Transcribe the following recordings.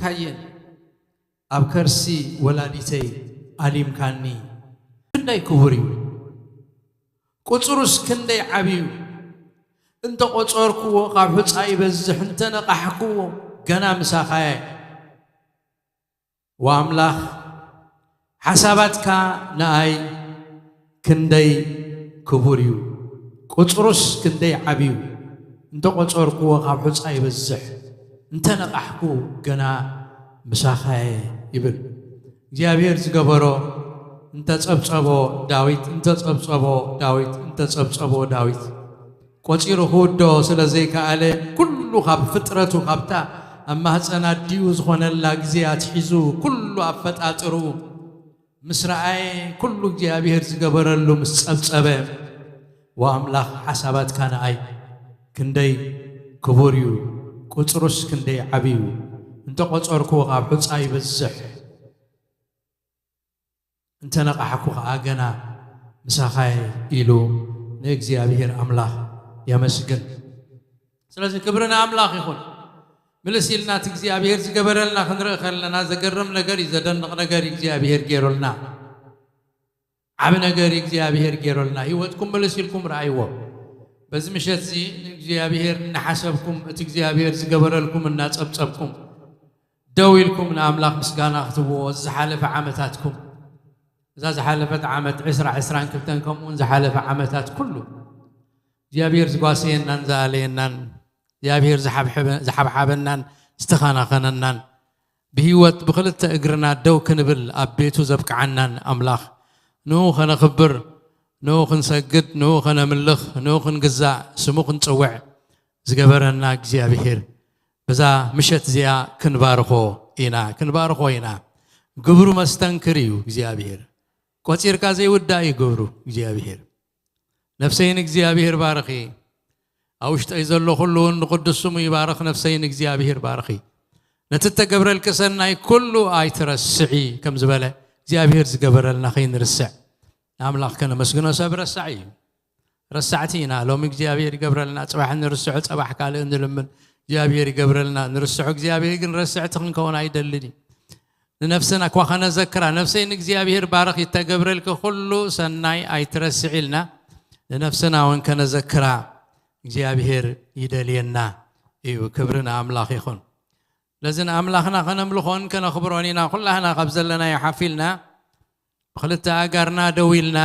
ካየን ኣብ ከርሲ ወላዲተይ ኣሊምካኒ። ክንደይ ክቡር እዩ፣ ቁጽሩስ ክንደይ ዓብዩ። እንተ ቆጸርክዎ ካብ ሑጻ ይበዝሕ፣ እንተ ነቓሕክዎ ገና ምሳኻየ። ወኣምላኽ ሓሳባትካ ንኣይ ክንደይ ክቡር እዩ፣ ቁጽሩስ ክንደይ ዓብዩ። እንተ ቆጸርክዎ ካብ ሑጻ ይበዝሕ፣ እንተ ነቓሕኩ ገና ምሳኻየ ይብል። እግዚኣብሔር ዝገበሮ እንተ ጸብጸቦ ዳዊት፣ እንተ ጸብጸቦ ዳዊት፣ እንተ ጸብጸቦ ዳዊት። ቆጺሩ ክውድኦ ስለ ዘይከኣለ፣ ኩሉ ካብ ፍጥረቱ፣ ካብታ ኣብ ማህጸን ኣዲኡ ዝኾነላ ግዜ ኣትሒዙ፣ ኩሉ ኣፈጣጥርኡ ምስ ረኣየ፣ ኩሉ እግዚኣብሔር ዝገበረሉ ምስ ጸብጸበ፣ "ወኣምላኽ ሓሳባትካ ንኣይ ክንደይ ክቡር እዩ፣ ቁጽሩስ ክንደይ ዓቢ እዩ፣ እንተ ቆጸርኩዎ ካብ ሑጻ ይበዝሕ፣ እንተ ነቓሕኩ ኸኣ ገና ምሳኻየ" ኢሉ ንእግዚኣብሔር ኣምላኽ የመስግን። ስለዚ ክብሪ ንኣምላኽ ይኹን። ምልስ ኢልና እቲ እግዚኣብሔር ዝገበረልና ክንርኢ ከለና ዘገርም ነገር እዩ፣ ዘደንቕ ነገር እዩ እግዚኣብሔር ገይሩልና። ዓቢ ነገር እዩ እግዚኣብሔር ገይሩልና። ህይወትኩም ምልስ ኢልኩም ረኣይዎ። በዚ ምሸት እዚ ንእግዚኣብሔር እናሓሰብኩም፣ እቲ እግዚኣብሔር ዝገበረልኩም እናጸብጸብኩም፣ ደው ኢልኩም ንኣምላኽ ምስጋና ክትብዎ፣ እዚ ዝሓለፈ ዓመታትኩም፣ እዛ ዝሓለፈት ዓመት ዕስራ ዕስራን ክልተን ከምኡውን ዝሓለፈ ዓመታት ኩሉ እግዚኣብሔር ዝጓሰየናን ዝኣለየናን፣ እግዚኣብሔር ዝሓብሐበ-፣ ዝሓብሓበናን ዝተኸናኸነናን፣ ብህይወት ብኽልተ እግርና ደው ክንብል ኣብ ቤቱ ዘብቅዓናን ኣምላኽ፣ ንኡ ኸነኽብር፣ ንኡ ክንሰግድ፣ ንኡ ኸነምልኽ፣ ንኡ ክንግዛእ፣ ስሙ ክንጽውዕ ዝገበረና እግዚኣብሔር፣ በዛ ምሸት እዚኣ ክንባርኾ ኢና፣ ክንባርኾ ኢና። ግብሩ መስተንክር እዩ እግዚኣብሔር። ቆጺርካ ዘይውዳእ እዩ ግብሩ እግዚኣብሔር። ነፍሰይ ንእግዚኣብሔር ባርኺ፣ ኣብ ውሽጠይ ዘሎ ኩሉ እውን ንቕዱስ ስሙ ይባርኽ። ነፍሰይ ንእግዚኣብሔር ባርኺ፣ ነቲ እተገብረልኪ ሰናይ ኩሉ ኣይትረስዒ ከም ዝበለ፣ እግዚኣብሔር ዝገበረልና ከይንርስዕ ንኣምላኽ ከነመስግኖ። ሰብ ረሳዒ እዩ። ረሳዕቲ ኢና። ሎሚ እግዚኣብሔር ይገብረልና፣ ጽባሕ ንርስዖ፣ ጸባሕ ካልእ ንልምን። እግዚኣብሔር ይገብረልና፣ ንርስዖ። እግዚኣብሔር ግን ረስዕቲ ክንከውን ኣይደልን እዩ። ንነፍስና እኳ ከነዘክራ፣ "ነፍሰይ ንእግዚኣብሔር ባርኺ፣ እተገብረልኪ ኩሉ ሰናይ ኣይትረስዒ" ኢልና ንነፍስና እውን ከነዘክራ እግዚኣብሔር ይደልየና እዩ። ክብሪ ንኣምላኽ ይኹን። ስለዚ ንኣምላኽና ከነምልኾን ከነኽብሮን ኢና። ኩላህና ካብ ዘለናዮ ሓፍ ኢልና ብኽልተ ኣጋርና ደው ኢልና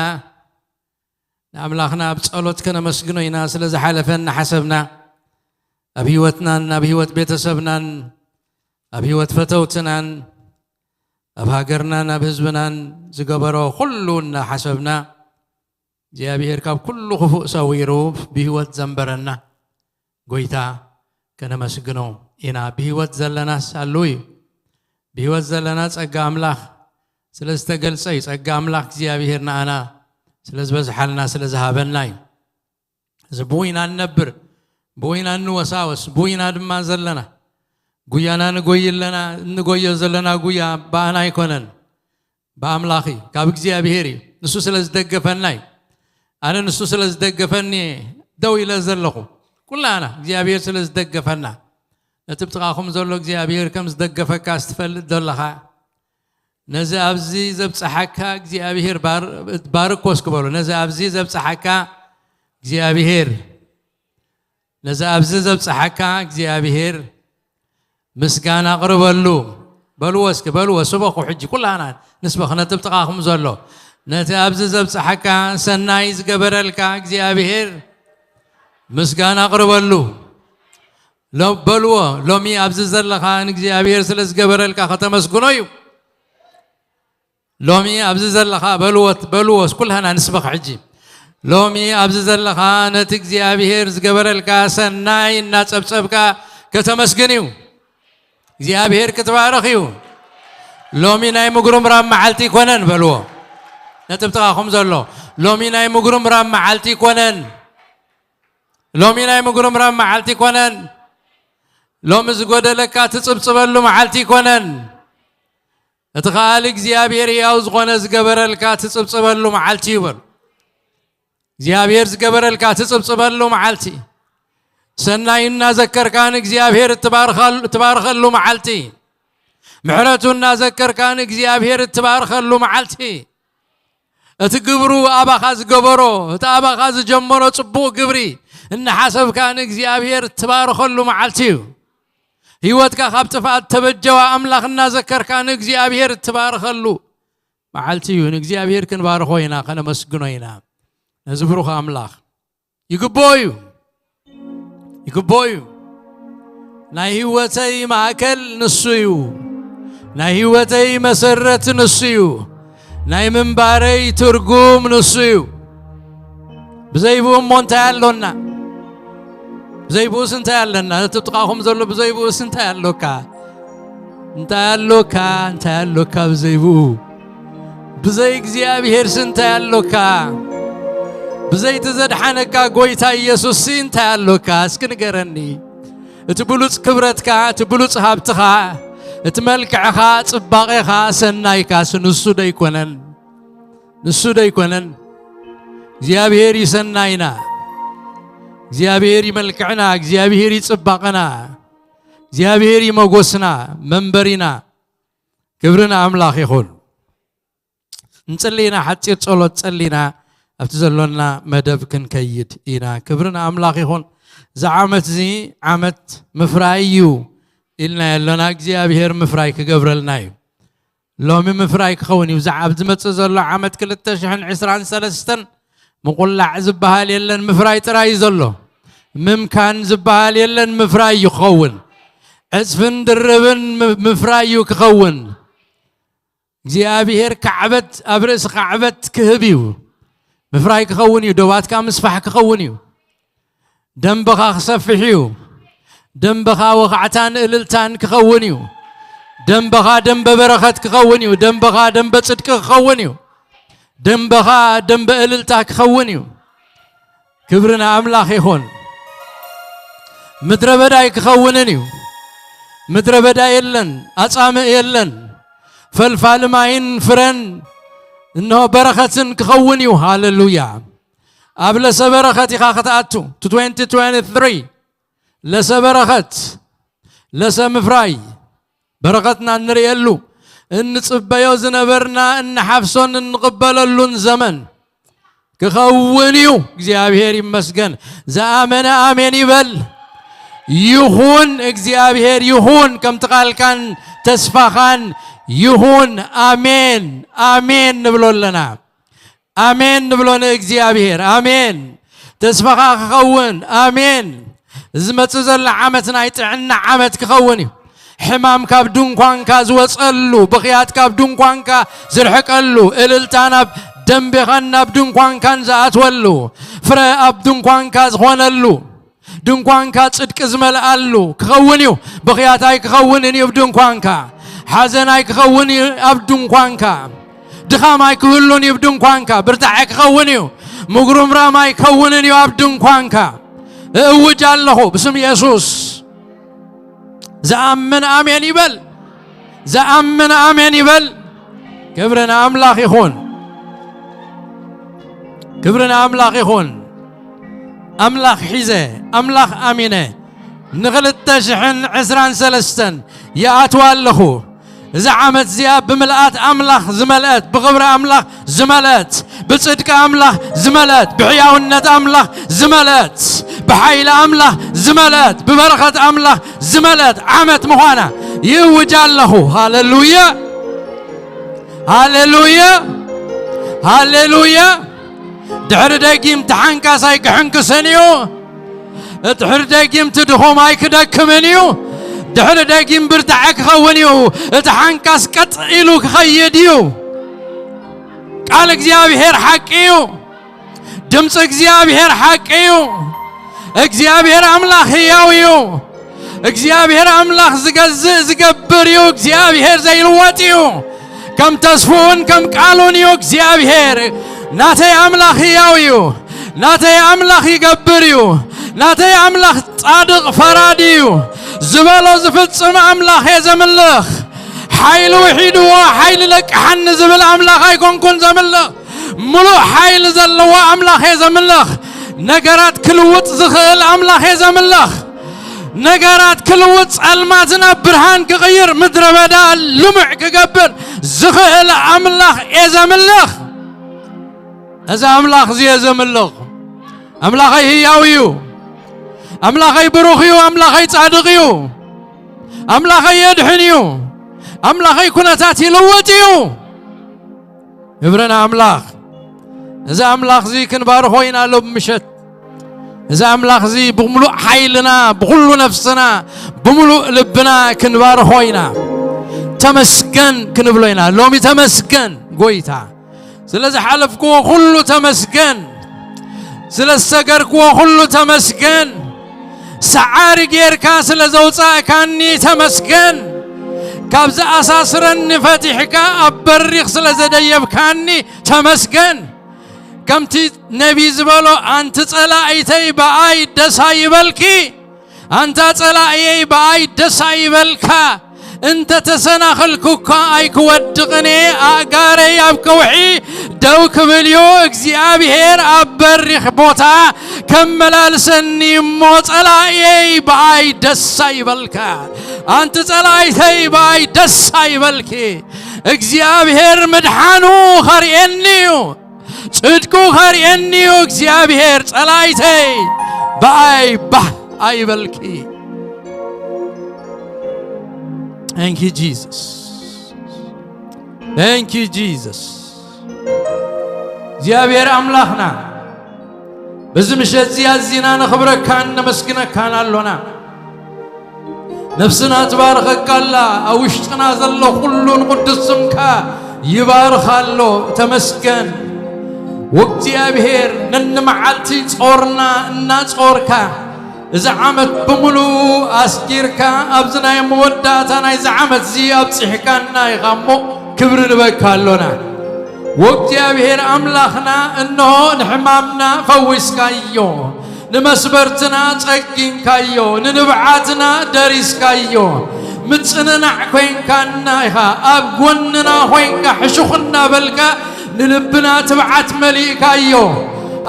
ንኣምላኽና ኣብ ጸሎት ከነመስግኖ ኢና። ስለ ዝሓለፈ እናሓሰብና፣ ኣብ ህይወትናን ኣብ ህይወት ቤተሰብናን ኣብ ህይወት ፈተውትናን ኣብ ሃገርናን ኣብ ህዝብናን ዝገበሮ ኩሉ እናሓሰብና፣ እግዚኣብሔር ካብ ኩሉ ክፉእ ሰዊሩ ብህይወት ዘንበረና ጎይታ ከነመስግኖ ኢና። ብህይወት ዘለናስ ኣሉ እዩ። ብህይወት ዘለና ጸጋ ኣምላኽ ስለ ዝተገልጸ እዩ። ጸጋ ኣምላኽ እግዚኣብሔር ንኣና ስለ ዝበዝሓልና፣ ስለ ዝሃበና እዩ። እዚ ብኡ ኢና እንነብር፣ ብኡ ኢና እንወሳወስ፣ ብኡ ኢና ድማ ዘለና። ጉያና ንጎይ ኣለና፣ እንጎዮ ዘለና ጉያ ብኣና ኣይኮነን፣ ብኣምላኽ እዩ፣ ካብ እግዚኣብሔር እዩ። ንሱ ስለ ዝደገፈና እዩ። ኣነ ንሱ ስለ ዝደገፈኒ እየ ደው ኢለ ዘለኹ። ኩላና እግዚኣብሔር ስለ ዝደገፈና። ነቲ ብጥቓኹም ዘሎ እግዚኣብሔር ከም ዝደገፈካ ትፈልጥ ዶ ኣለኻ? ነዚ ኣብዚ ዘብጽሓካ እግዚኣብሔር ባር-፣ ባርኮ እስኪ በሉ። ነዚ ኣብዚ ዘብጽሓካ እግዚኣብሔር፣ ነዚ ኣብዚ ዘብጽሓካ እግዚኣብሔር ምስጋና ኣቕርበሉ። በልዎ እስኪ፣ በልዎ፣ ስበኹ ሕጂ ኩላና ንስበኽ። ነቲ ብጥቓኹም ዘሎ፣ ነቲ ኣብዚ ዘብጽሓካ ሰናይ ዝገበረልካ እግዚኣብሔር ምስጋና ኣቕርበሉ። ሎ-፣ በልዎ፣ ሎሚ ኣብዚ ዘለኻ ንእግዚኣብሔር ስለ ዝገበረልካ ከተመስግኖ እዩ። ሎሚ ኣብዚ ዘለኻ በልዎ፣ በልዎ፣ ኩላህና ንስበኽ ሕጂ። ሎሚ ኣብዚ ዘለኻ ነቲ እግዚኣብሔር ዝገበረልካ ሰናይ እናጸብጸብካ ከተመስግን እዩ። እግዚኣብሔር ክትባረኽ እዩ። ሎሚ ናይ ምጉርምራም መዓልቲ ኣይኮነን በልዎ። ነጥብ ጥቓኹም ዘሎ፣ ሎሚ ናይ ምጉርምራም መዓልቲ ኣይኮነን። ሎሚ ናይ ምጉርምራም መዓልቲ ኣይኮነን። ሎሚ ዝጎደለካ ትጽብጽበሉ መዓልቲ ኣይኮነን። እቲ ከኣሊ እግዚኣብሔር ሕያው ዝኾነ ዝገበረልካ ትጽብጽበሉ መዓልቲ እዩ በሉ። እግዚኣብሔር ዝገበረልካ ትጽብጽበሉ መዓልቲ፣ ሰናይ እናዘከርካ ንእግዚኣብሔር እትባርኸሉ፣ እትባርኸሉ መዓልቲ፣ ምሕረቱ እናዘከርካ ንእግዚኣብሔር እትባርኸሉ መዓልቲ፣ እቲ ግብሩ ኣባኻ ዝገበሮ፣ እቲ ኣባኻ ዝጀመሮ ጽቡቕ ግብሪ እናሓሰብካ ንእግዚኣብሔር እትባርኸሉ መዓልቲ እዩ። ህይወትካ ካብ ጥፍኣት ተበጀዋ ኣምላኽ እናዘከርካ ንእግዚኣብሔር እትባርኸሉ መዓልቲ እዩ። ንእግዚኣብሔር ክንባርኾ ኢና፣ ከነመስግኖ ኢና። ነዚ ብሩኽ ኣምላኽ ይግብኦ እዩ፣ ይግብኦ እዩ። ናይ ህይወተይ ማእከል ንሱ እዩ። ናይ ህይወተይ መሰረት ንሱ እዩ። ናይ ምንባረይ ትርጉም ንሱ እዩ። ብዘይ ብኡ እሞ እንታይ ኣሎና? ብዘይ ብኡስ እንታይ ኣለና? ነቲ ጥቓኹም ዘሎ ብዘይ ብኡስ እንታይ ኣሎካ? እንታይ ኣሎካ? እንታይ ኣሎካ ብዘይ ብኡ? ብዘይ እግዚኣብሔርስ እንታይ ኣሎካ? ብዘይ እቲ ዘድሓነካ ጎይታ ኢየሱስሲ እንታይ ኣሎካ? እስኪ ንገረኒ። እቲ ብሉጽ ክብረትካ፣ እቲ ብሉጽ ሃብትኻ፣ እቲ መልክዕኻ፣ ጽባቐኻ፣ ሰናይካስ ንሱ ዶ ኣይኮነን? ንሱ ዶ ኣይኮነን? እግዚኣብሔር እዩ ሰናይና፣ እግዚኣብሔር እዩ መልክዕና፣ እግዚኣብሔር እዩ ጽባቐና፣ እግዚኣብሔር እዩ መጎስና፣ መንበሪና። ክብሪ ንኣምላኽ ይኹን። እንጽሊ ኢና፣ ሓጺር ጸሎት ጸሊና ኣብቲ ዘሎና መደብ ክንከይድ ኢና። ክብሪ ንኣምላኽ ይኹን። እዚ ዓመት እዚ ዓመት ምፍራይ እዩ ኢልና ያለና፣ እግዚኣብሔር ምፍራይ ክገብረልና እዩ። ሎሚ ምፍራይ ክኸውን እዩ። እዚ ኣብ ዝመጽእ ዘሎ ዓመት ክልተ ሽሕን ዕስራን ሰለስተን ምቑላዕ ዝበሃል የለን፣ ምፍራይ ጥራይ እዩ ዘሎ። ምምካን ዝበሃል የለን፣ ምፍራይ እዩ ክኸውን። ዕጽፍን ድርብን ም-፣ ምፍራይ እዩ ክኸውን። እግዚኣብሔር ካዕበት ኣብ ርእሲ ካዕበት ክህብ እዩ። ምፍራይ ክኸውን እዩ። ዶባትካ ምስፋሕ ክኸውን እዩ። ደንበኻ ክሰፍሕ እዩ። ደንበኻ ወኻዕታን እልልታን ክኸውን እዩ። ደንበኻ ደንበ በረኸት ክኸውን እዩ። ደንበኻ ደንበ ጽድቂ ክኸውን እዩ። ደንበኻ ደንበ እልልታ ክኸውን እዩ። ክብሪ ንኣምላኽ ይኹን። ምድረ በዳ ኣይክኸውንን እዩ። ምድረ በዳ የለን፣ ኣጻምእ የለን፣ ፈልፋሊ ማይን ፍረን እንሆ በረኸትን ክኸውን እዩ። ሃሌሉያ። ኣብ ለሰ በረኸት ኢኻ ክትኣቱ። ቱ ትዌንቲ ትዌንቲ ትሪ ለሰ በረኸት፣ ለሰ ምፍራይ፣ በረኸትና እንርእየሉ፣ እንጽበዮ ዝነበርና እንሓፍሶን እንቕበለሉን ዘመን ክኸውን እዩ። እግዚኣብሔር ይመስገን። ዝኣመነ ኣሜን ይበል። ይኹን እግዚኣብሔር ይኹን፣ ከምቲ ቃልካን ተስፋኻን ይኹን። ኣሜን፣ ኣሜን ንብሎ ኣለና። ኣሜን ንብሎ ንእግዚኣብሔር። ኣሜን። ተስፋኻ ክኸውን። ኣሜን። ዝመጽእ ዘሎ ዓመት ናይ ጥዕና ዓመት ክኸውን እዩ። ሕማም ካብ ድንኳንካ ዝወጸሉ፣ ብኽያት ካብ ድንኳንካ ዝርሕቀሉ፣ እልልታ ናብ ደንቤኻን ናብ ድንኳንካን ዝኣትወሉ፣ ፍረ ኣብ ድንኳንካ ዝኾነሉ፣ ድንኳንካ ጽድቂ ዝመልኣሉ ክኸውን እዩ። ብኽያት ኣይክኸውንን እዩ ኣብ ድንኳንካ። ሓዘን ኣይክኸውን እዩ ኣብ ድንኳንካ። ድኻም ኣይክህሉን እዩ ኣብ ድንኳንካ። ብርታዐ ክኸውን እዩ። ምጉርምራም ኣይከውንን እዩ ኣብ ድንኳንካ። እእውጅ ኣለኹ ብስም የሱስ። ዝኣምን ኣሜን ይበል። ዝኣምን ኣሜን ይበል። ክብሪ ንኣምላኽ ይኹን። ክብሪ ንኣምላኽ ይኹን። ኣምላኽ ሒዘ፣ ኣምላኽ ኣሚነ፣ ንኽልተ ሽሕን ዕስራን ሰለስተን ይኣትዋ ኣለኹ። እዛ ዓመት እዚኣ ብምልኣት ኣምላኽ ዝመልአት፣ ብኽብሪ ኣምላኽ ዝመልአት፣ ብጽድቂ ኣምላኽ ዝመልአት፣ ብሕያውነት ኣምላኽ ዝመልአት፣ ብሓይሊ ኣምላኽ ዝመልአት፣ ብበረኸት ኣምላኽ ዝመልአት ዓመት ምዃና ይእውጅ ኣለኹ። ሃሌሉያ! ሃሌሉያ! ሃሌሉያ! ድሕሪ ደጊም ተሓንካሳይ ክሕንክስን እዩ። ድሕሪ ደጊም ትድኹም ኣይክደክምን እዩ። ድሕሪ ደጊም ብርታዐ ክኸውን እዩ። እቲ ሓንካስ ቀጥ ኢሉ ክኸይድ እዩ። ቃል እግዚኣብሔር ሓቂ እዩ። ድምፂ እግዚኣብሔር ሓቂ እዩ። እግዚኣብሔር ኣምላኽ ህያው እዩ። እግዚኣብሔር ኣምላኽ ዝገዝእ ዝገብር እዩ። እግዚኣብሔር ዘይልወጥ እዩ። ከም ተስፍኡን ከም ቃሉን እዩ እግዚኣብሔር። ናተይ ኣምላኽ ህያው እዩ። ናተይ ኣምላኽ ይገብር እዩ። ናተይ ኣምላኽ ጻድቕ ፈራዲ እዩ። ዝበሎ ዝፍጽም ኣምላኽ እየ ዘምልኽ። ሓይሊ ውሒድዎ ሓይሊ ለቅሓኒ ዝብል ኣምላኽ ኣይኮንኩን ዘምልኽ። ምሉእ ሓይሊ ዘለዎ ኣምላኽ እየ ዘምልኽ። ነገራት ክልውጥ ዝኽእል ኣምላኽ እየ ዘምልኽ። ነገራት ክልውጥ፣ ጸልማት ናብ ብርሃን ክቕይር፣ ምድረ በዳ ልሙዕ ክገብር ዝኽእል ኣምላኽ እየ ዘምልኽ። እዚ ኣምላኽ እዚ እየ ዘምልኽ። ኣምላኸይ ህያው እዩ። ኣምላኸይ ብሩኽ እዩ። ኣምላኸይ ጻድቕ እዩ። ኣምላኸይ የድሕን እዩ። ኣምላኸይ ኩነታት ይልውጥ እዩ። ክብሪ ንኣምላኽ። እዚ ኣምላኽ እዚ ክንባርኾ ኢና ሎም ምሸት። እዚ ኣምላኽ እዚ ብምሉእ ሓይልና፣ ብኹሉ ነፍስና፣ ብምሉእ ልብና ክንባርኾ ኢና። ተመስገን ክንብሎ ኢና። ሎሚ ተመስገን ጎይታ። ስለ ዝሓለፍክዎ ኩሉ ተመስገን። ስለ ዝሰገርክዎ ኩሉ ተመስገን። ሰዓሪ ጌርካ ስለ ዘውጻእካኒ ተመስገን። ካብ ዝኣሳስረኒ ፈቲሕካ ኣብ በሪኽ ስለ ዘደየብካኒ ተመስገን። ከምቲ ነቢ ዝበሎ፣ ኣንቲ ጸላኢተይ ብኣይ ደስ ኣይበልኪ፣ ኣንታ ጸላእየይ ብኣይ ደስ ኣይበልካ። እንተ ተሰናኸልኩ እኳ ኣይክወድቕን እየ፣ ኣእጋረይ ኣብ ከውሒ ደው ክብል እዩ። እግዚኣብሔር ኣብ በሪኽ ቦታ ከመላልሰኒ እሞ፣ ጸላእየይ ብኣይ ደስ ኣይበልካ። ኣንቲ ጸላኢተይ ብኣይ ደስ ኣይበልኪ። እግዚኣብሔር ምድሓኑ ኸርእየኒ እዩ። ጽድቁ ኸርእየኒ እዩ እግዚኣብሔር። ጸላኢተይ ብኣይ ባህ ኣይበልኪ። Thank you Jesus. Thank you Jesus. እግዚኣብሔር ኣምላኽና፣ በዚ ምሸት እዚ ኣዚና ነኽብረካን ነመስግነካን ኣሎና። ነፍስና ትባርኸካ ኣላ። ኣብ ውሽጥና ዘሎ ኩሉ ንቕዱስ ስምካ ይባርኽ ኣሎ። ተመስገን ወእግዚኣብሔር፣ ነንመዓልቲ ጾርና እናጾርካ፣ እዚ ዓመት ብምሉኡ ኣስጊርካ፣ ኣብዚ ናይ መወዳእታ ናይዚ ዓመት እዚ ኣብጺሕካና ኢኻ እሞ፣ ክብሪ ንበካ ኣሎና። ወእግዚኣብሔር ኣምላኽና፣ እንሆ ንሕማምና ፈዊስካዮ፣ ንመስበርትና ጸጊንካዮ፣ ንንብዓትና ደሪስካዮ። ምጽንናዕ ኮይንካና ኢኻ፣ ኣብ ጎንና ኮይንካ፣ ሕሹኽ እናበልካ ንልብና ትብዓት መሊእካዮ።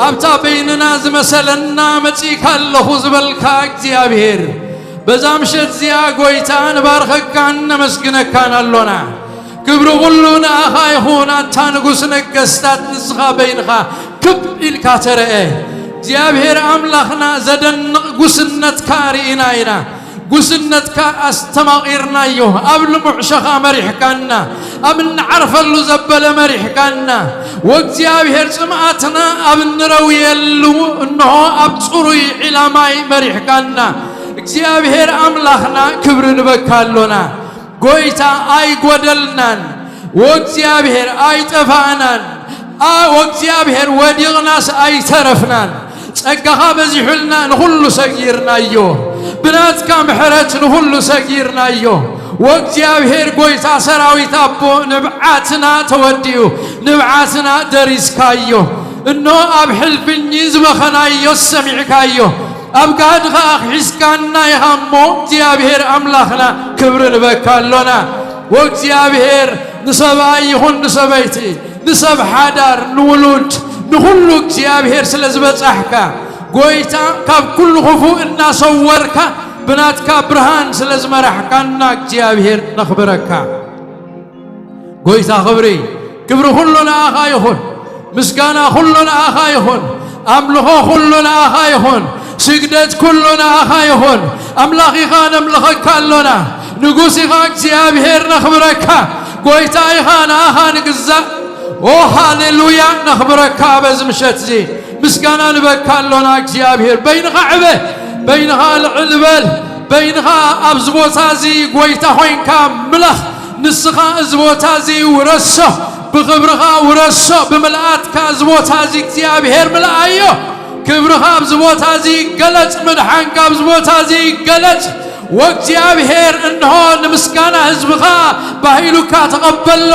ኣብታ በይንና ዝመሰለና መጺእካ ኣለኹ ዝበልካ እግዚኣብሔር፣ በዛ ምሸት እዚኣ ጎይታ ንባርኸካን ነመስግነካን ኣሎና። ክብሪ ኩሉ ንኣኻ ይኹን፣ ኣንታ ንጉስ ነገስታት፣ ንስኻ በይንኻ ክብ ኢልካ ተረአ። እግዚኣብሔር ኣምላኽና፣ ዘደንቕ ጉስነትካ ርኢና ኢና። ጉስነትካ ኣስተማቒርናዮ፣ ኣብ ልሙዕ ሸኻ መሪሕካና፣ ኣብ እንዓርፈሉ ዘበለ መሪሕካና። ወእግዚኣብሔር፣ ጽምኣትና ኣብ እንረውየሉ፣ እንሆ ኣብ ጽሩይ ዒላ ማይ መሪሕካና። እግዚኣብሔር ኣምላኽና፣ ክብሪ ንበካ ኣሎና። ጎይታ፣ ኣይጎደልናን። ወእግዚኣብሔር፣ ኣይጠፋእናን። ኣ-፣ ወእግዚኣብሔር፣ ወዲቕናስ ኣይተረፍናን። ጸጋኻ በዚሑልና ንኹሉ ሰጊርናዮ። ብናትካ ምሕረት ንኹሉ ሰጊርናዮ። ወእግዚኣብሔር፣ ጎይታ ሰራዊት ኣቦ፣ ንብዓትና ተወዲኡ፣ ንብዓትና ደሪስካዮ። እኖ ኣብ ሕልፍኝ ዝበኸናዮ ሰሚዕካዮ። ኣብ ጋህዲ ኸኣ ሒዝካና ኢኻ እሞ፣ እግዚኣብሔር ኣምላኽና፣ ክብሪ ንበካ ኣሎና። ወእግዚኣብሔር፣ ንሰብኣይ ይኹን ንሰበይቲ፣ ንሰብ ሓዳር፣ ንውሉድ፣ ንኹሉ እግዚኣብሔር ስለ ዝበጻሕካ፣ ጎይታ፣ ካብ ኩሉ ክፉእ እናሰወርካ፣ ብናትካ ብርሃን ስለ ዝመራሕካና፣ እግዚኣብሔር ነኽብረካ። ጎይታ ክብሪ፣ ክብሪ ኩሉ ንኣኻ ይኹን። ምስጋና ኩሉ ንኣኻ ይኹን። ኣምልኾ ኩሉ ንኣኻ ይኹን። ስግደት ኩሉ ንኣኻ ይኹን። ኣምላኽ ኢኻ፣ ነምልኸካ ኣሎና። ንጉስ ኢኻ እግዚኣብሔር፣ ነኽብረካ። ጎይታ ኢኻ፣ ንኣኻ ንግዛእ። ኦ ሃሌሉያ፣ ነኽብረካ በዚ ምሸት እዚ። ምስጋና ንበካ ኣሎና እግዚኣብሔር። በይንኻ ዕበ፣ በይንኻ ልዕል በል፣ በይንኻ ኣብዚ ቦታ እዚ ጎይታ ኮይንካ ምለኽ። ንስኻ እዚ ቦታ እዚ ውረሶ፣ ብኽብርኻ ውረሶ፣ ብምልኣትካ እዚ ቦታ እዚ እግዚኣብሔር ምልኣዮ። ክብርኻ ኣብዚ ቦታ እዚ ይገለጽ፣ ምድሓንካ ኣብዚ ቦታ እዚ ይገለጽ። ወእግዚኣብሔር እንሆ ንምስጋና ህዝብኻ ባሂሉካ ተቐበሎ።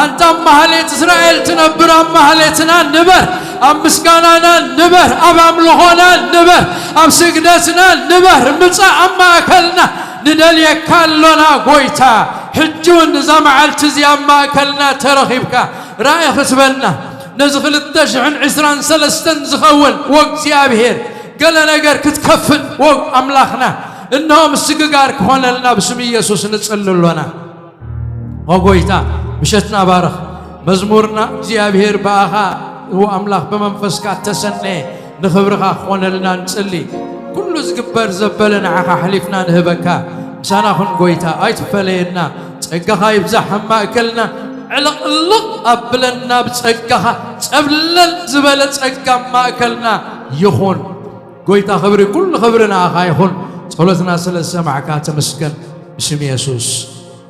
ኣንታ ኣብ ማህሌት እስራኤል ትነብር፣ ኣብ ማህሌትና ንበር፣ ኣብ ምስጋናና ንበር፣ ኣብ ኣምልኾና ንበር፣ ኣብ ስግደትና ንበር። ምጻእ ኣብ ማእከልና፣ ንደልየካ ኣሎና ጎይታ። ሕጂ እውን እዛ መዓልቲ እዚኣ ኣብ ማእከልና ተረኺብካ ራእይ ክትበና፣ ነዚ ክልተ ሽሕን ዕስራን ሰለስተን ዝኸውን ወእግዚኣብሔር ገለ ነገር ክትከፍት ወ-፣ ኣምላኽና እንሆ ምስግጋር ክኾነልና ብስም ኢየሱስ ንጽሊ ኣሎና። ኦ ጎይታ፣ ምሸትና ባርኽ። መዝሙርና እግዚኣብሔር ብኣኻ እዎ ኣምላኽ ብመንፈስካ እተሰነየ ንኽብርኻ ክኾነልና ንጽሊ። ኩሉ ዝግበር ዘበለ ንዓኻ ኣሕሊፍና ንህበካ። ምሳና ኩን ጎይታ፣ ኣይትፈለየና። ጸጋኻ ይብዛሕ ኣብ ማእከልና። ዕልቕልቕ ኣብለና ብጸጋኻ። ጸብለል ዝበለ ጸጋ ኣብ ማእከልና ይኹን። ጎይታ ክብሪ፣ ኩሉ ክብሪ ንኣኻ ይኹን። ጸሎትና ስለ ዝሰማዕካ ተመስገን። ብስም የሱስ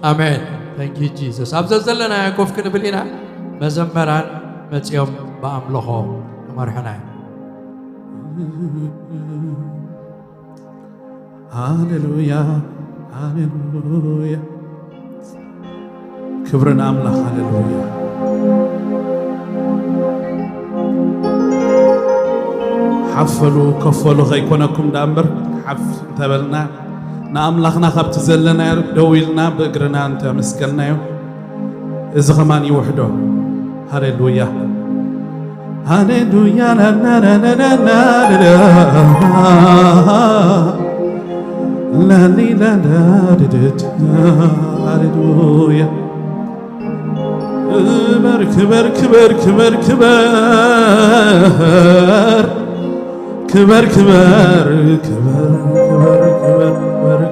ኣሜን። Thank you Jesus። ኣብ ዘዘለናዮ ኮፍ ክንብል ኢና። መዘመራን መጺኦም ብኣምልኾ ክመርሑና እዮም። ሃሌሉያ፣ ሃሌሉያ። ክብሪ ንኣምላኽ፣ ሃሌሉያ። ሓፈሉ ከፈሉ ከይኮነኩም ደኣ እምበር፣ ሓፍ እንተበልና ንኣምላኽና ካብቲ ዘለናዮ ደው ኢልና ብእግርና እንተመስገንናዮ፣ እዚ ኸማን ይውሕዶ። ሃሌሉያ፣ ሃሌሉያ፣ ላላላላላላ፣ ላሊላላ፣ ድድድ፣ ሃሌሉያ። ክበር፣ ክበር፣ ክበር፣ ክበር፣ ክበር። ክበር፣ ክበር፣ ክበር፣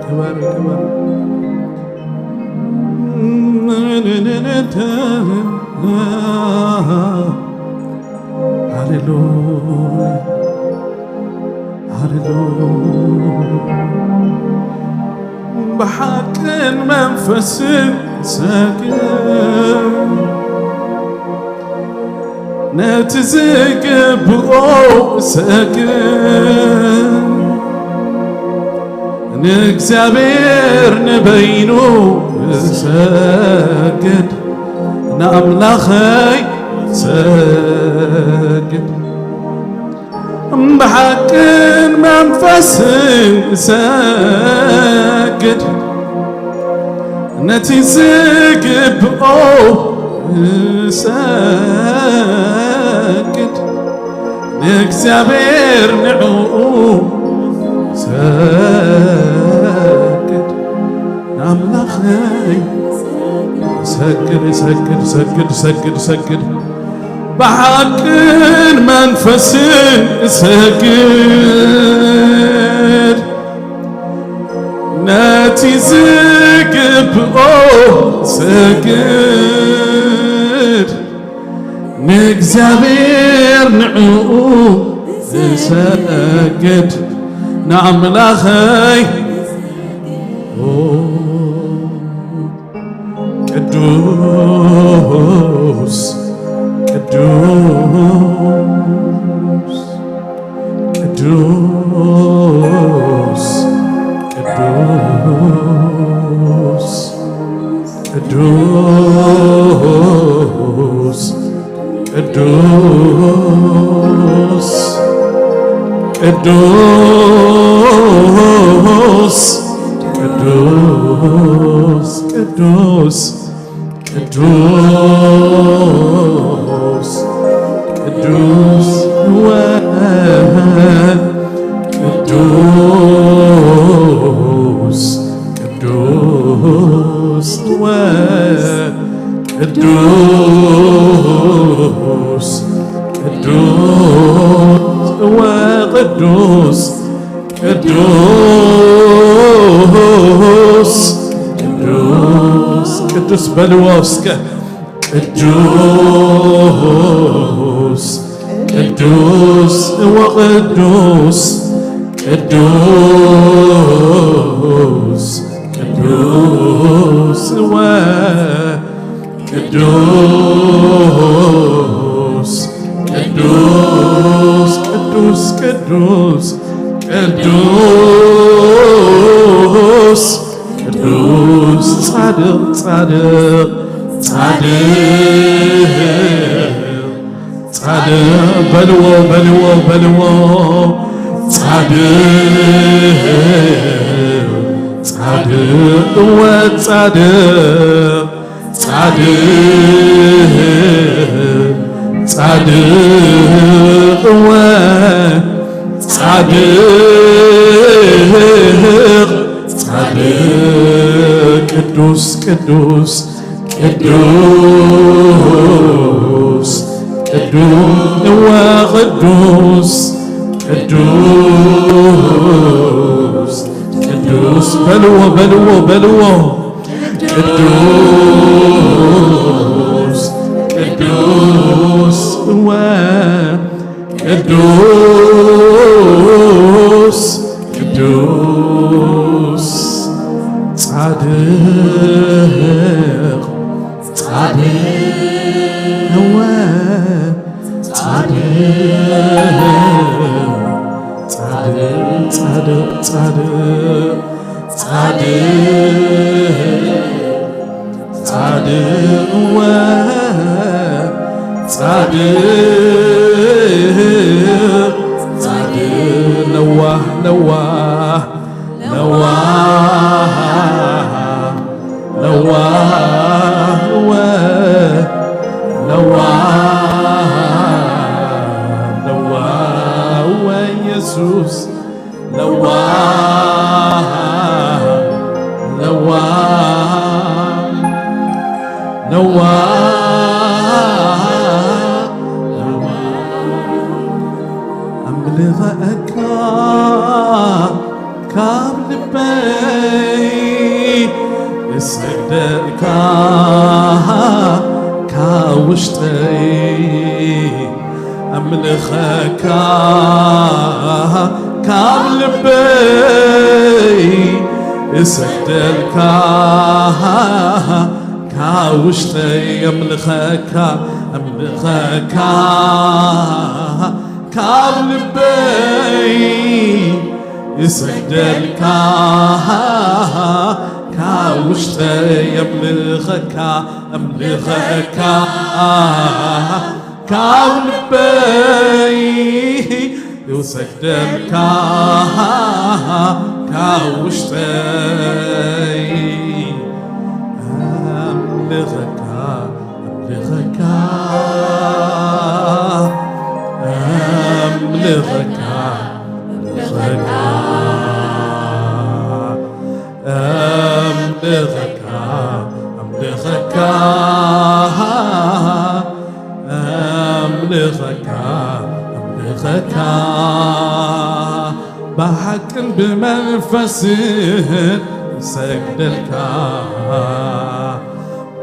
ክበር። ሃሌሉያ፣ ሃሌሉያ። ብሓቅን መንፈስን ሰግድ ነቲ ዝግብኦ ሰግድ፣ ንእግዚኣብሔር ንበይኑ ሰግድ፣ ንኣምላኸይ ሰግድ። ብሓቅን መንፈስን እሰግድ፣ ነቲ ዝግብኦ እሰግድ፣ ንእግዚኣብሔር ንዕኡ እሰግድ፣ ንኣምላኸይ እሰግድ፣ እሰግድ፣ እሰግድ፣ እሰግድ፣ እሰግድ። ብሓቅን መንፈስን እሰግድ፣ ነቲ ዝግብኦ እሰግድ፣ ንእግዚኣብሔር ንዕኡ እሰግድ፣ ንኣምላኸይ። ቅዱስ፣ ቅዱስ፣ ቅዱስ፣ ቅዱስ፣ ቅዱስ፣ ቅዱስ፣ ቅዱስ፣ ቅዱስ፣ ቅዱስ፣ ቅዱስ፣ ቅዱስ ወ-፣ ቅዱስ፣ ቅዱስ ወ-፣ ቅዱስ፣ ቅዱስ ወቅዱስ፣ ቅዱስ፣ ቅዱስ፣ ቅዱስ በልዎ እስከ። ቅዱስ፣ ቅዱስ ወቅዱስ፣ ቅዱስ፣ ቅዱስ ወ-፣ ቅዱስ፣ ቅዱስ፣ ቅዱስ፣ ቅዱስ፣ ቅዱስ፣ ቅዱስ፣ ጻድቕ፣ ጻድቕ፣ ጻድቕ፣ ጻድቕ፣ በልዎ፣ በልዎ፣ በልዎ። ጻድቕ፣ ጻድቕ፣ እወ ጻድቕ፣ ጻድቕ፣ ጻድቕ፣ እወ ጻድቕ፣ ቅዱስ ቅዱስ ቅዱስ እወ ቅዱስ ቅዱስ ቅዱስ በልዎ በልዎ በልዎ ቅዱስ ቅዱስ እወ ቅዱስ ቅዱስ ጻድቅ ጻድቅ እወ ጻድቅ ጻድቅ ጻድቅ ጻድቅ ጻድቅ ጻድቅ እወ ጻድቅ ጻድቅ ለዋህ ለዋህ ለዋህ ለዋህ እወ ለዋህ ለዋህ እወ ኢየሱስ ለዋህ ለዋህ ለዋህ ለዋህ ኣምልኸካ ካብ ልበይ እሰግደልካ ካብ ውሽጠይ ኣምልኸካ ካብ ልበይ እሰግደልካ ካብ ውሽጠይ ኣምልኸካ ኣምልኸካ ካብ ልበይ እሰግደልካ ካብ ውሽጠይ ኣምልኸካ ኣምልኸካ ካብ ልበይ እሰግደልካ ካብ ውሽጠይ ኣምልኸካ ኣምልኸካ ኣምልኸካ ኣምልኸካ ኣምልኸካ ኣምልኸካ ኣምልኸካ ኣምልኸካ ብሓቅን ብመንፈስን እሰግደልካ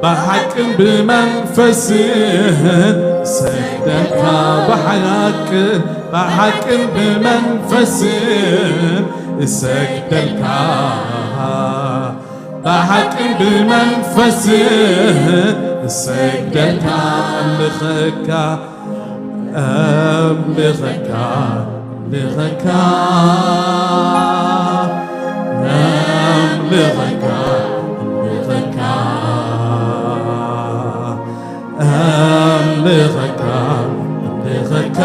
ብሓቅን ብመንፈስን እሰግደልካ ብሓቅን ብሓቅን ብመንፈስን እሰግደልካ ብሓቅን ብመንፈስን እሰግደልካ ኣምልኸካ ኣምልኸካ ኣምልኸካ ኣምልኸካ ኣምልኸካ ኣምልኸካ ኣምልኸካ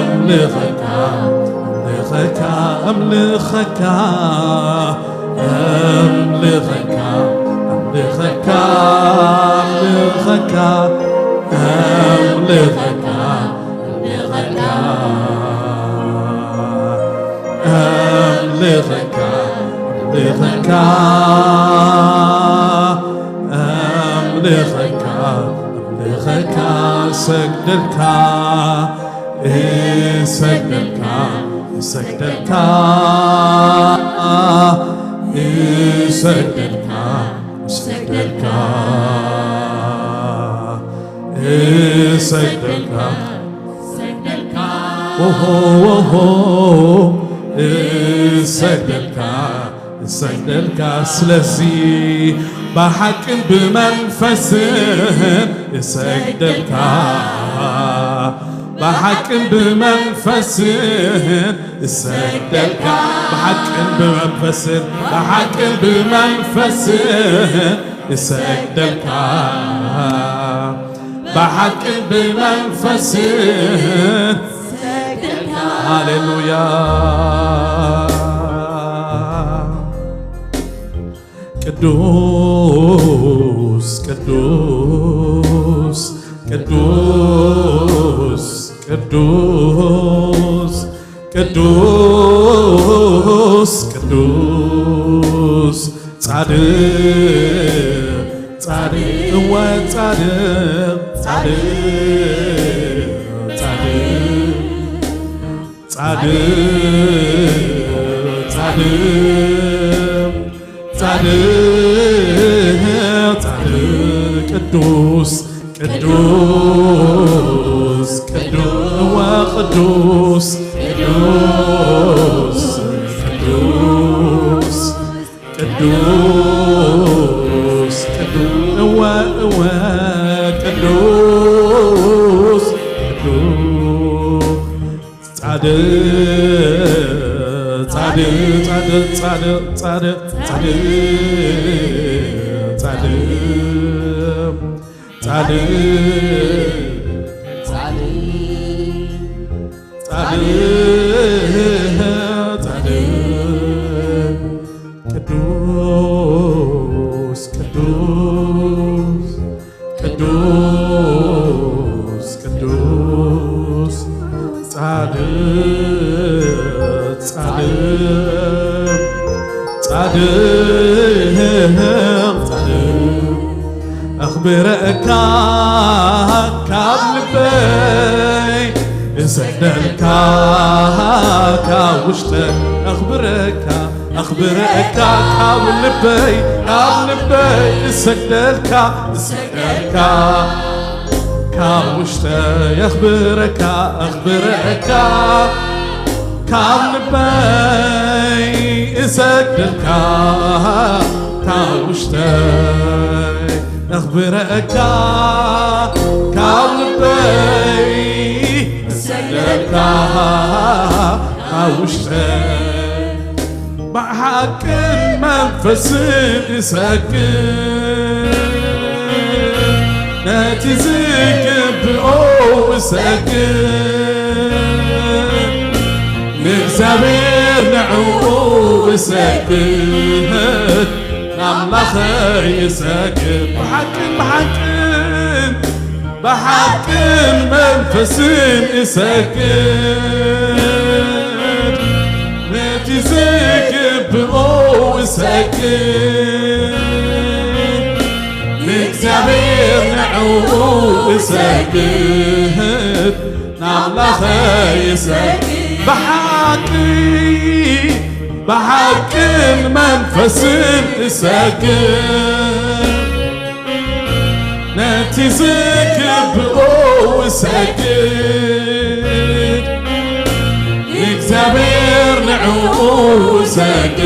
ኣምልኸካ ኣምልኸካ ኣምልኸካ ኣምልኸካ ኣምልኸካ ኣምልኸካ ኣምልኸካ ኣምልኸካ ኣምልኸካ ኣምልኸካ ኣምልኸካ ኣምልኸካ እሰግደልካ እሰግደልካ እሰግደልካ እሰግደልካ እሰግደልካ እሰግደልካ ኦሆ ኦሆ እሰግደልካ እሰግደልካ ስለዚ ብሓቅን ብመንፈስን እሰግደልካ ብሓቅን ብመንፈስን እሰግደልካ ብሓቅን ብመንፈስን ብሓቅን ብመንፈስን እሰግደልካ ብሓቅን ብመንፈስን ሃሌሉያ ቅዱስ ቅዱስ ቅዱስ ቅዱስ ቅዱስ ቅዱስ ጻድቕ ጻድቕ እወ ጻድቕ ጻድቕ ጻድቕ ጻድቕ ጻድቕ ጻድቕ ጻድቕ ቅዱስ ቅዱስ ቅዱስ እወ ቅዱስ ቅዱስ ቅዱስ ቅዱስ ቅዱስ እወ እወ ቅዱስ ቅዱስ ጻድቕ ጻድቕ ጻድቕ ጻድቕ ጻድቕ ጻድቕ ጻድቕ ጻድቕ ጻድቕ ጻድቕ ጻድቕ ቅዱስ ቅዱስ ቅዱስ ቅዱስ ጻድቕ ጻድቕ ጻድቕ ጻድቕ ኣኽብረካ ካብ ልበይ እሰግደልካ ካብ ውሽጠ ኣኽብረካ ኣኽብረካ ካብ ልበይ ካብ ልበይ እሰግደልካ እሰግደልካ ካብ ውሽጠ የኽብረካ ኣኽብረካ ካብ ልበይ እሰግደልካ ካብ ውሽጠይ ኣኽብረካ ካብ ልበይ እሰግደልካ ካብ ውሽጠይ ብሓቅን መንፈስን እሰግድ ነቲ ዝግብኦ እሰግድ ንእግዚኣብሔር ንዕኡ እሰግድ ንኣምላኸይ እሰግድ ብሓቅን ብሓቅን ብሓቅን መንፈስን እሰግድ ነቲ ዝግብኦ እሰግድ ንእግዚኣብሔር ንዕኡ እሰግድ ንኣምላኸይ እሰግድ ብሓቂ ብሓቅን መንፈስን እሰግድ ነቲ ዝግብኦ እሰግድ ንእግዚኣብሔር ንዕኡ እሰግድ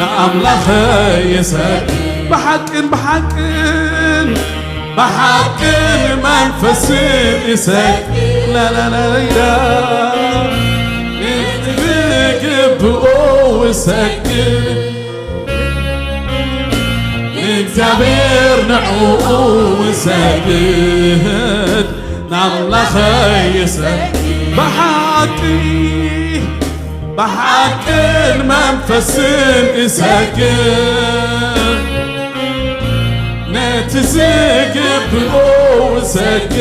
ንኣምላኸይ እሰግድ ብሓቅን ብሓቅን ብሓቅን መንፈስን እሰግድ ላላላላ ነቲ ዝግብኦ እሰግድ ንእግዚኣብሔር ንዕኡ እሰግድ ንኣምላኸይ እሰግድ ብሓቂ ብሓቅን መንፈስን እሰግድ ነቲ ዝግብኦ እሰግድ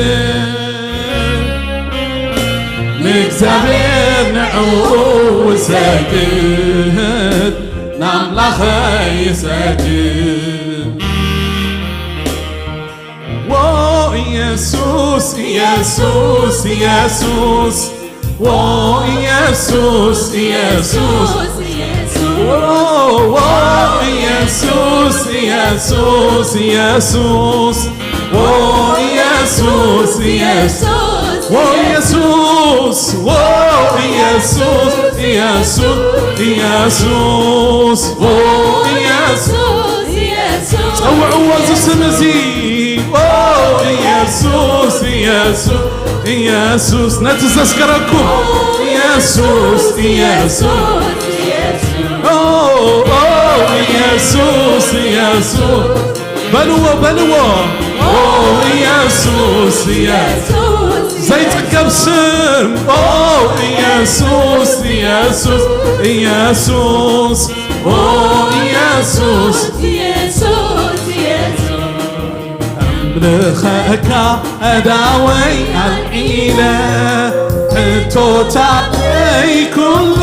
ንእግዚኣብሔር ንዕኡ እሰግድ ንኣምላኸይ እሰግድ ዎ ኢየሱስ ኢየሱስ ኢየሱስ ዎ ኢየሱስ ኢየሱስ ዎ ኢየሱስ ኢየሱስ ኢየሱስ ዎ ኢየሱስ ኢየሱስ ዎ ኢየሱስ ዎ ኢየሱስ ኢየሱስ ኢየሱስ ዎ ኢየሱስ ጸውዕዎ እዚ ስም እዚ ዎ ኢየሱስ ኢየሱስ ኢየሱስ ነቲ ዘስከረኩም ኢየሱስ ኢየሱስ ኦ ኦ ኢየሱስ ኢየሱስ በልዎ በልዎ ኦ ኢየሱስ ኢየሱስ ዘይጽገብ ስም ኦ ኢየሱስ ኢየሱስ ኢየሱስ ኦ ኢየሱስ ኢየሱስ ኢየሱስ ኣምልኸካ ኣዳወይ ኣልዒለ ሕቶታተይ ኩሉ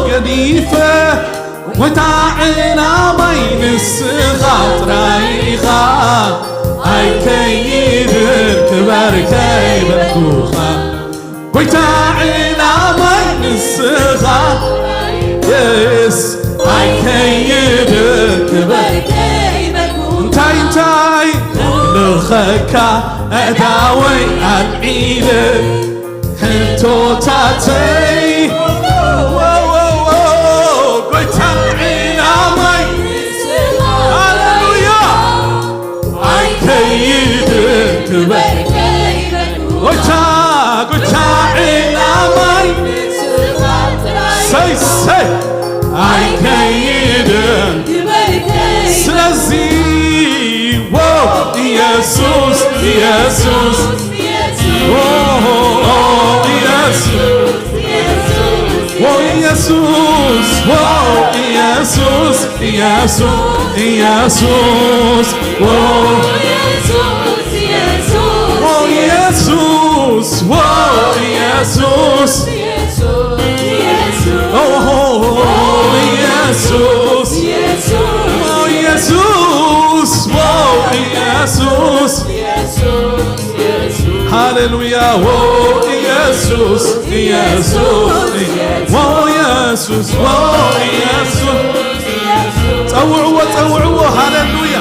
ገዲፈ ወታ ዕላማ ከይበልኩኻ ጎይታ ዕላማይ ንስኻ። የስ ኣይከይድን ክበልከይ እንታይ እንታይ ልኸካ ኣእዳወይ ኣልዒለ ሕቶታተይ ጎይታ ዕላማይ ሃሌሉያ ኣይከይድን ክበል ጎይታ ጎይታ ዕላማይ ሰይ ሰይ ኣይከይድን ስለዚ ዎ ኢየሱስ ኢየሱስ ዎ ኢየሱስ ዎ ኢየሱስ ዎ ኢየሱስ ኢየሱስ ኢየሱስ ዎ ዎ ኢየሱስ ዎ ኢየሱስ ዎ ኢየሱስ ዎ ኢየሱስ ዎ ኢየሱስ ሃሌሉያ ዎ ኢየሱስ ኢየሱስ ዎ ኢየሱስ ዎ ኢየሱስ ጸውዕዎ ጸውዕዎ ሃሌሉያ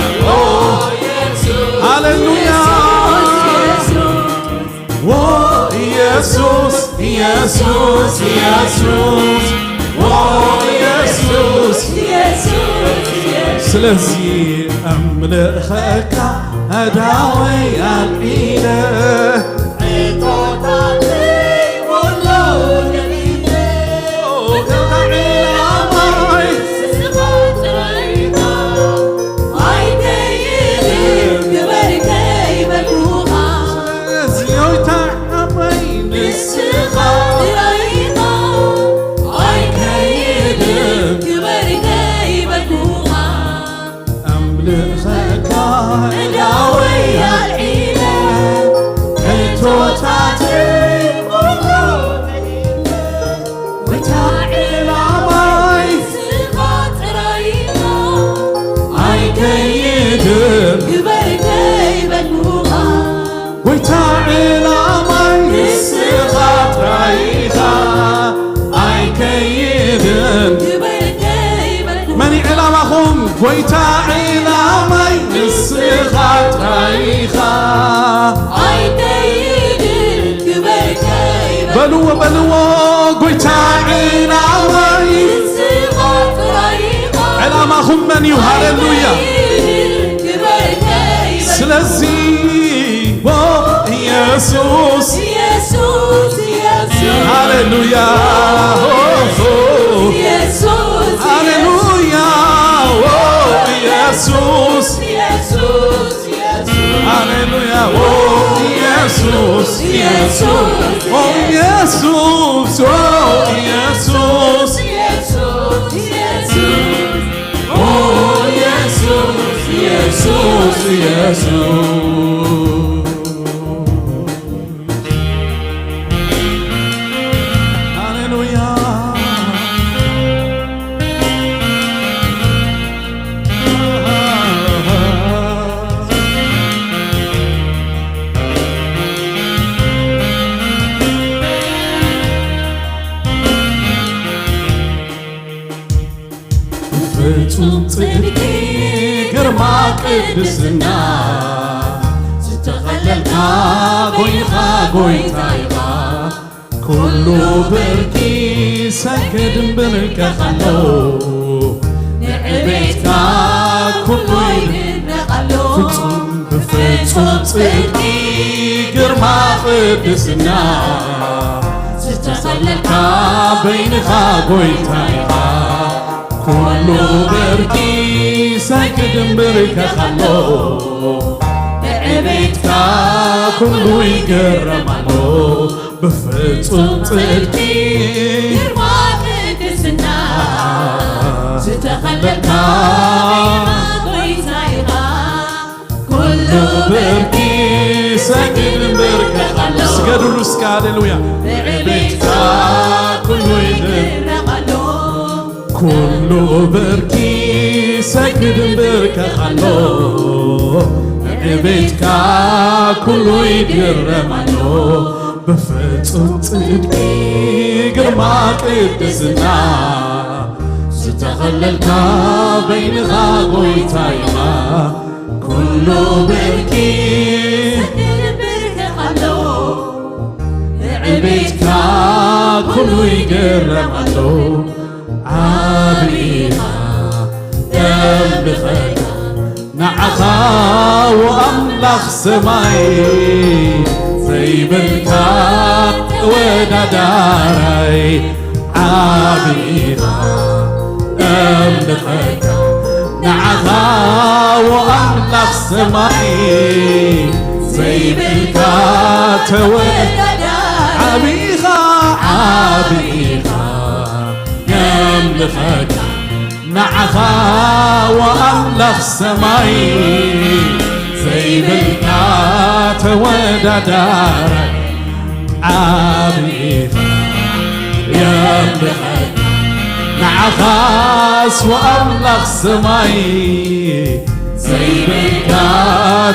ሃሌሉያ ዎ ኢየሱስ ኢየሱስ ኢየሱስ ዎ ኢየሱስ ስለዚ ኣምልኸካ ኣዳወይ ኣልዒለ ኣምልኸካ እዳወይ ኣልዒለ ሕቶታተይ ኩሉ ወታ ዕላማይ ስኻ ጥራይና ኣይከይድን ግበርከይ በሉኻ ጎይታ ዕላማይ ንስኻ ጥራይኻ ኣይከይድን ግበርከይ በሉኻ መን ዕላማኹም ጎይታ ዕላማይ ንስኻ ጥራይኻ ኣይከይድን ግበርከይ በሉዎ በሉዎ ጎይታ ዕላማይ ንስኻ ጥራይኻ ዕላማኹም መን እዩ ሃሌሉያ ስለዚ ዎ ኢየሱስ ሃሌሉያ ሃሌሉያ ዎ ኢየሱስ ሃሌሉያ ዎ ኢየሱስ ዎ ኢየሱስ ዎ ኢየሱስ ዎ ኢየሱስ ኢየሱስ ኢየሱስ ሃሌሉያ ፍጹም ጽድቂ ግርማ ቅድስና ዝተኸለልካ ኮይንኻ ጎይታ ኢኻ ኩሉ ብርኪ ሰግድ እምብርከኸሎ ንዕቤትካ ኩሉ ይድነቐሎ ፍጹም ብፍጹም ጽድቂ ግርማ ቅድስና ዝተኸለልካ በይንኻ ጎይታ ኢኻ ኩሉ ብርኪ ሰግድ እምብርከኸሎ ንዕቤትካ ኩሉ ይገረማሎ ብፍጹም ጽድቂ ግርማ ቅድስና ዝተኸለልካ ጎይታ ኢኻ ኩሉ ብርኪ ሰግድ እምበርከኻሎ ስገዱሉ እስከ ሃሌሉያ ብዕቤትካ ኩሉ ይድነቕ ኩሉ ብርኪ ሰግድ እምበርከኻሎ ዕቤትካ ኩሉ ይግረም ኣሎ። ብፍጹም ጽድቂ ግርማ ቅድስና ዝተኸለልካ በይንኻ ጎይታ ኢኻ። ኩሉ ብርኪ ይንብርከኽ ኣሎ። ዕቤትካ ኩሉ ይግረም ኣሎ። ዓቢ ኢኻ፣ ነምልኸካ ንዓኻ ወኣምላኽ ሰማይ ዘይብልካ ተወዳዳራይ። ዓቢ ኢኻ፣ ነምልኸካ ንዓኻ ወኣምላኽ ሰማይ ዘይብልካ ተወዳዳራይ። ዓቢ ኢኻ፣ ዓቢ ኢኻ፣ ነምልኸካ ንዓኻ ወኣምላኽ ሰማይ ዘይብልካ ተወዳዳራይ። ዓቢ ኢኻ፣ የምልኸካ ንዓኻስ ወኣምላኽ ሰማይ ዘይብልካ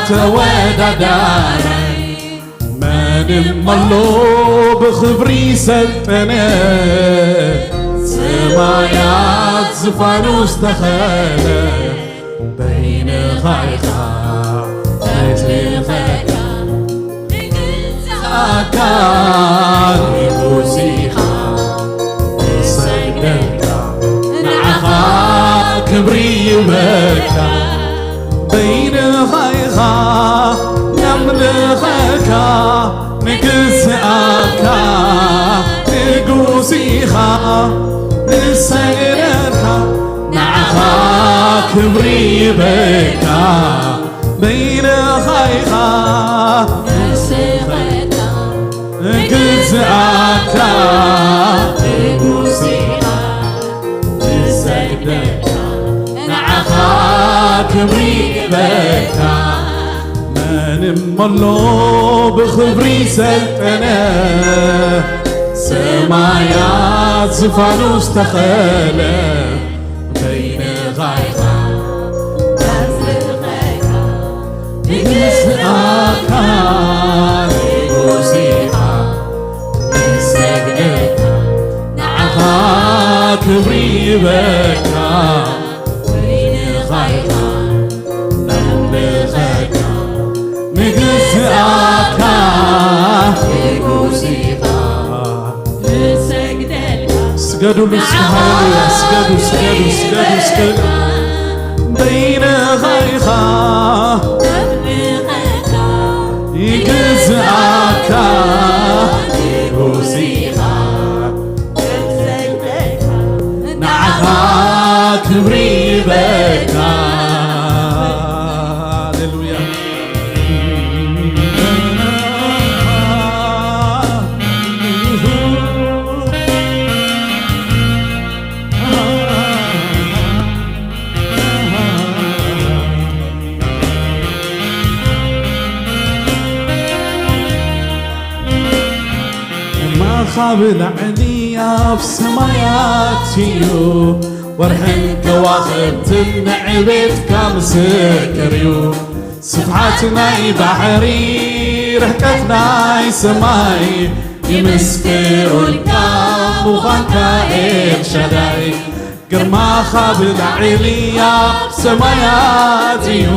ተወዳዳራይ። መንም ኣሎ ብኽብሪ ሰልጠነ፣ ሰማያት ዝፋኑ ዝተኸለ፣ በይንኻ ኢኻ ነምልኸካ ንግዛእካ ንጉስ ኢኻ ንሰግደልካ ንዓኻ ክብሪ ይበካ። በይንኻ ኢኻ ነምልኸካ ንግዝኣካ ንጉስ ኢኻ ንሰግደልካ ንዓኻ ክብሪ ይበካ። በይንኻ ኢኻ ንግዝኣካ ንጉስ ኢኻ ንሰግደልካ ንዓኻ ክብሪ ይበካ። መንም ኣሎ ብኽብሪ ሰልጠነ ሰማያት ዝፋኑ ዝተኸለ በይንኻ ኢኻ ነምልኸካ ንግዝኣካ ንጉስ ኢኻ ንሰግደልካ ንዓኻ ክብሪ ይበካ። በይንኻ ኢኻ ነምልኸካ ንግዝኣካ ንጉስ ኢኻ ንሰግደልካ ስገዱሉ እስኪ፣ ሃሌሉያ። ስገዱ፣ ስገዱ፣ ስገዱ፣ ስገዱ። በይንኻ ኢኻ ነምልኸካ ይግዝኣካ ንጉስ ኢኻ ንዓኻ ክብሪ ይበካ። ሃሌሉያ። ማኻ ብላዕሊ ኣብ ሰማያት እዩ፣ ወርሕን ከዋኽብትን ንዕቤትካ ምስክር እዩ። ስፍሓት ናይ ባሕሪ ርሕቀት ናይ ሰማይ ይምስክሩልካ ምዃንካ ኤልሻዳይ። ግርማኻ ብላዕሊ ኣብ ሰማያት እዩ፣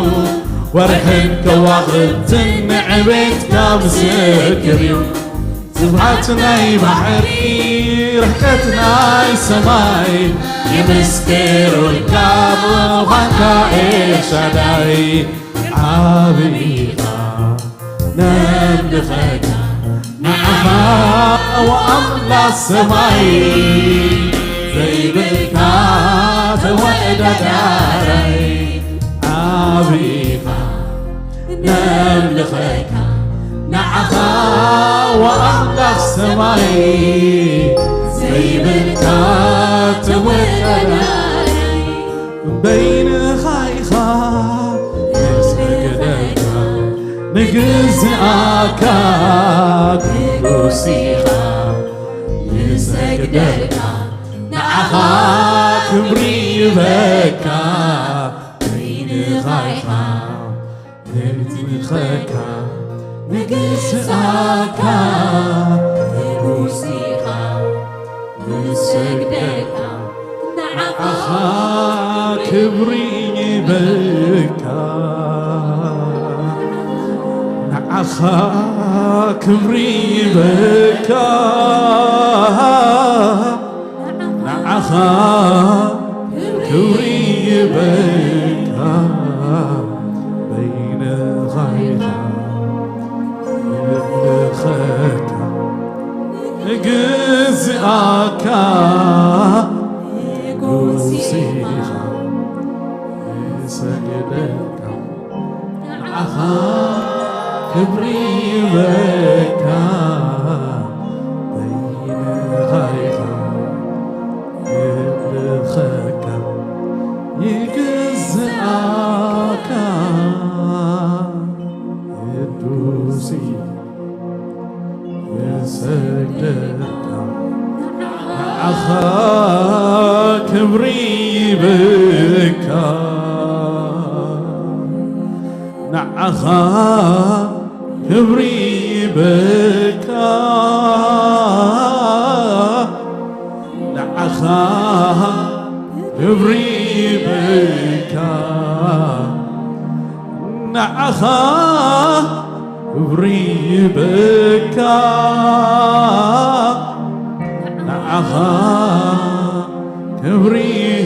ወርሕን ከዋኽብትን ንዕቤትካ ምስክር እዩ። ስፍሓት ናይ ባሕሪ ርሕቀት ናይ ሰማይ ይምስክሩልካ ምዃንካ ኤልሻዳይ። ዓቢ ኢኻ ነምልኸካ ንዓኻ ወኣምላኽ ሰማይ ዘይብልካ ተወዳዳራይ። ዓቢ ኢኻ ነምልኸካ ንዓኻ ወኣምላኽ ሰማይ ዘይብልካ ተወዳዳራይ። በይንኻ ኢኻ ንግዝኣካ ንጉስ ኢኻ ንሰግደልካ ንዓኻ ክብሪ ይበካ። በይንኻ ኢኻ ንበርኸካ ንግስኣካ ንጉስ ኢኻ ንሰግደካ ንዓኻ ክብሪ ይበካ ንዓኻ ክብሪ ይበካ ንዓኻ ክብሪ ይበካ በይንኻ ኢኻ ንብርኸካ ንግዝኣካ ንጉስ ኢኻ ንሰግደካ ንዓኻ ክብሪ ይበካ በይንኻ ኢኻ ንብርኸካ ይግዝኣካ ቅዱስ ንሰግደካ ንዓኻ ክብሪ ይበካ ንዓኻ ክብሪ ይበካ ንዓኻ ክብሪ ይበካ ንዓኻ ክብሪ ይበካ ንዓኻ ክብሪ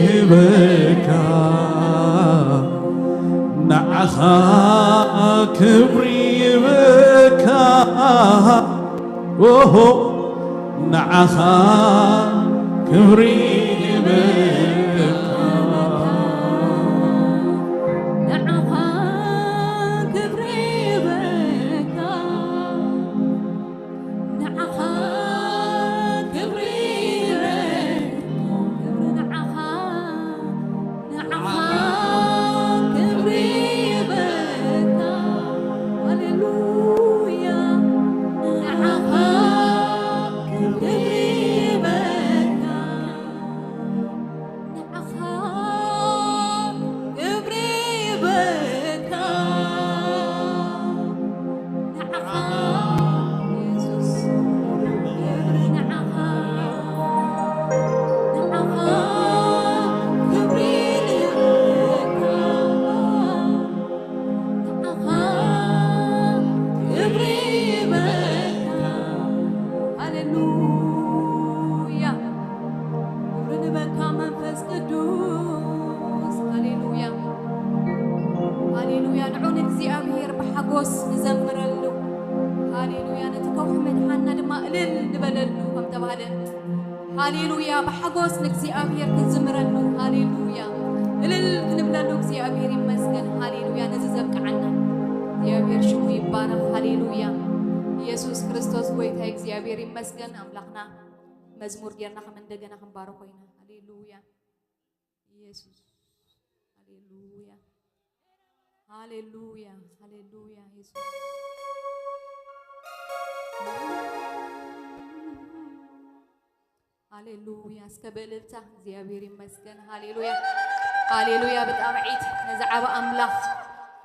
ይበካ ንዓኻ ክብሪ ይበካ ኦሆ ንዓኻ ክብሪ ይበካ ንዓኻ ክብሪ ይበካ ንዓኻ ክብሪ ይበካ ክብሪ ንዓኻ ንዓኻ ክብሪ ይበካ ሃሌሉያ ንዓኻ ክብሪ ይበካ ንዓኻ ክብሪ ይበካ ንዓኻ የሱስ ክብሪ ንዓኻ ንዓኻ ክብሪ ይበካ ንዓኻ ክብሪ ይበካ ሃሌሉያ ክብሪ ንበካ መንፈስ ቅዱስ ሃሌሉያ ሃሌሉያ ንዑ ንእግዚኣብሔር ብሓጎስ ንዘምረሉ ሃሌሉያ ነቲ ከውሒ መድሓና ድማ እልል ንበለሉ ከም ተባህለ ሃሌሉያ ብሓጎስ ንእግዚኣብሔር ክንዝምረሉ ሃሌሉያ እልል ክንብለሉ እግዚኣብሔር ይመስገን ሃሌሉያ ነዚ ዘብቅዓና እግዚኣብሔር ሽሙ ይባረኽ ሃሌሉያ ኢየሱስ ክርስቶስ ጎይታ እግዚኣብሔር ይመስገን ኣምላኽና መዝሙር ጌርና ከም እንደገና ክንባርኾ ኢና ሃሌሉያ ኢየሱስ ሃሌሉያ ሃሌሉያ ሃሌሉያ ኢየሱስ ሃሌሉያ እስከ ብእልልታ እግዚኣብሔር ይመስገን ሃሌሉያ ሃሌሉያ ብጣብዒት ነዚ ዓብ ኣምላኽ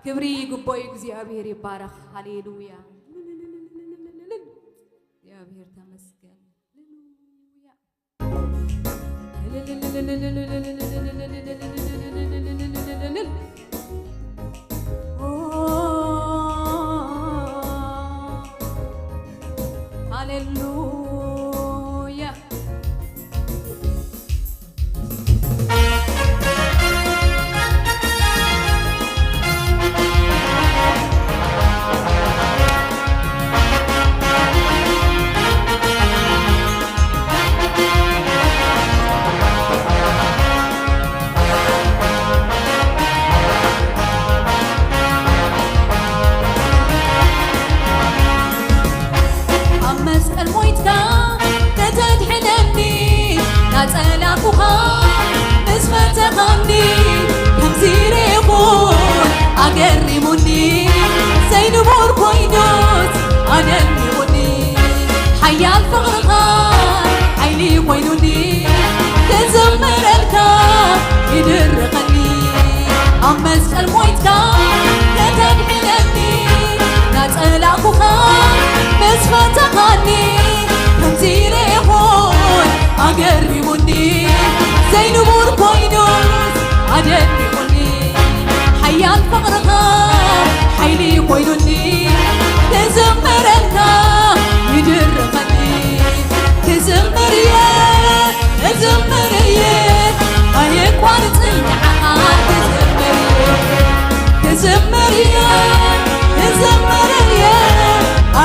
ክብሪ ይግቦ እዩ እግዚኣብሔር ይባረኽ ሃሌሉያ እግዚኣብሔር ተመስገን ሃሌሉያ ሃሌሉያ ኣብ መስቀል ሞይትካ ከተድሕነኒ ናጸላእኩኻ ምስ ፈተኻኒ ከምዚ ርኢኹን ኣገሪሙኒ ዘይንቡር ኮይኑስ ኣደኒቑኒ ሓያል ፍቕርኻ ሓይሊ ኮይኑኒ ክዝምረልካ ይድርኸኒ ኣብ መስቀል ሞይትካ ከተድሕነኒ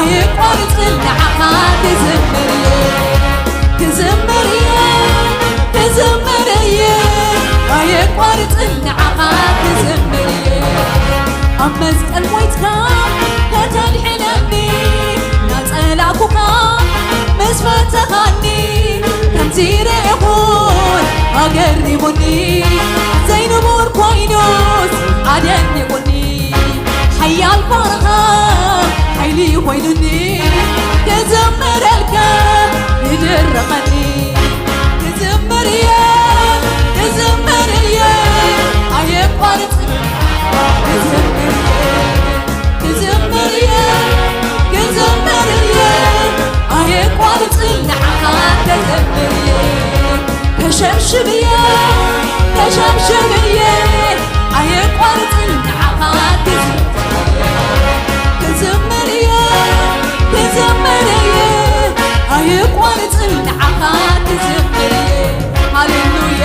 ኣየቋርጽን ንዓኻ ክዝምር እየ፣ ክዝምር እየ፣ ክዝምር እየ። ኣየቋርጽን ንዓኻ ክዝምር እየ። ኣብ መስቀል ሞይትካ ከተድሕነኒ፣ ናጸላእኩኻ ምስ ፈተኻኒ፣ ከምዚ ርኢኹን ኣገሪሙኒ፣ ዘይንቡር ኮይኑስ ኣደኒቑኒ። ሓያል ባርኻ ሓይሊ ኮይኑኒ፣ ክዝምረልካ ይድርኸኒ። ክዝምር እየ፣ ክዝምር እየ፣ ኣየቋርጽን ክዝምር እየ፣ ክዝምር እየ፣ ክዝምር እየ፣ ኣየቋርጽን ንዓኻ ክዝምር እየ። ከሸብሽብ እየ፣ ከሸብሽብ እየ፣ ኣየቋርጽን ንዓኻ ክዝምር እየ። ክዝምር እየ፣ ክዝምር እየ፣ ኣየቋርጽን ንዓኻ ክዝምር እየ። ሃሌሉያ።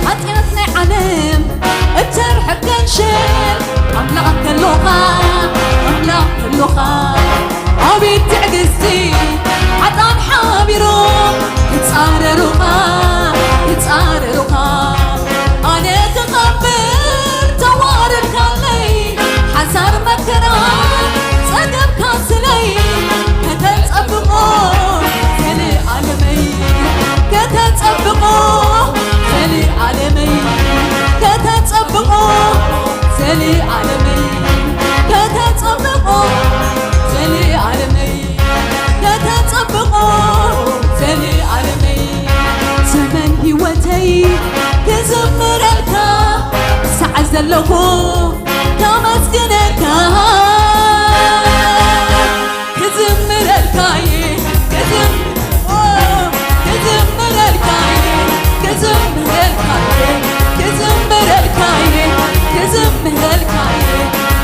ሓጢኣት ናይ ዓለም እተርሕቅ ገንሸል፣ ኣምላኽ ከሎኻ፣ ኣምላኽ ከሎኻ፣ ኣቤት ትዕግስቲ። ሓጣን ሓቢሮም ክጻረሩኻ፣ ክጻረሩኻ፣ ኣነ ክኸብር ተዋረድካለይ። ሓሳር መከራ ጸገብካ ስለይ፣ ከተጸብቆ ዘለኣለመይ፣ ከተጸብቆ ዘለኣለመይ፣ ከተጸብቆ ዘለኣለመይ፣ ከተጸብቆ ዘለኣለመይ፣ ከተጸብቆ ዘለኣለመይ። ዘመን ህይወተይ ክዝምረልካ ክሳዕ ዘለኹ ከመስግነካ። ክዝምረልካ እየ፣ ክዝም-፣ ኦ፣ ክዝምረልካ እየ፣ ክዝምረልካ እየ፣ ክዝምረልካ እየ፣ ክዝምረልካ እየ፣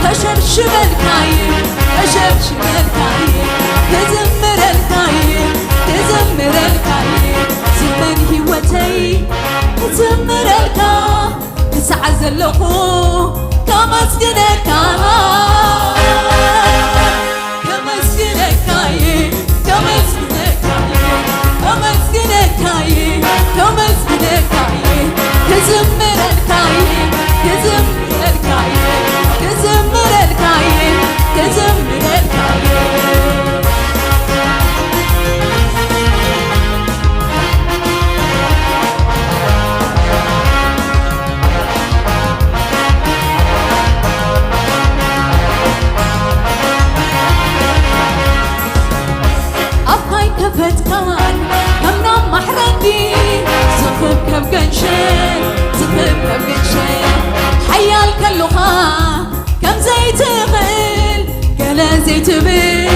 ከሸብሽበልካ እየ፣ ከሸብሽበልካ እየ፣ ክዝምረልካ እየ፣ ክዝምረልካ እየ። ዘመን ህይወተይ ክዝምረልካ ክሳዕ ዘለኹ ከመስግነካ፣ ከመስግነካ እየ፣ ከመስግነካ እየ፣ ከመስግነካ እየ፣ ከመስግነካ እየ፣ ክዝምረልካ እየ፣ ክዝምረልካ እየ፣ ክዝምረልካ እየ፣ ክዝምረልካ እየ። ኣፍካ ኣይከፈትካን ከም ናብ ማሕረዲ፣ ዝኽብከብ ገንሸል፣ ዝኽብከብ ገንሸል። ሓያል ከሎኻ ከም ዘይትኽእል፣ ገለ ዘይትብል፣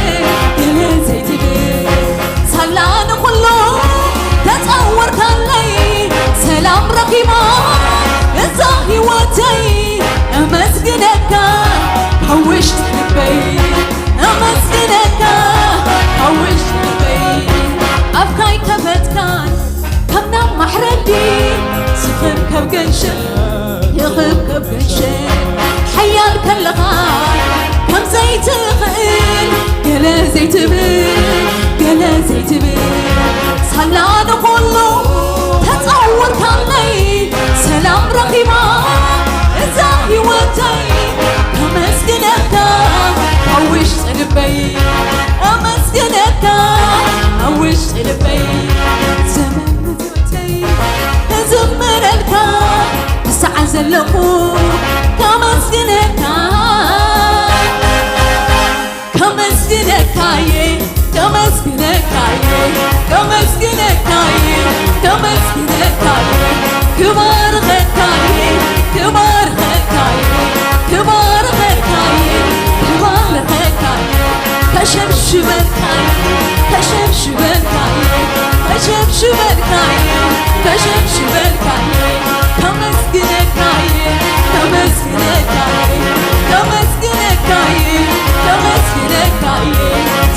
ገለ ዘይትብል፣ ሳላ ንኹሉ ተጸወርካለይ፣ ሰላም ረኺባ እዛ ህይወተይ። እመስግነካ ካብ ውሽጢ ልበይ፣ እመስግነካ ካብ ውሽጢ ልበይ። ኣፍካ ኣይከፈትካን ከም ናብ ማሕረዲ፣ ዝኽብከብ ገንሸል፣ ይኽብከብ ገንሸል። ሓያል ከለኻ ከም ዘይትኽእል፣ ገለ ዘይትብል፣ ገለ ዘይትብል፣ ሳላ ንኹሉ ተጸውርካለይ፣ ሰላም ረኺባ እዛ ህይወተይ። ከመስግነካ ካብ ውሽጢ ልበይ፣ ኣመስግነካ ካብ ውሽጢ ልበይ። ዘመን ህይወተይ ክዝምረልካ ክሳዕ ዘለኹ ከመስግነካ፣ ከመስግነካ እየ፣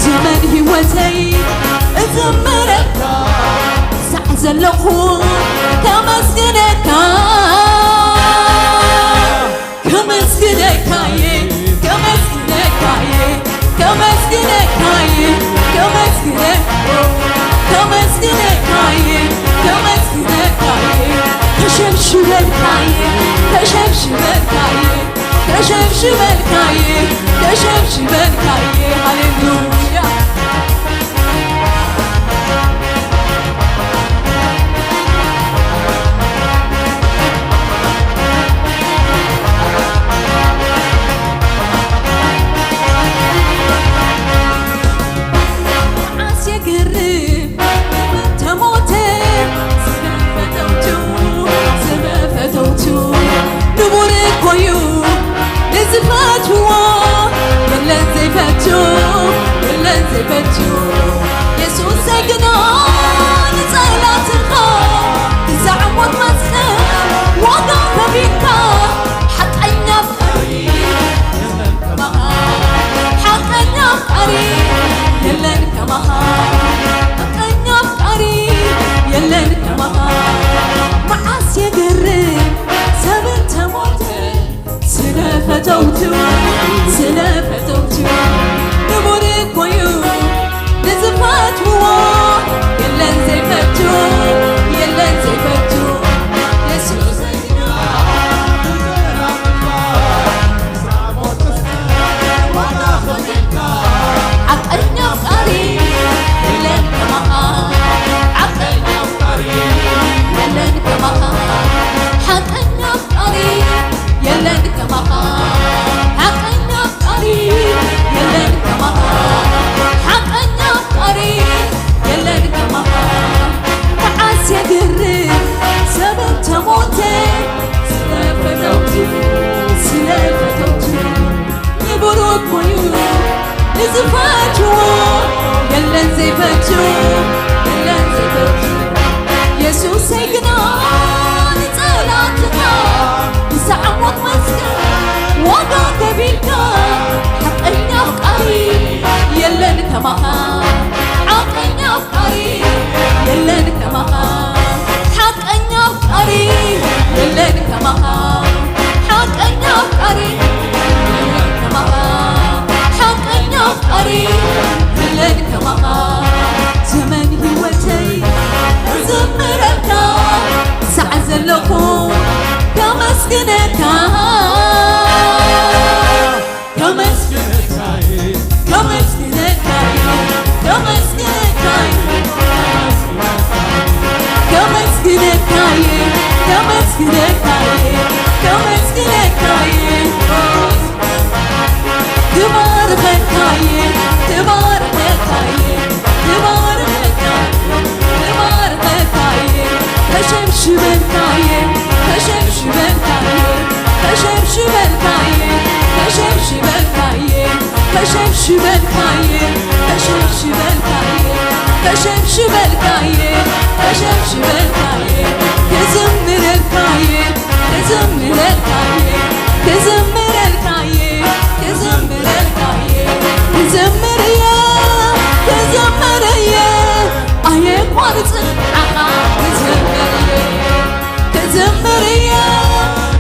ዘመን ህይወተይ እዝምረካ፣ ሳዕ ዘለኹ ከመስግነካ፣ ከመስግነካ እየ፣ ከመስግነካ እየ፣ ከመስግነካ እየ፣ ከመስግነ-፣ ከመስግነካ እየ፣ ከመስግነካ እየ፣ ከሸብሽበልካ እየ፣ ከሸብሽበልካ እየ፣ ከሸብሽበልካ እየ፣ ከሸብሽበልካ እየ። ሃሌሉያ። መዓስ የገርም ተሞተ ስለ ፈተውቱ፣ ስለ ፈተውቱ። ንቡር እኮ እዩ ንዝፈትዎ፣ የለን ዘይፈቱ፣ የለን ዘይፈቱ። የሱሰይ ግና ንጸላትኻ ክሳዕ ሞት መስቀል ዋጋ ከፊልካ፣ ሓቀኛ ኣፍቃሪ የለን ከማኻ፣ ሓቀኛ ኣፍቃሪ የለን ከማኻ፣ ሓቀኛ ኣፍቃሪ የለን ከማኻ። መዓስ የገርም ሰብ እንተሞተ ስለ ፈተውቱ፣ ስለ ፈተውቱ። ንቡር እኮ እዩ ንዝፈትዎ፣ የለን ዘይፈቱ፣ የለን ዘይፈቱ። የሱስ ሓቀኛ ኣፍቃሪ የለን ከማኻ፣ ሓቀኛ ኣፍቃሪ የለን ከማኻ፣ ሓቀኛ ኣፍቃሪ የለን ከማኻ፣ ሓቀኛ ኣፍቃሪ የለን ከማኻ፣ ሓቀኛ ኣፍቃሪ የለን ከማኻ። መዓስ የግርም ሰብ እንተሞተ ስለ ፈተውቱ፣ ስለ ፈተውቱ። ንቡር እኮ እዩ ንዝፈትዎ፣ የለን ዘይፈቱ፣ የለን ዘይፈቱ። የሱሰይ ግና ንጸላትኻ ክሳዕ ሞት መስቀል ዋጋ ከፊልካ፣ ሓቀኛ ኣፍቃሪ የለን ከማኻ፣ ሓቀኛ ኣፍቃሪ የለን ከማኻ፣ ሓቀኛ ኣፍቃሪ የለን ከማኻ፣ ሓቀኛ ኣፍቃሪ የለን ከማኻ፣ ሓቀኛ ኣፍቃሪ የለን ከማኻ። ዘመን ህይወተይ እዝምረልካ፣ ሳዕ ዘለኹ ከመስግነካ። ከመስግነካ እየ፣ ከመስግነካ እየ፣ ከመስግነካ እየ፣ ከመስግነካ እየ፣ ከመስግነካ እየ፣ ከመስግነካ እየ። ክባርኸካ እየ፣ ክባርኸካ እየ፣ ክባርኸካ፣ ክባርኸካ እየ። ከሸብሽበልካ እየ፣ ከሸብሽበልካ እየ፣ ከሸብሽበልካ እየ፣ ከሸብሽበልካ እየ፣ ከሸብሽበልካ እየ፣ ከሸብሽበልካ እየ፣ ከሸብሽበልካ እየ፣ ከሸብሽበልካ እየ። ክዝምረልካ እየ፣ ክዝምረልካ እየ፣ ክዝምረልካ እየ፣ ክዝምረልካ እየ። ክዝምር እየ፣ ክዝምር እየ፣ ኣየቋርጽን ንዓኻ ክዝምር እየ። ክዝምር እየ፣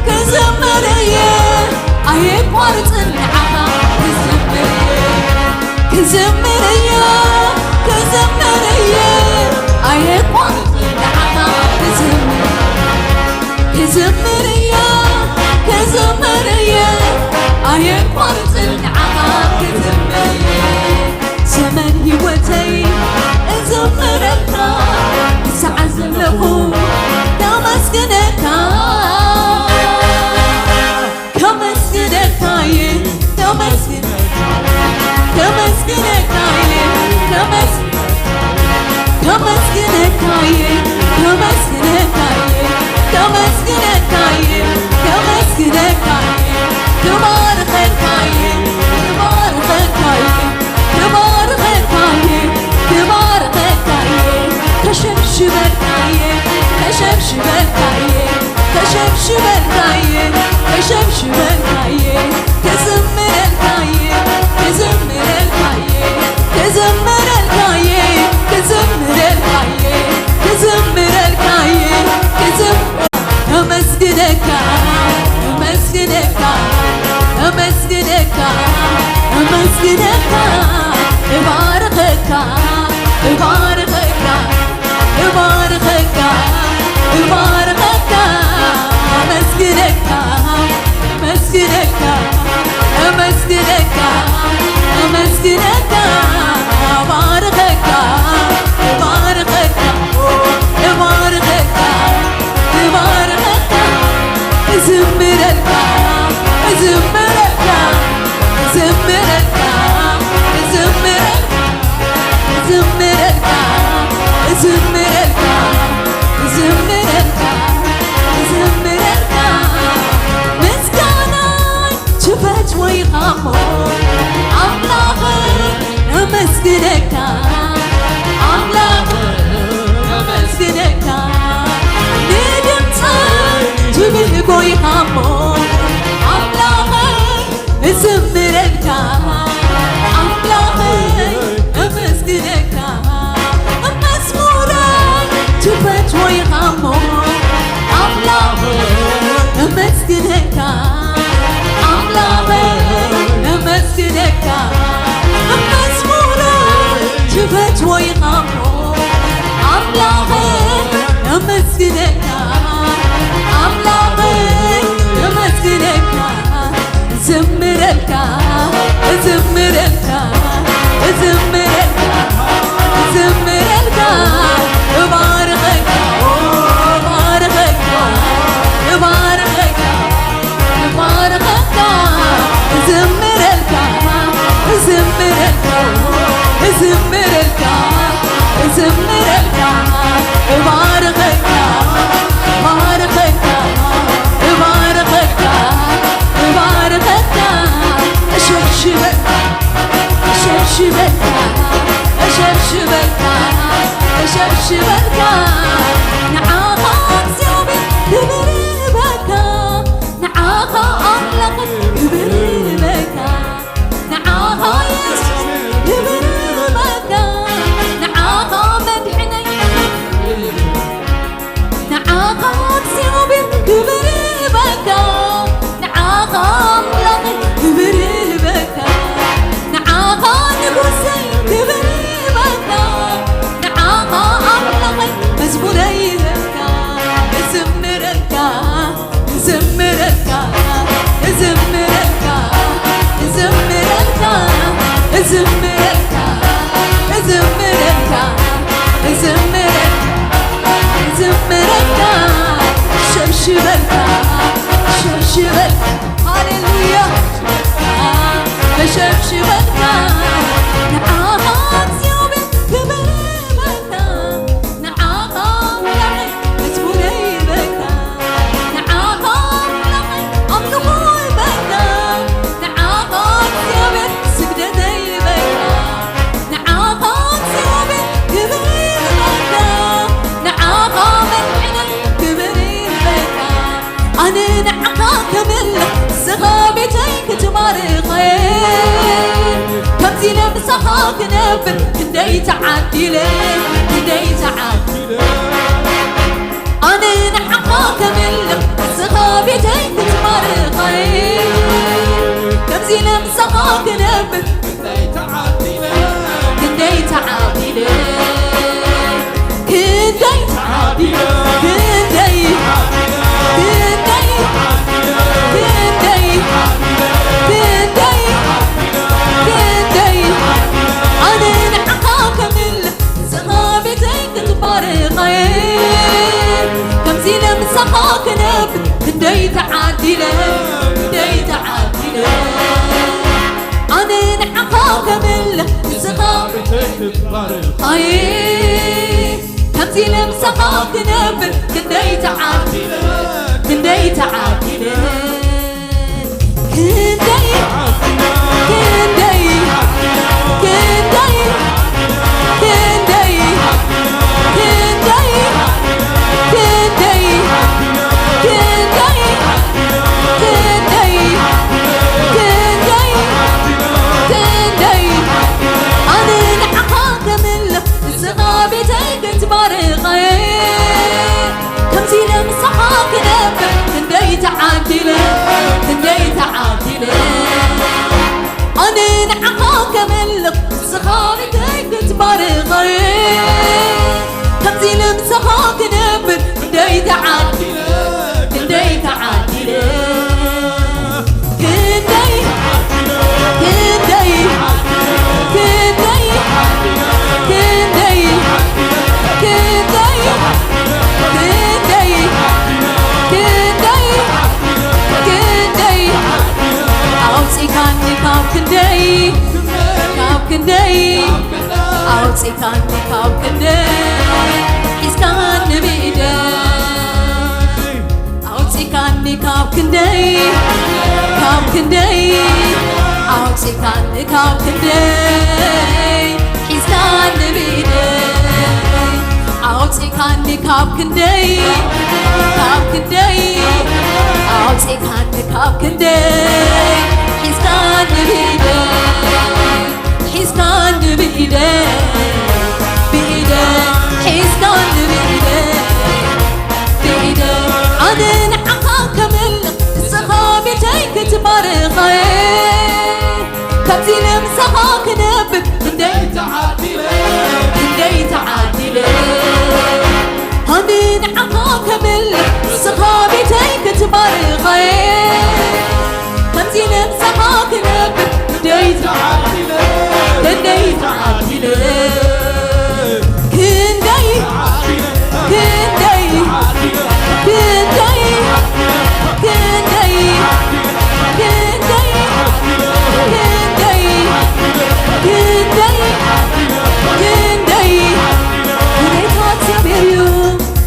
ክዝምር እየ፣ ኣየቋርጽን ንዓኻ ክዝምር እየ። ክዝምር እየ፣ ክዝምር እየ፣ ኣየቋርጽን ንዓኻ ክዝምር። ክዝምር እየ፣ ክዝምር እየ፣ ኣየቋርጽን ንዓኻ ክዝምር እየ። ዘመን ህይወተይ እዝምረልካ፣ ክሳዕ ዘለኹ ከመስግነካ። ከመስግነካ እየ፣ ከመስግነካ፣ ከመስግነካ እየ፣ ከመስ-፣ ከመስግነካ እየ፣ ከመስግነካ እየ፣ ከመስግነካ እየ፣ ከመስግነካ እየ። ክባርኸካ እየ፣ ክባርኸካ እየ፣ ክባርኸካ እየ፣ ክባርኸካ እየ። ከሸብሽበልካ እየ፣ ከሸብሽበልካ እየ፣ ከሸብሽበልካ እየ፣ ከሸብሽበልካ እየ። ክዝምረልካ እየ፣ ክዝምረልካ እየ፣ ግነካ፣ እባርኸካ፣ እባርኸካ፣ እባርኸካ፣ እባርኸካ፣ እዝምረልካ፣ እዝምረልካ፣ እዝምረልካ፣ እዝምረልካ፣ እዝምረልካ፣ እዝምረልካ፣ እዝምረልካ፣ እዝምረልካ፣ ምስጋናይ ትፈትዎ ኢኻ እሞ ኣምላኸይ ነመስግነካ፣ ኣምላኸይ ነመስግነካ፣ ንድምፀይ ትብህጎ ኢኻ እሞ ኣምላኸይ እዝምረልካ፣ ኣምላኸይ እመስግነካ፣ መዝሙረይ ትፈትዎ ኢኻ እሞ ኣምላኸይ እመስግነካ፣ ኣምላኸይ እመስግነካ፣ መዝሙረይ ትፈትዎ ኢኻ እሞ ኣምላኸይ እመስግነካ፣ ኣምላኸይ እመስግነካ። እዝምረልካ፣ እዝምረልካ፣ እዝምረልካ፣ እዝምረልካ፣ እባርኸካ፣ እባርኸካ፣ እባርኸካ፣ እባርኸካ፣ እዝምረልካ፣ እዝምረልካ፣ እዝምረልካ፣ እዝምረልካ፣ እባርኸካ፣ እባርኸካ፣ እባርኸካ፣ እባርኸካ፣ እሸብሽበካ፣ እሸብሽበካ፣ እሸብሽበካ፣ እሸብሽበካ፣ ንዓኻ እግዚኣብሔር ክብር ይህበካ፣ ንዓኻ ኣምላኽ ክብር ይህበካ። ንዓኻ የሱስ ክብር ይህበካ፣ ንዓኻ መድሕነይ፣ ንዓኻ እግዚኣብሔር ክብር ይህበካ፣ ንዓኻ ኣምላኸይ ክብር ይህበካ፣ ንዓኻ ንጉሰይ ክብር ይህበካ፣ ንዓኻ ኣምላኸይ መዝሙረይ ይህበካ፣ እዝምረልካ። እዝምረልካ፣ እዝምረልካ፣ እዝምረልካ፣ እዝምረልካ፣ እዝምረልካ፣ እዝምረልካ፣ እዝምረልካ፣ ሸብሽበልካ፣ ሸብሽበልካ፣ ሃሌሉያ፣ ሸብሽበልካ፣ ንዓኻ እግዚኣብሔር ክብር ይበልካ። ንዓኻ ኣምላኸይ መዝሙረይ ይበልካ፣ ንዓኻ ኣምላኸይ ኣምልኾ ይበልካ፣ ንዓኻ እግዚኣብሔር ስግደተይ ይበልካ፣ ንዓኻ እግዚኣብሔር ክብር ይበልካ፣ ንዓኻ መድሕነይ ክብር ይበልካ። ኣነ ንዓኻ ከመልኽ ንስኻ ቤተይ ክትባርኸ፣ ከምዚ ኢለ ምሳኻ ክነብር ክንደይ ተዓዲለ፣ ክንደይ ተዓዲለ። ኣነ ንዓኻ ከመልኽ ንስኻ ቤተይ ክትባርኸ፣ ከምዚ ኢለ ምሳኻ ክነብር ክንደይ ተዓዲለ፣ ክንደይ ተዓዲለ፣ ክንደይ፣ ክንደይ፣ ክንደይ፣ ክንደይ፣ ክንደይ፣ ኣነ ንዓኻ ከምልኽ ንስኻ ቤተይ ክትባርኸ፣ ከምዚ ኢለ ምሳኻ ክነብር ክንደይ ተዓዲለ፣ ክንደይ ተዓዲለ። ኣነ ንዓኻ ከምልኽ ንስኻ ኣይ ከምዚ ኢለ ምሳኻ ክነብር ክንደይ ተዓዲለ፣ ክንደይ ተዓዲለ። ክንደይ፣ ክንደይ፣ ክንደይ፣ ክንደይ፣ ክንደይ፣ ክንደይ፣ ክንደይ፣ ክንደይ፣ ክንደይ፣ ኣነ ንዓኻ ከምልኽ ንስኻ ቤተይ ክትባርኸ፣ ከምዚ ኢለ ምሳኻ ክነብር ክንደይ ተዓዲለ፣ ክንደይ ተዓዲለ። ኣነ ንዓኻ ከምልኽ ንስኻ ቤተይ ክትባርኸ፣ ከምዚ ኢለ ምሳኻ ክነብር ክንደይ ተዓዲለ፣ ክንደይ ተዓዲለ። ክንደይ፣ ክንደይ፣ ክንደይ ካብ ክንደይ ኣውፂካኒ ካብ ክንደይ ሒዝካኒ ብኢደይ ኣውፂካኒ ካብ ክንደይ ካብ ክንደይ ኣውፂካኒ ካብ ክንደይ ሒዝካኒ ብኢደይ ኣውፂካኒ ካብ ክንደይ ካብ ክንደይ ኣውፂካኒ ካብ ክንደይ ሒዝካኒ ብኢደይ ሒዝካኒ ብኢደይ ብኢደይ ሒዝካኒ ብኢደይ ብኢደይ ኣነ ንዓኻ ከምልኽ ንስኻ ቤተይ ክትባርኸ ከምዚ ንምሳኻ ክነብር ክንደይ ተዓዲለ ክንደይ ተዓዲለ ኣነ ንዓኻ ከምልኽ ንስኻ ቤተይ ክትባርኸ ከምዚ ንምሳኻ ክነብር ክንደይ ተዓዲለ ክንደይ ተዓዲለ ክንደይ ክንደይ ክንደይ ክንደይ ክንደይ ክንደይ ክንደይ ሁኔታ እግዚኣብሔር እዩ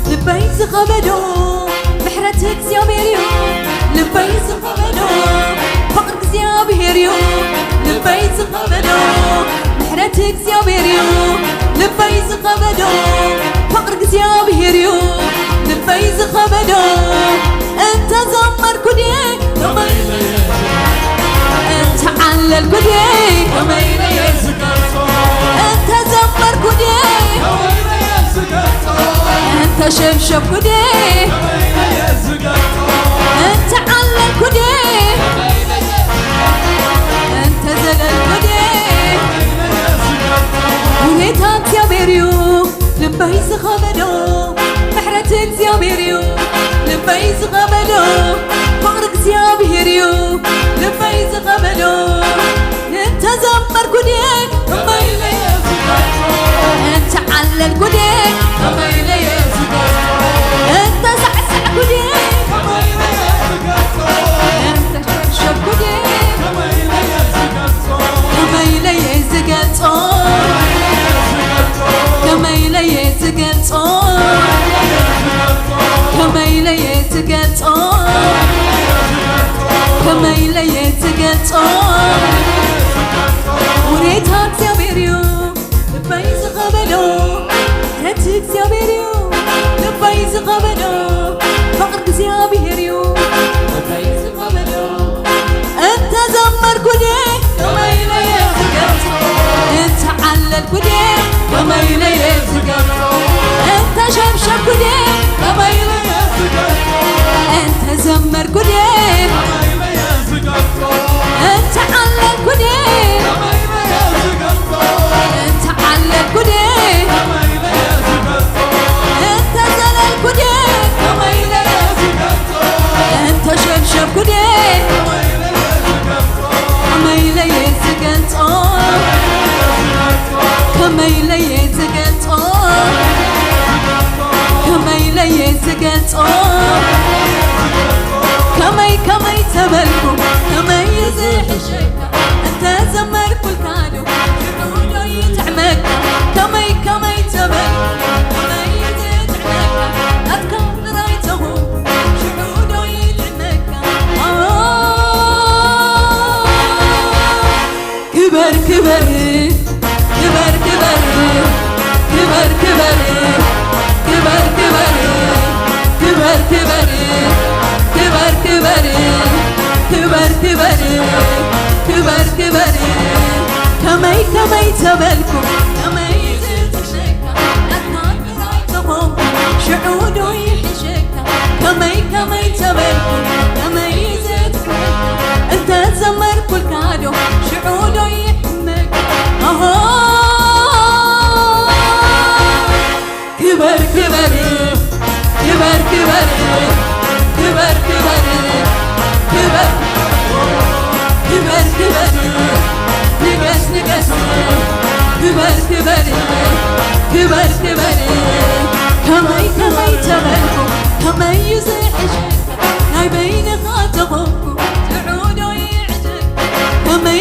ልበይ ዝኸበዶ ምሕረት እግዚኣብሔር እዩ ልበይ ዝኸበዶ ፍቕሪ እግዚኣብሔር እዩ ልበይ ዝኸበዶ ምሕረት እግዚኣብሔር እዩ ልበይ ዝኸበዶ ፍቕሪ እግዚኣብሔር እዩ ልበይ ዝኸበዶ እንተ ዘመርኩ ድየ ከመይ እንተ ዓለልኩ ድየ ከመይ እንተ ዘመርኩ ድየ እንተ ሸብሸብኩ ድየ እንተ ዓለልኩ ድየ እንተ ዘለልኩ ድየ ሁኔታ እግዚኣብሔር እዩ ልበይ ዝኸበዶ ምሕረት እግዚኣብሔር እዩ ልበይ ዝኸበዶ ፍቕሪ እግዚኣብሔር እዩ ልበይ ዝኸበዶ እንተ ዘመርኩ ድየ ከመይ ኢለ እየ ዝገልጾ እንተ ዓለልኩ ድየ ከመይ ኢለ እየ ዝገልጾ እንተ ሳዕሳዕኩ ድየ ከመይ ኢለ እየ ዝገልጾ እንተ ሸብሸብኩ ድየ ከመይ ኢለ እየ ዝገልጾ ከመይ ኢለ እየ ዝገልጾ ከመይ ኢለ እየ ዝገልጾ ከመይ ኢለ እየ ዝገልጾ ከመይ ኢለ እየ ዝገልጾ ውሬታ እግዚኣብሔር እዩ ልበይ ዝኸበዶ ምሕረት እግዚኣብሔር እዩ ልበይ ዝኸበዶ ፍቕሪ እግዚኣብሔር እዩ ልበይ ዝኸበዶ እንተ ዘመርኩ ድየ ከመይ ኢለ እየ ዝገልጾ እንተ ዓለልኩ ድየ ከመይ ኢለ እየ ዝገልጾ እንተ ሸብሸብኩ ድየ ከመይ ኢለ እየ ዝገልጾ እንተ ዘመርኩ ድየ ከመይ ኢለ እየ ዝገልጾ እንተ ዓለልኩ ድየ ከመይ ኢለ እየ ዝገልጾ እንተ ዓለልኩ ድየ ከመይ ኢለ እየ ዝገልጾ እንተ ዘለልኩ ድየ ከመይ ኢለ እየ ዝገልጾ እንተ ሸብሸብኩ ድየ ከመይ ኢለ እየ ዝገልጾ ከመይ ኢለ እየ ዝገልጾ ከመይ ኢለ እየ ዝገልጾ ከመይ ኢለ እየ ዝገልጾ ከመይ ከመይ ተበልኩ ከመይ እዩ ዝሕሸካ እንተ ዘመርኩልካ ዶ ሽዑ ዶ ይጥዕመካ ከመይ ከመይ ተበልኩ ከመይ እዩ ዝጥዕመካ ናትካ ጥራይ ተኾንኩ ሽዑ ዶ ይጥዕመካ ክበር ክበር ክበር ክበር ክበር ክበር ክበር ክበር ክበር ክበር ክበር ክበር ክበር ክበር ክበር ከመይ ከመይ ተበልኩ ከመይ ዝትሸካ ናትካ ጥራይ ተኾንኩ ሽዑ ዶ ይሕሸካ ከመይ ከመይ ተበልኩ ከመይ ዝትሸካ እንተ ዘመርኩልካ ዶ ሽዑ ዶ ይሕመካ ኣሆ ክበር ክበር ክበር ክበር ክበር ክበር ክበር ክበር ክበር ንገስ ንገስ ክበር ክበር ክበር ክበር ከመይ ከመይ ተበልኩ ከመይ እዩ ዝሕሸካ ናይ በይንኻ ተኾንኩ ሽዑ ዶ ይዕሸካ ከመይ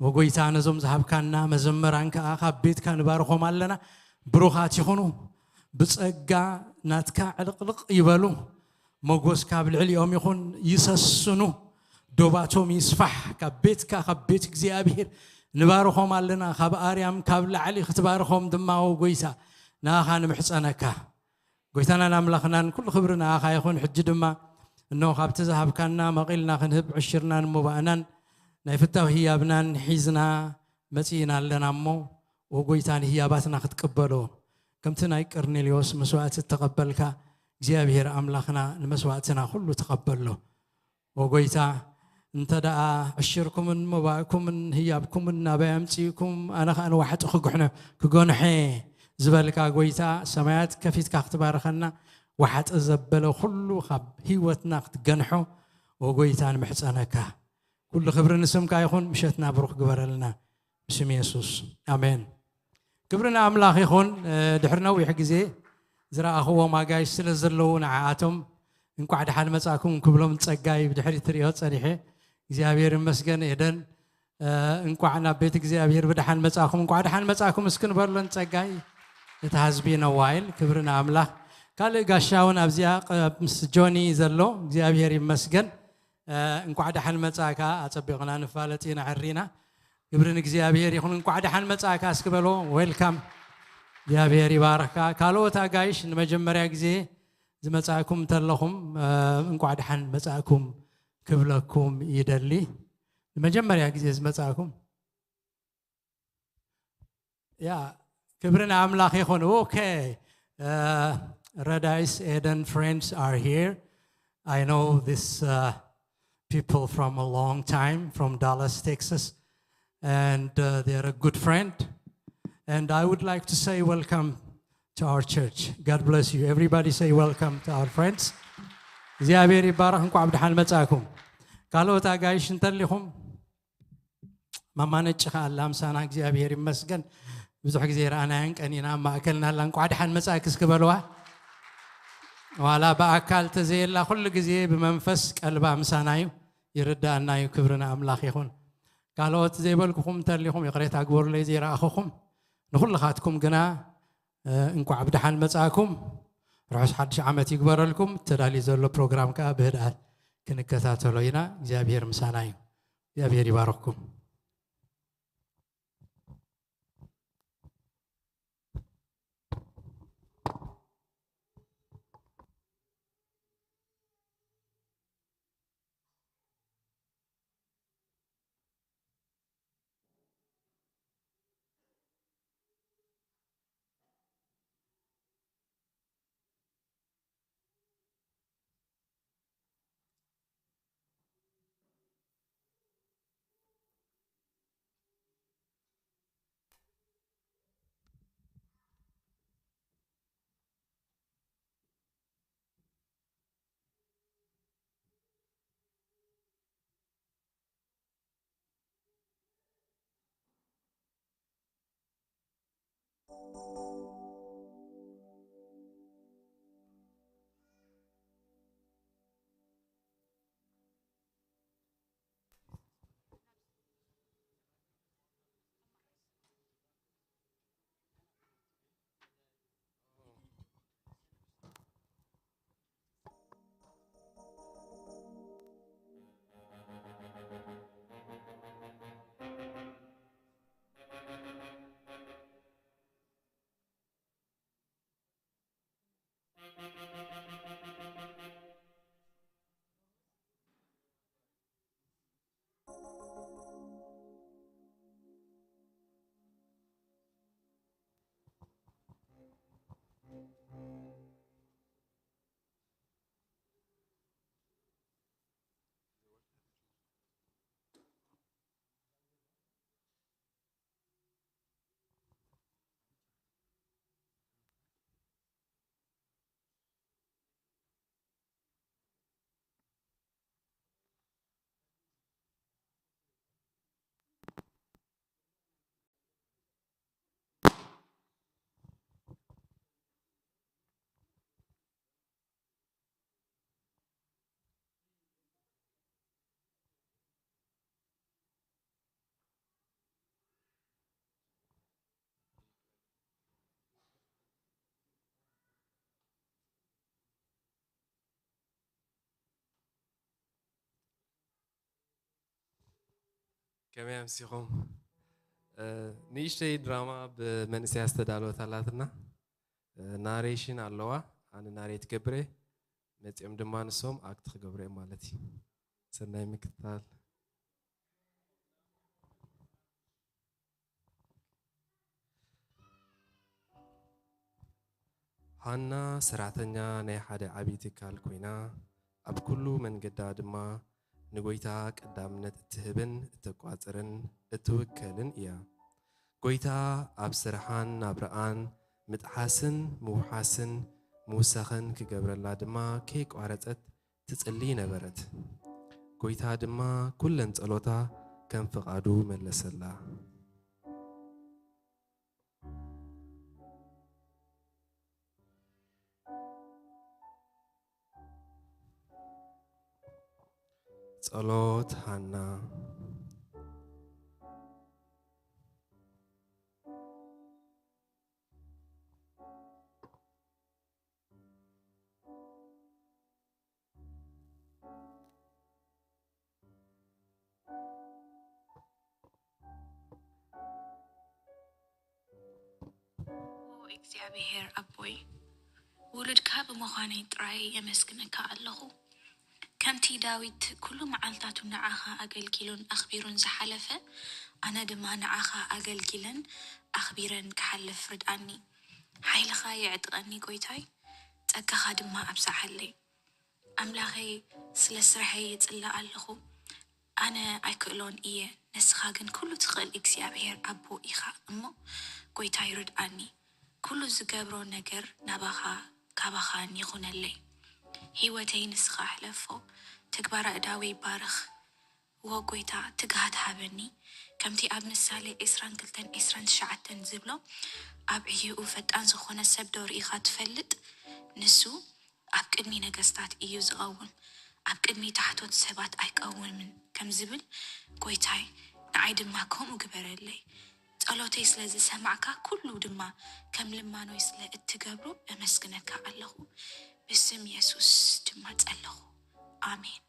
ወጎይታ ነዞም ዝሃብካና መዘመራን ከዓ ካብ ቤትካ ንባርኾም ኣለና። ብሩኻት ይኹኑ፣ ብጸጋ ናትካ ዕልቕልቕ ይበሉ። መጎስካ ኣብ ልዕሊኦም ይኹን፣ ይሰስኑ፣ ዶባቶም ይስፋሕ። ካብ ቤትካ፣ ካብ ቤት እግዚኣብሔር ንባርኾም ኣለና። ካብ ኣርያም ካብ ላዕሊ ክትባርኾም ድማ ወጎይታ ንኣኻ ንምሕጸነካ። ጎይታናን ኣምላኽናን ኩሉ ክብሪ ንኣኻ ይኹን። ሕጂ ድማ እነሆ ካብቲ ዝሃብካና መቒልና ክንህብ ዕሽርናን ምባእናን ናይ ፍታው ህያብናን ሒዝና መጺእና ኣለና እሞ፣ ወጎይታ ንህያባትና ክትቅበሎ ከምቲ ናይ ቀርኔልዮስ መስዋእቲ እተቐበልካ እግዚኣብሔር ኣምላኽና ንመስዋእትና ኩሉ ተቐበሎ። ወጎይታ እንተ ደኣ ዕሽርኩምን መባእኩምን ህያብኩምን ናባይ ኣምጺእኩም ኣነ ኸኣ ንዋሕጢ ክጉሕነ ክጎንሐ ዝበልካ ጎይታ ሰማያት ከፊትካ ክትባርኸና ዋሕጢ ዘበለ ኩሉ ካብ ህይወትና ክትገንሖ ወጎይታ ንምሕጸነካ። ኩሉ ክብሪ ንስምካ ይኹን። ምሸትና ብሩኽ ግበረልና ብስም የሱስ ኣሜን። ክብሪ ንኣምላኽ ይኹን። ድሕሪ ነዊሕ ግዜ ዝረኣኽዎም ኣጋይሽ ስለ ዘለዉ ንዓኣቶም እንቋዕ ደሓን መጻእኩም ክብሎም ጸጋይ ብድሕሪት ትሪኦ ጸኒሐ። እግዚኣብሔር ይመስገን። ኤደን እንቋዕ ናብ ቤት እግዚኣብሔር ብደሓን መጻእኩም፣ እንቋዕ ደሓን መጻእኩም እስኪ ንበሎን ጸጋይ። እቲ has been a while። ክብሪ ንኣምላኽ። ካልእ ጋሻ እውን ኣብዚኣ ምስ ጆኒ ዘሎ እግዚኣብሔር ይመስገን። እንቋዕ ደሓን መጻእካ። ኣጸቢቕና ንፋለጥ ኢና ዕሪና። ክብሪ ንእግዚኣብሔር ይኹን። እንቋዕ ደሓን መጻእካ እስኪ በሎ። ዌልካም። እግዚኣብሔር ይባርኽካ። ካልኦት ኣጋይሽ ንመጀመርያ ግዜ ዝመጻእኩም እንተለኹም እንቋዕ ደሓን መጻእኩም ክብለኩም ይደሊ። ንመጀመርያ ግዜ ዝመጻእኩም ያ ክብሪ ንኣምላኽ ይኹን። Okay. Uh, Radais Eden friends are here. I know this uh, people from a long time from Dallas, Texas, and uh, they're a good friend. And I would like to say welcome to our church. God bless you. Everybody say welcome to our friends. እግዚኣብሔር ይባረኽ። እንኳዕ ብደሓን መጻእኩም። ካልኦት ኣጋይሽ እንተሊኹም ማማ ነጭ ከኣ ኣላ ምሳና። እግዚኣብሔር ይመስገን። ብዙሕ ግዜ ረኣናያን ቀኒና ኣብ ማእከልና ኣላ። እንቋዕ ደሓን መጻእኪ እስኪ በልዋ። ዋላ ብኣካል ተዘየላ ኩሉ ግዜ ብመንፈስ ቀልባ ምሳና እዩ። ይርዳኣና እዩ። ክብሪ ንኣምላኽ ይኹን። ካልኦት ዘይበልኩኹም እንተሊኹም ይቕሬታ ግበሩለይ ዘይረኣኹኹም። ንኹልኻትኩም ግና እንቋዕ ብደሓን መጻእኩም። ርሑስ ሓድሽ ዓመት ይግበረልኩም። ተዳልዩ ዘሎ ፕሮግራም ከኣ ብህድኣት ክንከታተሎ ኢና። እግዚኣብሔር ምሳና እዩ። እግዚኣብሔር ይባርኽኩም። ከመይ ኣምሲኹም? እ፣ ንእሽተይ ድራማ ብመንእሰያት ዝተዳለወት ኣላትና። እ፣ ናሬሽን ኣለዋ። ኣነ ናሬት ገብረ፣ መጺኦም ድማ ንሶም ኣክት ክገብሩ እዮም ማለት እዩ። ሰናይ ምክትታል። ሃና ሰራሕተኛ ናይ ሓደ ዓቢ ትካል ኮይና፣ ኣብ ኩሉ መንገዳ ድማ ንጎይታ ቀዳምነት እትህብን እተቋጽርን እትውከልን እያ። ጎይታ ኣብ ስርሓን ናብርኣን ምጥሓስን ምውሓስን ምውሳኽን ክገብረላ ድማ ከይቋረጸት ትጽሊ ነበረት። ጎይታ ድማ ኩለን ጸሎታ ከም ፍቓዱ መለሰላ። ጸሎት ሃና። ኦ እግዚኣብሔር ኣቦይ፣ ውሉድካ ብምዃነይ ጥራይ የመስግነካ ኣለኹ። ከምቲ ዳዊት ኩሉ መዓልታቱ ንዓኻ ኣገልጊሉን ኣኽቢሩን ዝሓለፈ፣ ኣነ ድማ ንዓኻ ኣገልጊለን ኣኽቢረን ክሓልፍ ርድኣኒ። ሓይልኻ የዕጥቐኒ ጐይታይ፣ ጸጋኻ ድማ ኣብዝሓለይ። ኣምላኸይ፣ ስለ ስርሐይ ይጽለ ኣለኹ። ኣነ ኣይክእሎን እየ፣ ንስኻ ግን ኩሉ ትኽእል እግዚኣብሄር ኣቦ ኢኻ እሞ፣ ጐይታይ ርድኣኒ። ኩሉ ዝገብሮ ነገር ናባኻ፣ ካባኻን ይኹነለይ። ህይወተይ ንስኻ ሕለፎ፣ ተግባረ እዳወይ ባርኽ። ዎ ጐይታ፣ ትግሃት ሃበኒ። ከምቲ ኣብ ምሳሌ ዕስራን ክልተን ዕስራን ትሽዓተን ዝብሎ፣ ኣብ ዕዮኡ ፈጣን ዝኾነ ሰብ ዶ ርኢኻ ትፈልጥ? ንሱ ኣብ ቅድሚ ነገስታት እዩ ዝቐውም፣ ኣብ ቅድሚ ታሕቶት ሰባት ኣይቀውምን ከም ዝብል፣ ጐይታይ፣ ንዓይ ድማ ከምኡ ግበረለይ። ጸሎተይ ስለ ዝሰማዕካ፣ ኩሉ ድማ ከም ልማኖይ ስለ እትገብሮ እመስግነካ ኣለኹ። ብስም የሱስ ድማ ጸለኹ። ኣሜን።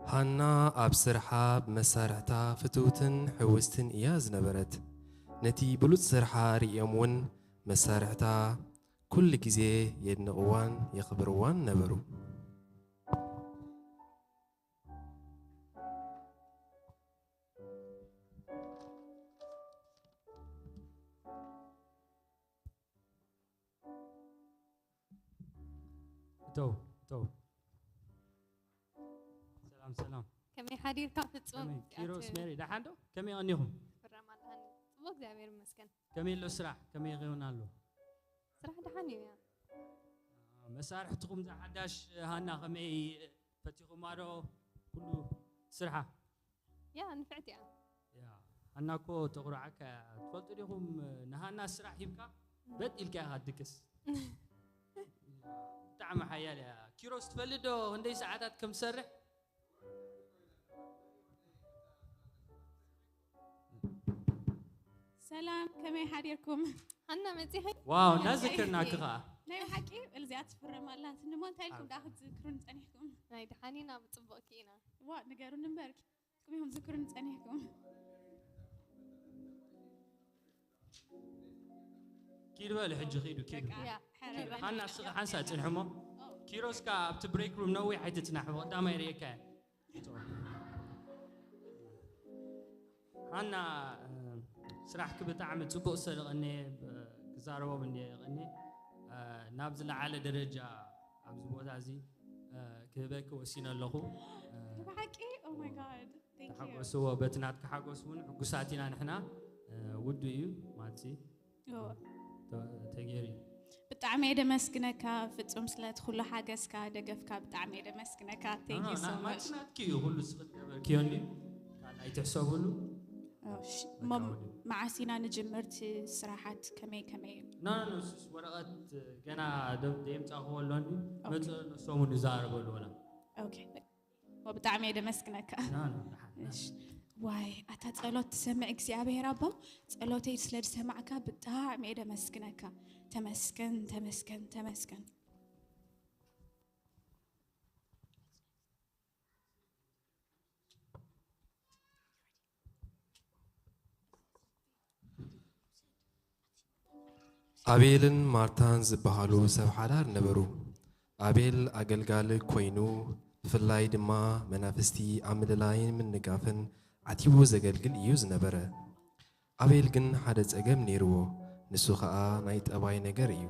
ሃና ኣብ ስርሓ ብመሳርሕታ ፍትውትን ሕውስትን እያ ዝነበረት። ነቲ ብሉጽ ስርሓ ርእዮም እውን መሳርሕታ ኩሉ ግዜ የድንቕዋን የኽብርዋን ነበሩ። እተው እተው። ሰላም ሰላም። ከመይ ሓዲርካ ፍጹም? ከመይ ኪሮስ፣ ሜሪ፣ ደሓን ዶ? ከመይ ቀኒኹም? ፍረም ኣለሃኒ። ጽቡቕ፣ እግዚኣብሔር ይመስገን። ከመይ ኣሎ ስራሕ? ከመይ ይኸውን ኣሎ? ስራሕ ደሓን እዩ። መሳርሕትኹም እዛ ሓዳሽ ሃና ከመይ ፈቲኹማ ዶ? ኩሉ ስርሓ? ያ፣ ንፍዕቲ እያ። ያ፣ ሃና እኮ ተኹርዓካ እያ። ትፈልጡ ዲኹም፣ ንሃና ስራሕ ሂብካ በጥ ኢልካ ኢኻ ትድቅስ። ብጣዕሚ ሓያል እያ። ኪሮስ ትፈልጥ ዶ ክንደይ ሰዓታት ከም ትሰርሕ? ሰላም፣ ከመይ ሓዲርኩም? ሃና መጺኺ? ዋው፣ እናዘከርናኪ ኸኣ። ናይ ብሓቂ እዚኣ ትፍረም ኣላትኒ እሞ እንታይ ኢልኩም ደኣ ክትዝክሩኒ ጸኒሕኩም? ናይ ደሓን ኢና፣ ብጽቡቕኪ ኢና። ዋእ፣ ንገሩኒ እምበር፣ ንስኹም ኢኹም ትዝክሩኒ ጸኒሕኩም። ኪዱ በል ሕጂ፣ ኪዱ፣ ኪዱ። በቃ፣ ሓራ በል። ሃና፣ እስኺ ሓንሳእ ጽንሒ እሞ። ኪሮስ ከኣ ኣብቲ ብሬክ ሩም ነዊሕ ኣይትጽናሕ፣ ቀዳማይ ርእየካ እየ። ሃና፣ እ፣ ስራሕኪ ብጣዕሚ ጽቡቕ፣ ስለ ዝቐነየ፣ እ፣ ክዛረቦም እንድየ ቀንየ፣ እ፣ ናብ ዝለዓለ ደረጃ ኣብዚ ቦታ እዚ፣ እ፣ ክህበኪ ወሲነ ኣለኹ። እ፣ ብሓቂ? Oh my God, thank you። ተሓጎስዎ፣ በቲ ናትኪ ሓጎስ እውን ሕጉሳት ኢና ንሕና። እ፣ ውዱእ እዩ ማለት እዩ። ተ-፣ ተገይሩ እዩ። ብጣዕሚ እየ ደመስግነካ ፍጹም፣ ስለቲ ኩሉ ሓገዝካ፣ ደገፍካ ብጣዕሚ እየ ደመስግነካ። Thank you so much። ናትኪ እዩ፣ ኩሉ እስኺ ዝገበርክዮ እንድዩ። ካልእ ኣይትሕሰብሉ። እሺ፣ እሞ መዓስ ኢና ንጅምር እቲ ስራሓት? ከመይ ከመይ እዩ? ኖ፣ ኖ፣ ኖ፣ እሱስ ወረቐት ገና ደ-፣ ደየምጻእክዎ ኣሎ እንድዩ። መጽእ ሰሙን ንዛረበሉ ወላ። ኦኬ። ብጣዕሚ እየ ደመስግነካ። ዋይ ኣታ ጸሎት ትሰምዕ እግዚኣብሔር ኣቦ፣ ጸሎተይ ስለ ዝሰማዕካ ብጣዕሚ እየ ደመስግነካ። ተመስገን፣ ተመስገን፣ ተመስገን። ኣቤልን ማርታን ዝበሃሉ ሰብ ሓዳር ነበሩ። ኣቤል ኣገልጋሊ ኮይኑ፣ ብፍላይ ድማ መናፍስቲ ኣብ ምልላይን ምንጋፍን ዓቲቡ ዘገልግል እዩ ዝነበረ። ኣቤል ግን ሓደ ጸገም ነይርዎ፣ ንሱ ኸኣ ናይ ጠባይ ነገር እዩ።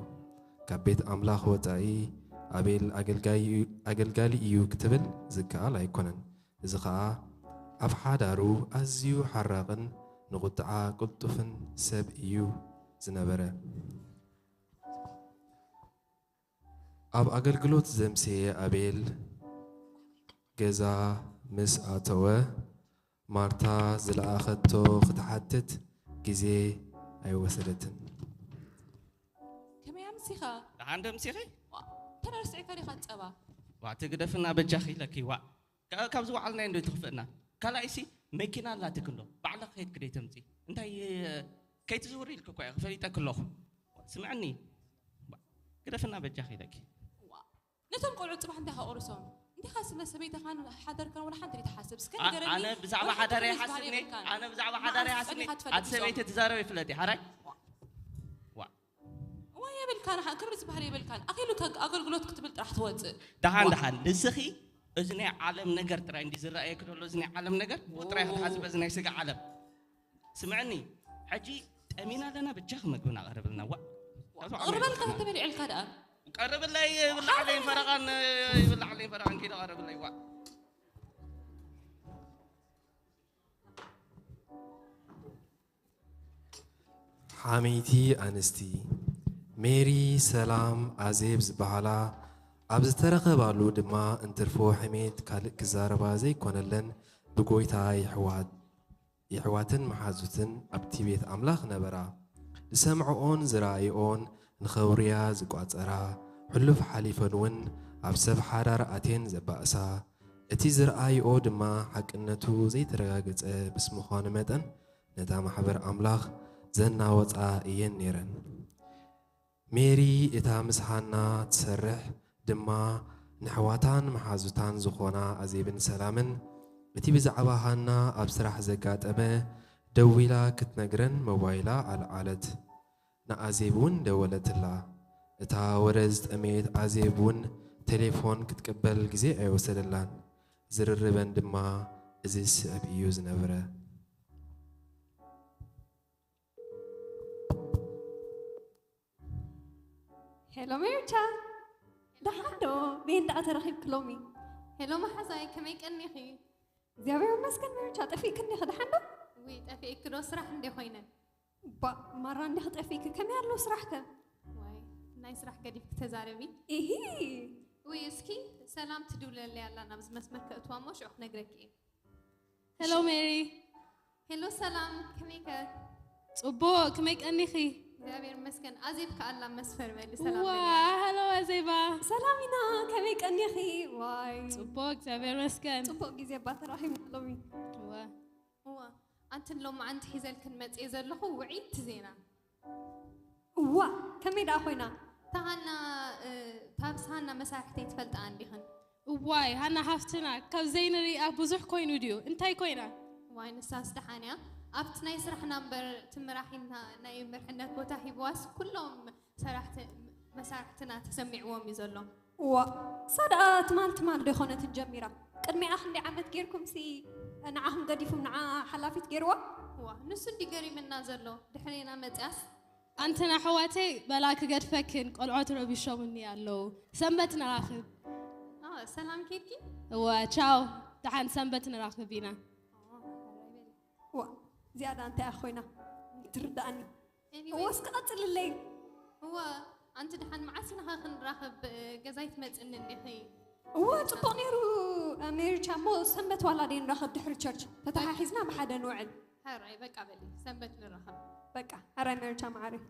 ካብ ቤት ኣምላኽ ወጻኢ ኣቤል ኣገልጋሊ እዩ ክትብል ዝከኣል ኣይኮነን። እዚ ኸኣ ኣብ ሓዳሩ ኣዝዩ ሓራቕን ንቑጥዓ ቅልጡፍን ሰብ እዩ ዝነበረ። ኣብ ኣገልግሎት ዘምሰየ ኣቤል ገዛ ምስ ኣተወ፣ ማርታ ዝለኣኸቶ ክትሓትት ግዜ ኣይወሰደትን። ከመይ ኣምሲኻ? ደሓን ዶ ኣምሲኺ? ተረስዒካ ዲኻ ጸባ? ዋዕ ትግደፍና በጃኺ ኢለኪ ዋዕ። ካብ ዝወዓልናዮ እንዶ ትኽፍእና። ካልኣይሲ መኪና ኣላትክ እንዶ ባዕልኽ ከይድክ ደይ ተምፂ? እንታይ ከይትዝውሪ ኢልክ እኮ እየ ፈሊጠክ ኣለኹ። ስምዕኒ ግደፍና በጃኺ ኢለኪ። ነቶም ቆልዑ ፅባሕ እንታይ ከቑርሶም እንዲኻ ስለ ሰበይትኻን ሓደርካን ወላ ሓንቲ ዘይትሓስብ እስከ ንገረኒ። ኣነ ብዛዕባ ሓዳር ይሓስብኒ ኣነ ብዛዕባ ሓዳር ይሓስብኒ። ኣቲ ሰበይቲ ትዛረብ ይፍለጥ ሓራይ ዋ የብልካን ክብሪ ዝበሃል የብልካን ኣኺሉ ኣገልግሎት ክትብል ጥራሕ ትወፅእ። ደሓን ደሓን ንስኺ እዚ ናይ ዓለም ነገር ጥራይ እንዲ ዝረኣየክ ዘሎ እዚ ናይ ዓለም ነገር ብኡ ጥራይ ክትሓስብ እዚ ናይ ስጋ ዓለም ስምዕኒ። ሕጂ ጠሚና ኣለና በጃኺ መግብና ቀርብልና። ዋ ቅርበልካ ተበሊዕልካ ደኣ ቀርብለይ ይብላዕለይ ፈረቓን ይብላዕለይ ፈረቓን ኪዶ ቀርብለይ ዋ ሓመይቲ ኣንስቲ ሜሪ ሰላም ኣዜብ ዝበሃላ ኣብ ዝተረኸባሉ ድማ እንትርፎ ሕሜት ካልእ ክዛረባ ዘይኮነለን ብጎይታ ይሕዋት የሕዋትን መሓዙትን ኣብቲ ቤት ኣምላኽ ነበራ። ዝሰምዐኦን ዝረኣይኦን ንኸውርያ ዝቋጸራ፣ ሕሉፍ ሓሊፈን እውን ኣብ ሰብ ሓዳር ኣትየን ዘባእሳ። እቲ ዝረኣይኦ ድማ ሓቅነቱ ዘይተረጋገጸ ምስ ምዃኑ መጠን፣ ነታ ማሕበር ኣምላኽ ዘናወጻ እየን ነይረን። ሜሪ እታ ምስ ሃና ትሰርሕ ድማ ንኣሕዋታን መሓዙታን ዝኾና ኣዜብን ሰላምን እቲ ብዛዕባ ሃና ኣብ ስራሕ ዘጋጠመ ደዊላ ክትነግረን ሞባይላ ኣልዓለት። ንኣዜብ እውን ደወለትላ። እታ ወረ ዝጠመየት ኣዜብ እውን ቴሌፎን ክትቅበል ግዜ ኣይወሰደላን። ዝርርበን ድማ እዚ ዝስዕብ እዩ ዝነበረ። ሄሎ ሜርቻ፣ ደሓን ዶ? በየን ደኣ ተረኺብኪ ሎሚ? ሄሎ መሓዛይ፣ ከመይ ቀኒኺ? እግዚኣብሔር ይመስገን ሜርቻ፣ ጠፊእክኒ ኢኺ፣ ደሓን ዶ? ውይ፣ ጠፊኤኪ ዶ? ስራሕ እንዴ ኮይነ። ባእ፣ ማራ እንዲኺ ጠፊእኪ፣ ከመይ ኣሎ ስራሕከ? ዋይ፣ ናይ ስራሕ ገዲፍኪ ተዛረቢ። ኢሂ። ውይ፣ እስኪ ሰላም ትድውለለይ ኣላ፣ ናብዚ መስመር ከእትዋ እሞ ሽዑ ክነግረኪ እየ። ሄሎ ሜሪ። ሄሎ ሰላም፣ ከመይከ? ጽቡቕ፣ ከመይ ቀኒኺ? እግዚኣብሔር ይመስገን። ኣዜብ ከኣ ኣላ መስፈር በሊ ሰላም ዋ፣ በልያ። ሄሎ ኣዜባ። ሰላም ኢና፣ ከመይ ቀኒኺ? ዋይ ጽቡቕ፣ እግዚኣብሔር ይመስገን። ጽቡቕ ግዜ እባ ተራኺብና ሎሚ። እወ። እወ፣ ኣንትን ሎማዓንቲ ሒዘልክን መጽየ ዘለኹ ውዕይቲ ዜና። እዋ ከመይ ደኣ ኮይና? እታ ሃና እታ ምስ ሃና መሳርሕተይ ትፈልጣ እንዲኽን? እዋይ ሃና ሓፍትና ካብ ዘይንሪኣ ብዙሕ ኮይኑ ድዩ? እንታይ ኮይና? እዋይ ንሳስ ደሓን እያ። ኣብቲ ናይ ስራሕና እምበር እቲ ምራሕ ኢልና ናይ መርሕነት ቦታ ሂብዋስ ኩሎም ሰራሕቲ መሳርሕትና ተሰሚዕዎም እዩ ዘሎ። እዋ እሳ ደኣ ትማል ትማል ዶ ይኾነትን ጀሚራ? ቅድሚኣ ክንደይ ዓመት ጌርኩምሲ ንዓኹም ገዲፉ ንዓ ሓላፊት ጌርዋ? እዋ ንሱ እንዲ ገሪምና ዘሎ ድሕሬና መጽያስ ኣንተን ኣሕዋተይ በላ ክገድፈክን ቆልዖት ረቢሾምኒ ኣለዉ ሰንበት ንራኽብ። ሰላም ኬድኪ? እወ ቻው ደሓን ሰንበት ንራኽብ ኢና። እዋ እዚኣ ደኣ እንታይ እያ ኮይና ትርድኣኒ? እወ እስኪ ቀፅልለይ። እወ ኣንቲ ደሓን መዓስ ኢናኻ ክንራኸብ ገዛይ ትመፅኒ እንዲኺ? እወ ፅቡቕ ነይሩ ሜሪቻ እሞ ሰንበት ዋላ ደይ ንራኸብ ድሕሪ ቸርች ተተሓሒዝና ብሓደ ንውዕል። ሕራይ በቃ በሊ ሰንበት ንራኸብ። በቃ ሕራይ ሜሪቻ መዓረይ።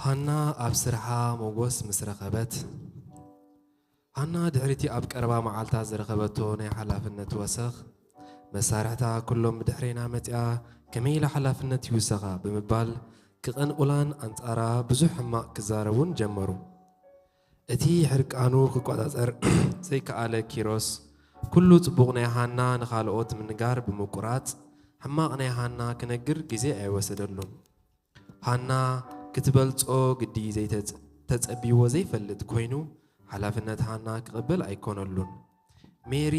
ሃና ኣብ ስርሓ ሞጎስ ምስ ረኸበት፣ ሃና ድሕሪቲ ኣብ ቀረባ መዓልታት ዝረኸበቶ ናይ ሓላፍነት ወሰኽ፣ መሳርሕታ ኩሎም ብድሕሬና መጺኣ ከመይ ኢላ ሓላፍነት ይውሰኻ ብምባል ክቐንኡላን ኣንጻራ ብዙሕ ሕማቕ ክዛረቡን ጀመሩ። እቲ ሕርቃኑ ክቆጻጸር ዘይከኣለ ኪሮስ፣ ኩሉ ጽቡቕ ናይ ሃና ንኻልኦት ምንጋር ብምቁራጽ፣ ሕማቕ ናይ ሃና ክነግር ግዜ ኣይወሰደሉን። ሃና ክትበልጾ ግዲ ዘይተጸ-፣ ተጸቢዎ ዘይፈልጥ ኮይኑ፣ ሓላፍነት ሃና ክቕበል ኣይኮነሉን። ሜሪ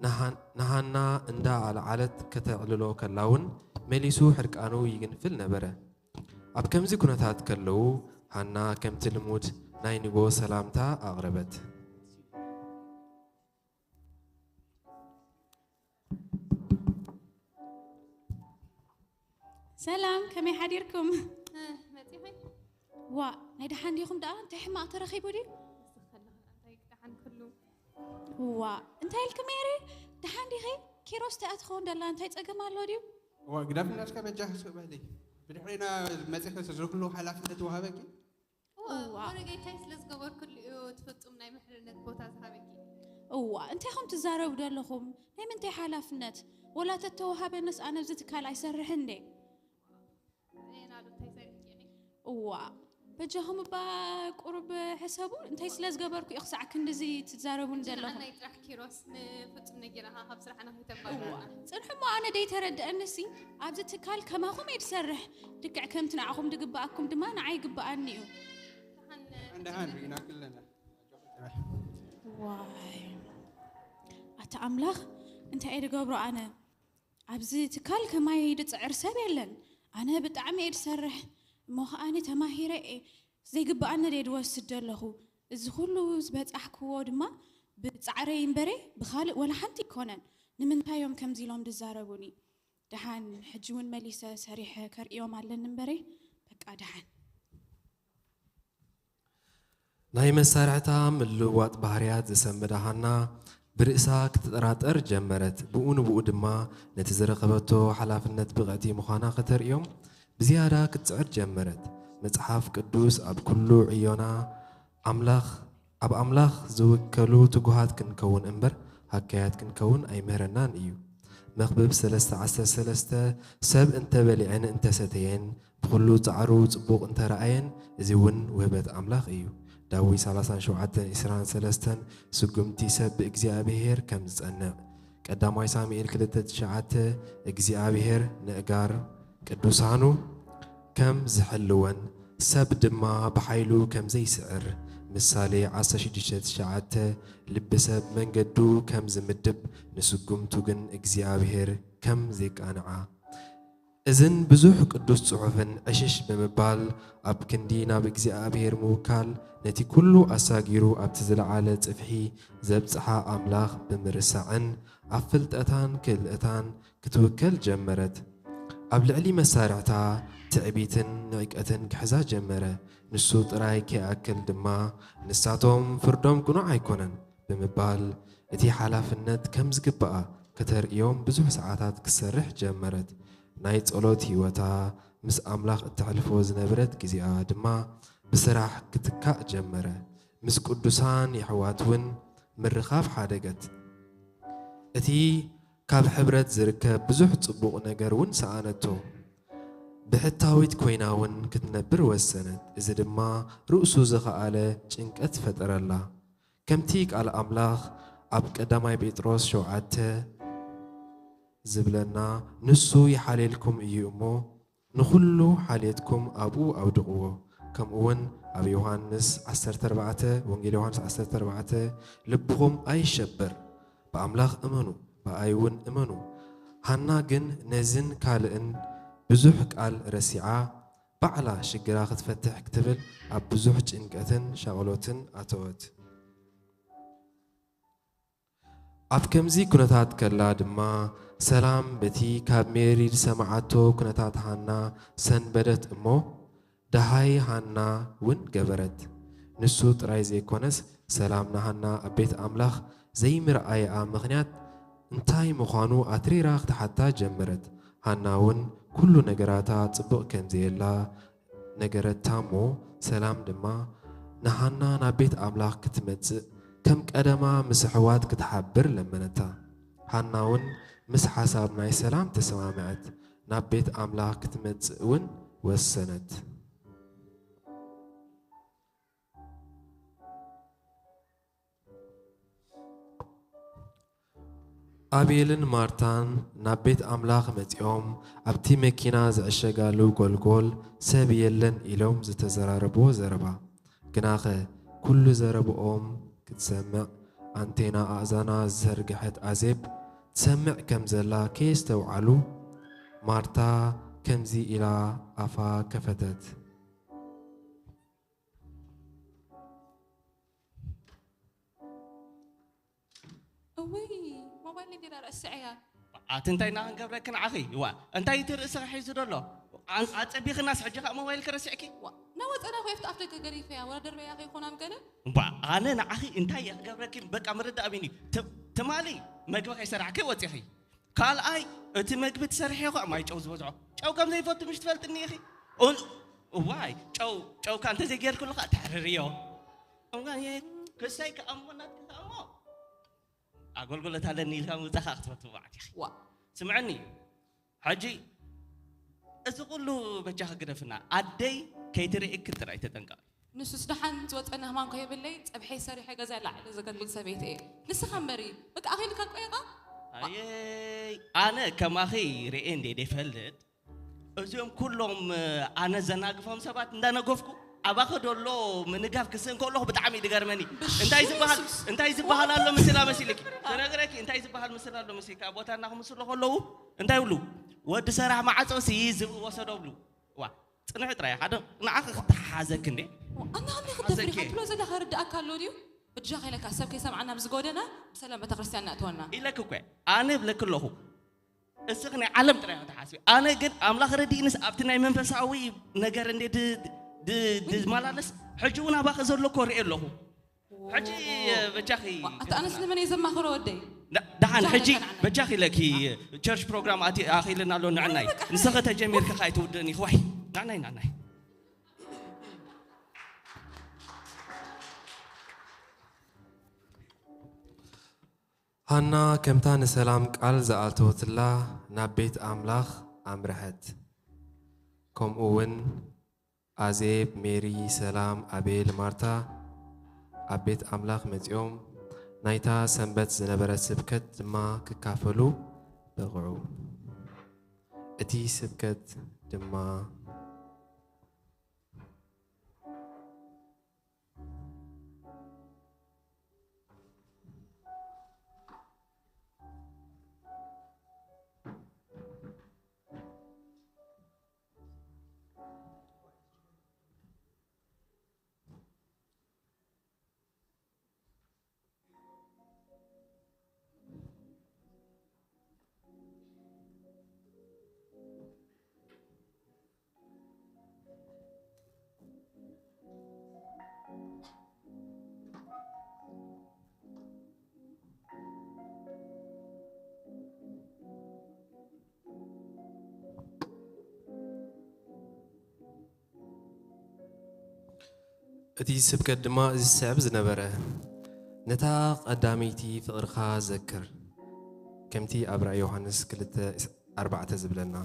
ንሃን-፣ ንሃና እንዳ ኣልዓለት ከተዕልሎ ከላውን መሊሱ ሕርቃኑ ይግንፍል ነበረ። ኣብ ከምዚ ኩነታት ከለዉ፣ ሃና ከምቲ ልሙድ ናይ ንጎ ሰላምታ ኣቕረበት። ሰላም፣ ከመይ ሓዲርኩም? እ፣ መጺኺ? ዋ፣ ናይ ደሓን ዲኹም ደኣ? እንታይ ሕማቕ ተረኺቡ ድዩ? ንስኺ ከለኺ እንታይ ደሓን ኩሉ? ዋ፣ እንታይ ኢልኪ ሜሪ? ደሓን ዲኺ? ኪሮስ እንታይ ትኸውን ደላ? እንታይ ጸገም ኣሎ ድዩ? እዋ ግዳፍ እናስካ በጃ ስቕ በሊ። ብድሕሪና መጺኺ እዚ ኩሉ ሓላፍነት ወሃበኪ። እዋ፣ እዋ። እሞ ንጌታይ ስለ ዝገበርኩሉ እዩ እቲ ፍጹም ናይ ምሕርነት ቦታ ዝሃበኪ። እዋ፣ እንታይ ኢኹም ትዛረቡ ዘለኹም? ናይ ምንታይ ሓላፍነት? ወላ ተተወሃበንስ ኣነ ኣብዚ ትካል ኣይሰርሕን እንዴ? ዜና ዶ እንታይ ሰሪሕኪ ኢኺ? እዋ፣ በጃኹም እባ ቁሩብ ሕሰቡ። እንታይ ስለ ዝገበርኩ እዩ ክሳዕ ክንድዚ ትዛረቡን ዘለኹም? ናይ ጥራሕ ኪሮስ ንፍጹም ነጊርካ ካብ ስራሕና እዋ፣ ከይተባረርና። ጽንሑ እሞ ኣነ ደይተረድአንሲ ኣብዚ ትካል ከማኹም እየ ዝሰርሕ። ልክዕ ከምቲ ንዓኹም ዝግብኣኩም ድማ ንዓይ ይግብኣኒ እዩ። ደሓን ደሓን ርኢና ክለና። ዋይ ኣታ ኣምላኽ እንታይ እየ ዝገብሮ ኣነ? ኣብዚ ትካል ከማይ ዝጽዕር ሰብ የለን። ኣነ ብጣዕሚ እየ ዝሰርሕ እሞ ከኣኒ ተማሂረ እየ ዘይግብኣኒ እየ ዝወስድ ዘለኹ። እዚ ኩሉ ዝበጻሕክዎ ድማ ብጻዕረይ እምበረ ብኻልእ ወላ ሓንቲ ኣይኮነን። ንምንታይ እዮም ከምዚ ኢሎም ዝዛረቡኒ? ደሓን ሕጂ እውን መሊሰ ሰሪሐ ከርእዮም ኣለኒ እምበረ በቃ ደሓን። ናይ መሳርሕታ ምልውዋጥ ባህርያት ዝሰመዳ ሃና ብርእሳ ክትጠራጠር ጀመረት። ብኡ ንብኡ ድማ ነቲ ዝረኸበቶ ሓላፍነት ብቕዕቲ ምዃና ከተርእዮም ብዝያዳ ክትጽዕር ጀመረት። መጽሓፍ ቅዱስ ኣብ ኩሉ ዕዮና ኣምላኽ፣ ኣብ ኣምላኽ ዝውከሉ ትጉሃት ክንከውን እምበር ሃካያት ክንከውን ኣይምህረናን እዩ። መኽብብ ሰለስተ ዓሰርተ ሰለስተ ሰብ እንተበሊዐን እንተሰተየን ብኹሉ ጻዕሩ ጽቡቕ እንተረኣየን፣ እዚ እውን ውህበት ኣምላኽ እዩ። ዳዊት ሰላሳን ሸውዓተን ዒስራን ሰለስተን ስጉምቲ ሰብ ብእግዚኣብሔር ከም ዝጸንዕ፣ ቀዳማይ ሳሙኤል ክልተ ትሽዓተ እግዚኣብሔር ነእጋር ቅዱሳኑ ከም ዝሕልወን፣ ሰብ ድማ ብሓይሉ ከም ዘይስዕር፣ ምሳሌ ዓሰርተ ሽዱሽተ ትሽዓተ ልቢ ሰብ መንገዱ ከም ዝምድብ፣ ንስጉምቱ ግን እግዚኣብሔር ከም ዜቃንዓ። እዝን ብዙሕ ቅዱስ ጽሑፍን ዕሽሽ ብምባል ኣብ ክንዲ ናብ እግዚኣብሔር ምውካል፣ ነቲ ኩሉ ኣሳጊሩ ኣብቲ ዝለዓለ ጽፍሒ ዘብጽሓ ኣምላኽ ብምርሳዕን ኣብ ፍልጠታን ክእለታን ክትውከል ጀመረት። ኣብ ልዕሊ መሳርዕታ ትዕቢትን ንዕቀትን ክሕዛ ጀመረ። ንሱ ጥራይ ከይኣክል ድማ ንሳቶም ፍርዶም ቅኑዕ ኣይኮነን ብምባል እቲ ሓላፍነት ከም ዝግባኣ ከተርእዮም ብዙሕ ሰዓታት ክትሰርሕ ጀመረት። ናይ ጸሎት ህይወታ ምስ ኣምላኽ እተሕልፎ ዝነበረት ግዜኣ ድማ ብስራሕ ክትካእ ጀመረ። ምስ ቅዱሳን የሕዋት እውን ምርኻብ ሓደገት። እቲ ካብ ሕብረት ዝርከብ ብዙሕ ጽቡቕ ነገር እውን ሰኣነቶ። ብሕታዊት ኮይና እውን ክትነብር ወሰነት። እዚ ድማ ርእሱ ዝኸኣለ ጭንቀት ፈጠረላ። ከምቲ ቃል ኣምላኽ ኣብ ቀዳማይ ጴጥሮስ ሸውዓተ ዝብለና፣ ንሱ ይሓልየልኩም እዩ እሞ ንኹሉ ሓልየትኩም ኣብኡ ኣውድቕዎ። ከምኡ እውን ኣብ ዮሃንስ ዓሰርተ ኣርባዕተ፣ ወንጌል ዮሃንስ ዓሰርተ ኣርባዕተ፣ ልብኹም ኣይሸበር፣ ብኣምላኽ እመኑ፣ ብኣይ እውን እመኑ። ሃና ግን ነዝን ካልእን ብዙሕ ቃል ረሲዓ፣ ባዕላ ሽግራ ክትፈትሕ ክትብል ኣብ ብዙሕ ጭንቀትን ሻቕሎትን ኣተወት። ኣብ ከምዚ ኩነታት ከላ ድማ ሰላም በቲ ካብ ሜሪ ዝሰማዓቶ ኩነታት ሃና ሰንበደት እሞ ደሃይ ሃና እውን ገበረት። ንሱ ጥራይ ዘይኮነስ ሰላም ንሃና ኣብ ቤት ኣምላኽ ዘይምርኣይኣ ምኽንያት እንታይ ምዃኑ ኣትሪራ ክትሓታ ጀመረት። ሃና እውን ኩሉ ነገራታ ጽቡቕ ከም ዘየላ ነገረታ እሞ፣ ሰላም ድማ ንሃና ናብ ቤት ኣምላኽ ክትመጽእ፣ ከም ቀደማ ምስ ኣሕዋት ክትሓብር ለመነታ። ሃና እውን ምስ ሓሳብ ናይ ሰላም ተሰማምዐት፣ ናብ ቤት ኣምላኽ ክትመጽእ እውን ወሰነት። ኣቤልን ማርታን ናብ ቤት ኣምላኽ መጺኦም፣ ኣብቲ መኪና ዝዕሸጋሉ ጎልጎል ሰብ የለን ኢሎም ዝተዘራረብዎ ዘረባ። ግናኸ፣ ኩሉ ዘረብኦም ክትሰምዕ ኣንቴና ኣእዛና ዝዘርግሐት ኣዜብ፣ ትሰምዕ ከም ዘላ ከየስተውዓሉ፣ ማርታ ከምዚ ኢላ ኣፋ ከፈተት። እውይ፣ ሞባይል እንዲና ረስዐያ። ኣቲ እንታይ ኢና ክንገብረኪ ንዓኺ? ዋ፣ እንታይ እቲ ርእስኺ ሒዙ ደሎ? ኣን-፣ ኣጸቢኽናስ ሕጂ ኸኣ ሞባይልኪ ረሲዕኪ? ዋ፣ ናወጸና ኮ የፍቲ ኣፍ ደገ ገሪፈያ፣ ወላ ደርበያ ከይኮና ምገለ። እምባ፣ ኣነ ንዓኺ እንታይ እየ ክገብረኪ? በቃ ምርዳእ ኣቢኒ። ት-፣ ትማሊ መግቢ ከይሰራሕኪ ወጺኺ። ካልኣይ፣ እቲ መግቢ ትሰርሒ እኮ ማይ ጨው ዝበዝሖ። ጨው ከም ዘይፈቱ ምሽ ትፈልጥኒ ኢኺ? ኡን-፣ እዋይ፣ ጨው፣ ጨውካ እንተዘይጌርክሉ ኸኣ ተሕርርዮ። እዋይ፣ ክሰይ ክኣሞ ናትኪ ክኣሞ። ኣገልግሎት ኣለኒ ኢልካ ምውጻእ ኸኣ ክትፈቱ መዓት ኢኺ። ዋ። ስምዕኒ፣ ሕጂ እዚ ኩሉ በጃኺ ግደፍና። ኣደይ ከይትርእየኪ ጥራይ ተጠንቀቒ። ንሱስ ደሓን ዝወጸኒ ህማም ከይብለይ ጸብሐይ ሰሪሐ ገዛይ ላዕሊ ዘገልግል ሰበይቲ እየ። ንስኻ እምበሪ በቃ ኣኺልካ ቆይቓ። ኣየይ፣ ኣነ ከማኺ ርእየ እንዴ ደይፈልጥ፣ እዚኦም ኩሎም ኣነ ዘናግፎም ሰባት እንዳነገፍኩ ኣባኺ ደሎ ምንጋፍ ክስእን ከለኹ ብጣዕሚ እዩ ዝገርመኒ። እንታይ ዝበሃል እንታይ ዝበሃል ኣሎ ምስላ መሲልኪ? ተነግረኪ እንታይ ዝበሃል ምስላ ኣሎ መሲልካ? ቦታ እናኽምስሉ ከለዉ እንታይ ይብሉ? ወዲ ሰራሕ ማዕጾ ሲ ዝብኢ ወሰዶ ብሉ። ዋ፣ ጽንሑ ጥራይ ሓደ ንዓኺ ክተሓሓዘኪ እንዴ? ኣነ ከመይ ክትደፍሪ ሓዘኪ። ክትብሎ ዘለኻ ርድኣካ ኣሎ ድዩ? ብጃኻ ኢለካ ሰብ ከይሰምዓና ኣብዚ ጎደና ብሰላም ቤተክርስትያን ነእትወና። ኢለኪ እኮ ኣነ ይብለኪ ኣለኹ። እስኺ ናይ ዓለም ጥራይ ኢኺ ትሓስቢ። ኣነ ግን ኣምላኽ ረዲእንስ ኣብቲ ናይ መንፈሳዊ ነገር እንዴ ድ- ድ- ድመላለስ ሕጂ እውን ኣባኺ ዘሎ እኮ ርእየ ኣለኹ። ሕጂ በጃኺ ኣታ ኣነስ ንመን እየ ዘማኽሮ ወደይ? ዳ- ደሓን ጃ- ሕጂ ጃ- ጃ- በጃኺ ኢለኪ ቸርች ፕሮግራም ኣቲ ኣኺልና ኣሎ ንዕናይ ንስኺ ተጀሚርኪ ኸኣ ኣይትውድእን ኢኺ ዋይ ናናይ ናናይ ሃና ከምታ ንሰላም ቃል ዝኣተወትላ ናብ ቤት ኣምላኽ ኣምርሐት። ከምኡ እውን ኣዜብ፣ ሜሪ፣ ሰላም፣ ኣቤል፣ ማርታ ኣብ ቤት ኣምላኽ መጺኦም ናይታ ሰንበት ዝነበረ ስብከት ድማ ክካፈሉ በቕዑ። እቲ ስብከት ድማ እቲ ስብከት ድማ እዚ ዝስዕብ ዝነበረ፣ ነታ ቀዳመይቲ ፍቕርኻ ዘክር፣ ከምቲ ኣብ ራእይ ዮሃንስ ክልተ ኣርባዕተ ዝብለና፣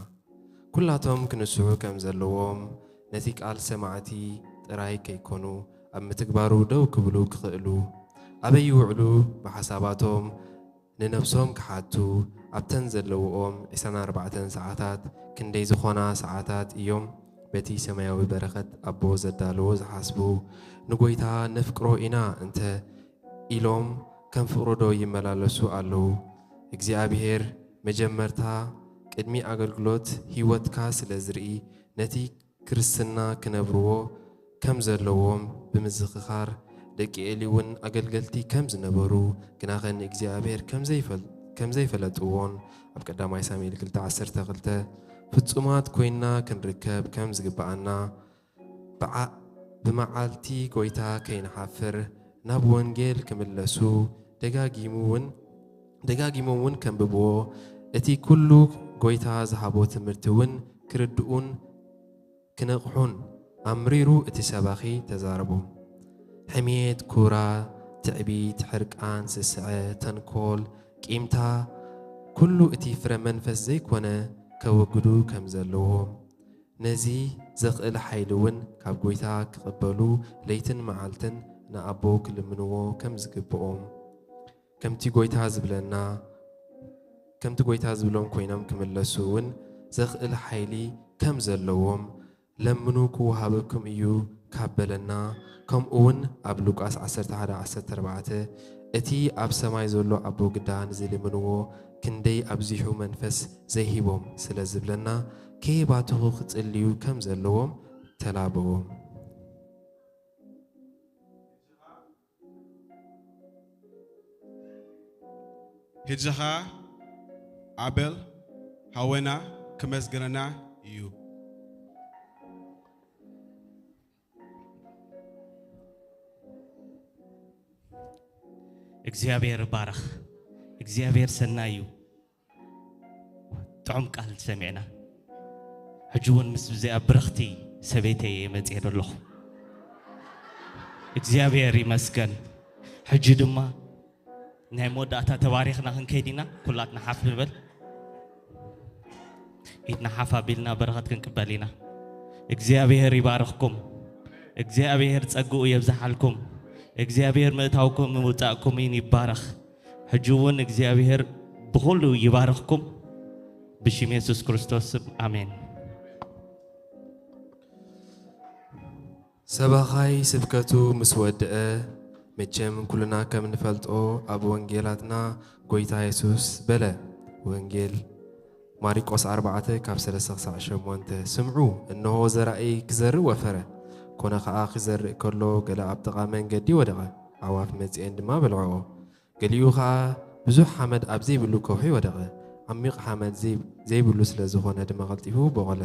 ኩላቶም ክንስሑ ከም ዘለዎም፣ ነቲ ቃል ሰማዕቲ ጥራይ ከይኮኑ፣ ኣብ ምትግባሩ ደው ክብሉ ክኽእሉ፣ ኣበይ ይውዕሉ ብሓሳባቶም ንነብሶም ክሓቱ፣ ኣብተን ዘለውኦም ዕስራን ኣርባዕተን ሰዓታት ክንደይ ዝኾና ሰዓታት እዮም በቲ ሰማያዊ በረኸት ኣቦ ዘዳለዎ ዝሓስቡ? ንጎይታ ነፍቅሮ ኢና እንተ ኢሎም ከም ፍቕሩ ዶ ይመላለሱ ኣለዉ? እግዚኣብሔር መጀመርታ ቅድሚ ኣገልግሎት ህይወትካ ስለ ዝርኢ ነቲ ክርስትና ክነብርዎ ከም ዘለዎም ብምዝኽኻር፣ ደቂ ኤሊ እውን ኣገልገልቲ ከም ዝነበሩ፣ ግናኸ ንእግዚኣብሔር ከም ዘይፈል- ከም ዘይፈለጥዎን ኣብ ቀዳማይ ሳሙኤል ክልተ ዓሰርተ ክልተ ፍጹማት ኮይንና ክንርከብ ከም ዝግብኣና፣ ብዓ- ብመዓልቲ ጐይታ ከይንሓፍር ናብ ወንጌል ክምለሱ ደጋጊሙ እውን ደጋጊሞም እውን ከንብብዎ፣ እቲ ኩሉ ጐይታ ዝሃቦ ትምህርቲ እውን ክርድኡን ክነቕሑን ኣምሪሩ እቲ ሰባኺ ተዛረቦም። ሕሜት፣ ኩራ፣ ትዕቢት፣ ሕርቃን፣ ስስዐ፣ ተንኮል፣ ቂምታ፣ ኩሉ እቲ ፍረ መንፈስ ዘይኮነ ከወግዱ ከም ዘለዎም፣ ነዚ ዘኽእል ሓይሊ እውን ካብ ጐይታ ክቕበሉ ለይትን መዓልትን ንኣቦ ክልምንዎ ከም ዝግብኦም፣ ከምቲ ጐይታ ዝብለና፣ ከምቲ ጐይታ ዝብሎም ኮይኖም ክምለሱ እውን ዘኽእል ሓይሊ ከም ዘለዎም፣ ለምኑ ክወሃበኩም እዩ ካብ በለና፣ ከምኡ እውን ኣብ ሉቃስ ዓሰርተ ሓደ ዓሰርተ ኣርባዕተ፣ እቲ ኣብ ሰማይ ዘሎ ኣቦ ግዳ ንዝልምንዎ ክንደይ ኣብዚሑ መንፈስ ዘይሂቦም ስለ ዝብለና፣ ከየባትኹ ክጽልዩ ከም ዘለዎም ተላበዎም። ሕጂ ኸኣ ኣቤል ሓወና ክመስግነና እዩ። እግዚኣብሔር ይባረኽ። እግዚኣብሔር ሰናይ እዩ። ጥዑም ቃል ሰሚዕና። ሕጂ እውን ምስ ብዚኣ ብርኽቲ ሰበይተይ እየ መፅየ ዘለኹ። እግዚኣብሔር ይመስገን። ሕጂ ድማ ናይ መወዳእታ ተባሪኽና ክንከይድ ኢና። ኩላትና ሓፍ ንበል። ኢድና ሓፍ ኣቢልና በረኸት ክንቅበል ኢና። እግዚኣብሔር ይባርኽኩም። እግዚኣብሔር ጸግኡ የብዝሓልኩም። እግዚኣብሔር ምእታውኩም ምውጻእኩምን ይባረኽ። ሕጂ እውን እግዚኣብሔር ብኹሉ ይባርኽኩም። ብሽም የሱስ ክርስቶስ ስም ኣሜን። ሰባኻይ ስብከቱ ምስ ወድአ፣ መቸም ኩልና ከም ንፈልጦ ኣብ ወንጌላትና ጐይታ የሱስ በለ። ወንጌል ማሪቆስ ኣርባዕተ ካብ ሰለስተ ክሳዕ ሸሞንተ፣ ስምዑ፣ እንሆ ዘራኢ ክዘርእ ወፈረ። ኮነ ኸኣ ክዘርእ ከሎ ገለ ኣብ ጥቓ መንገዲ ወደቐ፣ ኣዕዋፍ መጺኤን ድማ በልዕኦ። ገሊኡ ኸኣ ብዙሕ ሓመድ ኣብ ዘይብሉ ከውሒ ወደቐ፣ ዓሚቕ ሓመድ ዘይብሉ ስለ ዝኾነ ድማ ቐልጢፉ ቦቖለ።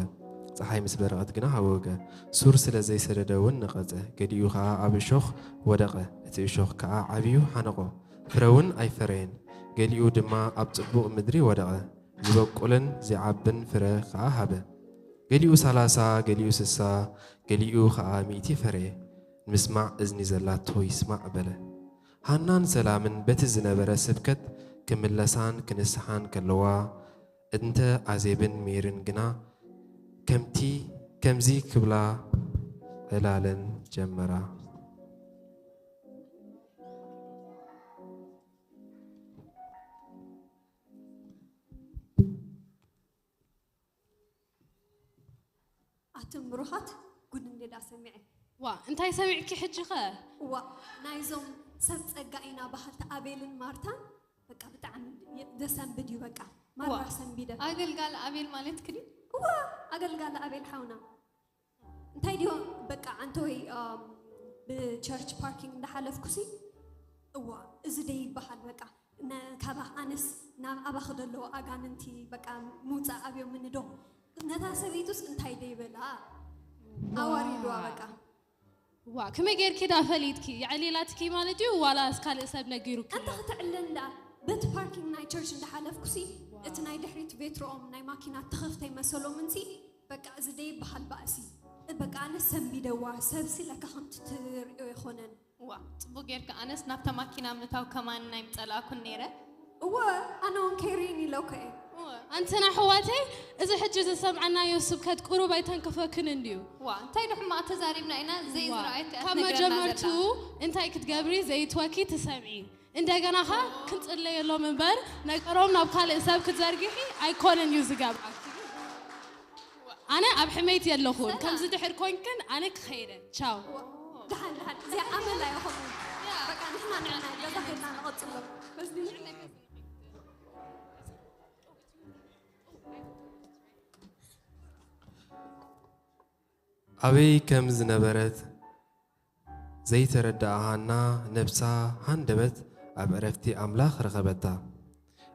ጸሓይ ምስ በረቐት ግና ሃወገ፣ ሱር ስለ ዘይሰደደ እውን ነቐጸ። ገሊኡ ኸኣ ኣብ እሾኽ ወደቐ፣ እቲ እሾኽ ከኣ ዓብዩ ሓነቖ፣ ፍረ እውን ኣይፈረየን። ገሊኡ ድማ ኣብ ጽቡቕ ምድሪ ወደቐ፣ ዚበቁልን ዚዓብን ፍረ ኸኣ ሃበ። ገሊኡ ሰላሳ፣ ገሊኡ ስሳ፣ ገሊኡ ኸኣ ሚእቲ ፈረየ። ንምስማዕ እዝኒ ዘላቶ ይስማዕ በለ። ሃናን ሰላምን በቲ ዝነበረ ስብከት ክምለሳን ክንስሓን ከለዋ፣ እንተ ኣዜብን ሜርን ግና ከምቲ ከምዚ ክብላ ዕላለን ጀመራ። ኣቱም ብሩኻት ጉድ እንዴዳ ሰሚዐ። ዋ እንታይ ሰሚዕኪ ሕጂ ኸ? ዋ ናይዞም ሰብ ጸጋ ኢና በሃልቲ ኣቤልን ማርታን በቃ ብጣዕሚ ዘሰንብድ እዩ። በቃ ማራ ሰንቢደ። ኣገልጋሊ ኣቤል ማለት ክዲ? ዋ ኣገልጋሊ ኣቤል ሓውና እንታይ ድዮ በቃ ኣንተወይ ብቸርች ፓርኪንግ እንዳሓለፍኩሲ እዋ እዚ ደይ ይበሃል በቃ ካባኽ ኣነስ ናብ ኣባኽ ደለዎ ኣጋንንቲ በቃ ምውፃእ ኣብዮም ምንዶ ነታ ሰበይቱስ እንታይ ደይበላ ኣዋሪድዋ በቃ ዋ ከመይ ጌርኪ ዳ ፈሊጥኪ የዕሊላትኪ ማለት እዩ ዋላስ ካልእ ሰብ ነጊሩኪ እንተ ክትዕልን ዳ በቲ ፓርኪንግ ናይ ቸርች እንዳሓለፍኩሲ እቲ ናይ ድሕሪት ቬትሮኦም ናይ ማኪና ተኸፍተ ይመሰሎም እንሲ በቃ እዚ ደይበሃል ባእሲ በቃ ኣነስ ሰንቢደዋ ሰብሲ ለካ ከምቲ ትርእዮ ይኾነን ዋ ጽቡቅ ጌርካ ኣነስ ናብታ ማኪና ምእታው ከማን ናይ ምጸላእኩን ነይረ። እወ ኣነ እውን ከይርኢን ኢለኩ እየ። ኣንትን ኣሕዋተይ እዚ ሕጂ ዝሰምዓናዮ ስብከት ቁሩብ ኣይተንክፈክን እንድዩ። ዋ እንታይ ዶ ሕማቕ ተዛሪብና ኢና ዘይዝረኣየካ እያ ካብ ትነግረና መጀመርትኡ ዘላ። እንታይ ክትገብሪ ዘይትወኪ ትሰምዒ እንደገና ኸ ክንጽለየሎም እምበር ነገሮም ናብ ካልእ ሰብ ክትዘርግሒ ኣይኮነን እዩ ዝገብራ። ኣነ ኣብ ሕመይት የለኹን ከምዚ ድሕር ኮንክን ኣነ ክኸይደ ቻው። ደሓን ደሓን እዚኣ ኣመል ኣይኹን በቃ ንሕና ንዕና ገዛ ኸድና ንቐጽሎ በዚ ኣበይ ከም ዝነበረት ዘይተረድኣ ሃና ነብሳ ሃንደበት ኣብ ዕረፍቲ ኣምላኽ ረኸበታ።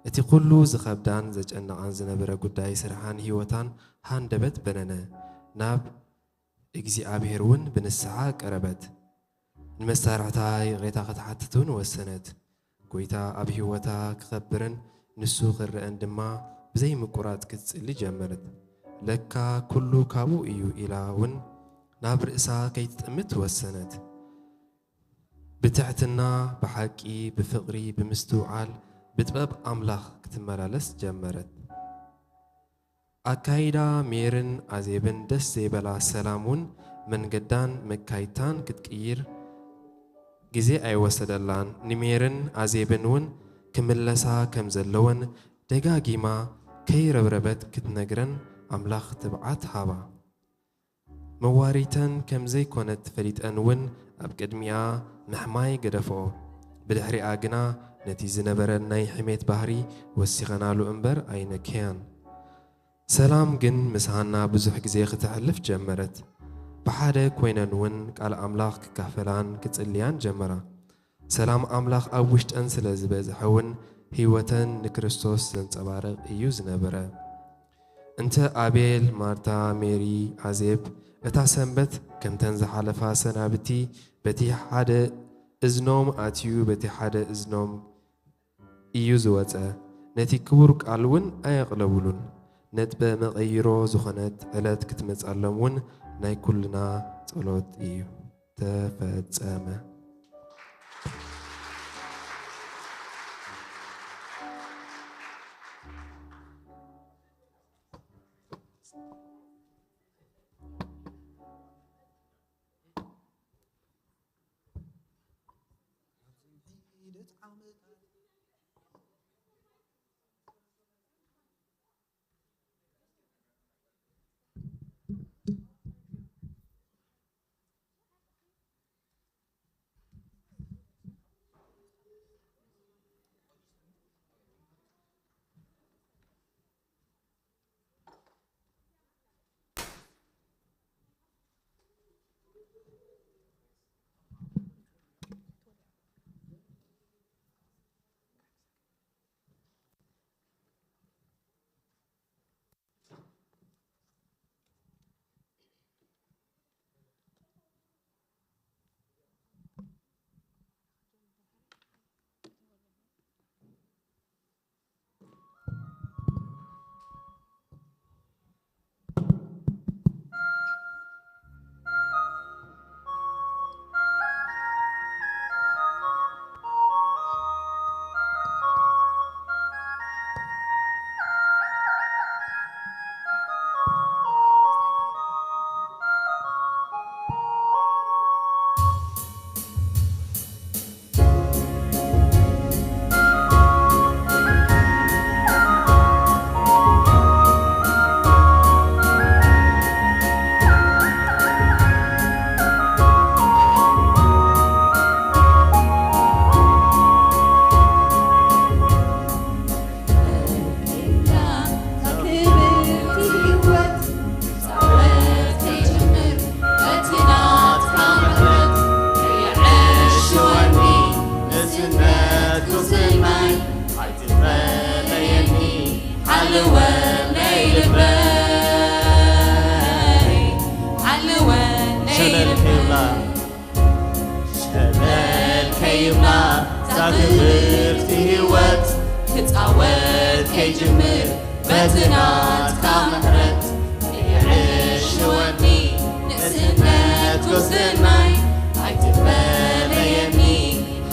እቲ ኵሉ ዝኸብዳን ዘጨንቓን ዝነበረ ጉዳይ ስርሓን ህይወታን ሃንደበት በነነ። ናብ እግዚኣብሔር እውን ብንስሓ ቀረበት። ንመሳርሕታ ይቕሬታ ክትሓትት እውን ወሰነት። ጐይታ ኣብ ህይወታ ክኸብርን ንሱ ክረኣን ድማ ብዘይ ምቁራጽ ክትጽሊ ጀመረት። ለካ ኩሉ ካብኡ እዩ ኢላ እውን ናብ ርእሳ ከይትጥምት ወሰነት። ብትሕትና፣ ብሓቂ፣ ብፍቕሪ፣ ብምስትውዓል፣ ብጥበብ ኣምላኽ ክትመላለስ ጀመረት። ኣካይዳ ሜርን ኣዜብን ደስ ዘይበላ ሰላም እውን መንገዳን መካይታን ክትቅይር ግዜ ኣይወሰደላን። ንሜርን ኣዜብን እውን ክምለሳ ከም ዘለወን ደጋጊማ ከይረብረበት ክትነግረን ኣምላኽ ትብዓት ሃባ። መዋሪተን ከም ዘይኮነት ፈሊጠን እውን ኣብ ቅድሚኣ ምሕማይ ገደፍኦ። ብድሕሪኣ ግና ነቲ ዝነበረን ናይ ሕሜት ባህሪ ወሲኸናሉ እምበር ኣይነከያን። ሰላም ግን ምስ ሃና ብዙሕ ግዜ ክተሕልፍ ጀመረት። ብሓደ ኮይነን እውን ቃል ኣምላኽ ክካፈላን ክጽልያን ጀመራ። ሰላም ኣምላኽ ኣብ ውሽጠን ስለ ዝበዝሐ እውን ህይወተን ንክርስቶስ ዘንጸባርቕ እዩ ዝነበረ። እንተ ኣቤል፣ ማርታ፣ ሜሪ፣ ኣዜብ፣ እታ ሰንበት ከምተን ዝሓለፋ ሰናብቲ በቲ ሓደ እዝኖም ኣትዩ በቲ ሓደ እዝኖም እዩ ዝወጸ። ነቲ ክቡር ቃል እውን ኣየቕለቡሉን። ነጥበ መቐይሮ ዝኾነት ዕለት ክትመጻሎም እውን ናይ ኩልና ጸሎት እዩ። ተፈጸመ። ሸለል ከይብላ፣ ሸለል ከይብላ፣ እዛ ክብርቲ ህይወት ክጻወት ከይጅምር፣ በቲ ናትካ ምሕረት ከይዕሽወኒ፣ ንእስነት ጉስናይ ኣይትፈለየኒ፣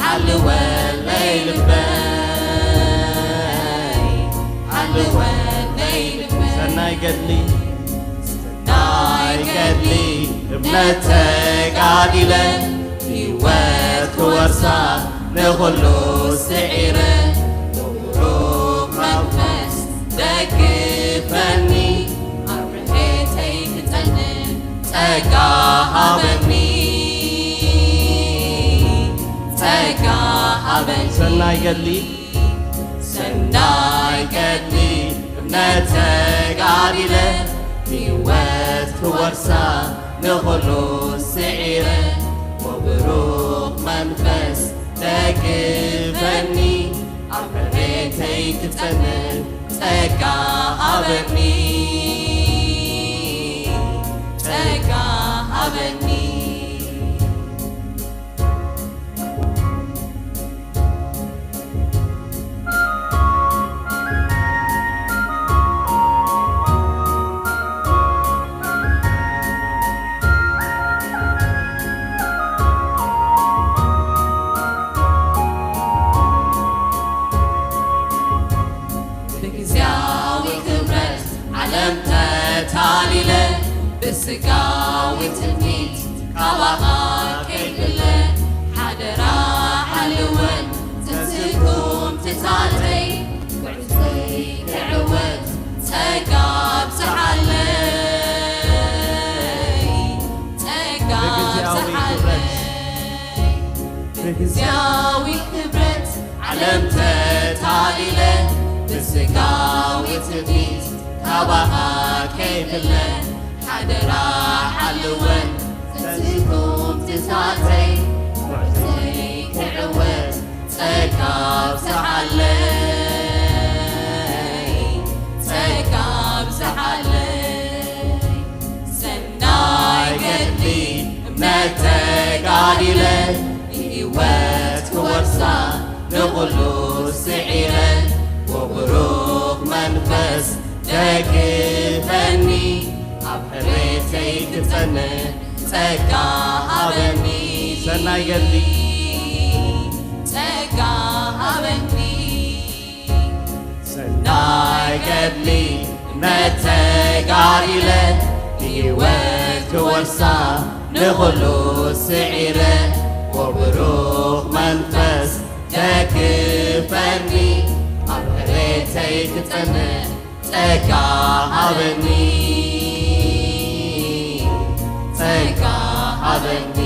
ሓልወለይ ልበይ፣ ሓልወለይ ልበይ። ሰናይ ገድሊ፣ ናይ ገድሊ እምነት ተጋዲለ፣ ህይወት ክወርሳ ንኹሉ ስዒረ፣ ብብሩኽ መንፈስ ደግፈኒ፣ ኣብ ርሄተይ ክጸንዕ ጸጋ ሃበኒ፣ ጸጋ ሃበኒ። ሰናይ ገድሊ ሰናይ ገድሊ እምነት ተጋዲለ፣ ህይወት ክወርሳ ንኹሉ ስዒረ፣ ወብሩኽ መንፈስ ደግፈኒ፣ ኣብ ሕሬተይ ክጸንዕ ጸጋ ሃበኒ፣ ጸጋ ሃበኒ። እምተታሊለ ብስጋዊ ትምኒት ካባኻ ከይፍለ ሓደራ ሓልወን ዘንስኩም ትሳተይ ጉዕዞይ ክዕወት ጸጋ ብዝሓለይ ጸጋ ብዝሓለይ ብግዝያዊ ክብረት ዓለም ተታሊለ ብስጋዊ ትምኒት ካባኻ ከይፍለ ሓደራ ሓልወን ዘንስኩም ትሳተይ ጉዕዞይ ክዕወት ጸጋ ብዝሓለይ ጸጋ ብዝሓለይ ሰናይ ገድሊ እምነት ተጋዲለ ንህይወት ክወርሳ ንኹሉ ስዒረ ወብሩኽ መንፈስ ደግፈኒ ኣብ ሕሬተይ ክጸንዕ ጸጋ ሃበኒ ሰናይ ገድሊ ጸጋ ሃበኒ ሰናይ ገድሊ እምነት ተጋዲለ ንህይወት ክወርሳ ንኹሉ ስዒረ ወብሩኽ መንፈስ ደግፈኒ ኣብ ሕሬተይ ክጸንዕ ጸጋ ሃበኒ ጸጋ ሃበኒ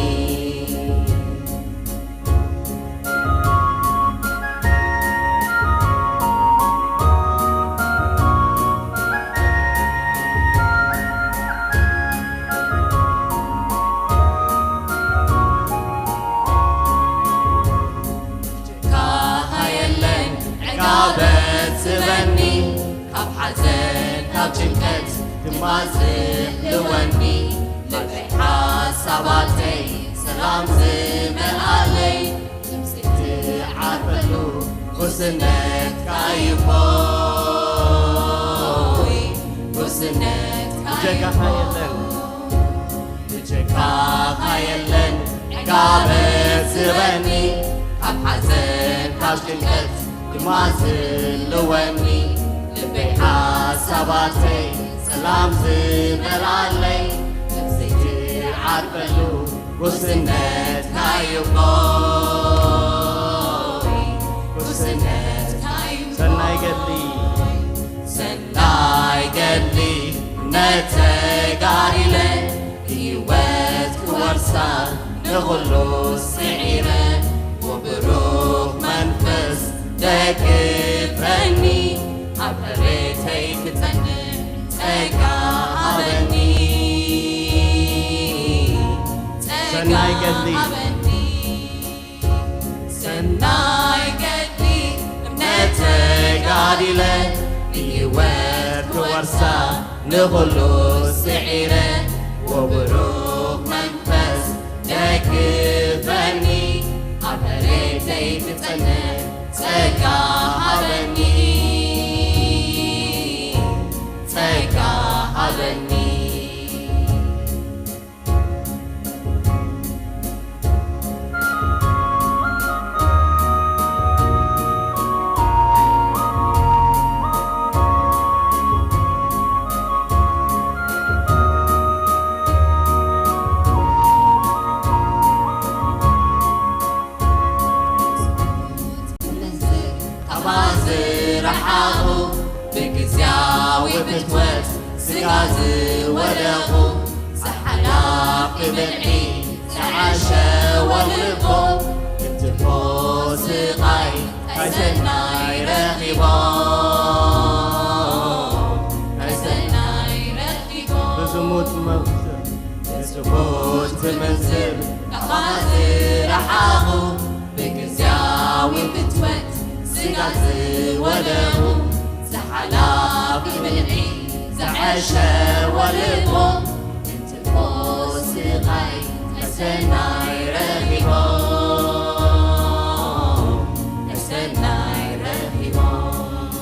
ጀካኻ የለን ዕጋበት ስበኒ ካብ ሓዘን ካብ ጭንቀት ድማ ዝህልወኒ ልበይ ሓሳባተይ ሰላም ዝመልኣለይ ትምስቲ ዓርፈሉ ጉስነትካ ይኾይ ጉስነትካ ጀካኻ የለን ጀካኻ የለን ዕጋበት ስበኒ ካብ ሓዘን ካብ ጭንቀት ድማ ዝልወኒ ልበይ ሓሳባተይ ሰላም ዝመልኣለይ ነፍሰይ ትዓርፈሉ ጉስነትካ ይኾይ ጉስነትካ ይኾይ ሰናይ ገድሊ ሰናይ ገድሊ እምነት ተጋዲለ ህይወት ክወርሳ ንኹሉ ስዒረ ወብሩኽ መንፈስ ደግፈኒ ኣብ ሕሬተይ ክጸንዕ ጸጋ ሃበኒ ጸጋ ሰናይ ገድሊ ሃበኒ ሰናይ ገድሊ እምነት ተጋዲለ ንህይወት ክወርሳ ንኹሉ ስዒረ ወብሩኽ መንፈስ ደግፈኒ ኣብ ሕሬተይ ክጸንዕ ጸጋ ሃበኒ ጸጋ ሃበኒ ዝረሓቑ ብግዝያዊ ፍትወት ስጋ ዝወደቑ ዝሓላፊ ብልዒ ዝዓሸወ ልቦም ክትፎ ስቓይ ናይ ሰናይ ረኺቦም ናይ ሰናይ ረኺቦም ብዝሙት መብዝር ብዝሙት ትምንዝር ካኻ ዝረሓቑ ብግዝያዊ ፍትወት ስጋ ዝወደቑ ዝሓላፊ ብልዒ ዝዓሸወ ልቦም ክትፎ ስቓይ ናይ ሰናይ ረኺቦም ናይ ሰናይ ረኺቦም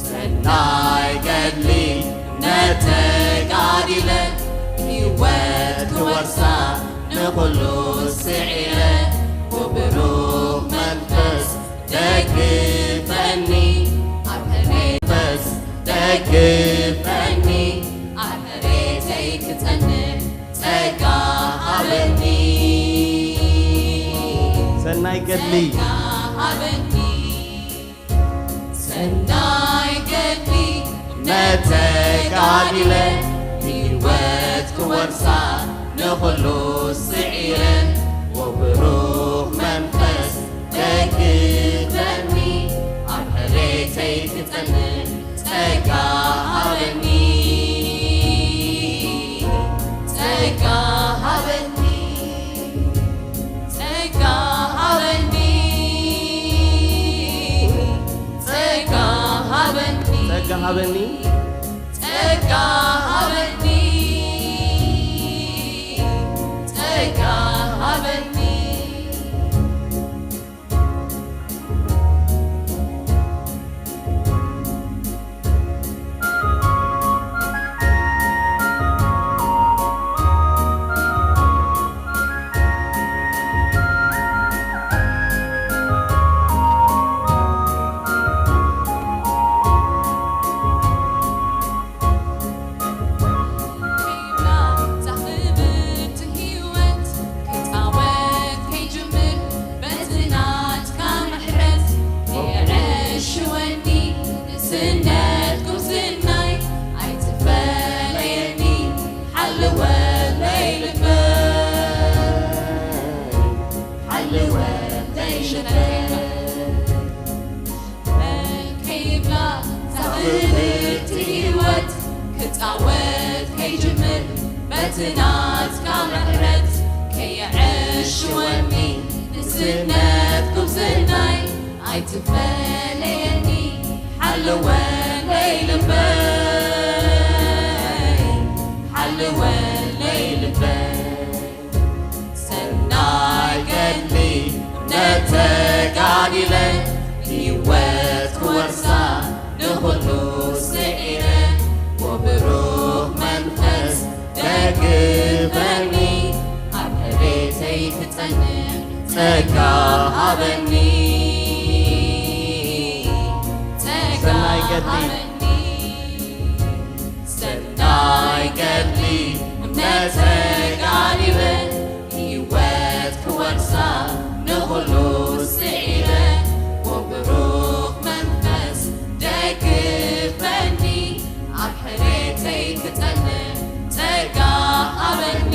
ሰናይ ገድሊ እምነት ተጋዲለ ህይወት ክወርሳ ንኹሉ ስዒረ ብብሩኽ መንፈስ ደግፈኒ ኣብ ሕሬተይ መንፈስ ደግፈኒ ጸጋ ሃበኒ። ሰናይ ገድሊ። ጸጋ ሃበኒ። ሰናይ ገድሊ እምነት ተጋዲለ፣ ንህይወት ክወርሳ ንኹሉ ስዒረ፣ ወብሩኽ መንፈስ ደግፈኒ፣ ኣብ ሕሬተይ ክጸንዕ ጸጋ ሃበኒ። ጸጋ ሃበኒ። ጸጋ ሃበኒ። ጸጋ ሃበኒ። ጸጋ ሃበኒ። ጸጋ ሃበኒ። ጸጋ ሃበኒ። ከይብላ እዛ ክብርቲ ህይወት፣ ክጻወት ከይጅምር በቲ ናትካ ምሕረት፣ ከየዕሽወኒ ንእስነት ጉብዝናይ ኣይትፈለየኒ፣ ሓልወለይ ልበይ፣ ሓልወለይ ልበይ። ከይብላ ሳኽብቲ ህይወት ክጻወት ከይጅምር በቲ ናትካ ምሕረት ከየዕሽወኒ ንእስነት ጉብዝናይ ኣይትፈለየኒ ሓልወለይ ልበይ ሓልወለይ ልበይ ሰናይ ገድሊ እምነት ተጋዲለ ህይወት ክወርሳ ንኹሉ ስዒረ ወብሩኽ መንፈስ ደግፈኒ ኣብ ሕሬተይ ክጸንዕ ጸጋ ሃበኒ ጸጋ ሰናይ ገድሊ ሃበኒ ሰናይ ገድሊ እምነት ተጋዲለ ህይወት ክወርሳ ንኹሉ ስዒረ ወብሩኽ መንፈስ ደግፈኒ ኣብ ሕሬተይ ክጸንዕ ጸጋ ሃበኒ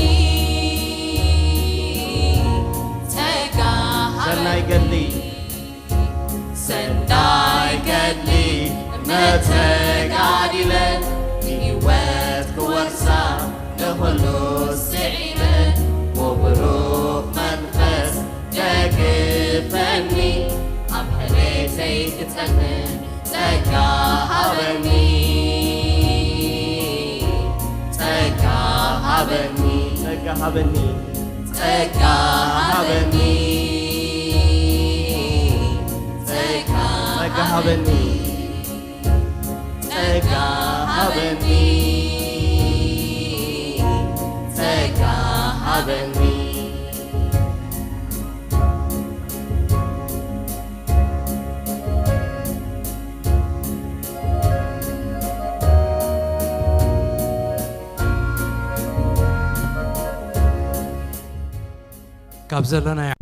ጸጋ ሰናይ ሃበኒ ገድሊ ሰናይ ገድሊ እምነት ተጋዲለ ንህይወት ክወርሳ ንኹሉ ስዒረ ወብሩኽ መንፈስ ደግፈኒ ኣብ ሕሬተይ ክጸንዕ ጸጋ ሃበኒ ጸጋ ሃበኒ ጸጋ ሃበኒ ጸጋ ሃበኒ ጸጋ ጸጋ ሃበኒ ጸጋ ሃበኒ ጸጋ ሃበኒ ካብ ዘለናዮ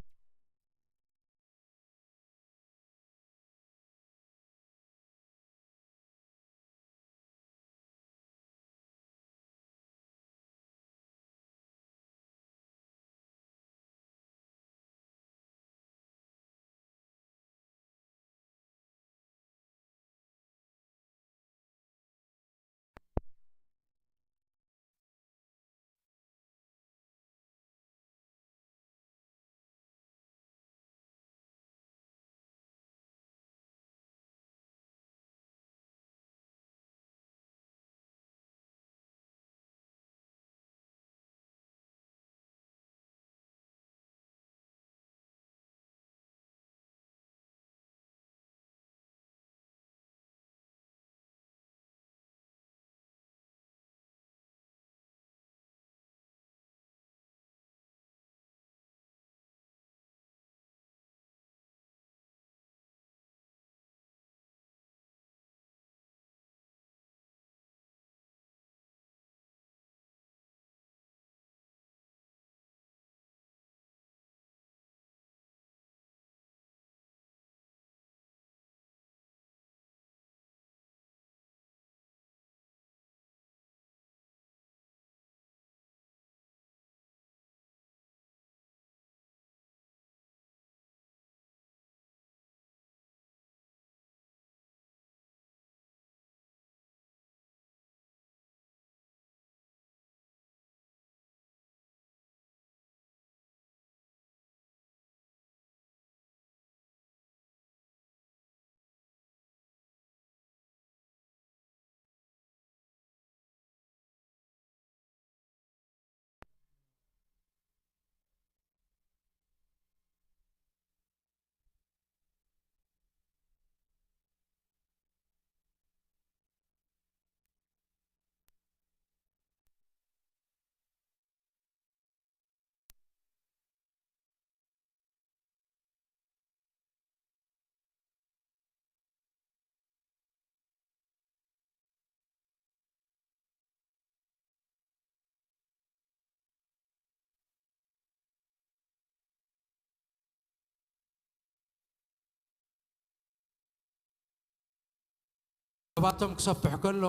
ሩባቶም ክሰፍሕ ከሎ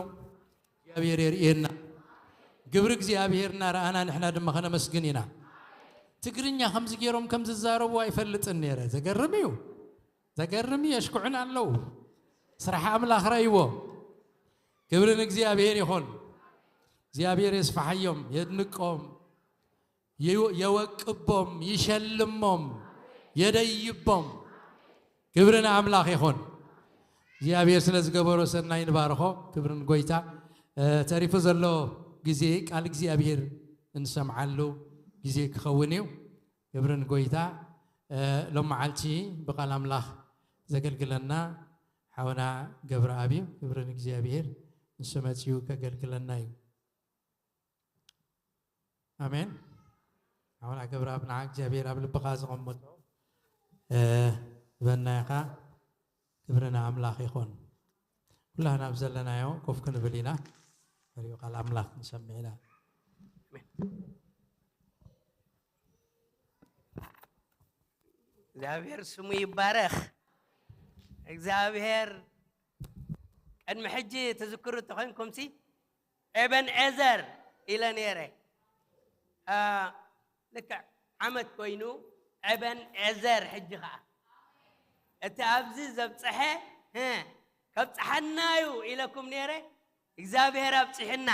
እግዚኣብሔር የርእየና። ግብሪ እግዚኣብሔር እናረኣና ንሕና ድማ ከነመስግን ኢና። ትግርኛ ከምዚ ገይሮም ከም ዝዛረቡ ኣይፈልጥን ነይረ። ዘገርም እዩ። ዘገርም እዩ። የሽኩዕን ኣለዉ። ስራሕ ኣምላኽ ረእይዎ። ክብሪ ንእግዚኣብሔር ይኹን። እግዚኣብሔር የስፍሓዮም፣ የድንቆም፣ የወቅቦም፣ ይሸልሞም፣ የደይቦም። ክብሪ ንኣምላኽ ይኹን። እግዚኣብሔር ስለ ዝገበሮ ሰናይ ንባርኾ። ክብሪ ንጎይታ። ተሪፉ ዘሎ ግዜ ቃል እግዚኣብሔር እንሰምዓሉ ግዜ ክኸውን እዩ። ክብሪ ንጎይታ። ሎም መዓልቲ ብቃል ኣምላኽ ዘገልግለና ሓውና ገብረኣብ እዩ። ክብሪ ንእግዚኣብሔር። ንሱ መጺኡ ከገልግለና እዩ። ኣሜን። ሓውና ገብረኣብ ንዓ እግዚኣብሔር ኣብ ልብኻ ዘቐመጦ ዝበና ኢኻ። ክብሪ ንኣምላኽ ይኹን። ኩላህና ኣብ ዘለናዮ ኮፍ ክንብል ኢና። መሪኡ ቃል ኣምላኽ ክንሰምዕ ኢና። እግዚኣብሔር ስሙ ይባረኽ። እግዚኣብሔር ቅድሚ ሕጂ ትዝክሩ እንተኾይንኩምሲ ኤበን ኤዘር ኢለ ነይረ። ልክዕ ዓመት ኮይኑ ኤበን ኤዘር ሕጂ ኸዓ እቲ ኣብዚ ዘብፀሐ ከብፅሓና እዩ ኢለኩም ነይረ። እግዚኣብሔር ኣብፂሑና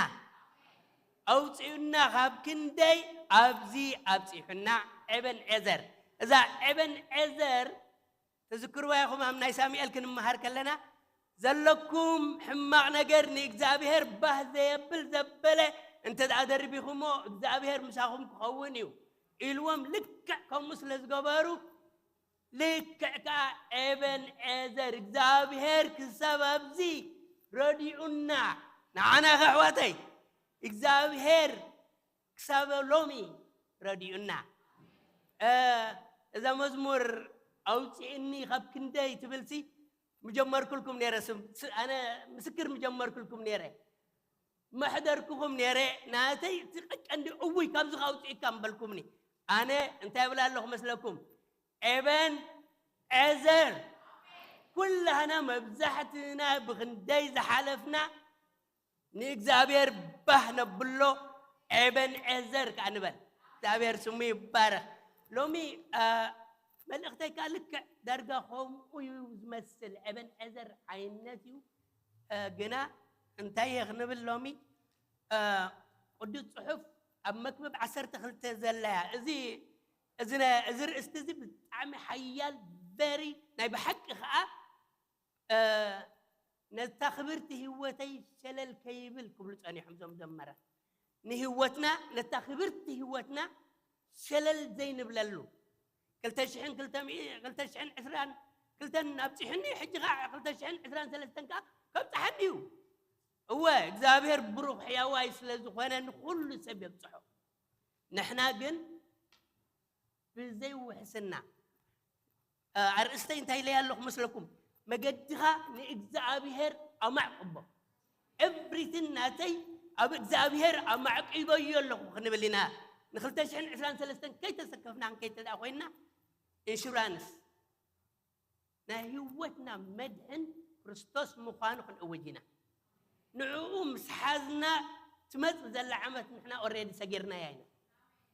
ኣውፂኡና ካብ ክንደይ ኣብዚ ኣብፂሑና። ኤበን ኤዘር እዛ ኤበን ኤዘር ትዝክርዋ ኢኹም ኣብ ናይ ሳሙኤል ክንመሃር ከለና ዘለኩም ሕማቕ ነገር ንእግዚኣብሔር ባህ ዘየብል ዘበለ እንተ ደኣ ደሪቢኹሞ እግዚኣብሔር ምሳኹም ክኸውን እዩ ኢልዎም። ልክዕ ከምኡ ስለ ዝገበሩ ልክዕ ከኣ ኤበን ኤዘር እግዚኣብሔር ክሳብ ኣብዚ ረዲኡና ንዓና ከሕዋተይ እግዚኣብሔር ክሳብ ሎሚ ረዲኡና። እዛ መዝሙር ኣውፅእኒ ካብ ክንደይ ትብልሲ ምጀመርኩልኩም ነረ ኣነ ምስክር ምጀመርኩልኩም ነረ መሕደርኩኹም ነረ ናተይ እቲ ቀንዲ እውይ ካብዚ ካውፅእካ ምበልኩምኒ ኣነ እንታይ ብላ ኣለኹ መስለኩም ኤበን ኤዘር ኩላህና መብዛሕትና ብክንደይ ዝሓለፍና ንእግዚኣብሔር ባህ ነብሎ ኤበን ኤዘር ከዓ ንበል እግዚኣብሔር ስሙ ይባረክ ሎሚ መልእክተይ ከዓ ልክዕ ዳርጋ ከምኡ እዩ ዝመስል ኤበን ኤዘር ዓይነት እዩ ግና እንታይ እየ ክንብል ሎሚ ቅዱስ ፅሑፍ ኣብ መክብብ ዓሰርተ ክልተ ዘለያ እዚ እዚ ርእስቲ እዚ ብጣዕሚ ሓያል በሪ ናይ ብሓቂ ከዓ ነታ ክብርቲ ህይወተይ ሸለል ከይብል ክብሉ ጸኒሖም ዞም ዘመራ ንህይወትና ነታ ክብርቲ ህይወትና ሸለል ዘይንብለሉ ክልተ ሽሕን ክልተ ሽሕን ዕስራን ክልተን ኣብፂሑኒ ሕጂ ከዓ ክልተ ሽሕን ዕስራን ሰለስተን ከዓ ከብፅሓኒ እዩ እወ እግዚኣብሔር ብሩኽ ሕያዋይ ስለ ዝኾነ ንኩሉ ሰብ የብፅሖ ንሕና ግን ብዘይውሕስና ኣርእስተይ እንታይ ኢለያ ኣለኹ መስለኩም መገድኻ ንእግዚኣብሔር ኣማዕቅቦ everything ናተይ ኣብ እግዚኣብሔር ኣማዕቂበዮ ኣለኹ ክንብል ኢና ን ክልተ ሽሕን ዕስራን ሰለስተን ከይተሰከፍና ክንከይድ ተደኣ ኮይንና ኢንሹራንስ ናይ ህይወትና መድሕን ክርስቶስ ምዃኑ ክንእውጅ ኢና ንዕኡ ምስ ሓዝና ትመፅእ ዘላ ዓመት ንሕና already ሰጊርናያ ኢና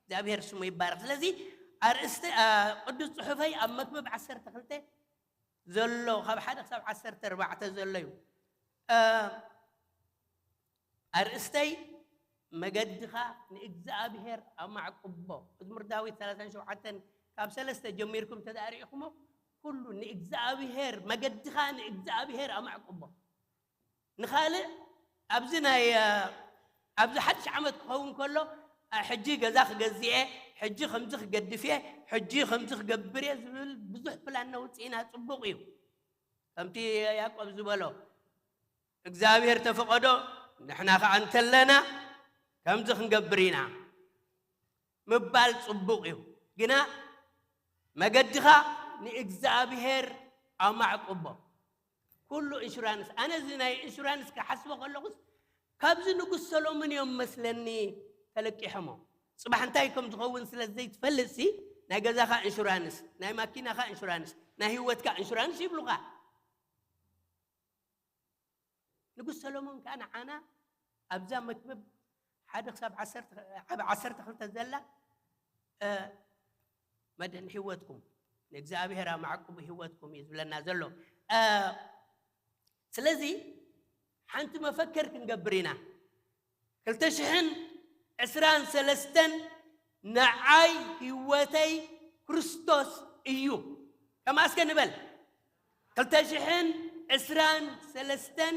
እግዚኣብሔር ስሙ ይባረክ ስለዚ ኣርእስቲ ቅዱስ ፅሑፈይ ኣብ መክብብ ዓሰርተ ክልተ ዘሎ ካብ ሓደ ክሳብ ዓሰርተ ኣርባዕተ ዘሎ እዩ ኣርእስተይ መገድኻ ንእግዚኣብሔር ኣማዕቅቦ መዝሙር ዳዊት ሰላሳን ሸውዓተን ካብ ሰለስተ ጀሚርኩም ተዳሪእኹሞ ኩሉ ንእግዚኣብሔር መገድኻ ንእግዚኣብሔር ኣማዕቅቦ ንኻልእ ኣብዚ ናይ ኣብዚ ሓድሽ ዓመት ክኸውን ከሎ ሕጂ ገዛ ክገዝእ እየ ሕጂ ከምዚ ክገድፍ እየ ሕጂ ከምዚ ክገብር እየ ዝብል ብዙሕ ፕላን ነውፅእ ኢና ፅቡቕ እዩ ከምቲ ያዕቆብ ዝበሎ እግዚኣብሔር ተፈቐዶ ንሕና ከዓ እንተለና ከምዚ ክንገብር ኢና ምባል ፅቡቕ እዩ ግና መገድኻ ንእግዚኣብሔር ኣማዕቅቦ ኩሉ ኢንሹራንስ ኣነ እዚ ናይ ኢንሹራንስ ክሓስቦ ከለኹስ ካብዚ ንጉስ ሰሎሞን እዮም መስለኒ ተለቂሖሞ ፅባሕ እንታይ ከም ዝኸውን ስለ ዘይትፈልጥሲ ናይ ገዛኻ ኢንሹራንስ ናይ ማኪናኻ ኢንሹራንስ ናይ ህይወትካ ኢንሹራንስ ይብሉኻ ንጉስ ሰሎሞን ከኣ ንዓና ኣብዛ መክብብ ሓደ ክሳብ ዓሰርተ፣ ዓብ ዓሰርተ ክልተ ዘላ፣ እ፣ መድህን ህይወትኩም ንእግዚኣብሔር ኣማዕቅቡ ህይወትኩም እዩ ዝብለና ዘሎ። እ፣ ስለዚ ሓንቲ መፈክር ክንገብር ኢና። ክልተ ሽሕን ዕስራን ሰለስተን ንዓይ ህይወተይ ክርስቶስ እዩ። ከማስከ ንበል። ክልተ ሽሕን ዕስራን ሰለስተን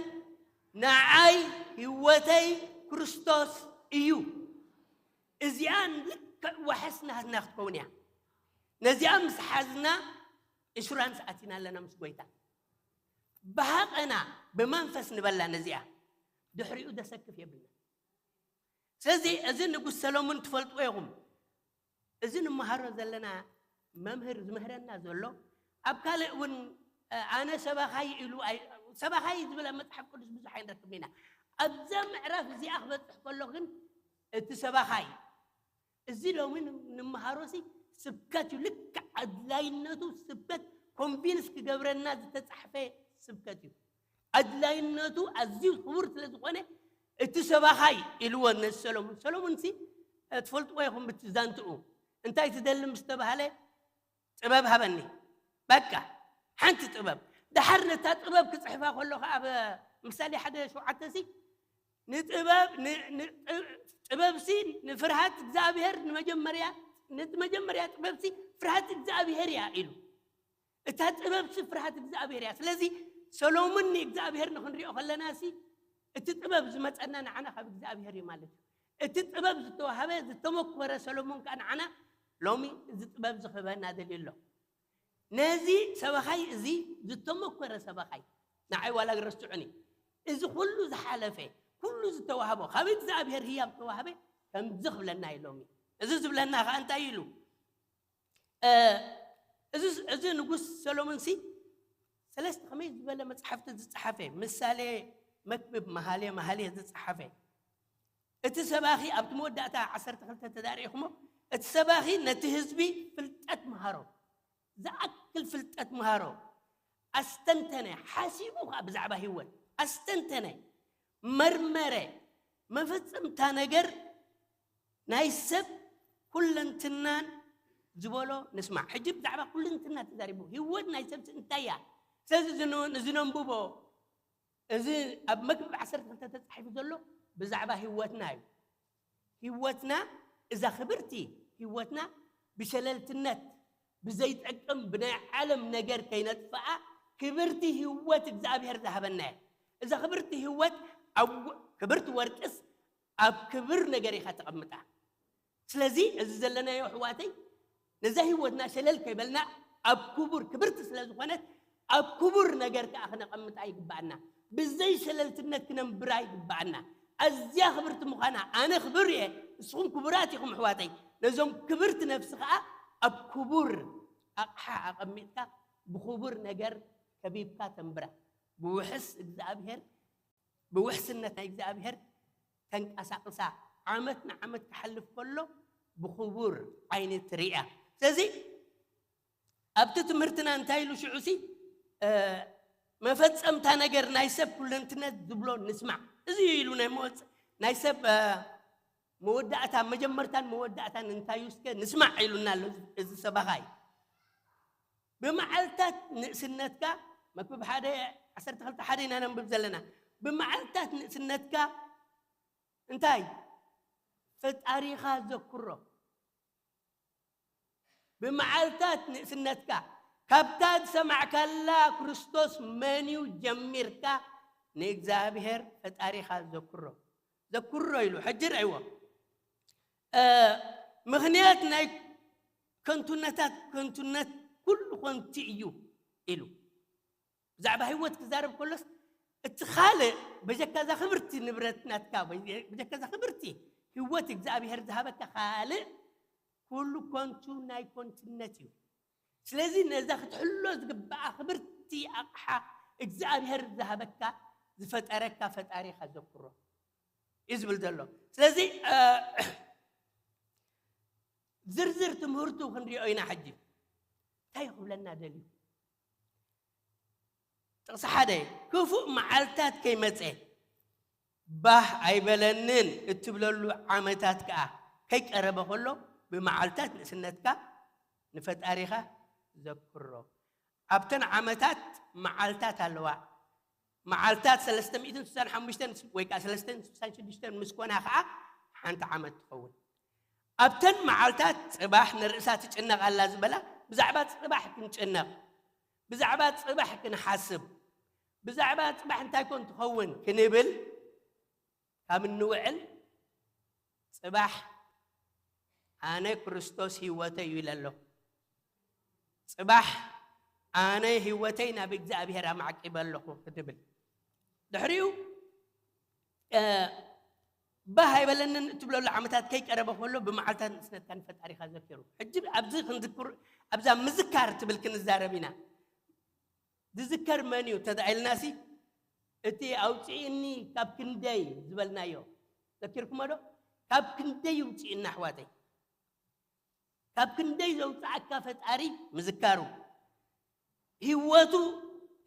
ንዓይ ህይወተይ ክርስቶስ እዩ። እዚኣ ልክዕ ዋሕስ ናትና ክትከውን እያ። ነዚኣ ምስ ሓዝና ኢንሹራንስ ኣቲና ኣለና ምስ ጎይታ። ብሃቐና ብመንፈስ ንበላ ነዚኣ። ድሕሪኡ ደሰክፍ የብልና። ስለዚ እዚ ንጉስ ሰሎሞን ትፈልጥዎ ኢኹም። እዚ ንመሃሮ ዘለና መምህር ዝምህረና ዘሎ ኣብ ካልእ እውን፣ እ፣ ኣነ ሰባኻይ ኢሉ ኣይ-፣ ሰባኻይ ዝብል ኣብ መጽሓፍ ቅዱስ ብዙሕ ኣይንረክብን ኢና። ኣብዛ ምዕራፍ እዚኣ ክበጽሕ ከሎ ግን እቲ ሰባኻይ፣ እዚ ሎሚ ን-፣ ንመሃሮሲ ስብከት እዩ። ልክዕ ኣድላይነቱ ስብከት ኮንቪንስ ክገብረና ዝተጻሕፈ ስብከት እዩ። ኣድላይነቱ ኣዝዩ ክቡር ስለ ዝኾነ እቲ ሰባኻይ ኢልዎ ነዚ ሰሎሞን። ሰሎሞንሲ፣ እ፣ ትፈልጥዎ ኢኹም ብቲ ዛንትኡ። እንታይ ትደሊ ምስ ተባሃለ፣ "ጥበብ ሃበኒ።" በቃ፣ ሓንቲ ጥበብ። ደሓር ነታ ጥበብ ክጽሕፋ ከሎ ኸዓ ኣብ ምሳሌ ሓደ ሸውዓተ ሲ፣ "ንጥበብ፣ ን-፣ ን-፣ ጥ-፣ ጥበብሲ ንፍርሃት እግዚኣብሔር ንመጀመርያ፣ ነቲ መጀመርያ ጥበብሲ ፍርሃት እግዚኣብሔር እያ" ኢሉ። እታ ጥበብሲ ፍርሃት እግዚኣብሔር እያ። ስለዚ ሰሎሞን ንእግዚኣብሔር ንኽንሪኦ ከለና ሲ፣ እቲ ጥበብ ዝመጸና ንዓና ካብ እግዚኣብሔር እዩ ማለት እዩ። እቲ ጥበብ ዝተዋህበ፣ ዝተመኮረ ሰሎሞን ከኣ ንዓና ሎሚ እዚ ጥበብ ዝኽበና ደልዩ ኣሎ። ነዚ ሰበኻይ እዚ ዝተመኮረ ሰበኻይ ንዓይ ዋላ ረስዑኒ። እዚ ኩሉ ዝሓለፈ፣ ኩሉ ዝተዋህቦ፣ ካብ እግዚኣብሔር ህያብ ዝተዋህበ ከምዚ ክብለና እዩ ሎሚ። እዚ ዝብለና ከኣ እንታይ ኢሉ? እ፣ እዚ፣ እዚ ንጉስ ሰሎሞን ሲ ሰለስተ ከመይ ዝበለ መጽሓፍቲ ዝጸሓፈ፣ ምሳሌ፣ መክብብ፣ መሃሌ፣ መሃሌ ዝጸሓፈ። እቲ ሰባኺ ኣብቲ መወዳእታ ዓሰርተ ክልተ ተዳሪእኹሞ፣ እቲ ሰባኺ ነቲ ህዝቢ ፍልጠት መሃሮ፣ ዝኣክል ፍልጠት መሃሮ፣ ኣስተንተነ፣ ሓሲቡ ኸኣ ብዛዕባ ህይወት ኣስተንተነ፣ መርመረ፣ መፈጸምታ ነገር ናይ ሰብ ኩለንትናን ዝበሎ ንስማዕ። ሕጂ ብዛዕባ ኩለንትና ተዛሪቡ። ህይወት ናይ ሰብ እንታይ እያ? ስለዚ እዚ ን-፣ እዚ ነንብቦ፣ እዚ ኣብ መክብብ ዓሰርተ ክልተ ተጻሒፉ ዘሎ ብዛዕባ ህይወትና እዩ። ህይወትና፣ እዛ ክብርቲ ህይወትና ብሸለልትነት፣ ብዘይጠቅም ብናይ ዓለም ነገር ከይነጥፍኣ፣ ክብርቲ ህይወት እግዚኣብሔር ዝሃበና እያ። እዛ ክብርቲ ህይወት ኣብ፣ ክብርቲ ወርቅስ ኣብ ክብር ነገር ኢኻ ተቐምጣ። ስለዚ እዚ ዘለናዮ ኣሕዋተይ፣ ነዛ ህይወትና ሸለል ከይበልና ኣብ ክቡር፣ ክብርቲ ስለ ዝኾነት ኣብ ክቡር ነገር ከኣ ክነቐምጣ ይግባኣና። ብዘይ ሸለልትነት ክነንብራ ይግባኣና። ኣዝያ ክብርቲ ምዃና፣ ኣነ ክቡር እየ፣ ንስኹም ክቡራት ኢኹም ኣሕዋተይ። ነዞም ክብርቲ ነፍሲ ከኣ ኣብ ክቡር ኣቕሓ ኣቐሚጥካ ብኽቡር ነገር ከቢብካ ተንብራ። ብውሕስ እግዚኣብሔር፣ ብውሕስነት ናይ እግዚኣብሔር ተንቀሳቕሳ፣ ዓመት ንዓመት ክሓልፍ ከሎ ብኽቡር ዓይኒ ትርእያ። ስለዚ ኣብቲ ትምህርትና እንታይ ኢሉ ሽዑሲ፣ እ፣ መፈጸምታ ነገር ናይ ሰብ ኩለንትነት ዝብሎ ንስማዕ። እዚ ኢሉ ናይ መወጽ-፣ ናይ ሰብ፣ እ፣ መወዳእታ፣ መጀመርታን መወዳእታን እንታይ እዩ እስከ ንስማዕ ኢሉና ኣሎ እዚ ሰባኻይ። ብመዓልታት ንእስነትካ፣ መክብብ ሓደ ዓሰርተ ክልተ ሓደ ኢና ነንብብ ዘለና። ብመዓልታት ንእስነትካ እንታይ? ፈጣሪኻ ዘክሮ። ብመዓልታት ንእስነትካ፣ ካብታ ዝሰማዕካላ ክርስቶስ መን እዩ ጀሚርካ ንእግዚኣብሔር ፈጣሪኻ ዘክሮ። ዘክሮ ኢሉ። ሕጂ ርኣይዎ። እ፣ ምኽንያት ናይ ከንቱነታት ከንቱነት ኩሉ ከንቱ እዩ ኢሉ። ብዛዕባ ህይወት ክዛረብ ከሎስ፣ እቲ ካልእ፣ በጀካ እዛ ክብርቲ ንብረት ናትካ፣ በጀካ እዛ ክብርቲ ህይወት እግዚኣብሔር ዝሃበካ ካልእ ኩሉ ከንቱ ናይ ከንቱነት እዩ። ስለዚ ነዛ ክትሕሎ ዝግብኣ ክብርቲ ኣቕሓ እግዚኣብሔር ዝሃበካ፣ ዝፈጠረካ ፈጣሪኻ ዘክሮ እዩ ዝብል ዘሎ። ስለዚ፣ እ፣ ዝርዝር ትምህርቱ ክንሪኦ ኢና ሕጂ። እንታይ ክብለና ደልዩ? ጥቕሲ ሓደ፣ ክፉእ መዓልታት ከይመጸ፣ ባህ ኣይበለንን እትብለሉ ዓመታት ከኣ ከይቀረበ ከሎ፣ ብመዓልታት ንእስነትካ ንፈጣሪኻ ዘክሮ። ኣብተን ዓመታት መዓልታት ኣለዋ። መዓልታት ሰለስተ ሚእትን ስሳን ሓሙሽተን ወይ ከኣ ሰለስተ ሚእትን ስሳን ሽዱሽተን ምስ ኮና ከኣ ሓንቲ ዓመት ትኸውን። ኣብተን መዓልታት ጽባሕ ንርእሳ ትጭነቕ ኣላ ዝበላ፣ ብዛዕባ ጽባሕ ክንጭነቕ፣ ብዛዕባ ጽባሕ ክንሓስብ፣ ብዛዕባ ጽባሕ እንታይ ኮን ትኸውን ክንብል ካብ እንውዕል፣ ጽባሕ ኣነ ክርስቶስ ህይወተይ እዩ ኢለ ኣለኹ። ጽባሕ ኣነ ህይወተይ ናብ እግዚኣብሔር ኣማዕቂበ ኣለኹ ክትብል። ድሕሪኡ፣ እ፣ ባህ ኣይበለንን እትብለሉ ዓመታት ከይቀረበ ከሎ፣ ብመዓልታት ንእስነትካ ንፈጣሪኻ ዘኪሩ። ሕጂ ኣብዚ ክንዝክር፣ ኣብዛ ምዝካር ትብል ክንዛረብ ኢና። ዝዝከር መን እዩ ተዳኢልናሲ፣ እቲ ኣውፅእኒ ካብ ክንደይ ዝበልናዮ ዘኪርኩሞ ዶ? ካብ ክንደይ ይውፅእና ኣሕዋተይ? ካብ ክንደይ ዘውፅኣካ ፈጣሪ ምዝካሩ፣ ህይወቱ፣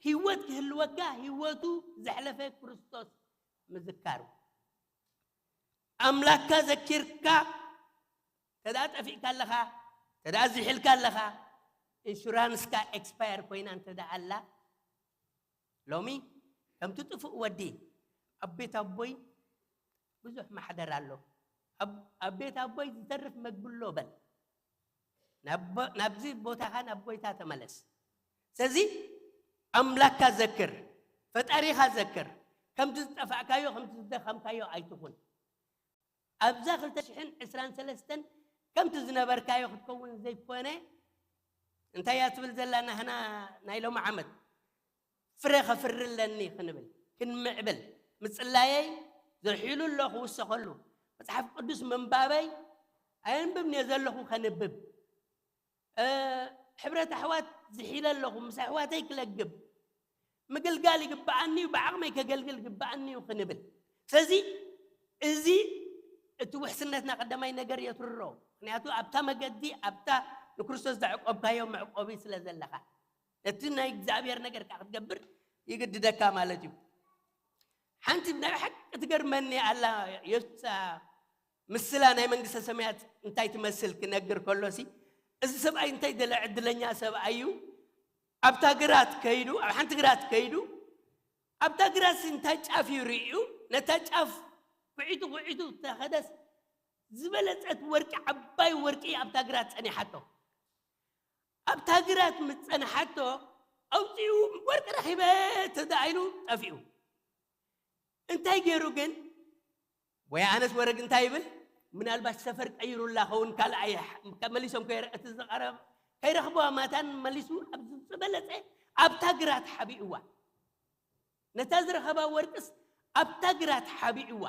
ህይወት ክህልወካ ህይወቱ ዘሕለፈ ክርስቶስ ምዝካሩ። ኣምላክካ ዘኪርካ ተዳ ጠፊእካ ኣለኻ፣ ተዳ ዝሒልካ ኣለኻ፣ ኢንሹራንስካ ኤክስፓየር ኮይና እንተ ደኣ ኣላ፣ ሎሚ ከምቲ ጥፉእ ወዲ ኣብ ቤት ኣቦይ ብዙሕ ማሕደር ኣሎ። ኣብ፣ ኣብ ቤት ኣቦይ ዝተርፍ መግቢ ኣሎ በል። ናብ፣ ናብዚ ቦታኻ ናብ ጎይታ ተመለስ። ስለዚ ኣምላክካ ዘክር፣ ፈጣሪኻ ዘክር። ከምቲ ዝጠፋእካዮ፣ ከምቲ ዝደኸምካዮ ኣይትኹን። ኣብዛ ክልተ ሽሕን ዕስራን ሰለስተን ከምቲ ዝነበርካዮ ክትከውን ዘይኮነ፣ እንታይ እያ ትብል ዘላ ናህና ናይ ሎሚ ዓመት? ፍረ ከፍሪ ኣለኒ ክንብል፣ ክንምዕብል፣ ምጽላየይ ዘርሒሉ ኣሎ ክውሰኸሉ፣ መጽሓፍ ቅዱስ ምንባበይ ኣየንብብን እየ ዘለኹ ከንብብ፣ እ፣ ሕብረት ኣሕዋት ዝሒለ ኣለኹ፣ ምስ ኣሕዋተይ ክለግብ፣ ምግልጋል ይግብኣኒ እዩ፣ ብዓቕመይ ከገልግል ይግብኣኒ እዩ ክንብል። ስለዚ እዚ እቲ ውሕስነትና ቀዳማይ ነገር የትርሮ። ምክንያቱ ኣብታ መገዲ፣ ኣብታ ንክርስቶስ ዘዕቆብካዮ መዕቆቢ ስለ ዘለኻ፣ ነቲ ናይ እግዚኣብሔር ነገር ከኣ ክትገብር ይግድደካ ማለት እዩ። ሓንቲ ናይ ብሓቂ ትገርመኒ ኣላ፣ የሱስ ምስላ ናይ መንግስተ ሰማያት እንታይ ትመስል ክነግር ከሎሲ፣ እዚ ሰብኣይ እንታይ ደለ ዕድለኛ ሰብኣይ እዩ። ኣብታ ግራት ከይዱ፣ ኣብ ሓንቲ ግራት ከይዱ፣ ኣብታ ግራት እንታይ ጫፍ እዩ ርእዩ፣ ነታ ጫፍ ኩዒቱ ኩዒቱ ተኸደስ፣ ዝበለጸት ወርቂ፣ ዓባይ ወርቂ ኣብታ ግራት ጸኒሓቶ። ኣብታ ግራት ምስ ጸንሓቶ፣ ኣውጺኡ ወርቂ ረኺበ ተዳኢሉ ጠፊኡ። እንታይ ገይሩ ግን? ወይ ኣነስ ወረግ እንታይ ይብል? ምናልባት ሰፈር ቀይሩላ ኸውን፣ ካልኣይ መሊሶም ከይረ-፣ እቲ ዝቐረብ ከይረኽብዋ ማታን መሊሱ ኣብ ዝበለጸ ኣብታ ግራት ሓቢእዋ። ነታ ዝረኸባ ወርቅስ ኣብታ ግራት ሓቢእዋ።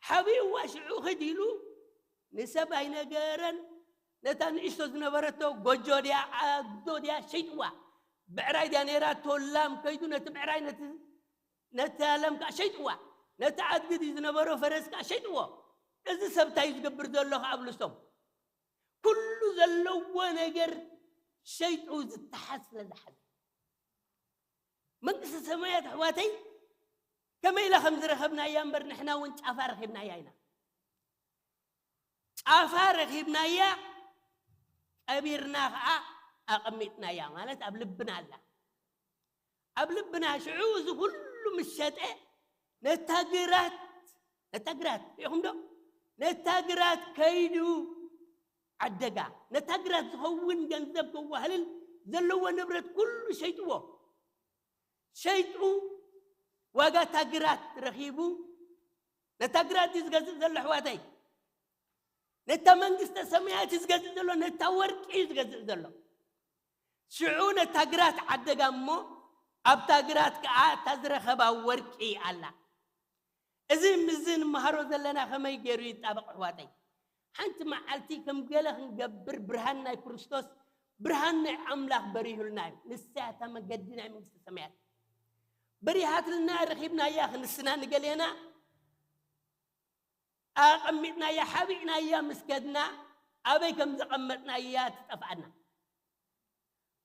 ሓቢእዋ ሽዑ ኽድ ኢሉ ንሰብ ኣይነገረን። ነታ ንእሽቶ ዝነበረቶ ጎጆ ድያ ዓዶ ድያ ሸይጥዋ። ብዕራይ ድያ ነይራ፣ ቶላም ከይዱ ነቲ ብዕራይ ነቲ፣ ነቲ ኣለም ከዓ ሸይጥዋ። ነቲ ኣድጊ ድዩ ዝነበሮ ፈረስ ከዓ ሸይጥዎ። እዚ ሰብ እንታይ እዩ ዝገብር ዘሎ ከኣ ኣብልሶም። ኩሉ ዘለዎ ነገር ሸይጡ ዝተሓዝ ስለ ዝሓዘ። መንግስቲ ሰማያት ኣሕዋተይ ከመይ ኢላ ከም ዝረኸብናያ እምበር ንሕና እውን ጫፋ ረኺብናያ ኢና። ጫፋ ረኺብናያ፣ ቀቢርና ኸዓ ኣቐሚጥናያ፣ ማለት ኣብ ልብና ኣላ። ኣብ ልብና ሽዑ እዚ ኩሉ ምስ ሸጠ ነታ ግራት፣ ነታ ግራት ርኢኹም ዶ? ነታ ግራት ከይዱ ዓደጋ። ነታ ግራት ዝኸውን ገንዘብ ከዋህልል ዘለዎ ንብረት ኩሉ ሸይጥዎ። ሸይጡ ዋጋ እታ ግራት ረኺቡ፣ ነታ ግራት እዩ ዝገዝእ ዘሎ ኣሕዋተይ። ነታ መንግስተ ሰማያት እዩ ዝገዝእ ዘሎ፣ ነታ ወርቂ እዩ ዝገዝእ ዘሎ። ሽዑ ነታ ግራት ዓደጋ እሞ ኣብታ ግራት ከኣ እታ ዝረኸባ ወርቂ ኣላ። እዚ ምስዚ ንመሃሮ ዘለና ከመይ ገይሩ ይጣበቕ ኣሕዋተይ? ሓንቲ መዓልቲ ከም ገለ ክንገብር ብርሃን ናይ ክርስቶስ፣ ብርሃን ናይ ኣምላኽ በሪሁልና እዩ። ንሳ እታ መገዲ ናይ መንግስቲ ሰማያት። በሪሃትልና ረኺብናያ ክንስና ንገሌና ኣቐሚጥናያ ሓቢእናያ ምስ ከድና ኣበይ ከም ዘቐመጥናያ ትጠፍኣና።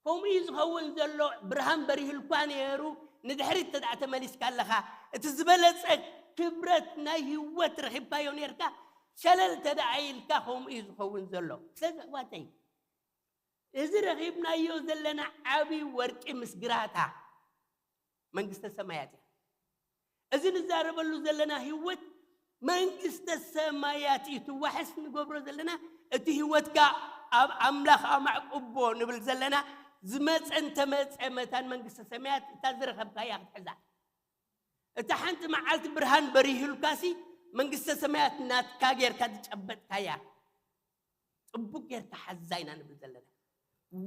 ከምኡ እዩ ዝኸውን ዘሎ። ብርሃን በሪሁልኳ ነይሩ፣ ንድሕሪት እንተ ደኣ ተመሊስካ ኣለኻ፣ እቲ ዝበለጸ ክብረት ናይ ህይወት ረኺብካዮ ነርካ፣ ሸለል ተደኣ ኢልካ ከምኡ እዩ ዝኸውን ዘሎ። ስለዚ ኣሕዋተይ፣ እዚ ረኺብናዮ ዘለና ዓብዪ ወርቂ ምስ ግራታ መንግስተ ሰማያት እያ። እዚ ንዛረበሉ ዘለና ህይወት መንግስተ ሰማያት እዩ። እቲ ዋሕስ ንገብሮ ዘለና፣ እቲ ህይወትካ ኣብ ኣምላኽ ኣማዕቁቦ ንብል ዘለና፣ ዝመፀ እንተመፀ መታን መንግስተ ሰማያት እታ ዝረኸብካያ ክትሕዛ። እታ ሓንቲ መዓልቲ ብርሃን በሪህልካሲ መንግስተ ሰማያት ናትካ ጌርካ ዝጨበጥካያ። ጽቡቅ ጌርካ ሓዛ ኢና ንብል ዘለና።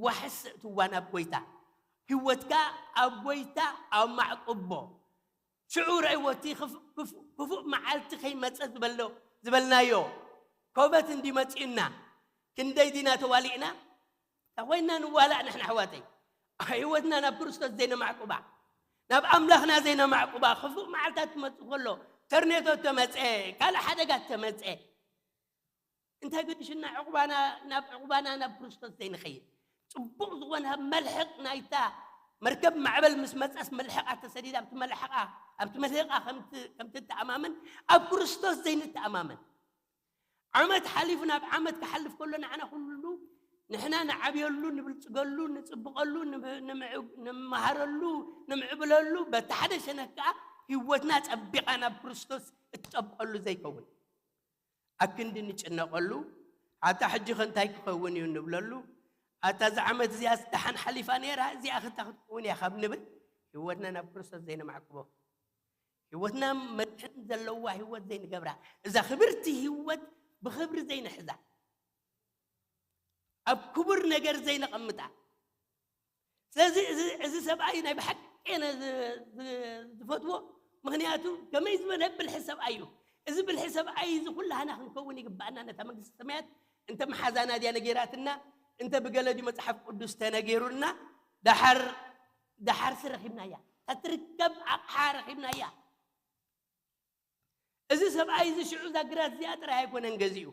ዋሕስ እትዋ ናብ ጎይታ፣ ህይወትካ ኣብ ጎይታ ኣብ ማዕቅቦ። ሽዑ ረእይዎ፣ እቲ ክፍ-፣ ክፍ-፣ ክፉእ መዓልቲ ከይመጸ ዝበሎ-፣ ዝበልናዮ ኮበት እንዲ መጺኡና፣ ክንደይ ዲና ተዋሊእና? እንታይ ኮይና ንዋላእ ንሕና ኣሕዋተይ? ህይወትና ናብ ክርስቶስ ዘይነማዕቁባ፣ ናብ ኣምላኽና ዘይነማዕቁባ፣ ክፉእ መዓልታት ክመጽእ ከሎ፣ ተርኔቶ ተመጸ፣ ካልእ ሓደጋ ተመጸ፣ እንታይ ገዲሽና ዕቑባና፣ ናብ ዕቑባና ናብ ክርስቶስ ዘይንኸይድ? ጽቡቕ ዝኾነ መልሕቕ ናይታ መርከብ ማዕበል ምስ መጻስ፣ መልሕቓ ተሰዲዳ፣ ኣብቲ መልሕቓ፣ ኣብቲ መልሕቓ ከምቲ-፣ ከምትተኣማመን፣ ኣብ ክርስቶስ ዘይንተኣማመን። ዓመት ሓሊፉ ናብ ዓመት ክሓልፍ ከሎ፣ ንዓና ኩሉ ንሕና ንዓብየሉ፣ ንብልጽገሉ፣ ንጽብቐሉ፣ ንብ-፣ ንምዕ-፣ ንምሃረሉ፣ ንምዕብለሉ፣ በቲ ሓደ ሸነኽ ከኣ ህይወትና ጸቢቓ ናብ ክርስቶስ እትጠብቀሉ ዘይከውን። ኣክንዲ ንጭነቐሉ፣ ኣታ ሕጂ ኸ እንታይ ክኸውን እዩ ንብለሉ፣ ኣታ እዛ ዓመት እዚኣስ ደሓን ሓሊፋ ነይራ፣ እዚኣ ኸ እንታይ ክትከውን እያ ካብ ንብል፣ ህይወትና ናብ ክርስቶስ ዘይነማዕቅቦ፣ ህይወትና መድሕን ዘለዋ ህይወት ዘይንገብራ፣ እዛ ክብርቲ ህይወት ብኽብሪ ዘይንሕዛ፣ ኣብ ክቡር ነገር ዘይነቐምጣ። ስለዚ እዚ፣ እዚ ሰብኣይ ናይ ብሓቂ እየ ዝ-፣ ዝ-፣ ዝፈትዎ። ምኽንያቱ ከመይ ዝበለ ብልሒ ሰብኣይ እዩ። እዚ ብልሒ ሰብኣይ እዚ ኩላህና ክንከውን ይግባኣና። ነታ መንግስቲ ሰማያት እንተ መሓዛና ድያ ነጊራትና፣ እንተ ብገለ ድዩ መጽሓፍ ቅዱስ ተነጊሩና፣ ደሓር፣ ደሓርሲ ረኺብናያ። እታ ትርከብ ኣቕሓ ረኺብናያ። እዚ ሰብኣይ እዚ ሽዑ እዛ ግራት እዚኣ ጥራይ ኣይኮነን ገዚኡ።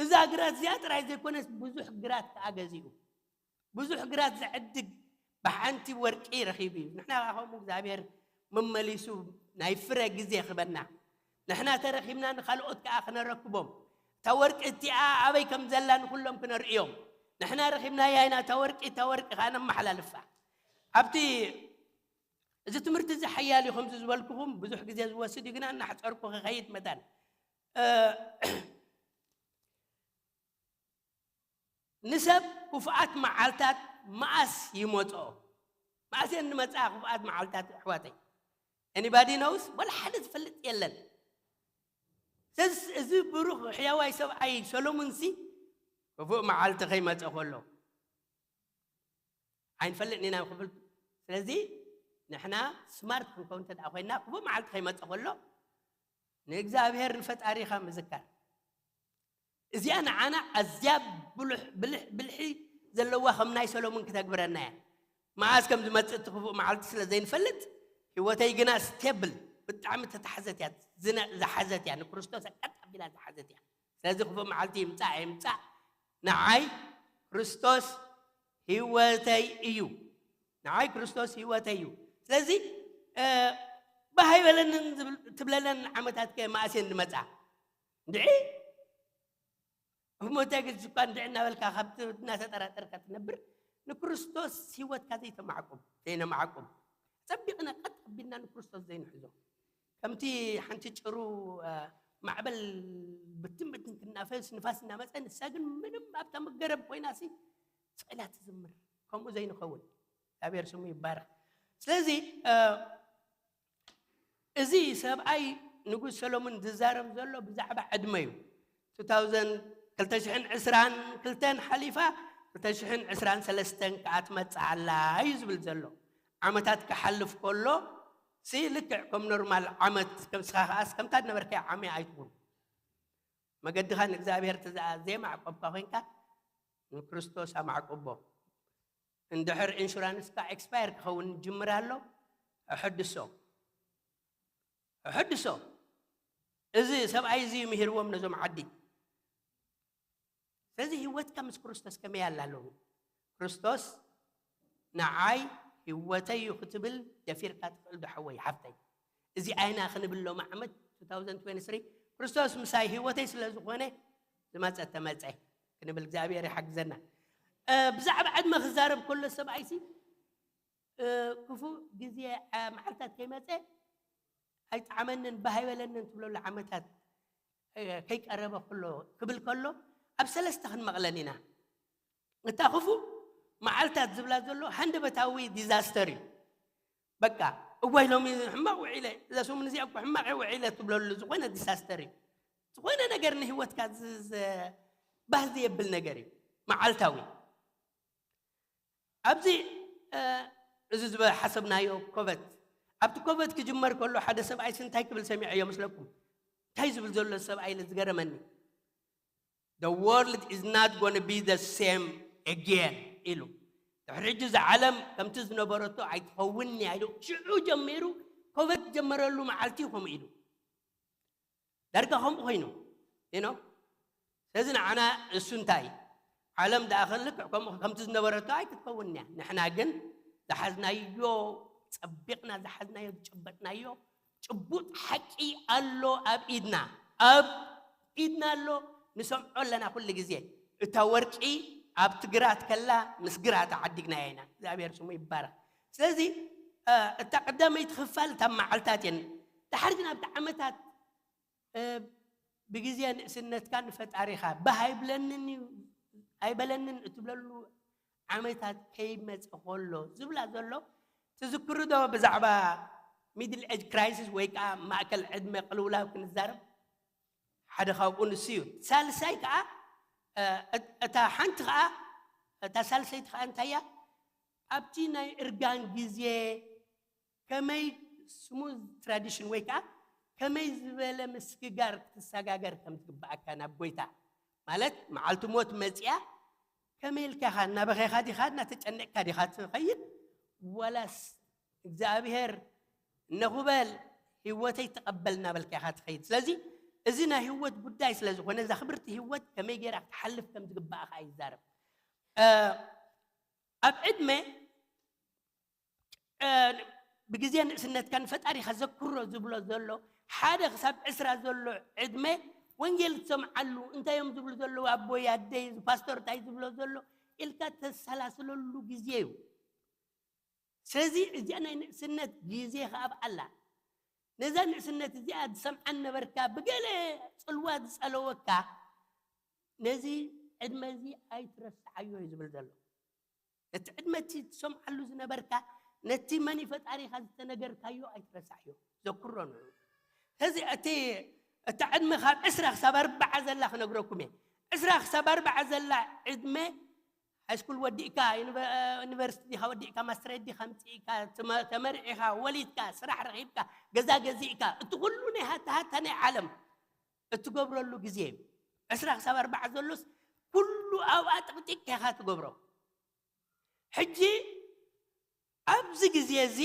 እዛ ግራት እዚኣ ጥራይ ዘይኮነስ ብዙሕ ግራት ከኣ ገዚኡ። ብዙሕ ግራት ዘዕድግ ብሓንቲ ወርቂ ረኺቡ እዩ። ንሕና ከኣ ከምኡ እግዚኣብሔር መመሊሱ ናይ ፍረ ግዜ ክበና። ንሕና ተረኺብና ንኻልኦት ከኣ ክነረክቦም። እታ ወርቂ እቲኣ ኣበይ ከም ዘላ ንኹሎም ክነርእዮም። ንሕና ረኺብናያ ኢና እታ ወርቂ፣ እታ ወርቂ ከኣ ነመሓላልፋ። ኣብቲ እዚ ትምህርቲ እዚ ሓያል እዩ፣ ከምዚ ዝበልኩኹም ብዙሕ ግዜ ዝወስድ እዩ፣ ግና እናሕጸርኩ ክኸይድ መታን፣ እ፣ ንሰብ ክፉኣት መዓልታት መኣስ ይመጽኦ? መኣስ እየን ዝመጽኣ ክፉኣት መዓልታት ኣሕዋተይ? Anybody knows? ወላ ሓደ ዝፈልጥ የለን። ስለዚ እዚ ብሩኽ ሕያዋይ ሰብኣይ ሰሎሙንሲ ክፉእ መዓልቲ ከይመጸ ከሎ፣ ኣይንፈልጥን ኢና ክብል። ስለዚ ንሕና ስማርት ክንከውን እንተ ደኣ ኮይንና፣ ክፉእ መዓልቲ ከይመጸ ከሎ ንእግዚኣብሔር ንፈጣሪኻ ምዝካር። እዚኣ ንዓና ኣዝያ ብሉሕ-፣ ብልሕ-፣ ብልሒ ዘለዋ ከም ናይ ሰሎሞን ክተግብረና እያ። መዓስ ከም ዝመጽእ እቲ ክፉእ መዓልቲ ስለ ዘይንፈልጥ፣ ህይወተይ ግና ስቴብል፣ ብጣዕሚ ተተሓዘት እያ፣ ዝነ-፣ ዝሓዘት እያ፣ ንክርስቶስ ቀጥ ኣቢላ ዝሓዘት እያ። ስለዚ ክፉእ መዓልቲ ይምጻእ ኣይምጻእ፣ ንዓይ ክርስቶስ ህይወተይ እዩ። ንዓይ ክርስቶስ ህይወተይ እዩ። ስለዚ፣ እ፣ ባህ ኣይበለንን ዝብል-፣ ትብለለን ዓመታት ከ መኣስ እየን ዝመጻ? እንድዒ፣ እሞ እንታይ ገዲሽ እኳ እንድዒ እናበልካ ካብቲ እናተጠራጠርካ ትነብር፣ ንክርስቶስ ህይወትካ ዘይተማዕቁብ፣ ዘይነማዕቁብ፣ ጸቢቕና ቀጥ ኣቢልና ንክርስቶስ ዘይንሕዞ። ከምቲ ሓንቲ ጭሩ፣ እ፣ ማዕበል ብትን ብትን ክናፈስ ንፋስ እናመጸ፣ ንሳ ግን ምንም ኣብታ መገረብ ኮይናሲ ስቕ ኢላ ትዝምር። ከምኡ ዘይንኸውን እግዚኣብሔር ስሙ ይባረኽ። ስለዚ፣ እ፣ እዚ ሰብኣይ ንጉስ ሰሎሞን ዝዛረብ ዘሎ ብዛዕባ ዕድመ እዩ። ክልተ ሽሕን ዕስራን ክልተን ሓሊፋ፣ ክልተ ሽሕን ዕስራን ሰለስተን ከኣ ትመጽእ ኣላ እዩ ዝብል ዘሎ። ዓመታት ክሓልፍ ከሎ ሲ ልክዕ ከም ኖርማል ዓመት ከም ስኻ ከኣስ ከምታ ዝነበርካዮ ዓሚ ኣይትኹን። መገድኻ ንእግዚኣብሔር ተዘ-፣ ዘየማዕቆብካ ኮይንካ ንክርስቶስ ኣማዕቁቦ። እንድሕር ኢንሹራንስካ ኤክስፓየር ክኸውን ይጅምር ኣሎ፣ ኣሐድሶ። ኣሐድሶ። እዚ ሰብኣይ እዚ ምሂርዎም ነዞም ዓዲ። ስለዚ ህይወትካ ምስ ክርስቶስ ከመይ ኣላ ኣለዉ? ክርስቶስ ንዓይ ህይወተይ እዩ ክትብል ደፊርካ ትኽእል ዶ ሓወይ ሓፍተይ? እዚ ኣይና ክንብል ሎም ዓመት two thousand twenty-three ክርስቶስ ምሳይ ህይወተይ ስለ ዝኾነ ዝመጸ ተመጸ ክንብል እግዚኣብሔር ይሓግዘና። እ፣ ብዛዕባ ዕድመ ክዛረብ ከሎ ሰብኣይሲ፣ እ፣ ክፉእ ግዜ፣ እ፣ መዓልታት ከይመጸ ኣይጠዓመንን፣ ባህ ኣይበለንን ትብለሉ ዓመታት፣ እ፣ ከይቀረበ ከሎ፣ ክብል ከሎ፣ ኣብ ሰለስተ ክንመቕለን ኢና። እታ ክፉእ መዓልታት ዝብላ ዘሎ ሃንደበታዊ ዲዛስተር እዩ። በቃ፣ እዋይ ሎሚ ሕማቕ ውዒለ፣ እዛ ሰሙን እዚኣ እኮ ሕማቕ እየ ውዒለ ትብለሉ ዝኾነ ዲዛስተር እዩ። ዝኾነ ነገር ንህይወትካ ዝ-፣ ዝ-፣ ባህ ዘየብል ነገር እዩ። መዓልታዊ። ኣብዚ፣ እ፣ እዚ ዝሓሰብናዮ ኮቨት፣ ኣብቲ ኮቨት ክጅመር ከሎ ሓደ ሰብኣይሲ እንታይ ክብል ሰሚዐዮ መስለኩም? እንታይ ዝብል ዘሎ ሰብኣይ ኢለ ዝገረመኒ። "The world is not gonna be the same again" ኢሉ። "ድሕሪ ሕጂ እዛ ዓለም ከምቲ ዝነበረቶ ኣይትኸውን እያ" ኢሉ። ሽዑ ጀሚሩ ኮቨት ጀመረሉ መዓልቲ እዩ ከምኡ ኢሉ። ዳርጋ ከምኡ ኮይኑ፣ you know? ስለዚ ንዓና እሱ እንታይ? ዓለም ደኣ ከልክዕ ከምኡ ከምቲ ዝነበረቶ ኣይክትከውንን እያ። ንሕና ግን ዝሓዝናዮ፣ ጸቢቕና ዝሓዝናዮ፣ ዝጨበጥናዮ ጭቡጥ ሓቂ ኣሎ ኣብ ኢድና። ኣብ ኢድና ኣሎ፣ ንሰምዖ ኣለና ኩሉ ግዜ። እታ ወርቂ ኣብቲ ግራት ከላ ምስ ግራት ዓዲግናያ ኢና። እግዚኣብሔር ስሙ ይባረኽ። ስለዚ፣ እ፣ እታ ቀዳመይቲ ክፋል እታ መዓልታት እየን። ድሓር ግን ኣብቲ ዓመታት፣ እ፣ ብግዜ ንእስነትካ ንፈጣሪኻ፣ "ባህ ኣይብለንን እዩ፣ ኣይበለንን" እትብለሉ ዓመታት ከይመጸ ከሎ ዝብላ ዘሎ ትዝክሩ ዶ? ብዛዕባ ሚድል ኤጅ ክራይሲስ ወይ ከዓ ማእከል ዕድመ ቅልውላው ክንዛረብ፣ ሓደ ካብኡ ንሱ እዩ። ሳልሳይ ከዓ፣ እ፣ እት-፣ እታ ሓንቲ ከዓ፣ እታ ሳልሰይቲ ከዓ እንታይ እያ? ኣብቲ ናይ እርጋን ግዜ ከመይ ስሙዝ ትራዲሽን ወይ ከዓ ከመይ ዝበለ ምስግጋር ክትሰጋገር ከም ዝግባኣካ ናብ ጎይታ፣ ማለት መዓልቲ ሞት መፅያ ከመይ ኢልካ ኢኻ? እናበኸኻ ዲኻ? እናተጨነቅካ ዲኻ ትኸይድ? ወላስ እግዚኣብሔር እነኹ በል ህይወተይ ተቐበል እናበልካ ኢኻ ትኸይድ? ስለዚ እዚ ናይ ህይወት ጉዳይ ስለ ዝኾነ እዛ ክብርቲ ህይወት ከመይ ገይራ ክትሓልፍ ከም ዝግባኣ ከዓ ይዛረብ። እ፣ ኣብ ዕድመ፣ እ፣ ብግዜ ንእስነትካ ንፈጣሪኻ ዘክሮ ዝብሎ ዘሎ ሓደ ክሳብ ዕስራ ዘሎ ዕድመ ወንጌል ትሰምዓሉ፣ እንታይ እዮም ዝብሉ ዘለዉ ኣቦይ ኣደይ፣ እዚ ፓስተር እንታይ ዝብሎ ዘሎ ኢልካ ተሰላስለሉ ግዜ እዩ። ስለዚ እዚኣ ናይ ንእስነት ግዜ ከኣ ኣብኣላ። ነዛ ንእስነት እዚኣ ዝሰምዓ ነበርካ፣ ብገለ ጽልዋ ዝጸለወካ፣ ነዚ ዕድመ እዚ ኣይትረስዓዮ እዩ ዝብል ዘሎ። ነቲ ዕድመ እቲ ትሰምዓሉ ዝነበርካ፣ ነቲ መን እዩ ፈጣሪኻ ዝተነገርካዮ ኣይትረስዓዮ፣ ዘክሮ ንዑ። ስለዚ እቲ፣ እታ ዕድመ ካብ ዕስራ ክሳብ ኣርብዓ ዘላ ክነግረኩም እየ። ዕስራ ክሳብ ኣርብዓ ዘላ ዕድመ ሃይስኩል ወዲእካ፣ ዩኒቨ-፣ ዩኒቨርሲቲ ዲኻ ወዲእካ፣ ማስትሬት ዲኻ ኣምጺእካ፣ ተመ-፣ ተመርዒኻ፣ ወሊድካ፣ ስራሕ ረኺብካ፣ ገዛ ገዚእካ፣ እቲ ኩሉ ናይ ሃታ ሃታ ናይ ዓለም እትገብረሉ ግዜ እዩ። ዕስራ ክሳብ ኣርብዓ ዘሎስ ኩሉ ኣብኣ ጥቕጢቕካ ኢኻ ትገብሮ። ሕጂ ኣብዚ ግዜ እዚ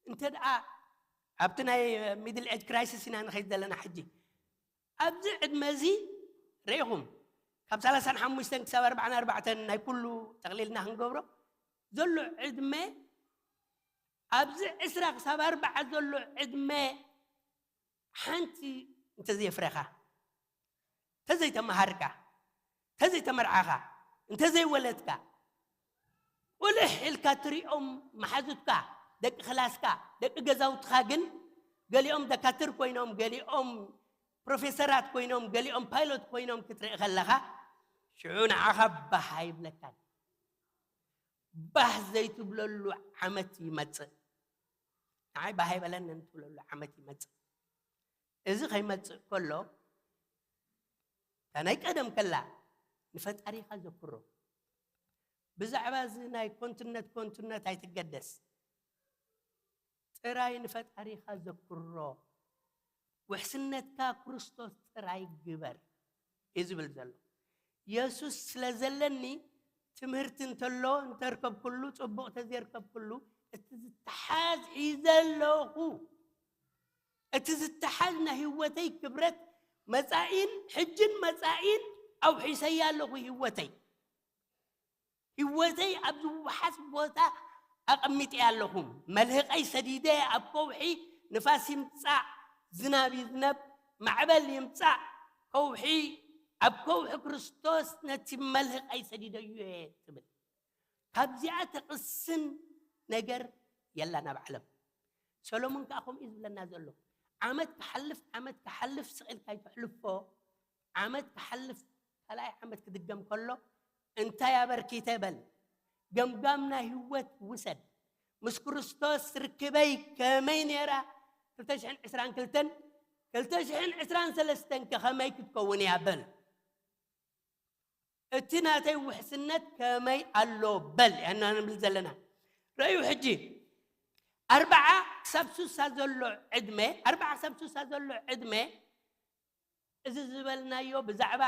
እንተ ደኣ ኣብቲ ናይ ሚድል ኤጅ ክራይሲስ ኢና ንኸይድ ዘለና ሕጂ። ኣብዚ ዕድመ እዚ ርኢኹም፣ ካብ ሰላሳን ሓሙሽተን ክሳብ ኣርባዓን ኣርባዕተን ናይ ኩሉ ጠቕሊልና ክንገብሮ ዘሎ ዕድመ፣ ኣብዚ ዕስራ ክሳብ ኣርባዓ ዘሎ ዕድመ ሓንቲ እንተዘየፍረኻ፣ እንተዘይተመሃርካ፣ እንተዘይተመርዓኻ፣ እንተዘይወለድካ፣ ቁልሕ ኢልካ ትሪኦም መሓዙትካ፣ ደቂ ክላስካ፣ ደቂ ገዛውትኻ ግን ገሊኦም ደካትር ኮይኖም፣ ገሊኦም ፕሮፌሰራት ኮይኖም፣ ገሊኦም ፓይሎት ኮይኖም ክትርኢ ከለኻ፣ ሽዑ ንዓኻ ባህ ኣይብለካን። ባህ ዘይትብለሉ ዓመት ይመጽእ። ንዓይ ባህ ኣይበለንን ትብለሉ ዓመት ይመጽእ። እዚ ከይመጽእ ከሎ፣ እታ ናይ ቀደም ከላ ንፈጣሪኻ ዘክሮ። ብዛዕባ እዚ ናይ ኮንትነት፣ ኮንትነት ኣይትገደስ። ጥራይ ንፈጣሪኻ ዘክሮ። ውሕስነትካ ክርስቶስ ጥራይ ግበር እዩ ዝብል ዘሎ። የሱስ ስለ ዘለኒ ትምህርቲ እንተሎ እንተርከብኩሉ ጽቡቕ፣ ተዘይርከብኩሉ እቲ ዝተሓዝ ሒዘ ኣለኹ። እቲ ዝተሓዝ ናይ ህይወተይ ክብረት መጻኢን ሕጅን መጻኢን ኣውሒሰያ ኣለኹ። ህይወተይ፣ ህይወተይ ኣብ ዝወሓስ ቦታ ኣቐሚጠያ ኣለኹ። መልህቐይ ሰዲደ ኣብ ከውሒ ንፋስ ይምጻእ፣ ዝናብ ይዝነብ፣ ማዕበል ይምጻእ፣ ከውሒ፣ ኣብ ከውሒ ክርስቶስ ነቲ መልህቕ ኣይሰዲደዮ እየ ትብል። ካብዚኣ ተቕስን ነገር የላን ኣብ ዓለም። ሰሎሞን ከኣ ከምኡ እዩ ዝብለና ዘሎ። ዓመት ክሓልፍ፣ ዓመት ክሓልፍ ስቕ ኢልካ ኣይተሕልፎ። ዓመት ክሓልፍ፣ ካልኣይ ዓመት ክድገም ከሎ፣ እንታይ ኣበርኪተ በል። ገምጋም ናይ ህይወት ውሰድ። ምስ ክርስቶስ ርክበይ ከመይ ነይራ? ክልተ ሽሕን ዕስራን ክልተን፣ ክልተ ሽሕን ዕስራን ሰለስተን ከ ከመይ ክትከውን እያ በል። እቲ ናተይ ውሕስነት ከመይ ኣሎ በል፣ ያና ንብል ዘለና። ረዩ ሕጂ፣ ኣርባዓ ክሳብ ስሳ ዘሎ ዕድመ፣ ኣርባዓ ክሳብ ስሳ ዘሎ ዕድመ፣ እዚ ዝበልናዮ ብዛዕባ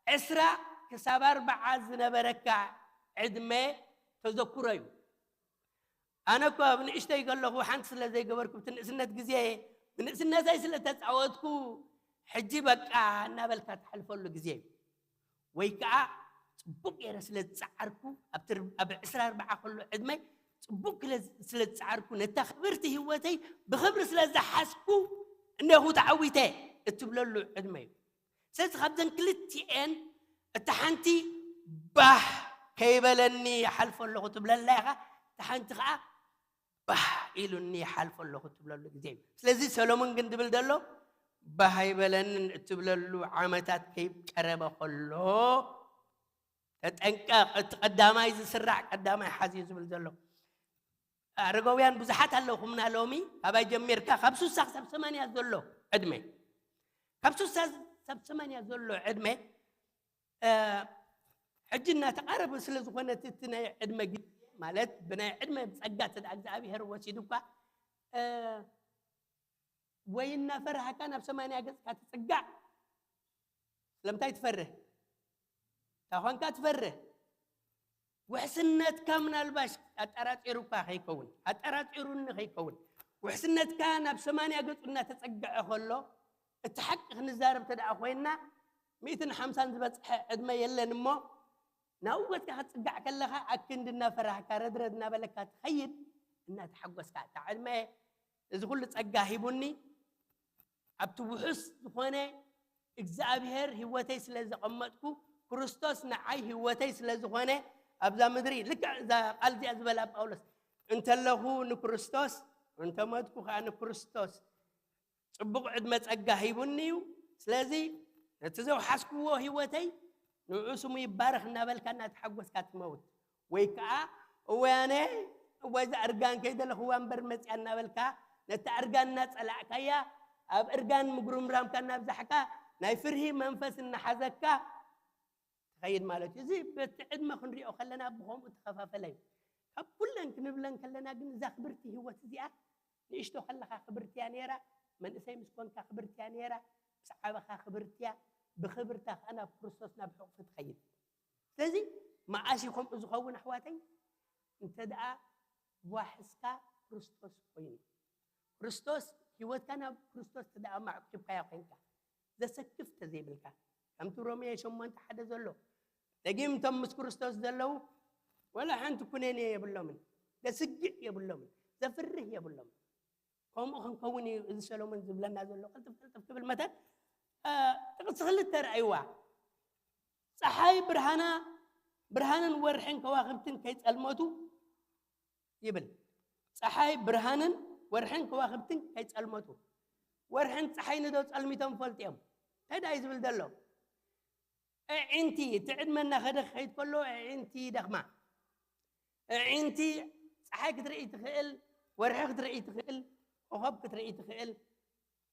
ዕስራ ክሳብ ኣርባዓ ዝነበረካ ዕድመ ተዘክሮ እዩ። ኣነ እኮ ኣብ ንእሽተይ ከለኹ ሓንቲ ስለ ዘይገበርኩ፣ ብቲ ንእስነት ግዜ፣ ብንእስነተይ ስለ ተጻወትኩ፣ ሕጂ በቃ እናበልካ ትሓልፈሉ ግዜ እዩ። ወይ ከኣ ጽቡቕ ገይረ ስለ ዝጸዓርኩ፣ ኣብቲ ር-፣ ኣብ ዕስራ ኣርባዓ ከሎ ዕድመይ ጽቡቕ ክለ-፣ ስለ ዝጸዓርኩ፣ ነታ ክብርቲ ህይወተይ ብኽብሪ ስለ ዝሓዝኩ፣ እንዲኹ ተዓዊተ እትብለሉ ዕድመ እዩ። ስለዚ ካብዘን ክልቲኤን እታ ሓንቲ ባህ ከይበለኒ ይሓልፎ ኣለኹ ትብለላ ኢኻ፣ እታ ሓንቲ ኸዓ ባህ ኢሉኒ ይሓልፎ ኣለኹ ትብለሉ ግዜ እዩ። ስለዚ ሰሎሞን ግን ዝብል ዘሎ፣ ባህ ኣይበለንን እትብለሉ ዓመታት ከይቀረበ ከሎ ተጠንቀቕ፣ እቲ ቀዳማይ ዝስራዕ ቀዳማይ ሓዝ እዩ ዝብል ዘሎ። ኣረጋውያን ብዙሓት ኣለኹምና ሎሚ፣ ካባይ ጀሚርካ ካብ ስሳ ክሳብ ሰማንያ ዘሎ ዕድመ፣ ካብ ስሳ ክሳብ ሰማንያ ዘሎ ዕድመ፣ እ፣ ሕጂ እናተቓረበ ስለ ዝኾነ እቲ፣ እቲ ናይ ዕድመ ግዜ፣ ማለት ብናይ ዕድመ ጸጋ እንተ ደኣ እግዚኣብሔር ወሲዱ እኳ፣ እ፣ ወይ እናፈራህካ ናብ ሰማንያ ገጽካ ትጽጋዕ። ስለምንታይ ትፈርህ? እንታይ ኾንካ ትፈርህ? ውሕስነትካ ምናልባሽ ኣጠራጢሩካ ከይከውን፣ ኣጠራጢሩኒ ከይከውን፣ ውሕስነትካ ናብ ሰማንያ ገጹ እናተጸግዐ ከሎ፣ እቲ ሓቂ ክንዛረብ እንተ ደኣ ኮይንና፣ ሚእትን ሓምሳን ዝበጽሐ ዕድመ የለን እሞ፣ ናብኡ ገጽካ ክትጽጋዕ ከለኻ፣ ኣክንዲ እናፈራህካ፣ ረድረድ እናበለካ ትኸይድ፣ እናተሓጎስካ፣ እታ ዕድመ እዚ ኩሉ ጸጋ ሂቡኒ፣ ኣብቲ ውሑስ ዝኾነ እግዚኣብሔር ህይወተይ ስለ ዘቐመጥኩ፣ ክርስቶስ ንዓይ ህይወተይ ስለ ዝኾነ፣ ኣብዛ ምድሪ ልክዕ እዛ ቃል እዚኣ ዝበላ ጳውሎስ፣ "እንተለኹ ንክርስቶስ፣ እንተሞትኩ ኸኣ ንክርስቶስ፣ ጽቡቕ ዕድመ ጸጋ ሂቡኒ እዩ። ስለዚ ነቲ ዘውሓስክዎ ህይወተይ ንዑ ስሙ ይባረኽ" እናበልካ እናተሓጎስካ ትመውት። ወይ ከኣ "እወያነ፣ እወ እዛ እርጋን ከይደለኽዋ እምበር መጽያ" እናበልካ ነታ እርጋን እናጸላእካያ፣ ኣብ እርጋን ምጉርምራምካ እናብዛሕካ፣ ናይ ፍርሂ መንፈስ እናሓዘካ ትኸይድ ማለት እዩ። እዚ በቲ ዕድመ ክንሪኦ ከለና ብኸምኡ ተኸፋፈለ እዩ። ካብ ኩለን ክንብለን ከለና ግን እዛ ክብርቲ ህይወት እዚኣ ንእሽቶ ከለኻ ክብርቲ እያ ነይራ፣ መንእሰይ ምስ ኮንካ ክብርቲ እያ ነይራ፣ ምስ ዓበኻ ክብርቲ እያ፣ ብኽብርታ ከኣ ናብ ክርስቶስ ናብ ሕቑፊ ትኸይድ። ስለዚ መዓስ እዩ ከምኡ ዝኸውን ኣሕዋተይ? እንተ ደኣ ዋሕስካ ክርስቶስ ኮይኑ። ክርስቶስ፣ ህይወትካ ናብ ክርስቶስ እንተ ደኣ ማዕኪብካያ ኮይንካ፣ ዘሰክፍ እንተ ዘይብልካ፣ ከምቲ ሮሜ ሸሞንተ ሓደ ዘሎ፣ ደጊም እቶም ምስ ክርስቶስ ዘለዉ ዋላ ሓንቲ ኩነኔ የብሎምን፣ ዘስግእ የብሎምን፣ ዘፍርህ የብሎምን። ከምኡ ክንከውን እዩ እዚ ሰሎሞን ዝብለና ዘሎ። ቅልጥፍ ቅልጥፍ ክብል መተን፣ እ፣ ጥቕሲ ክልተ ረኣይዋ። "ጸሓይ ብርሃና፣ ብርሃንን ወርሕን ከዋኽብትን ከይጸልመቱ" ይብል። "ጸሓይ ብርሃንን ወርሕን ከዋኽብትን ከይጸልመቱ።" ወርሕን ጸሓይን ዶ ጸልሚቶም ፈልጡ እዮም? እንታይ ደኣ እዩ ዝብል ዘሎ? ኣዒንቲ፣ እቲ ዕድመ እናኸደ ክኸይድ ከሎ ኣዒንቲ ይደኽማ። ኣዒንቲ ጸሓይ ክትርኢ ትኽእል፣ ወርሒ ክትርኢ ትኽእል፣ ኮኸብ ክትርኢ ትኽእል።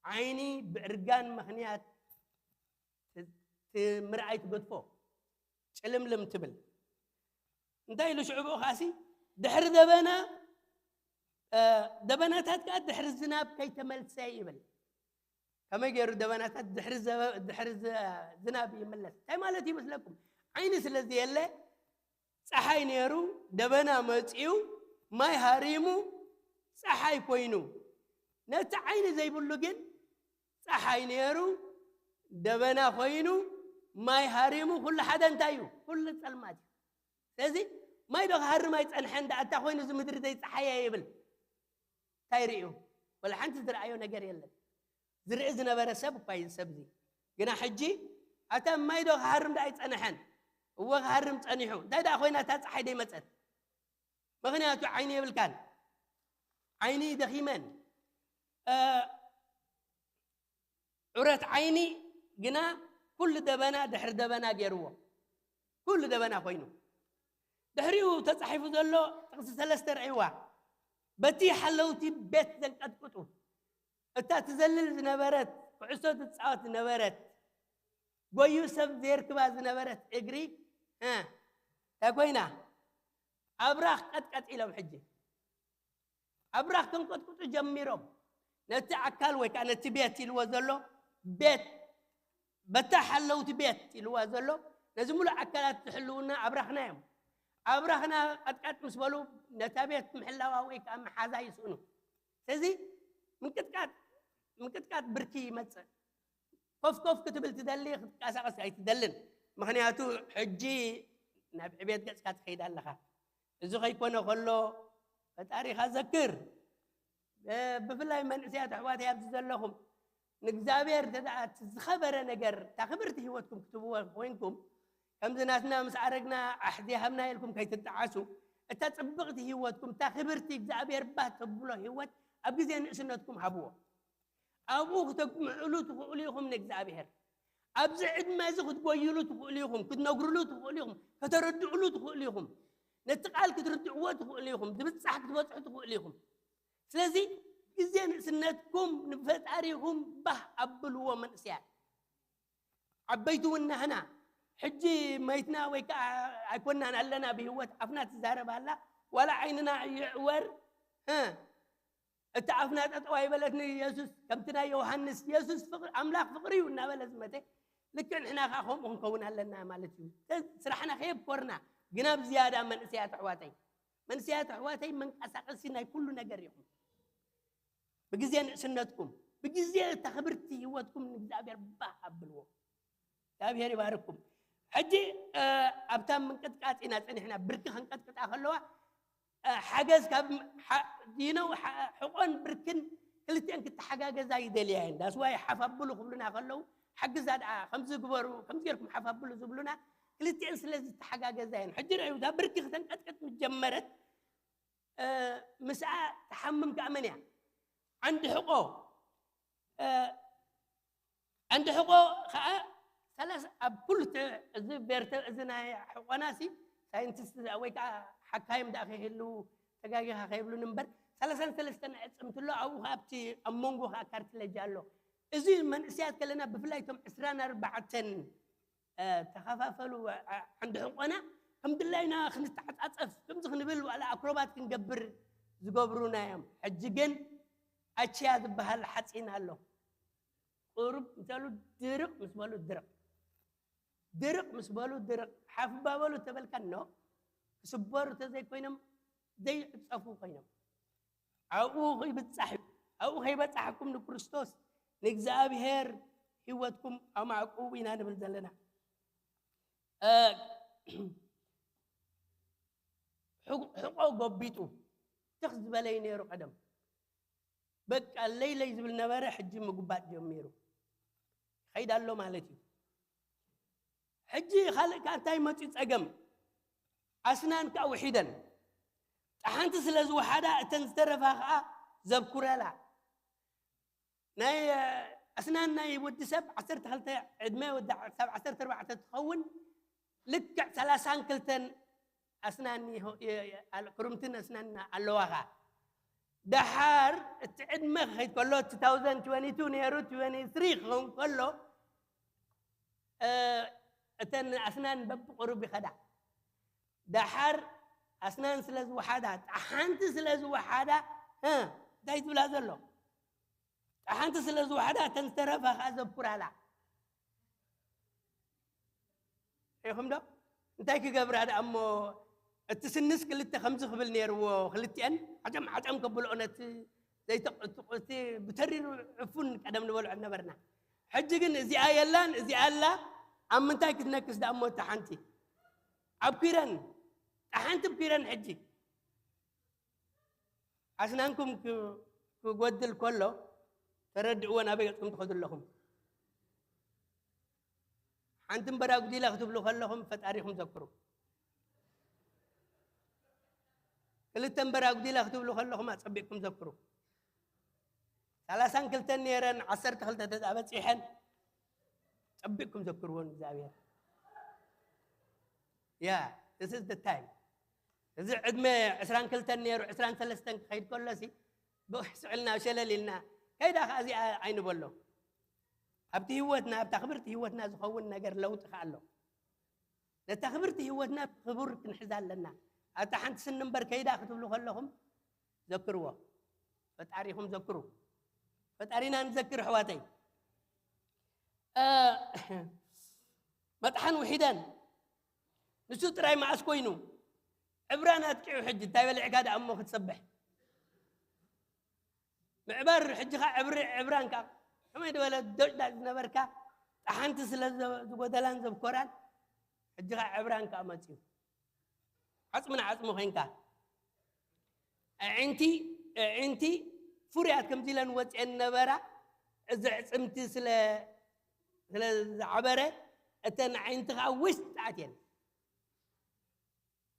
ዓይኒ ብእርጋን ምኽንያት ት-፣ ት-፣ ምርኣይ ትገድፎ፣ ጭልምልም ትብል። እንታይ ኢሉ ሽዑ ብኡ ከኣሲ፣ ድሕሪ ደበና፣ እ፣ ደበናታት ከኣ ድሕሪ ዝናብ ከይተመልሰ ይብል። ከመይ ገይሩ ደበናታት ድሕሪ ዘበ-፣ ድሕሪ ዝ-፣ ዝናብ ይምለስ? እንታይ ማለት ይመስለኩም? ዓይኒ ስለ ዘየለ፣ ጸሓይ ነይሩ፣ ደበና መጺኡ፣ ማይ ሃሪሙ፣ ጸሓይ ኮይኑ። ነቲ ዓይኒ ዘይብሉ ግን፣ ጸሓይ ነይሩ፣ ደበና ኮይኑ፣ ማይ ሃሪሙ፣ ኩሉ ሓደ እንታይ እዩ? ኩሉ ጸልማት እዩ። ስለዚ፣ ማይ ዶ ክሃርም ኣይጸንሐን ደኣ፣ እንታይ ኮይኑ እዚ ምድሪ ዘይጸሓየ ይብል? እንታይ ርእዩ? ወላ ሓንቲ ዝረኣዮ ነገር የለን። ዝርኢ ዝነበረ ሰብ እኳ እዩ ሰብዚ። ግና ሕጂ ኣታ ማይ ዶ ክሃርም ደኣ ኣይጸንሐን? እወ ክሃርም ጸኒሑ። እንታይ ደኣ ኮይና እታ ጸሓይ ደይመጸት? ምኽንያቱ ዓይኒ የብልካን። ዓይኒ ደኺመን። ዑረት ዓይኒ ግና ኩሉ ደበና ድሕሪ ደበና ገይርዎ። ኩሉ ደበና ኮይኑ ድሕሪኡ ተጻሒፉ ዘሎ ጥቕሲ ሰለስተ ርእይዋ። በቲ ሓለውቲ ቤት ዘንቀጥቅጡ እታ ትዘልል ዝነበረት ኩዕሶ ትጻወት ዝነበረት ጎዩ ሰብ ዘየርክባ ዝነበረት እግሪ እንታይ ኮይና? ኣብራኽ ቀጥቀጥ ኢሎም ሕጂ ኣብራኽ ክንቀጥቅጡ ጀሚሮም። ነቲ ኣካል ወይ ከዓ ነቲ ቤት ኢልዎ ዘሎ ቤት በታ ሓለውቲ ቤት ኢልዋ ዘሎ ነዚ ሙሉእ ኣካላት ዝሕልውና ኣብራኽና እዮም። ኣብራኽና ቀጥቀጥ ምስ በሉ ነታ ቤት ምሕላዋ ወይ ከዓ መሓዛ ይስእኑ። ስለዚ ምንቅጥቃጥ ምንቅጥቃጥ ብርኪ ይመፅእ። ኮፍ ኮፍ ክትብል ትደሊ ክትንቀሳቐስ ኣይትደልን። ምኽንያቱ ሕጂ ናብ ዕቤት ገፅካ ትኸይድ ኣለኻ። እዚ ከይኮነ ከሎ ፈጣሪኻ ዘክር። ብፍላይ መንእሰያት ኣሕዋተይ ኣብዚ ዘለኹም ንእግዚኣብሔር እንተ ደኣ እቲ ዝኸበረ ነገር እታ ክብርቲ ህይወትኩም ክትብዎ ኮይንኩም ከምዚ ናትና ምስ ኣረግና ኣሕዚ ሃብና ኢልኩም ከይትጠዓሱ እታ ጽብቕቲ ህይወትኩም እታ ክብርቲ እግዚኣብሔር ባህ ተብሎ ህይወት ኣብ ግዜ ንእስነትኩም ሃብዎ። ኣብኡ ክተግምዕሉ ትኽእሉ ኢኹም ንእግዚኣብሔር። ኣብዚ ዕድመ እዚ ክትጎይሉ ትኽእሉ ኢኹም፣ ክትነግርሉ ትኽእሉ ኢኹም፣ ከተረድእሉ ትኽእሉ ኢኹም። ነቲ ቃል ክትርድእዎ ትኽእሉ ኢኹም፣ ዝብጻሕ ክትበጽሑ ትኽእሉ ኢኹም። ስለዚ ግዜ ንእስነትኩም ንፈጣሪኹም ባህ ኣብልዎ መንእሰያት። ዓበይቲ እውን ናህና ሕጂ መይትና ወይ ከዓ ኣይኮናን ኣለና ብህይወት ኣፍና ትዛረብ ኣላ ዋላ ዓይንና ይዕወር እ፣ እቲ ኣፍና ጠጠው ኣይበለትኒ የሱስ ከምቲ ናይ ዮሃንስ የሱስ ፍቕሪ ኣምላኽ ፍቕሪ እዩ እናበለ ዝመተ ልክዕ ንሕና ከዓ ከምኡ ክንከውን ኣለና ማለት እዩ። ስራሕና ከየብኮርና ግና ብዝያዳ መንእሰያት ኣሕዋተይ መንእሰያት ኣሕዋተይ መንቀሳቀሲ ናይ ኩሉ ነገር ኢኹም። ብግዜ ንእስነትኩም ብግዜ እታ ክብርቲ ህይወትኩም ንእግዚኣብሔር ባህ ኣብልዎ። እግዚኣብሔር ይባርኩም። ሕጂ ኣብታ ምንቅጥቃጥ ኢና ፀኒሕና። ብርኪ ከንቀጥቅጣ ከለዋ ሓገዝ ካብ ይነው ሕቆን ብርክን ክልቲአን ክተሓጋገዛ ይደልያ እየን። ዳስዋይ ሓፍ ኣብሉ ክብሉና ከለዉ ሓግዛ ደኣ ከምዚ ግበሩ ከምዚ ጌርኩም ሓፍ ኣብሉ ዝብሉና ክልቲአን ስለ ዝተሓጋገዛ እየን። ሕጂ ርእዩ እዛ ብርኪ ክተንቀጥቅጥ ምስ ጀመረት ምስኣ ትሓምም ከኣ መን እያ? ዓንዲ ሕቆ ዓንዲ ሕቆ ከዓ ሰላሳ ኣብ ኩሉ እቲ እዚ ቤርተ እዚ ናይ ሕቆናሲ ሳይንቲስት ወይ ከዓ ሓካይም ደኣ ከይህልው ተጋጊኻ ከይብሉን እምበር ሰላሳን ሰለስተን ኣዕፅምቲ ኣሎ። ኣብኡ ከዓ ኣብቲ ኣብ መንጎ ከዓ ካርትለጅ ኣሎ። እዚ መንእሰያት ከለና ብፍላይ እቶም ዕስራን ኣርባዕተን ተኸፋፈሉ ዓንዲ ሕቆና ከም ድላይና ክንተዓፃፀፍ ከምዚ ክንብል ዋላ ኣክሮባት ክንገብር ዝገብሩና እዮም። ሕጂ ግን ኣችያ ዝበሃል ሓፂን ኣሎ። ቁሩብ እንተሉ ድርቕ ምስ በሉ ድርቕ ድርቕ ምስ በሉ ድርቕ ሓፍባ በሉ ተበልካ ኖ ክስበሩ ተዘይኮይኖም ዘይዕፀፉ ኮይኖም ኣብኡ ከይብፃሕ እዩ። ኣብኡ ከይበፃሕኩም ንክርስቶስ ንእግዚኣብሔር ህይወትኩም ኣማዕቁቡ ኢና ንብል ዘለና። ሕቆ ጎቢጡ ትኽ ዝበለ እዩ ነይሩ ቀደም። በቃ ለይለይ ዝብል ነበረ። ሕጂ ምግባጥ ጀሚሩ ይኸይድ ኣሎ ማለት እዩ። ሕጂ ካልእ ከዓ እንታይ መፅዩ ፀገም? ኣስናን ከዓ ውሒደን ጠሓንቲ ስለ ዝወሓዳ እተን ዝተረፋ ከዓ ዘብኩረላ። ናይ ኣስናን ናይ ወዲ ሰብ ዓሰርተ ክልተ ዕድመ ወዲ ክሳብ ዓሰርተ ኣርባዕተ ትኸውን ልክዕ ሰላሳን ክልተን ኣስናን ክሩምትን ኣስናን ኣለዋኻ። ደሓር እቲ ዕድመ ክኸይድ ከሎ two thousand twenty-two ነይሩ twenty-three ክኸውን ከሎ እተን ኣስናን በብቁሩብ ይኸዳ። ደሓር ኣስናን ስለ ዝወሓዳ ጠሓንቲ ስለ ዝወሓዳ እንታይ ትብላ ዘሎ ጠሓንቲ ስለ ዝወሓዳ እተን ዝተረፋ ከዓ ዘብኩራላ ኢኹም ዶ እንታይ ክገብራ ደኣ እሞ እቲ ስንስ ክልተ ከምዚ ክብል ነይርዎ ክልቲአን ዓጨም ዓጨም ከብልኦ ነቲ ዘይተቆጥቁቲ ብተሪሩ ዕፉን ቀደም ንበልዖ ነበርና። ሕጂ ግን እዚኣ የላን እዚኣ ኣላ። ኣብ ምንታይ ክትነክስ ደኣ እሞ እታ ሓንቲ ኣብ ኪረን ጠሓንቲ ኪረን ሕጂ ኣስናንኩም ክጎድል ከሎ ተረድእዎ ናበይ ገጽኩም ትኸዱ ኣለኹም። ሓንቲ እምበር ኣጉዲለ ክትብሉ ከለኹም ፈጣሪኹም ዘክሩ። ክልተ እምበር ኣጉዲለ ክትብሉ ከለኹም ኣጸቢቕኩም ዘክሩ። ሰላሳን ክልተን ነይረን ዓሰርተ ክልተ ተዛ በጺሐን ጸቢቕኩም ዘክርዎ ንእግዚኣብሔር። Yeah, this is the time። እዚ ዕድመ ዕስራን ክልተን ነይሩ ዕስራን ሰለስተን ክኸይድ ከሎሲ ብስዕልና ሸለል ኢልና ከይዳ ከኣ እዚኣ ኣይንበሎ። ኣብቲ ህይወትና ኣብታ ክብርቲ ህይወትና ዝኸውን ነገር ለውጢ ከኣ ኣሎ። ነታ ክብርቲ ህይወትና ክቡር ክንሕዛ ኣለና። ኣብታ ሓንቲ ስኒ እምበር ከይዳ ክትብሉ ከለኹም ዘክርዎ። ፈጣሪኹም ዘክሩ። ፈጣሪና ንዘክር ኣሕዋተይ። መጥሓን ውሒደን ንሱ ጥራይ መዓስ ኮይኑ ዕብራን ኣጥቂዑ ሕጂ እንታይ በሊዕካ ደኣ እሞ ክትሰብሕ ምዕባር ሕጂ ኸ ዕብሪ ዕብራን ከ ከመይ ዝበለ ዶጭ ዳጭ ዝነበርካ ጠሓንቲ ስለ ዝጎደላን ዘብኮራን ሕጂ ኸ ዕብራን ከ መፅዩ ዓፅሚ ንዓፅሚ ኮይንካ ኣዒንቲ ኣዒንቲ ፍሩያት ከምዚ ኢለን ወፅየን ነበራ እዚ ዕፅምቲ ስለ ስለ ዝዓበረ እተን ኣዒንቲ ከዓ ውሽጢ ኣትየን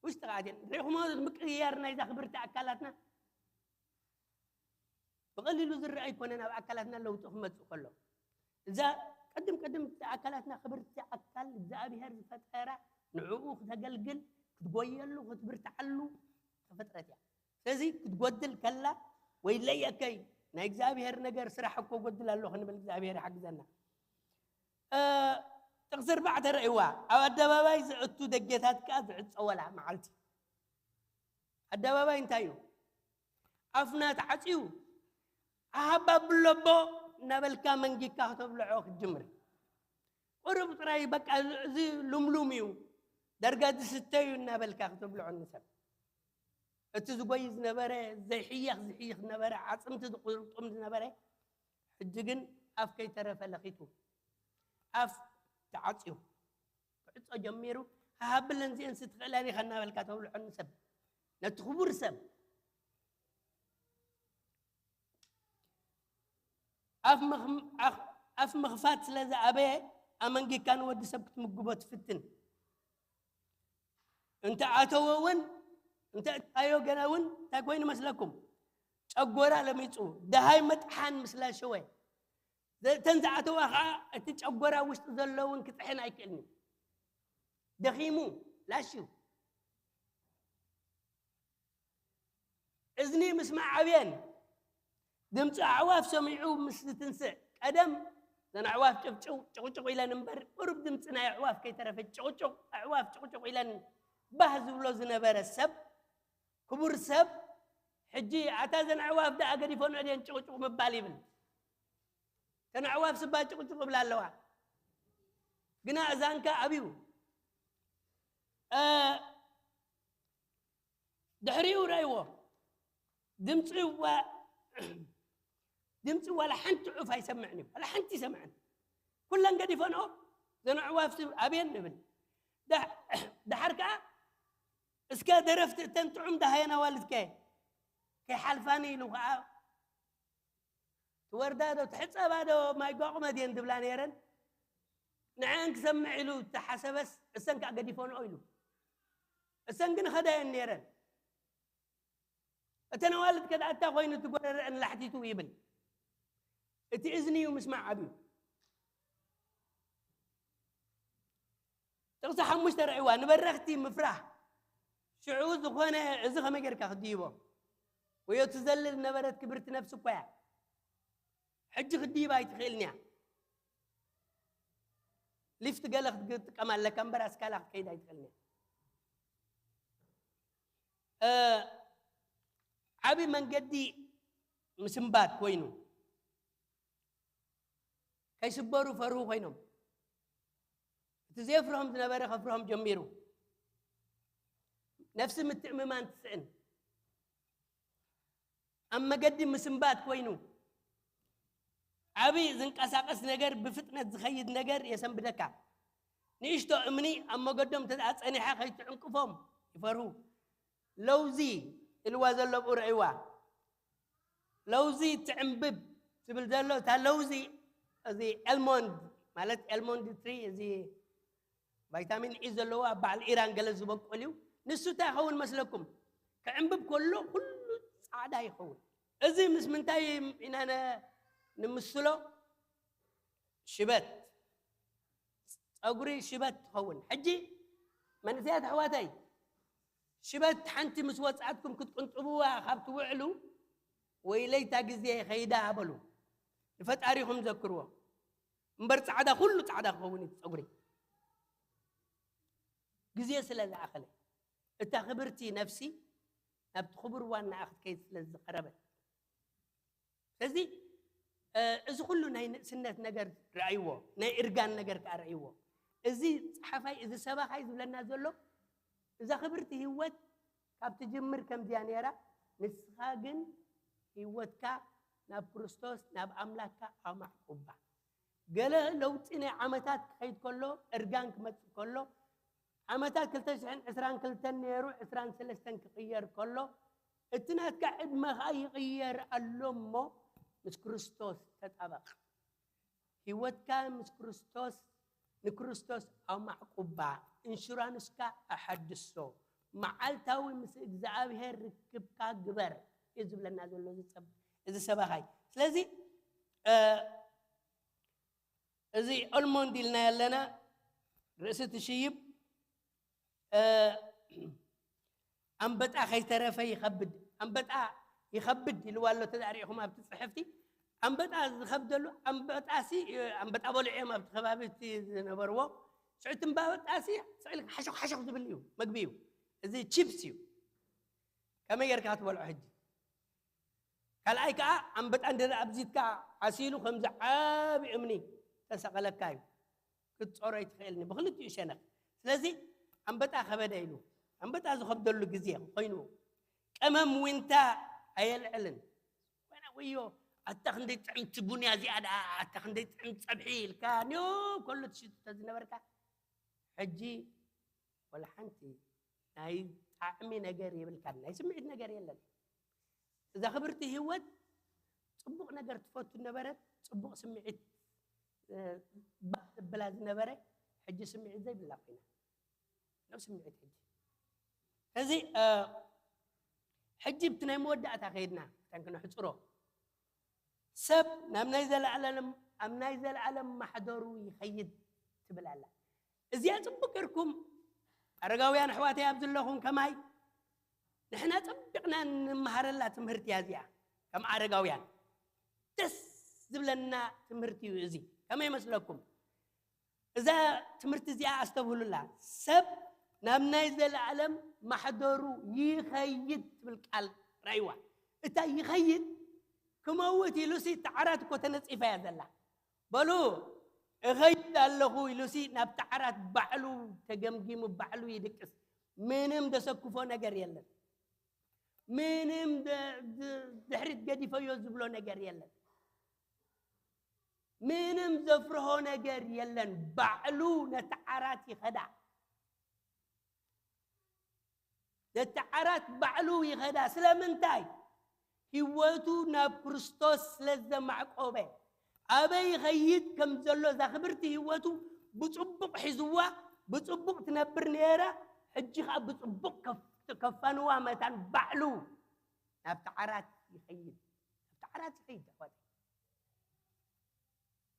ውሽጢ ኣትየን ሪኹሞ ምቅያር ናይዛ ክብርቲ ኣካላትና ብቐሊሉ ዝረአ ኣይኮነን ኣብ ኣካላትና ለውጢ ክመፅእ ከሎ እዛ ቅድም ቅድም ኣካላትና ክብርቲ ኣካል እግዚኣብሔር ዝፈጠራ ንዕኡ ክተገልግል ክትጎየሉ ክትብርትዓሉ ተፈጥረት እያ ስለዚ ክትጎድል ከላ ወይ ለየከይ ናይ እግዚኣብሔር ነገር ስራሕ እኮ ጎድል ኣሎ ክንብል እግዚኣብሔር ይሓግዘና ጥቕሲ ኣርባዕተ ረእይዋ ኣብ ኣደባባይ ዘእቱ ደጌታት ከዓ ዝዕፀወላ መዓልቲ ኣደባባይ እንታይ እዩ ኣፍና ተዓፅዩ ኣሃባ ብሎቦ እናበልካ መንጊካ ክተብልዖ ክትጅምር ቁሩብ ጥራይ በቃ እዚ ልምሉም እዩ ደርጋ ዝስተ እዩ እናበልካ ክትብልዖ ንሰብ እቲ ዝጎይ ዝነበረ ዘይሕየኽ ዝሕይኽ ዝነበረ ዓፅምቲ ዝቁርጡም ዝነበረ ሕጂ ግን ኣፍ ከይተረፈ ለኺቱ ኣፍ ተዓፅዩ ክዕፆ ጀሚሩ ሃሃብለን ዚአን ስትኽእለን ኢኻ እናበልካ ተብልዖ ንሰብ ነቲ ክቡር ሰብ ኣፍ ምኽፋት ስለ ዝኣበየ ኣመንጊካ ንወዲ ሰብ ክትምግቦ ትፍትን እንተ ኣተወ እውን እንተ እታዮ ገና እውን እንታይ ኮይኑ መስለኩም ጨጎራ ለሚፁ ደሃይ መጥሓን ምስ ላሸወ እተን ዝኣተዋ ከዓ እቲ ጨጎራ ውሽጢ ዘለውን ክጥሕን ኣይክእልኒ ደኺሙ ላሽዩ እዝኒ ምስ መዓብየን ድምፂ ኣዕዋፍ ሰሚዑ ምስ ዝትንስእ ቀደም ዘን ኣዕዋፍ ጭቕጭቕ ጭቕጭቕ ኢለን እምበር ቁሩብ ድምፂ ናይ ኣዕዋፍ ከይተረፈ ጭቕጭቕ ኣዕዋፍ ጭቕጭቕ ኢለን ባህ ዝብሎ ዝነበረ ሰብ ክቡር ሰብ ሕጂ ኣታ ዘን ኣዕዋፍ ደኣ ገዲፈንኦ ድየን ጭቕጭቕ ምባል ይብል ተን ኣዕዋፍ ስባ ጭቕጭቕ ይብላ ኣለዋ ግና እዛንካ ኣብዩ ድሕሪኡ ረእይዎ ድምፂ ድምፂ ዋላ ሓንቲ ዑፍ ኣይሰምዕን እዩ ዋላ ሓንቲ ይሰምዐን ኩለን ገዲፈንኦ ዘን ኣዕዋፍ ኣብየን ንብል ድሓር ከዓ እስከ ደረፍቲ እተን ጥዑም ደሃየን ኣዋልድከ ከይሓልፋኒ ኢሉ ከዓ ትወርዳ ዶ ትሕፀባ ዶ ማይ ጓቑመ ድየን ዝብላ ነይረን ንዐን ክሰምዕ ኢሉ ተሓሰበስ እሰን ከዓ ገዲፈንኦ ኢሉ እሰን ግን ኸዳየን ነይረን እተን ኣዋልድ ከድኣታ ኮይኑ ትጎረረአን ላሕቲቱ ይብል እቲ እዝኒ እዩ ምስማዕ ዓብዩ ጥቕሲ ሓሙሽተ ርዕዋ ንበረኽቲ ምፍራህ ሽዑ ዝኾነ እዚ ከመይ ጌርካ ክድይቦ ወዮ ትዘልል ነበረት ክብርቲ ነፍሲ እኮ እያ ሕጂ ክድይባ ኣይትኽእልን እያ ሊፍት ገለ ክትጥቀም ኣለካ እምበር ኣስካላ ክትከይድ ኣይትኽእልን እያ ዓብዪ መንገዲ ምስንባት ኮይኑ ከይስበሩ ፈርሁ ኮይኖም እቲ ዘየፍርሆም ዝነበረ ከፍርሆም ጀሚሩ ነፍሲ ምትእምማን ትስእን ኣብ መገዲ ምስንባት ኮይኑ ዓብዪ ዝንቀሳቀስ ነገር ብፍጥነት ዝኸይድ ነገር የሰንብደካ ንእሽቶ እምኒ ኣብ መገዶም ተፀኒሓ ከይትዕንቅፎም ይፈርሁ ለውዚ ኢልዋ ዘሎ ብኡ ርዕዋ ለውዚ ትዕንብብ ትብል ዘሎ እታ ለውዚ፣ እዚ ኤልሞንድ ማለት ኤልሞንድ ትሪ፣ እዚ ቫይታሚን ኢ ዘለዎ ኣብ በዓል ኢራን ገለ ዝበቆል እዩ። ንሱ እንታይ ይኸውን መስለኩም? ክዕንብብ ከሎ ኩሉ ጻዕዳ ይኸውን። እዚ ምስ ምንታይ ኢና ነ- ንምስሎ? ሽበት፣ ጸጉሪ ሽበት ትኸውን። ሕጂ መንእሰያት ኣሕዋተይ፣ ሽበት ሓንቲ ምስ ወጻትኩም ክትቅንጥብዋ ካብ ትውዕሉ፣ ወይለይታ ግዜ ከይዳ በሉ፣ ንፈጣሪኹም ዘክርዎ። እምበር ጻዕዳ፣ ኩሉ ጻዕዳ ክኸውን እዩ ጸጉሪ። ግዜ ስለ ዝኣኸለ፣ እታ ክብርቲ ነፍሲ ናብቲ ክቡር ዋናኣ ክትከይድ ስለ ዝቐረበት። ስለዚ እዚ ኩሉ ናይ ንእስነት ነገር ረኣይዎ፣ ናይ እርጋን ነገር ከዓ ረኣይዎ። እዚ ጸሓፋይ፣ እዚ ሰባኻይ ዝብለና ዘሎ፣ እዛ ክብርቲ ህይወት ካብ ትጅምር ከምዚያ ነይራ። ንስኻ ግን ህይወትካ ናብ ክርስቶስ፣ ናብ ኣምላክካ ኣማዕቁባ። ገለ ለውጢ ናይ ዓመታት ክኸይድ ከሎ፣ እርጋን ክመጽእ ከሎ፣ ዓመታት ክልተ ሽሕን ዕስራን ክልተን ነይሩ፣ ዕስራን ሰለስተን ክቕየር ከሎ፣ እቲ ናትካ ዕድመ ኸኣ ይቕየር ኣሎ እሞ፣ ምስ ክርስቶስ ተጣበቕ። ህይወትካ ምስ ክርስቶስ፣ ንክርስቶስ ኣማዕቁባ፣ ኢንሹራንስካ ኣሐድሶ፣ መዓልታዊ ምስ እግዚኣብሔር ርክብካ ግበር እዩ ዝብለና ዘሎ እዚ ሰብ-፣ እዚ ሰባኻይ። ስለዚ፣ እ፣ እዚ ኦልሞንድ ኢልና ያለና ርእሲ ትሽይብ፣ እ፣ ኣንበጣ ከይተረፈ ይኸብድ፣ ኣንበጣ ይኸብድ ኢልዋ ኣሎ። ተዛሪእኹም ኣብቲ ጽሕፍቲ ኣንበጣ ዝኸብደሉ፣ ኣንበጣሲ፣ ኣንበጣ በልዑ እዮም ኣብቲ ከባቢ እቲ ዝነበርዎ። ሽዑ እቲ ኣንበጣሲ ስዕል ሓሾኽ ሓሾኽ ዝብል እዩ፣ መግቢ እዩ። እዚ ቺፕስ እዩ። ከመይ ጌርካ ክትበልዖ ሕጂ? ካልኣይ ከዓ ኣንበጣ እንደ ኣብዚትካ ዓሲሉ ከምዚ ዓቢ እምኒ ተሰቐለካ እዩ። ክትጾሮ ኣይትኽእልኒ ብክልቲኡ ሸነኽ። ስለዚ ኣንበጣ ከበደ ኢሉ፣ ኣንበጣ ዝኸብደሉ ግዜ ኮይኑ፣ ቀመም ዊንታ ኣየልዕልን። ወይና ወዮ፣ ኣታ ክንደይ ጥዕምቲ ቡንያ እዚኣ ደኣ፣ ኣታ ክንደይ ጥዕም ጸብሒ ኢልካ፣ ኒዮ ከሎ ትሽቶ ዝነበርካ፣ ሕጂ ወላ ሓንቲ ናይ ጣዕሚ ነገር የብልካን፣ ናይ ስምዒት ነገር የለን። እዛ ክብርቲ ህይወት ጽቡቕ ነገር ትፈቱ ነበረት፣ ጽቡቕ ስምዒት፣ እ፣ ባህ ዘብላ ዝነበረ፣ ሕጂ ስምዒት ዘይብላ ኮይና። ነው ስምዒት ሕጂ። እዚ፣ እ፣ ሕጂ ብቲ ናይ መወዳእታ ከይድና፣ እተን ክነሕጽሮ። ሰብ ናብ ናይ ዘለኣለም፣ ኣብ ናይ ዘለኣለም ማሕደሩ ይኸይድ ትብል ኣላ። እዚኣ ጽቡቕ ጌርኩም ኣረጋውያን ኣሕዋተይ ኣብ ዘለኹም ከማይ ንሕና ጸቢቕና እንመሃረላ ትምህርቲ እያ እዚኣ። ከም ኣረጋውያን ደስ ዝብለና ትምህርቲ እዩ እዚ። ከመይ ይመስለኩም? እዛ ትምህርቲ እዚኣ ኣስተብህሉላ። ሰብ ናብ ናይ ዘለኣለም ማሕደሩ ይኸይድ ትብል ቃል ራእይዋ። እታ ይኸይድ ክመውት ኢሉሲ እታ ዓራት እኮ ተነጺፋ እያ ዘላ። በሉ እኸይድ ኣለኹ ኢሉሲ ናብቲ ዓራት ባዕሉ ተገምጊሙ ባዕሉ ይድቅስ። ምንም ዘሰክፎ ነገር የለን። ምንም ደ-፣ ድ-፣ ድሕሪት ገዲፈዮ ዝብሎ ነገር የለን። ምንም ዘፍርሆ ነገር የለን። ባዕሉ ነቲ ዓራት ይኸዳ። ነቲ ዓራት ባዕሉ ይኸዳ። ስለምንታይ? ህይወቱ ናብ ክርስቶስ ስለ ዘማዕቆበ። ኣበይ ይኸይድ ከም ዘሎ እዛ ክብርቲ ህይወቱ ብጽቡቕ ሒዝዋ፣ ብጽቡቕ ትነብር ነይራ፣ ሕጂ ኸኣ ብጽቡቕ ከፍ-፣ ከፋንዋ መታን ባዕሉ ናብቲ ዓራት ይኸይድ። ናብቲ ዓራት ይኸይድ፣ ኣሕዋተይ።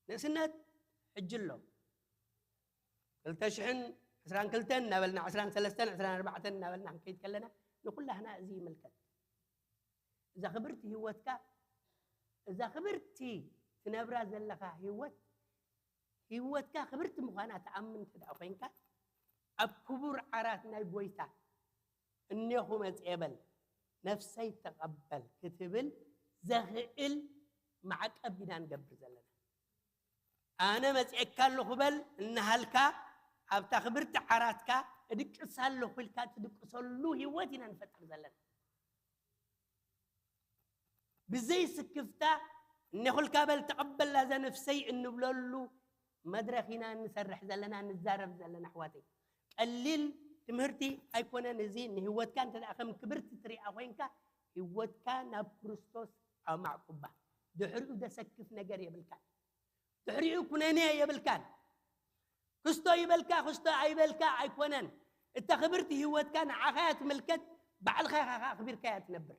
ንእስነት ሕጂ ኣሎ። ክልተ ሽሕን ዕስራን ክልተን እናበልና፣ ዕስራን ሰለስተን፣ ዕስራን ኣርባዕተን እናበልና ክንከይድ ከለና፣ ንኹላህና እዚ ይምልከት። እዛ ክብርቲ ህይወትካ፣ እዛ ክብርቲ ትነብራ ዘለኻ ህይወት፣ ህይወትካ ክብርቲ ምዃና ትኣምን እንተ ደኣ ኮይንካ፣ ኣብ ክቡር ዓራት ናይ ጐይታ እኔኹ መጽኤ በል፣ ነፍሰይ ተቐበል ክትብል ዘኽእል ማዕቀብ ኢና ንገብር ዘለና። ኣነ መጽኤካ ኣለኹ በል እናሃልካ፣ ኣብታ ክብርቲ ዓራትካ እድቅስ ኣለኹ ኢልካ ትድቅሰሉ ህይወት ኢና ንፈጥር ዘለና። ብዘይ ስክፍታ፣ እኔኹልካ በል ተቐበላ እዛ ነፍሰይ እንብለሉ መድረኽ ኢና እንሰርሕ ዘለና፣ ንዛረብ ዘለና ኣሕዋተይ። ቀሊል ትምህርቲ ኣይኮነን እዚ። ንህይወትካ እንተ ደኣ ከም ክብርቲ ትሪኣ ኮይንካ፣ ህይወትካ ናብ ክርስቶስ ማዕቁባ። ድሕሪኡ ዘሰክፍ ነገር የብልካን። ድሕሪኡ ኩነኔ የብልካን። ክስቶ ይበልካ ክስቶ ኣይበልካ ኣይኮነን። እታ ክብርቲ ህይወትካ ንዓኻ እያ ትምልከት። ባዕልኻ ኢኻ ኣኽቢርካያ ትነብር።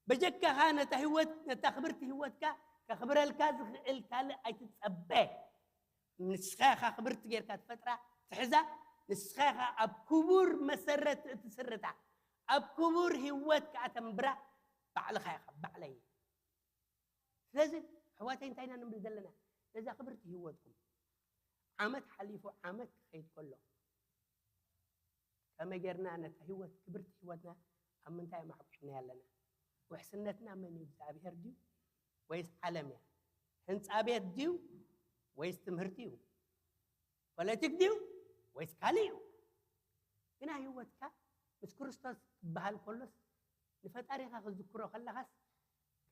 በጀካኻ ነታ ህይወት፣ ነታ ክብርቲ ህይወትካ ከኽብረልካ ዝኽእል ካልእ ኣይትጸበ። ንስኻ ኢኻ ክብርቲ ጌርካ ትፈጥራ፣ ትሕዛ። ንስኻ ኢኻ ኣብ ክቡር መሰረት እትስርታ፣ ኣብ ክቡር ህይወት ከኣ ተንብራ። ባዕልኻ ኢኻ፣ ባዕለይ። ስለዚ ኣሕዋተይ እንታይ ኢና ንብል ዘለና? ነዛ ክብርቲ ህይወትኩም፣ ዓመት ሓሊፉ ዓመት ክኸይድ ከሎ፣ ከመይ ጌርና ነታ ህይወት፣ ክብርቲ ህይወትና ኣብ ምንታይ ኣማዕቂዕናያ ኣለና? ውሕስነትና መን እዩ? እግዚኣብሄር ድዩ ወይስ ዓለም እያ? ህንጻ ቤት ድዩ ወይስ ትምህርቲ እዩ? ፖለቲክ ድዩ ወይስ ካልእ እዩ? ግና ህይወትካ ምስ ክርስቶስ ክበሃል ከሎስ፣ ንፈጣሪኻ ክትዝክሮ ከለኻስ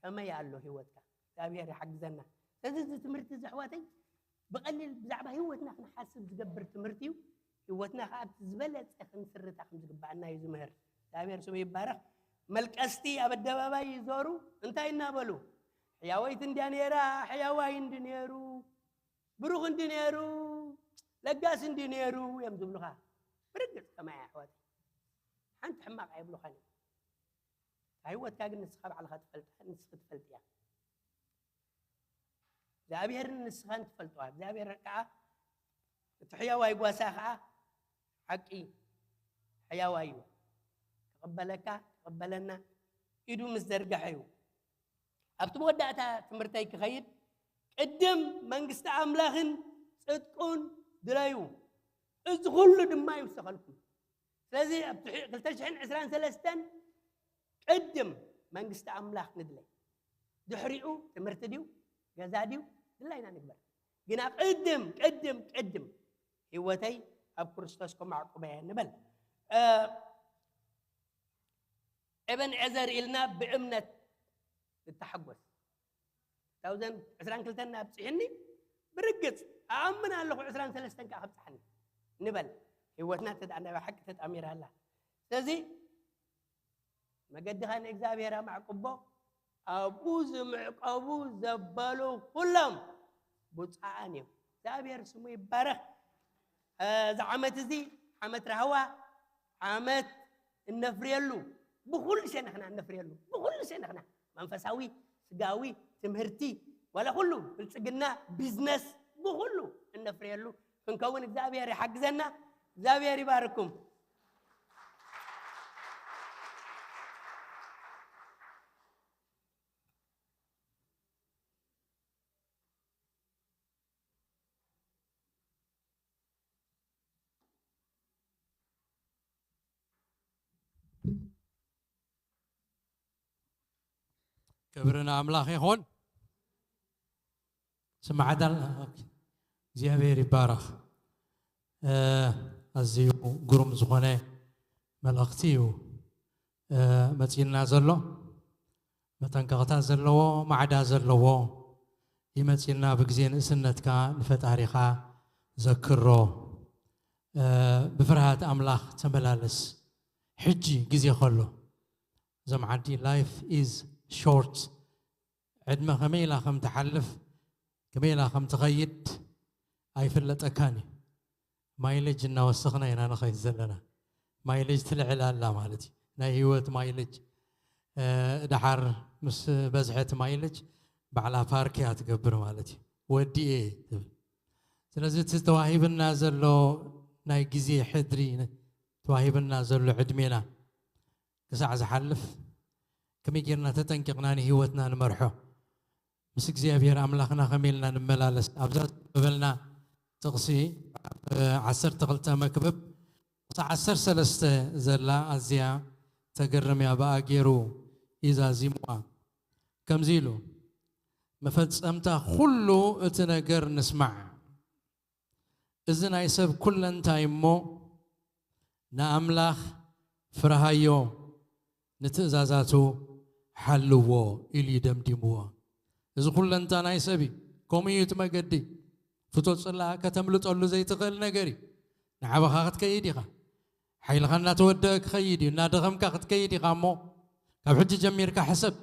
ከመይ ኣሎ ህይወትካ? እግዚኣብሄር ይሓግዘና። ስለዚ እዚ ትምህርቲ እዚ ኣሕዋተይ ብቐሊል ብዛዕባ ህይወትና ክንሓስብ ዝገብር ትምህርቲ እዩ። ህይወትና ከኣ ኣብቲ ዝበለጸ ክንስርታ ከም ዝግባኣና እዩ ዝምህር። እግዚኣብሄር ስሙ ይባረኽ። መልቀስቲ ኣብ ኣደባባይ ይዞሩ እንታይ እናበሉ? ሕያወይቲ እንድያ ነይራ፣ ሕያዋይ እንዲ ነይሩ፣ ብሩኽ እንዲ ነይሩ፣ ለጋስ እንዲ ነይሩ እዮም ዝብሉኻ። ብርግጽ ከማይ ኣሕዋተይ። ሓንቲ ሕማቕ ኣይብሉኻን እዮም። እታ ህይወትካ ግን ንስኻ ባዕልኻ ትፈልጣ፣ ንስኺ ትፈልጥያ። እግዚኣብሄርን ንስኻን ትፈልጥዋ። እግዚኣብሄር ከኣ እቲ ሕያዋይ ጓሳ ከኣ ሓቂ ሕያዋይ እዩ። ክቕበለካ፣ ክቕበለና ኢዱ ምስ ዘርግሐ እዩ። ኣብቲ መወዳእታ ትምህርተይ ክኸይድ፣ ቅድም መንግስቲ ኣምላኽን ጽድቁን ድለዩ፣ እዚ ኩሉ ድማ ይውሰኸልኩም። ስለዚ ኣብ ትሕ-፣ ክልተ ሽሕን ዕስራን ሰለስተን ቅድም መንግስቲ ኣምላኽ ንድለይ። ድሕሪኡ ትምህርቲ ድዩ፣ ገዛ ድዩ፣ ድላይና ንግበር። ግና ቅድም፣ ቅድም፣ ቅድም ህይወተይ ኣብ ክርስቶስ ከማዕቁበ እየ ንበል። እ፣ ኤበን ኤዘር ኢልና ብእምነት ንተሓጎስ። ታውዘንድ ዕስራን ክልተን ኣብጽሕኒ፣ ብርግጽ ኣኣምን ኣለኹ ዕስራን ሰለስተን ከኣ ከብጽሓኒ ንበል። ህይወትና ተዳ-፣ ናይ ብሓቂ ተጣሚራ ኣላ። ስለዚ መገድኻ ንእግዚኣብሔር ኣማዕቅቦ፣ ኣብኡ ዝምዕቀቡ ዘበሉ ኩሎም ብፁዓን እዮም። እግዚኣብሔር ስሙ ይባረኽ። እ፣ እዚ ዓመት እዚ ዓመት ራህዋ፣ ዓመት እነፍርየሉ፣ ብኹሉ ሸነኽና እነፍርየሉ፣ ብኹሉ ሸነኽና፣ መንፈሳዊ፣ ስጋዊ፣ ትምህርቲ፣ ዋላ ኩሉ ብልጽግና፣ ቢዝነስ፣ ብኹሉ እነፍርየሉ ክንከውን እግዚኣብሔር ይሓግዘና። እግዚኣብሔር ይባርኩም። ክብሪ ንኣምላኽ ይኹን። ስማዕታ ኣላ። ኦኬ። እግዚኣብሔር ይባረኽ። እ፣ ኣዝዩ ግሩም ዝኾነ መልእኽቲ እዩ፣ እ፣ መጺእና ዘሎ። መጠንቀቕታ ዘለዎ፣ ማዕዳ ዘለዎ እዩ መጺእና። ብግዜ ንእስነትካ ንፈጣሪኻ ዘክሮ። እ፣ ብፍርሃት ኣምላኽ ተመላለስ። ሕጂ ግዜ ከሎ። እዞም ዓዲ፣ life is short። ዕድመ ከመይ ኢላ ከም ትሓልፍ፣ ከመይ ኢላ ከም ትኸይድ ኣይፍለጠካን እዩ። ማይለጅ እናወሰኽና ኢና ንኸይድ ዘለና። ማይለጅ ትልዕል ኣላ ማለት እዩ። ናይ ህይወት ማይለጅ። እ፣ ደሓር ምስ በዝሐት ማይለጅ ባዕላ ፓርክ እያ ትገብር ማለት እዩ። ወዲኤ ትብል። ስለዚ እቲ ተዋሂብና ዘሎ ናይ ግዜ ሕድሪ፣ ተዋሂብና ዘሎ ዕድሜና ክሳዕ ዝሓልፍ ከመይ ጌርና ተጠንቂቕና ንህይወትና ንመርሖ? ምስ እግዚኣብሔር ኣምላኽና ከመይ ኢልና ንመላለስ? ኣብዛ ዝበልና ጥቕሲ፣ እ፣ ዓሰርተ ክልተ መክብብ፣ ጥቕሲ ዓሰርተ ሰለስተ ዘላ ኣዝያ ተገርም እያ፣ ብኣ ገይሩ እዩ ዛዚምዋ። ከምዚ ኢሉ፣ መፈጸምታ ኩሉ እቲ ነገር ንስማዕ። እዚ ናይ ሰብ ኩለንታይ እሞ ንኣምላኽ ፍርሃዮ፣ ንትእዛዛቱ ሓልዎ ኢሉ እዩ ደምዲምዎ። እዚ ኩለንታ ናይ ሰብ እዩ። ከምኡ እዩ እቲ መገዲ። ፍቶ ጽላእ ከተምልጠሉ ዘይትኽእል ነገር እዩ። ንዓበኻ ክትከይድ ኢኻ። ሓይልኻ እናተወደአ ክኸይድ እዩ። እናደኸምካ ክትከይድ ኢኻ እሞ ካብ ሕጂ ጀሚርካ ሕሰብ።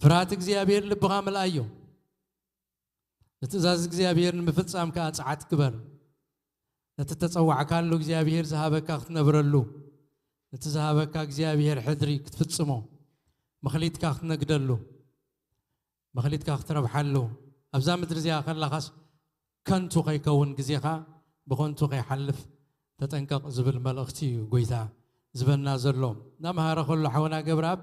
ፍርሃት እግዚኣብሔር ልብኻ ምልኣዮ። ንትእዛዝ እግዚኣብሔር ንምፍጻም ከኣ ጸዓት ግበር። ነቲ ተጸዋዕካሉ እግዚኣብሔር ዝሃበካ ክትነብረሉ፣ ነቲ ዝሃበካ እግዚኣብሔር ሕድሪ ክትፍጽሞ፣ መኽሊትካ ክትነግደሉ፣ መኽሊትካ ክትረብሓሉ፣ ኣብዛ ምድሪ እዚኣ ከለኻስ ከንቱ ከይከውን፣ ግዜኻ ብኸንቱ ከይሓልፍ ተጠንቀቕ ዝብል መልእኽቲ እዩ ጎይታ ዝበና ዘሎ። እናመሃረ ከሎ ሓውና ገብረኣብ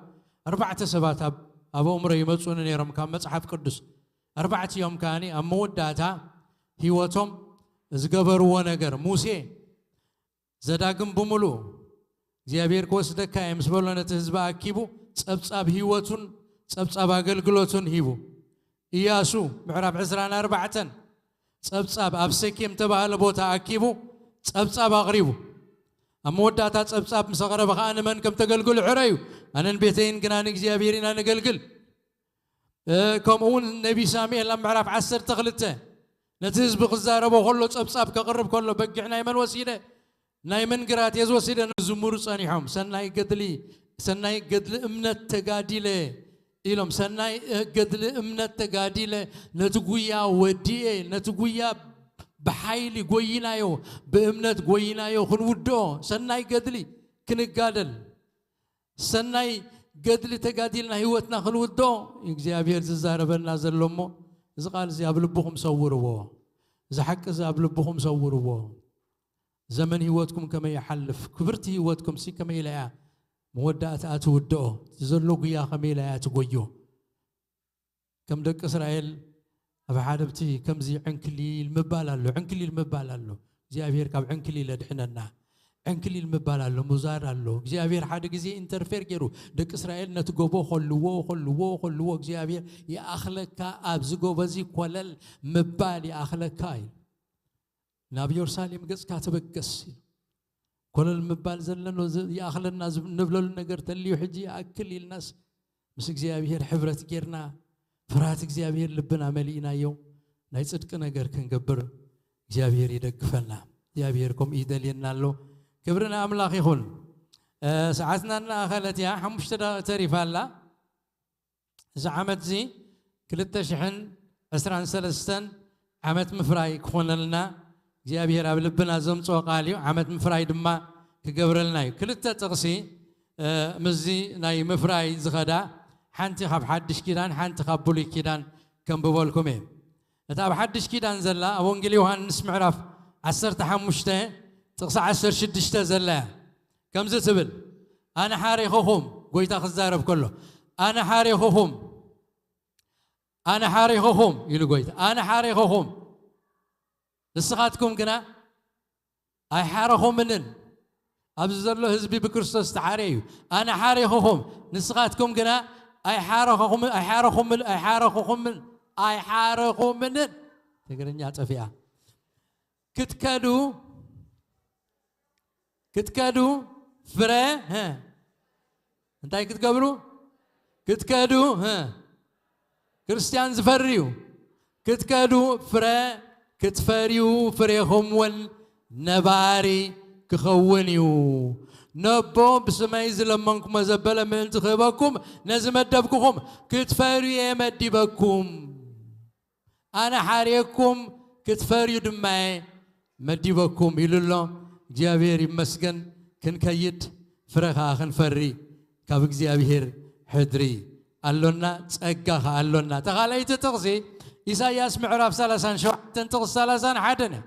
ኣርባዕተ ሰባት ኣብ፣ ኣብ ኣእምሮ ይመጹኒ ነይሮም ካብ መጽሓፍ ቅዱስ። ኣርባዕቲኦም ከኣኒ ኣብ መወዳእታ ህይወቶም ዝገበርዎ ነገር፣ ሙሴ ዘዳግም ብምሉኡ እግዚኣብሔር ክወስደካ እየ ምስ በሎ ነቲ ህዝቢ ኣኪቡ ጸብጻብ ህይወቱን ጸብጻብ ኣገልግሎቱን ሂቡ። ኢያሱ ምዕራፍ ዕስራን ኣርባዕተን ጸብጻብ ኣብ ሴኬም ተባህለ ቦታ ኣኪቡ ጸብጻብ ኣቕሪቡ። ኣብ መወዳእታ ጸብጻብ ምስ ኣቕረበ ኸኣ ንመን ከም ተገልግሉ ሕረዩ፣ ኣነን ቤተይን ግና ንእግዚኣብሔር ኢና ነገልግል። እ፣ ከምኡ እውን ነቢ ሳሙኤል ኣብ ምዕራፍ ዓሰርተ ክልተ ነቲ ህዝቢ ክዛረቦ ከሎ ጸብጻብ ከቕርብ ከሎ በጊዕ ናይ መን ወሲደ? ናይ መን ግራት እየ ዝወስደ? ዝምሩ ጸኒሖም። ሰናይ ገድሊ፣ ሰናይ ገድሊ እምነት ተጋዲለ ኢሎም። ሰናይ፣ እ፣ ገድሊ እምነት ተጋዲለ፣ ነቲ ጉያ ወዲኤ፣ ነቲ ጉያ ብሓይሊ ጎይናዮ፣ ብእምነት ጎይናዮ ክንውድኦ፣ ሰናይ ገድሊ ክንጋደል፣ ሰናይ ገድሊ ተጋዲልና ህይወትና ክንውድኦ እግዚኣብሔር ዝዛረበና ዘሎ እሞ፣ እዚ ቃል እዚ ኣብ ልብኹም ሰውርዎ። እዚ ሓቂ እዚ ኣብ ልብኹም ሰውርዎ። ዘመን ህይወትኩም ከመይ ይሓልፍ፣ ክብርቲ ህይወትኩም ሲ ከመይ ኢላ እያ መወዳእትኣ ትውድኦ፣ እቲ ዘሎ ጉያ ከመይ ኢላ እያ ትጎዮ። ከም ደቂ እስራኤል ኣብ ሓደብቲ ከምዚ ዕንክሊል ምባል ኣሎ፣ ዕንክሊል ምባል ኣሎ። እግዚኣብሔር ካብ ዕንክሊል የድሕነና። ዕንክሊል ምባል ኣሎ፣ ምዛር ኣሎ። እግዚኣብሔር ሓደ ግዜ ኢንተርፌር ገይሩ ደቂ እስራኤል ነቲ ጎቦ ከልዎ፣ ከልዎ፣ ከልዎ። እግዚኣብሔር ይኣኽለካ፣ ኣብዚ ጎቦ እዚ ኮለል ምባል ይኣኽለካ እዩ። ናብ ኢየሩሳሌም ገጽካ ተበገስ ኢሉ። ኮለል ምባል ዘለና፣ ዝ-፣ ይኣኽለና ዝብ-፣ ንብለሉ ነገር ተልዩ ሕጂ ይኣክል ኢልናስ ምስ እግዚኣብሔር ሕብረት ጌርና፣ ፍርሃት እግዚኣብሔር ልብና መሊእናዮ፣ ናይ ጽድቂ ነገር ክንገብር እግዚኣብሔር ይደግፈና። እግዚኣብሔር ከምኡ ይደልየና ኣሎ። ክብሪ ንኣምላኽ ይኹን። እ፣ ሰዓትና እናኣኸለት እያ፣ ሓሙሽተ ደቂቕ ተሪፋ ኣላ። እዚ ዓመት እዚ ክልተ ሽሕን ዕስራን ሰለስተን ዓመት ምፍራይ ክኾነልና እግዚኣብሔር ኣብ ልብና ዘምጽኦ ቃል እዩ። ዓመት ምፍራይ ድማ ክገብረልና እዩ። ክልተ ጥቕሲ፣ እ፣ ምስዚ ናይ ምፍራይ ዝኸዳ፣ ሓንቲ ካብ ሓድሽ ኪዳን፣ ሓንቲ ካብ ብሉይ ኪዳን ከንብበልኩም እየ። እታ ኣብ ሓድሽ ኪዳን ዘላ ኣብ ወንጌል ዮሃንስ ምዕራፍ ዓሰርተ ሓሙሽተ ጥቕሲ ዓሰርተ ሽዱሽተ ዘላ እያ። ከምዚ ትብል፣ "ኣነ ሓሬኹኹም"፣ ጎይታ ክዛረብ ከሎ፣ "ኣነ ሓሬኹኹም፣ ኣነ ሓሬኹኹም" ኢሉ ጎይታ፣ "ኣነ ሓሬኹኹም፣ ንስኻትኩም ግና ኣይሓረኹምንን።" ኣብዚ ዘሎ ህዝቢ ብክርስቶስ ተሓርየ እዩ። "ኣነ ሓሬኹኹም፣ ንስኻትኩም ግና ኣይሓረኹኹም-፣ ኣይሓረኹምን፣ ኣይሓረኹኹምን፣ ኣይሓረኹምንን።" ትግርኛ ጠፊኣ። ክትከዱ፣ ክትከዱ ፍረ፣ ህ፣ እንታይ ክትገብሩ? ክትከዱ፣ ህ፣ ክርስትያን ዝፈሪ እዩ። ክትከዱ ፍረ ክትፈርዩ፣ ፍሬኹም እውን ነባሪ ክኸውን እዩ። ነቦ ብስመይ ዝለመንኩሞ ዘበለ ምእንቲ ክህበኩም፣ ነዚ መደብኩኹም ክትፈርዩ እየ መዲበኩም። ኣነ ሓርየኩም ክትፈርዩ ድማ እየ መዲበኩም ኢሉ ኣሎ። እግዚኣብሔር ይመስገን። ክንከይድ ፍረ ኸዓ ክንፈሪ ካብ እግዚኣብሔር ሕድሪ ኣሎና፣ ጸጋ ኸዓ ኣሎና። እታ ካልኣይቲ ጥቕሲ ኢሳይያስ ምዕራፍ ሰላሳን ሸውዓተን ጥቕሲ ሰላሳን ሓደን እያ።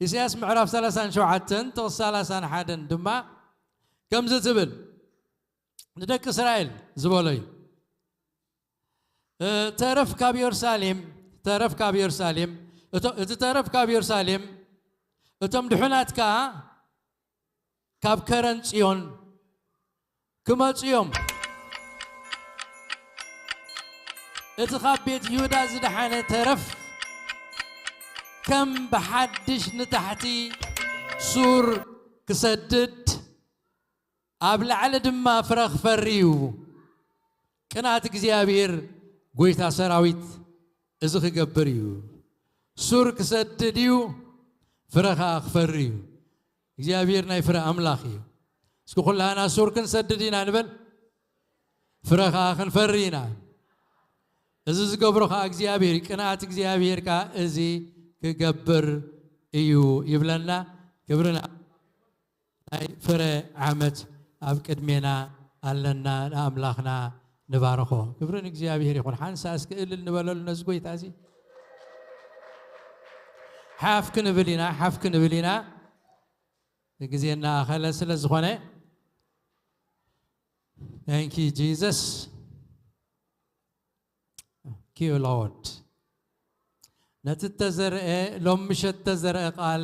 ኢሳይያስ ምዕራፍ ሰላሳን ሸውዓተን ጥቕሲ ሰላሳን ሓደን ድማ ከምዚ ትብል፣ ንደቂ እስራኤል ዝበሎ እዩ። እ፣ ተረፍ ካብ የሩሳሌም፣ ተረፍ ካብ የሩሳሌም፣ እቶ-፣ እቲ ተረፍ ካብ የሩሳሌም፣ እቶም ድሑናት ከኣ ካብ ከረን ጽዮን ክመጹ እዮም። እቲ ካብ ቤት ይሁዳ ዝደሓነ ተረፍ ከም ብሓድሽ ንታሕቲ ሱር ክሰድድ፣ ኣብ ላዕሊ ድማ ፍረ ክፈሪ እዩ። ቅንኣት እግዚኣብሔር ጐይታ ሰራዊት እዚ ክገብር እዩ። ሱር ክሰድድ እዩ፣ ፍረ ኸዓ ክፈሪ እዩ። እግዚኣብሔር ናይ ፍረ ኣምላኽ እዩ። እስኪ ኹላህና ሱር ክንሰድድ ኢና ንበል፣ ፍረ ኸዓ ክንፈሪ ኢና። እዚ ዝገብሮ ከኣ እግዚኣብሔር እዩ፣ ቅንኣት እግዚኣብሔር ከኣ እዚ ክገብር እዩ ይብለና። ክብርን ናይ ፍረ ዓመት ኣብ ቅድሜና ኣለና፣ ንኣምላኽና ንባርኾ። ክብሪ ንእግዚኣብሔር ይኹን። ሓንሳ እስኪ እልል ንበለሉ ነዚ ጎይታ እዚ። ሓፍ ክንብል ኢና፣ ሓፍ ክንብል ኢና። ግዜ እናኣኸለ ስለ ዝኾነ። Thank you, Jesus. Thank you, Lord. ነቲ እተዘርአ፣ ሎም ምሸት እተዘርአ ቃል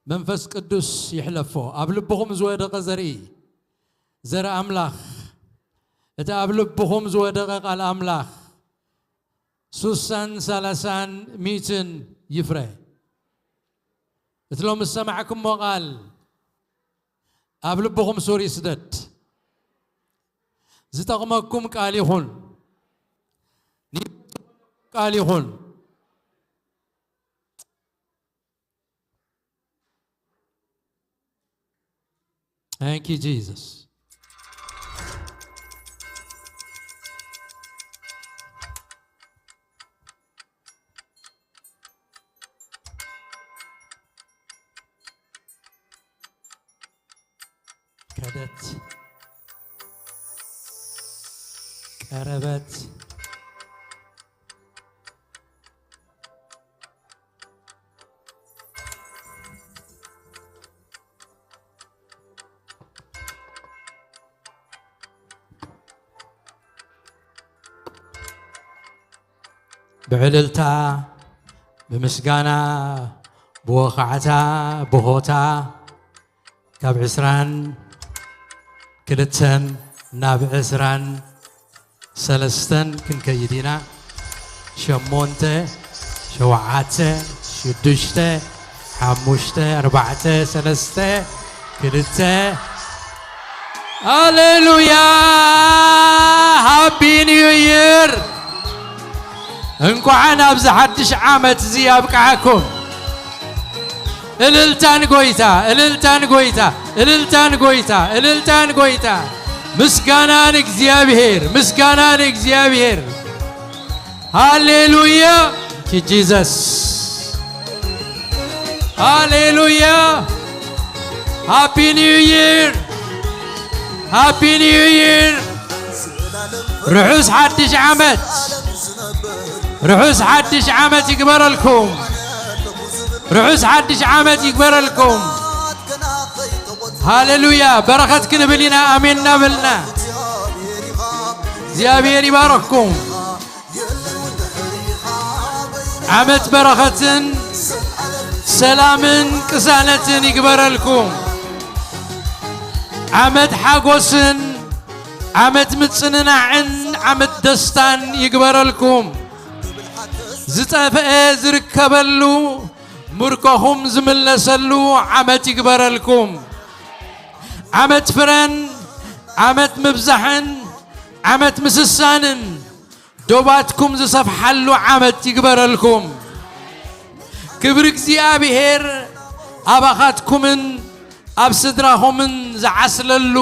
መንፈስ ቅዱስ ይሕለፎ። ኣብ ልብኹም ዝወደቐ ዘርኢ፣ ዘርኢ ኣምላኽ፣ እቲ ኣብ ልብኹም ዝወደቐ ቃል ኣምላኽ፣ ሱሳን ሰላሳን ሚእትን ይፍረ። እቲ ሎም ዝሰማዕኩሞ ቃል ኣብ ልብኹም ሱር ይስደድ። ዝጠቕመኩም ቃል ይኹን። ቃል ይኹን። Thank you, Jesus. ከደት፣ ቀረበት፣ ብዕልልታ፣ ብምስጋና፣ ብወኻዕታ፣ ብሆታ፣ ካብ ዕስራን ክልተን ናብ ዕስራን ሰለስተን ክንከይድ ኢና። ሸሞንተ፣ ሸውዓተ፣ ሽዱሽተ፣ ሓሙሽተ፣ ኣርባዕተ፣ ሰለስተ፣ ክልተ። ሃሌሉያ! ሃፒ ኒው ይር! እንኳዕ ኣብዚ ሓድሽ ዓመት እዚ ኣብቅዓኩም። እልልታን ጎይታ፣ እልልታን ጎይታ፣ እልልታን ጎይታ፣ እልልታን ጎይታ። ምስጋና ንእግዚኣብሔር፣ ምስጋና ንእግዚኣብሔር። ሃሌሉያ! ኪ ጂሰስ። ሃሌሉያ! ሃፒ ኒው ይር! ሃፒ ኒው ይር! ርሑስ ሓድሽ ዓመት! ርሑስ ሓድሽ ዓመት ይግበረልኩም! ርሑስ ሓድሽ ዓመት ይግበረልኩም! ሃሌሉያ! በረኸት ክንብል ኢና፣ ኣሜን እናበልና። እግዚኣብሔር ይባረኽኩም። ዓመት በረኸትን ሰላምን ቅሳነትን ይግበረልኩም። ዓመት ሓጎስን፣ ዓመት ምጽንናዕን፣ ዓመት ደስታን ይግበረልኩም። ዝጠፍአ ዝርከበሉ፣ ምርኮኹም ዝምለሰሉ ዓመት ይግበረልኩም። ዓመት ፍረን፣ ዓመት ምብዛሕን፣ ዓመት ምስሳንን፣ ዶባትኩም ዝሰፍሓሉ ዓመት ይግበረልኩም። ክብሪ እግዚኣብሔር ኣባኻትኩምን ኣብ ስድራኹምን ዝዓስለሉ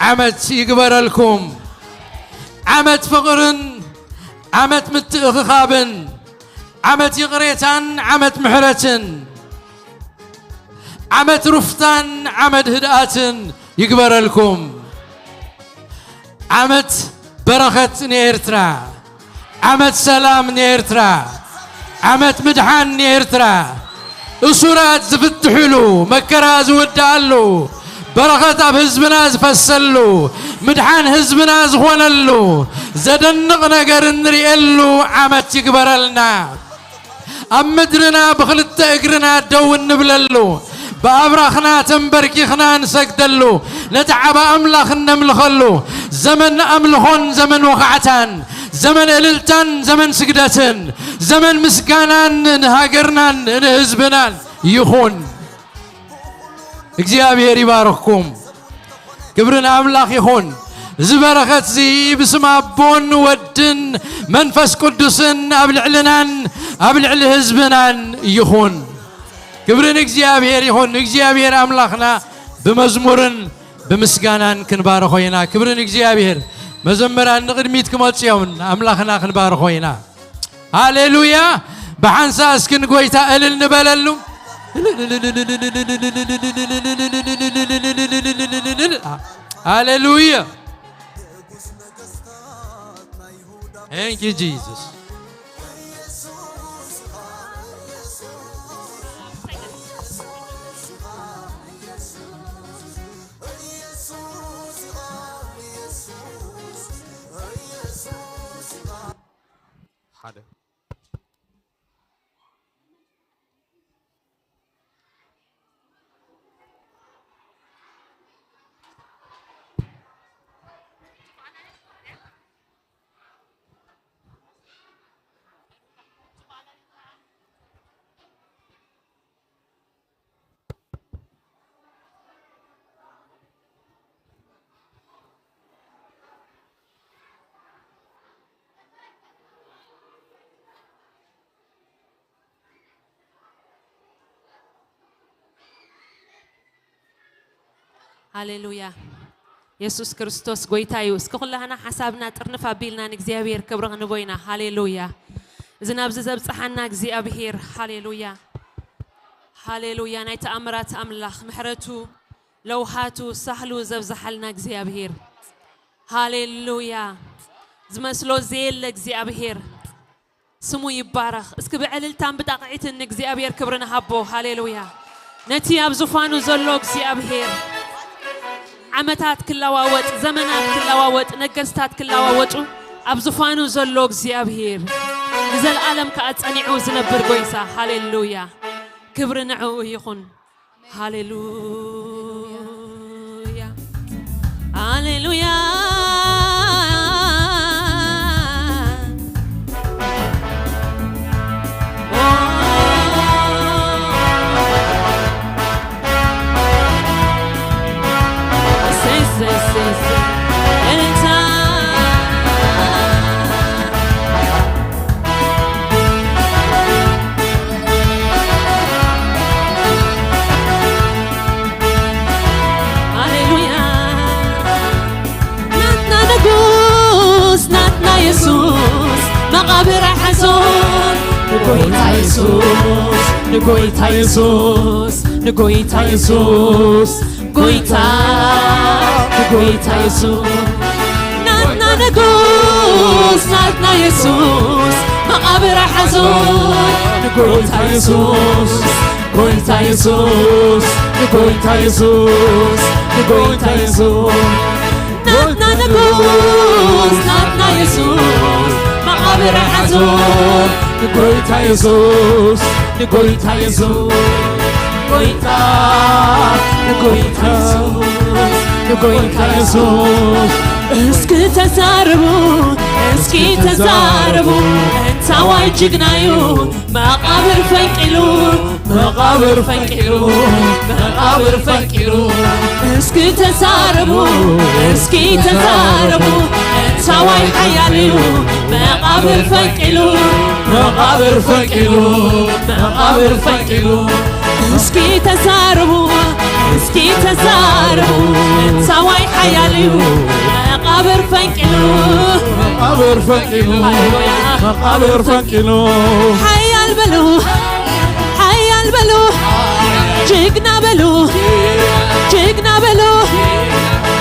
ዓመት ይግበረልኩም። ዓመት ፍቕርን ዓመት ምትእኽኻብን፣ ዓመት ይቕሬታን ዓመት ምሕረትን፣ ዓመት ሩፍታን ዓመት ህድኣትን ይግበረልኩም። ዓመት በረኸት ንኤርትራ፣ ዓመት ሰላም ንኤርትራ፣ ዓመት ምድሓን ንኤርትራ፣ እሱራት ዝፍትሕሉ፣ መከራ ዝውድኣሉ፣ በረኸት ኣብ ህዝብና ዝፈሰሉ፣ ምድሓን ህዝብና ዝኾነሉ፣ ዘደንቕ ነገር እንርእየሉ ዓመት ይግበረልና። ኣብ ምድርና ብኽልተ እግርና ደው እንብለሉ፣ ብኣብራኽና ተንበርኪኽና ንሰግደሉ፣ ነቲ ዓቢ ኣምላኽ እነምልኸሉ፣ ዘመን ኣምልኾን ዘመን ወኻዕታን፣ ዘመን እልልታን ዘመን ስግደትን፣ ዘመን ምስጋናን ንሃገርናን ንህዝብናን ይኹን። እግዚኣብሔር ይባርኽኩም። ክብሪ ንኣምላኽ ይኹን። እዚ በረኸት እዚ ብስም ኣቦን ወድን መንፈስ ቅዱስን ኣብ ልዕልናን ኣብ ልዕሊ ህዝብናን ይኹን። ክብሪ ንእግዚኣብሔር ይኹን። ንእግዚኣብሔር ኣምላኽና ብመዝሙርን ብምስጋናን ክንባርኾ ኢና። ክብሪ ንእግዚኣብሔር። መዘምራን ንቕድሚት ክመጹ እዮም፣ ኣምላኽና ክንባርኾ ኢና። ሃሌሉያ! ብሓንሳ እስኪ ንጎይታ እልል ንበለሉ። ሃሌሉያ! Thank you, Jesus. ሓደ። ሃሌሉያ። የሱስ ክርስቶስ ጎይታ እዩ። እስኪ ኩላህና ሓሳብና ጥርንፍ ኣቢልና ንእግዚኣብሔር ክብሪ ክንቦ ኢና። ሃሌሉያ። እዚ ናብዚ ዘብጽሓና እግዚኣብሔር፣ ሃሌሉያ። ሃሌሉያ። ናይ ተኣምራት ኣምላኽ፣ ምሕረቱ፣ ለውሃቱ፣ ሳህሉ ዘብዝሓልና እግዚኣብሔር። ሃሌሉያ። ዝመስሎ ዘየለ እግዚኣብሔር። ስሙ ይባረኽ። እስኪ ብዕልልታን ብጣቕዒትን ንእግዚኣብሔር ክብሪ ንሃቦ። ሃሌሉያ። ነቲ ኣብ ዙፋኑ ዘሎ እግዚኣብሔር፣ ዓመታት ክለዋወጥ፣ ዘመናት ክለዋወጥ፣ ነገስታት ክለዋወጡ፣ ኣብ ዙፋኑ ዘሎ እግዚኣብሔር ንዘለኣለም ከኣ ጸኒዑ ዝነብር ጎይታ። ሃሌሉያ። ክብሪ ንዕኡ ይኹን። ሃሌሉያ፣ ሃሌሉያ። ሃሌሉያ። ናትና ንጉስ፣ ናትና የሱስ፣ መቓብር ኣይሓዞን። ንጎይታ የሱስ፣ ንጎይታ የሱስ፣ ንጎይታ የሱስ፣ ጎይታ፣ ንጎይታ የሱስ። ናትና ንጉስ፣ ናትና የሱስ፣ መቓብር ኣይሓዞን። ንጎይታ የሱስ፣ ጎይታ የሱስ፣ ንጎይታ የሱስ፣ ንጎይታ የሱስ። ናትና ንጉስ፣ ናትና የሱስ፣ መቓብር ኣይሓዞን። ንጎይታ የሱስ፣ ንጎይታ የሱስ፣ ጎይታ፣ ንጎይታ፣ ንጎይታ የሱስ። እስኪ ተዛረቡ፣ እስኪ ተዛረቡ፣ እንታዋይ ጅግናዩ፣ መቓብር ፈንቂሉ፣ መቓብር ፈንቂሉ፣ መቓብር ፈንቂሉ። እስኪ ተዛረቡ፣ እስኪ ተዛረቡ፣ እንታዋይ ሓያል እዩ፣ መቓብር ፈንቂሉ፣ መቓብር ፈንቂሉ፣ መቓብር ፈንቂሉ። እስኪ ተዛረቡ፣ እስኪ ተዛረቡ፣ እንታዋይ ሓያል እዩ፣ መቓብር ፈንቂሉ፣ መቓብር ፈንቂሉ፣ ሃሌሉያ። መቓብር ፈንቂሉ። ሓያል በሉ፣ ሓያል በሉ፣ ጅግና በሉ፣ ጅግና በሉ፣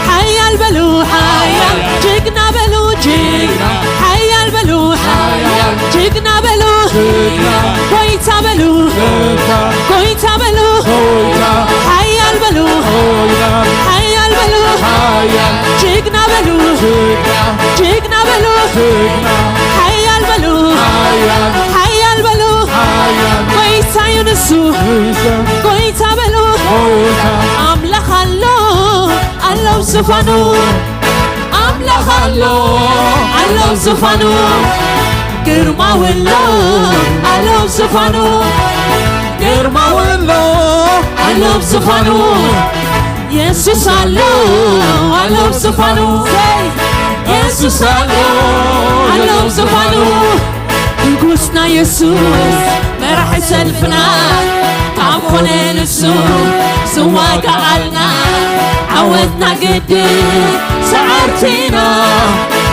ሓያል በሉ፣ ሓያል፣ ጅግና በሉ፣ ጅግና፣ ሓያል በሉ፣ ሓያል፣ ጅግና በሉ፣ ጅግና፣ ጎይታ በሉ፣ ጎይታ፣ ጎይታ በሉ፣ ጎይታ፣ ሓያል በሉ፣ ጎይታ፣ ሓያል በሉ፣ ሓያል፣ ጅግና በሉ፣ ጅግና፣ ጅግና በሉ፣ ጅግና፣ ሓያል በሉ፣ ሓያል፣ ሓያል በሉ፣ ሓያል፣ ጎይታ እዩ ንሱ፣ ንሱ፣ ጎይታ በሉ፣ ጎይታ፣ ኣምላኽ ኣሎ፣ ኣሎ ኣብ ዙፋኑ፣ ኣምላኽ ኣሎ፣ ኣሎ ኣብ ዙፋኑ፣ ግርማዊ ኣሎ፣ ኣሎ ኣብ ዙፋኑ፣ ግርማዊ ኣሎ፣ ኣሎ ኣብ ዙፋኑ፣ የሱስ ኣሎ፣ ኣሎ ኣብ ዙፋኑ፣ የሱስ ኣሎ፣ ኣሎ ኣብ ዙፋኑ። ንጉስና የሱስ መራሒ ሰልፍና፣ ካብ ኮነ ንሱ ዝዋጋኣልና፣ ዓወትና ግድን ሰዓርቲና።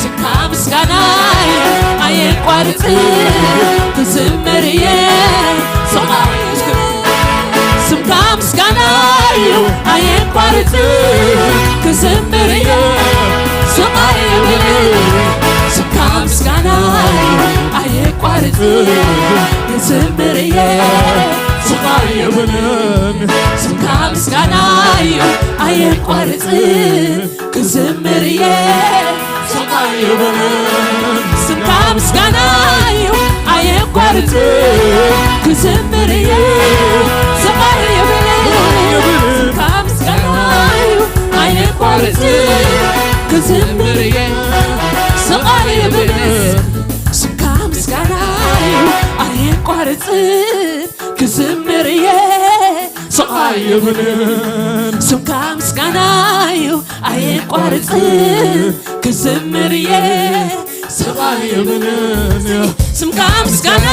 ስምካ ምስጋና እዩ ኣየቋርጽ ክዝምር እየ። ስምካ ምስጋና እዩ ኣየቋርጽ ክዝምር እየ። ስምካ ምስጋና እዩ ኣየቋርጽ ክዝምር እየ። ስምካ ምስጋና እዩ ኣየቋርጽ ክዝምር እየ። ስምካ ምስጋና እዩ ኣየቋርጽ ክዝምር እየ። ስምካ ምስጋና እዩ ኣየቋርጽ ክዝምር እየ። ስምካ ምስጋና እዩ ኣየቋርጽ ክዝምር እየ። ስምካ ምስጋና እዩ ኣየቋርጽ ክዝምር እየ። ስምካ ምስጋና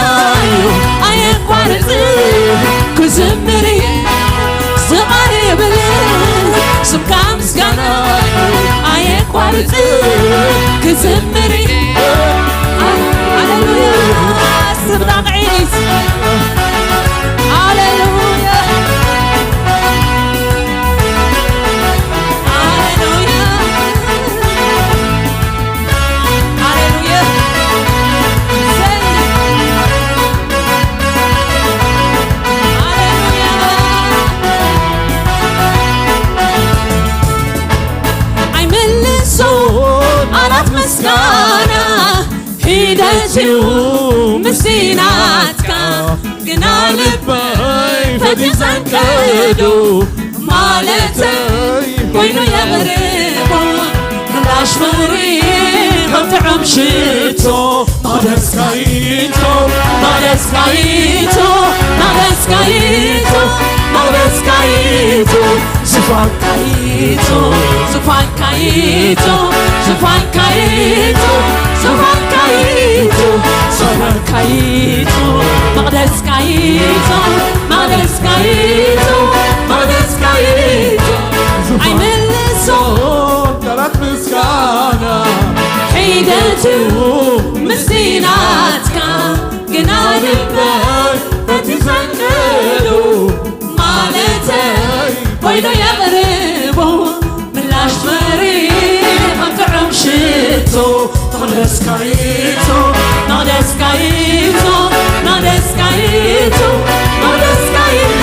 እዩ ኣየቋርጽ ክዝምር እየ። ስምካ ምስጋና እዩ ኣየቋርጽ ክዝምር እየ። ሃሌሉያ። ስምካ ዒስ። ሃሌሉያ። ሃሌሉያ። ሃሌሉያ። ሃሌሉያ። ኣይምልሶ ቃላት ምስጋና ሒደት እዩ ምስቲ ናትካ ግና ልበይ ፈቲሰንቀዶ ማለተይ ኮይኑ የቕርቦ ምላሽ ፍቕሪ ከም ጥዑም ሽቶ መቕደስካይቶ መቕደስካይቶ መቕደስካይቶ መቕደስካይቶ ዙፋንካይቶ ዙፋንካይቶ ዙፋንካይቶ ዙፋንካይቶ ዙፋንካይቶ መቕደስካይቶ መቕደስካይቶ መቕደስካይቶ ኣይምልሶ ቃላት ምስጋና ሒደት እዩ ምስቲ ናትካ ግና ልበይ ፈቲሰንቀዶ ማለተይ ኮይኑ የቕርቦ ምላሽ ፍቕሪ ከም ጥዑም ሽቶ መቕደስካይቶ መቕደስካይቶ መቕደስካይቶ መቕደስካይቶ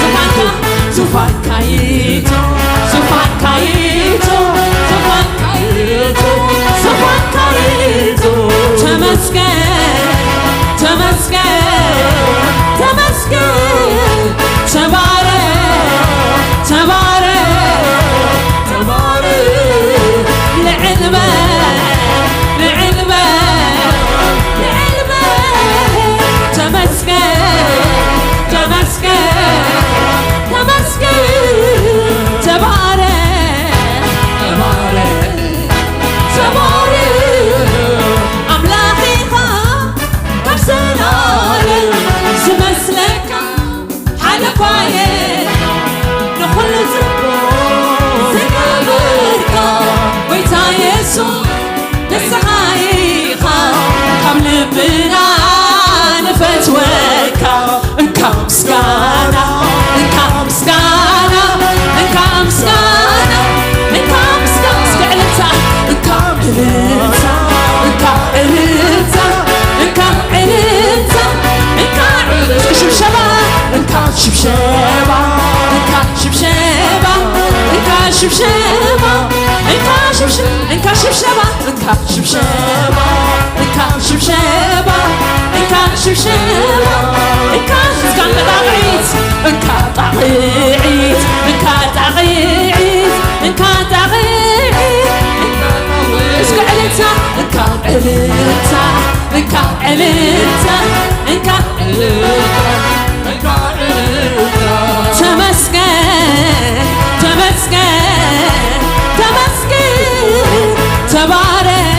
ዙፋንካ ዙፋንካይቶ ዙፋንካይቶ ዙፋንካይቶ ዙፋንካይቶ ተመስገን ተመስገን ተመስገን ተባረክ ተባረክ ተባረክ ልዕል በል ልዕል በል ልዕል በል ተመስገን ተመስገን ተመስገን ተባረክ ተባረክ ተባረክ ኣምላኽ ኢኻ ካብ ዘላለም ዝመስለካ ሓደ እኳ የለን ንኹሉ ዝገበርካ ጎይታ የሱስ ንስኻ ኢኻ ካብ ልብና ንፈትወካ እንካ ምስጋና እንካ ምስጋና እንካ ምስጋና እንካ ምስጋና እስከ ዕልልታ እንካ ዕልልታ እንካ ዕልልታ እንካ ዕልልታ እንካ ዕልልታ ሽብሸባ እንካ ሽብሸባ እንካ ሽብሸባ እንካ ሽብሸባ እንካ ሽብሸባ እንካ ሽብሸባ እንካ ሽብሸባ እንካ ሽብሸባ እንካ ሽብሸባ እንካ እስካ ጣቕዒት እንካ ጣቕዒት እንካ ጣቕዒት እንካ ጣቕዒት እስከ ዕልልታ እንካ ዕልልታ እንካ ዕልልታ እንካ ተመስገን ተመስገን ተመስገን ተባረክ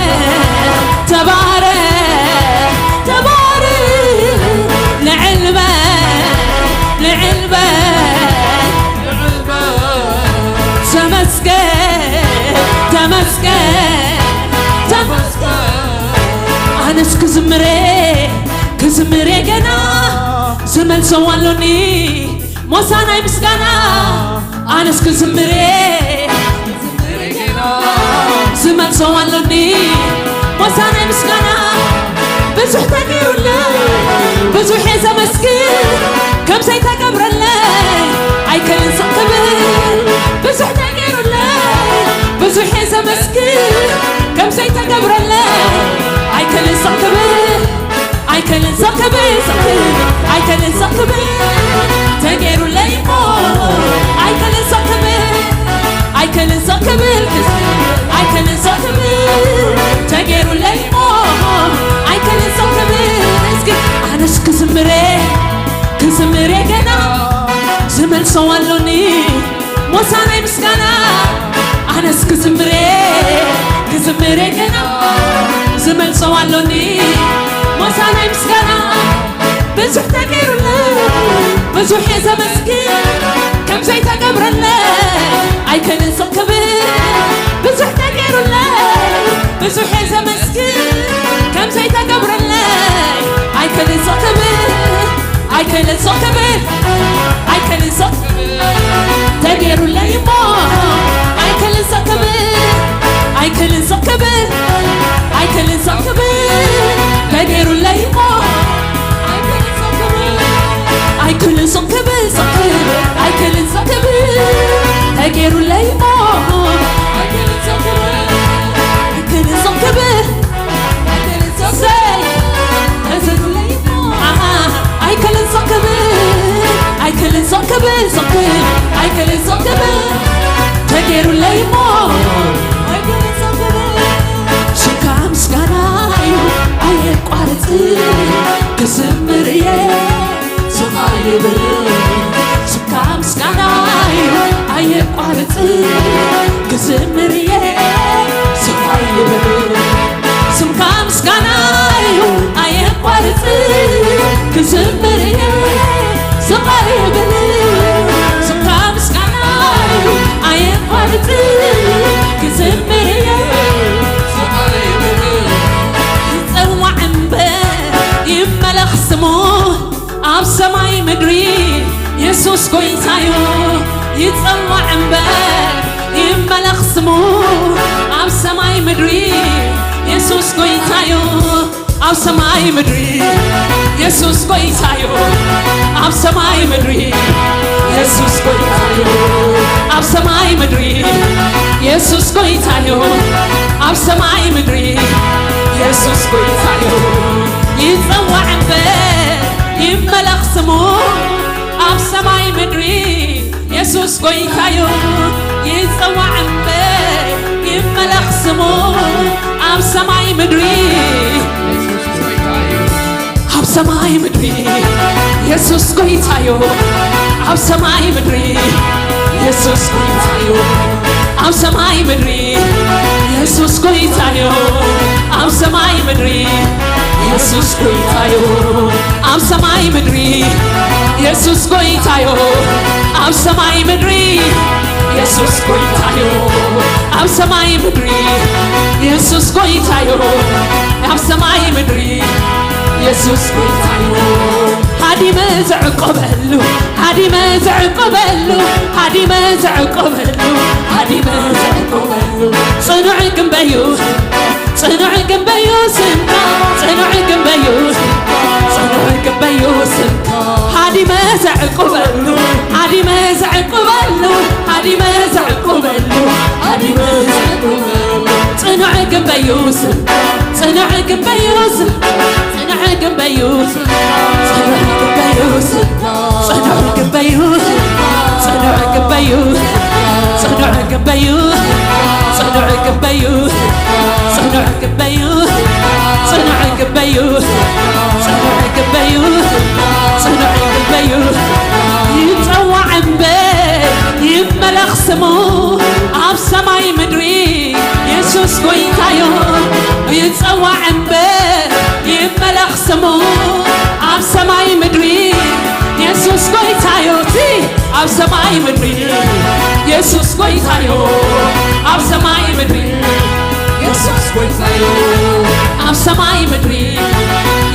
ተባረክ ተባረክ ልዕል በል ልዕል በል ተመስገን ተመስገን ክዝምሬ ክዝምሬ ገና ዝመልሶ ኣሎኒ ሞሳ ናይ ምስጋና ኣነስ ክዝምሬ ዝመልሶ ኣሎኒ ሞሳ ናይ ምስጋና ብዙሕ ተገይሩለይ ብዙሕ እየ ዘመስግን ከም ዘይተገብረለይ ኣይክእልን ስቕ ክብል ብዙሕ ተገይሩለይ ብዙሕ እየ ዘመስግን ከም ዘይተገብረለይ ኣይክእልን ስቕ ክብል ኣይክእልን ስቕ ክብል ስቕ ክብል ኣይክእልን ስቕ ክብል ተገይሩለይ እሞ ኣይክእልን ስቕ ክብል ኣይክእልን ስቕ ክብል ኣይክእልን ስቕ ክብል ተገይሩለይ እሞ ኣይክእልን ስቕ ክብል እስኪ ኣነስ ክዝምሬ ክዝምሬ ገና ዝመልሶ ኣሎኒ ሞሳ ናይ ምስጋና ኣነስ ክዝምሬ ክዝምሬ ገና ዝመልሶ ኣሎኒ ሞሳ ናይ ምስጋና ብዙሕ ተገይሩለይ ብዙሕ እየ ዘመስግን ከም ዘይተገብረለይ ኣይክእልን ስቕ ክብል ብዙሕ ተገይሩለይ ብዙሕ እየ ዘመስግን ከም ዘይተገብረለይ ኣይክእልን ስቕ ክብል ኣይክእልን ስቕ ክብል ኣይክእልን ስቕ ክብል ተገይሩለይ እሞ ኣይክእልን ስቕ ክብል ኣይክእልን ስቕ ክብል ኣይክእልን ስቕ ክብል ተገይሩለይ እሞ ኣይክእልን ስቕ ክብል ኣይክእልን ስቕ ክብል ስቕ ክብል ኣይክእልን ስቕ ክብል ተገይሩለይ እሞ ኣይክእልን ስቕ ክብል ኣይክእልን ስቕ ክብል ኣይክእልን ስቕ ክብል ኣይክእልን ስቕ ክብል ስቕ ክብል ኣይክእልን ስቕ ክብል ተገይሩለይ እሞ ኣይክእልን ስቕ ክብል ሽካ ምስጋና እዩ ኣየቋርጽ ክዝምር እየ ስቕ ኣይብል ሽካ ምስጋና እዩ ኣየቋርጽ ክዝምር እየ ስቕ ኣይብል ስምካ ምስጋና እዩ ኣየቋርጽ ክዝምር እየ ስቕ ኣይብል ስምካ ምስጋና እዩ ኣየቋርጽ ክዝምር እየ ስቕ ኣይብል ይጸዋዕ እምበር ይመለኽ ስሙ ኣብ ሰማይ ምድሪ የሱስ ጎይታዩ ይጸዋዕ እምበር ይመለኽ ስሙ ኣብ ሰማይ ምድሪ የሱስ ጎይታዩ ኣብ ሰማይ ምድሪ የሱስ ጎይታዩ ኣብ ሰማይ ምድሪ የሱስ ጎይታዩ ኣብ ሰማይ ምድሪ የሱስ ጎይታዩ ኣብ ሰማይ ምድሪ የሱስ ጎይታዩ ይጸዋዕ እምበር ይመለኽ ስሙ ኣብ ሰማይ ምድሪ የሱስ ጎይታዩ ይጸዋዕ እምበር ይመለኽ ስሙ ኣብ ሰማይ ምድሪ ኣብ ሰማይ ምድሪ የሱስ ጎይታዩ ኣብ ሰማይ ምድሪ የሱስ ጎይታዩ ኣብ ሰማይ ምድሪ የሱስ ጎይታዩ ኣብ ሰማይ ምድሪ የሱስ ጎይታዩ ኣብ ሰማይ ምድሪ የሱስ ጎይታዩ ኣብ ሰማይ ምድሪ የሱስ ጎይታዩ ኣብ ሰማይ ምድሪ የሱስ ጎይታዩ ኣብ ሰማይ ምድሪ የሱስ ጎይታዩ ሃዲመ ዘዕቆበሉ ሃዲመ ዘዕቆበሉ ሃዲመ ዘዕቆበሉ ሃዲመ ዘዕቆበሉ ጽኑዕ ግንበዩ ጽኑዕ ግንበዩ ስምካ ጽኑዕ ግንበዩ ጽኑዕ ግንበዩ ስምካ ሃዲመ ዘዕቁበሉ ሃዲመ ዘዕቁበሉ ሃዲመ ዘዕቁበሉ ሃዲመ ዘዕቁበሉ ጽኑዕ ግንበዩ ስምካ ጽኑዕ ግንበዩ ስምካ ጽኑዕ ግንበዩ ጽኑዕ ግንበዩ ጽኑዕ ግንበዩ ጽኑዕ ግንበዩ ጽኑዕ ግንበዩ ጽኑዕ ግንበዩ ጽኑዕ ግንበዩ ጽኑዕ ግንበዩ ጽኑዕ ግንበዩ ጽኑዕ ግንበዩ ይጸዋዕ እምበር ይመለኽ ስሙ ኣብ ሰማይ ምድሪ የሱስ ጎይታዩ ይጸዋዕ እምበር ይመለኽ ስሙ ኣብ ሰማይ ምድሪ የሱስ ጎይታዩ እቲ ኣብ ሰማይ ምድሪ የሱስ ጎይታዩ ኣብ ሰማይ ምድሪ የሱስ ጎይታዮ። ኣብ ሰማይ ምድሪ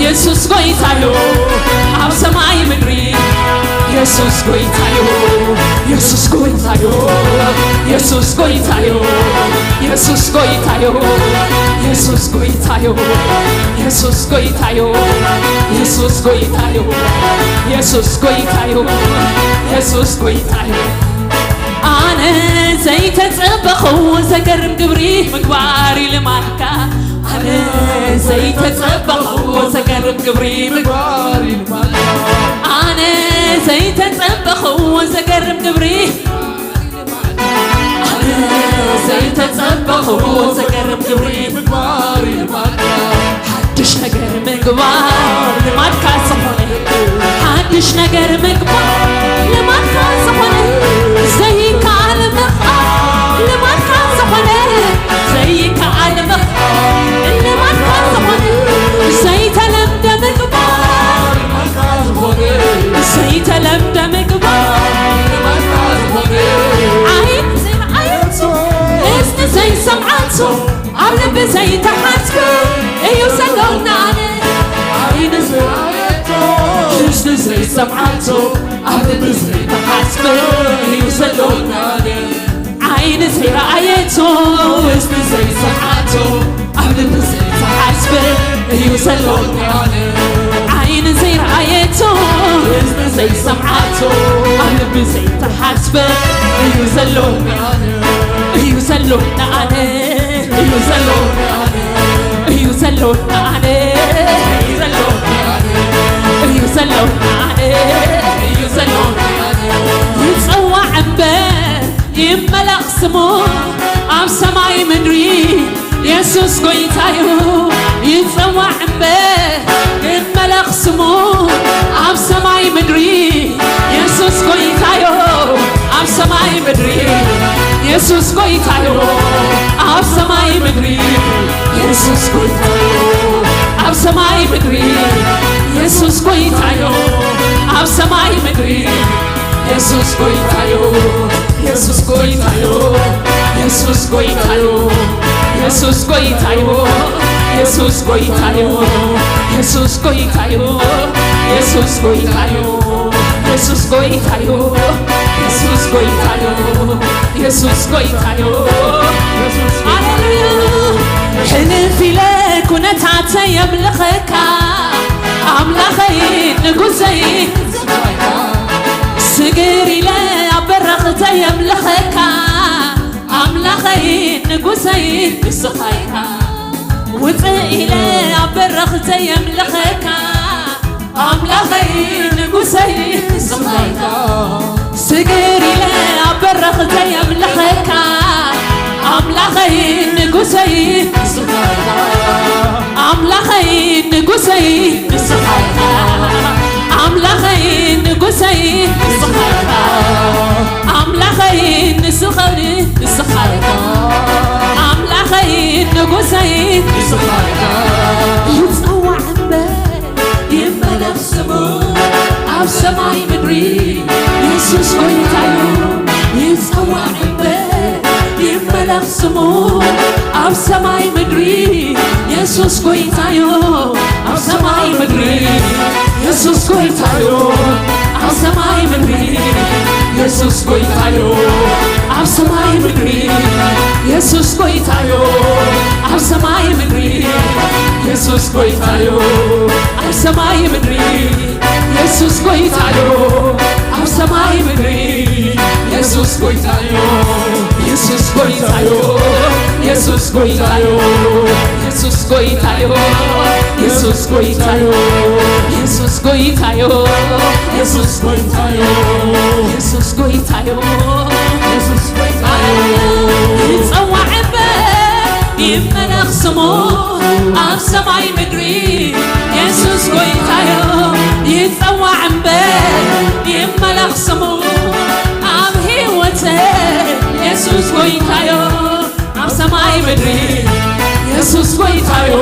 የሱስ ጎይታዮ። ኣብ ሰማይ ምድሪ የሱስ ጎይታዮ። የሱስ ጎይታዮ። የሱስ ጎይታዮ። የሱስ ጎይታዮ። የሱስ ጎይታዮ። የሱስ ጎይታዮ። የሱስ ጎይታዮ። የሱስ ጎይታዮ። የሱስ ጎይታዮ። ኣነ ዘይተጸበኹ ዘገርም ግብሪ ምግባር ይልማድካ። ኣነ ዘይተጸበኹ ዘገርም ግብሪ ምግባር ይልማድካ። ኣነ ዘይተጸበኹ ዘገርም ግብሪ ኣነ ዘይተጸበኹ ዘገርም ግብሪ ምግባር ይልማድካ። ሓድሽ ነገር ምግባር ልማድካ ዝኾነ፣ ሓድሽ ነገር ምግባር ልማድካ ዝኾነ፣ ዘይከኣል ምኽኣል ልማድካ ዝኾነ፣ ዘይከኣል ምኽኣል ልማድካ ዝኾነ፣ ዘይተለምደ ምግባር፣ ዘይተለምደ ምግባር ዓይን ዘይረኣየቶ፣ እዝኒ ዘይሰምዓቶ፣ ኣብ ልቢ ዘይተሓዝከ እዩ ዘሎና ኣነ። ዓይኒ ዘይረኣየቶ፣ እዝኒ ዘይሰምዓቶ፣ ኣብ ልቢ ዘይተሓዝከ እዩ ዘሎና ኣነ። ዓይኒ ዘይረኣየቶ፣ እዝኒ ዘይሰምዓቶ፣ ኣብ ልቢ ዘይተሓዝበ እዩ ዘሎና ኣነ። ዓይኒ ዘይረኣየቶ፣ እዝኒ ዘይሰምዓቶ፣ ኣብ ልቢ ዘይተሓዝበ እዩ ዘሎና ኣነ። እዩ ዘሎና ኣነ። እዩ ዘሎና ኣነ። እዩ ዘሎና ኣነ። እዩ ዘሎና ኣነ። እዩ ዘሎና ኣነ። ይጸዋዕ እምበር ይመለኽ ስሙ ኣብ ሰማይ ምድሪ የሱስ ጎይታዩ። ይጸዋዕ እምበር ይመለኽ ስሙ ኣብ ሰማይ ምድሪ የሱስ ጎይታዩ። ኣብ ሰማይ ምድሪ የሱስ ጎይታዩ። ኣብ ሰማይ ምድሪ የሱስ ጎይታዩ። ኣብ ሰማይ ምድሪ የሱስ ጎይታዩ። ኣብ ሰማይ ምድሪ የሱስ ጎይታዮ፣ የሱስ ጎይታዮ፣ የሱስ ጎይታዮ፣ የሱስ ጎይታዮ፣ የሱስ ጎይታዮ፣ የሱስ ጎይታዮ፣ የሱስ ጎይታዮ፣ የሱስ ጎይታዮ፣ የሱስ ጎይታዮ፣ የሱስ ጎይታዮ። ሃሌሉያ። ሕልፍ ኢለ ኩነታተይ የምልኸካ ኣምላኸይ ንጉሰይ ስግር ኢለ ኣብ በረኽተይ የምልኸካ ኣምላኸይ ንጉሰይ ንስኻ ኢኻ። ውፅእ ኢለ ኣብ በረኽተይ የምልኸካ ኣምላኸይ ንጉሰይ ንስኻ ኢኻ። ስግር ኢለ ኣብ በረኽተይ የምልኸካ ኣምላኸይ ንጉሰይ ንስኻ ኢኻ። ኣምላኸይ ንጉሰይ ንስኻ ኢኻ። ኣምላኸይ ንጉሰይ ንስኻ ኢኻ። ኣምላኸይ ንስኻ ንስኻ ኢኻ። ኣምላኸይ ንጉሰይ ንስኻ ኢኻ። ይጸዋዕ እምበር ይመለኽ ስሙ ኣብ ሰማይ ምድሪ የሱስ ጎይታዩ። ይጸዋዕ እምበር ይመለኽ ስሙ ኣብ ሰማይ ምድሪ የሱስ ጎይታዩ። ኣብ ሰማይ ምድሪ የሱስ ጎይታዩ። ኣብ ሰማይ ምድሪ የሱስ ጎይታዩ። ኣብ ሰማይ ምድሪ የሱስ ጎይታዩ። ኣብ ሰማይ ምድሪ የሱስ ጎይታዩ። ኣብ ሰማይ ምድሪ የሱስ ጎይታዮ ኣብ ሰማይ ምድሪ የሱስ ጎይታዮ የሱስ ጎይታዮ የሱስ ጎይታዮ የሱስ ጎይታዮ የሱስ ጎይታዮ የሱስ ጎይታዮ የሱስ ጎይታዮ የሱስ ጎይታዮ የሱስ ጎይታዮ ይጸዋዕ እምበር ይመለኽ ስሙ ኣብ ሰማይ ምድሪ የሱስ ጎይታዮ ይጸዋዕ እምበር ይመለኽ ስሙ ኣብ ህይወተ የሱስ ጎይታዮ ኣብ ሰማይ ምድሪ የሱስ ጎይታዮ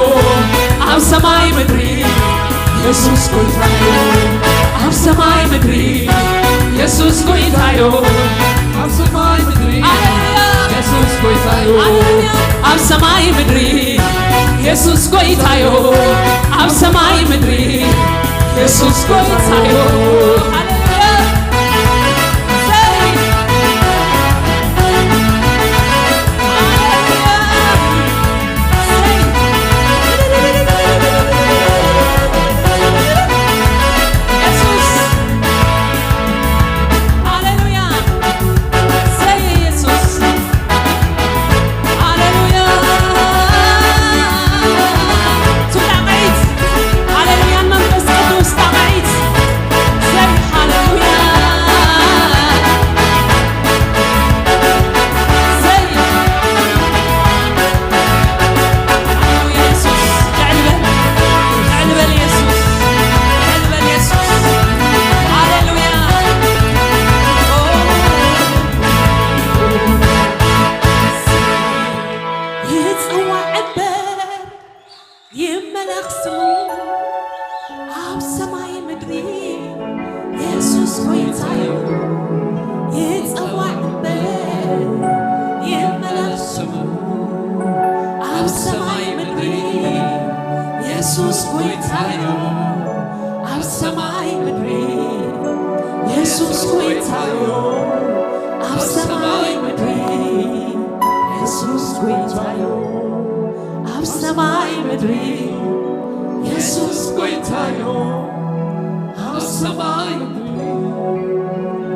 ኣብ ሰማይ ምድሪ የሱስ ጎይታዮ ኣብ ሰማይ ምድሪ የሱስ ጎይታዮ ኣብ ሰማይ ምድሪ የሱስ ጎይታዮ ኣብ ሰማይ ምድሪ የሱስ ጎይታዮ ኣብ ሰማይ ምድሪ የሱስ ጎይታዮ። ሃሌሉያ። ዘይ። ሃሌሉያ። ዘይ። የሱስ። ሃሌሉያ። ዘይ የሱስ። ሃሌሉያ። ቱ ጣቕዒት። ሃሌሉያን መንፈስ ቅዱስ ጣቕዒት። ዘይ ሃሌሉያ። ዘይ። ሃሌሉያ የሱስ። ልዕል በል። ልዕል በል የሱስ። ልዕል በል የሱስ። ሃሌሉያ። ኦ። ይጽዋዕ እምበር ይመለኽ ስሙ ኣብ ሰማይ ምድሪ የሱስ ጎይታዮ። ይጽዋዕ እምበር ይመለኽ ስሙ ኣብ ሰማይ ምድሪ የሱስ ጎይታዮ። ኣብ ሰማይ ምድሪ የሱስ ጎይታዮ። ኣብ ሰማይ ምድሪ የሱስ ጎይታዮ። ኣብ ሰማይ ምድሪ የሱስ ጎይታዮ። ኣብ ሰማይ ምድሪ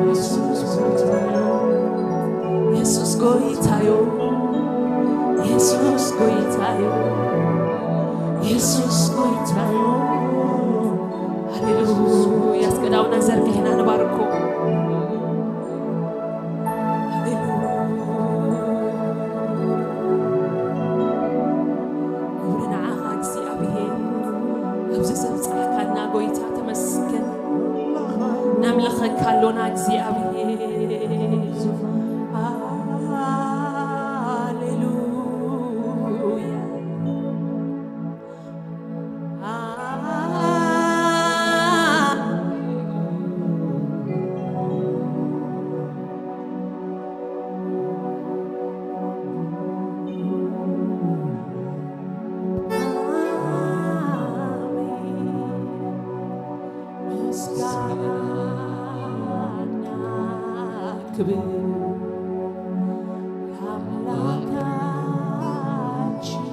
የሱስ ጎይታዮ። የሱስ ጎይታዮ። የሱስ ጎይታዮ። የሱስ ጎይታዮ። ሃሌሉያ። እስከ ዳውና ዘርጊሕና ንባርኮ። ሃሌሉያ። ክብሪ ንዓኻ እግዚኣብሔር። ኣብዚ ዘብጻሕካና ጎይታ ተመስገን። ነምልኸካ ኣሎና እግዚኣብሔር። ሃሌሉያ። ምስጋና ክብር ለአምላካችን።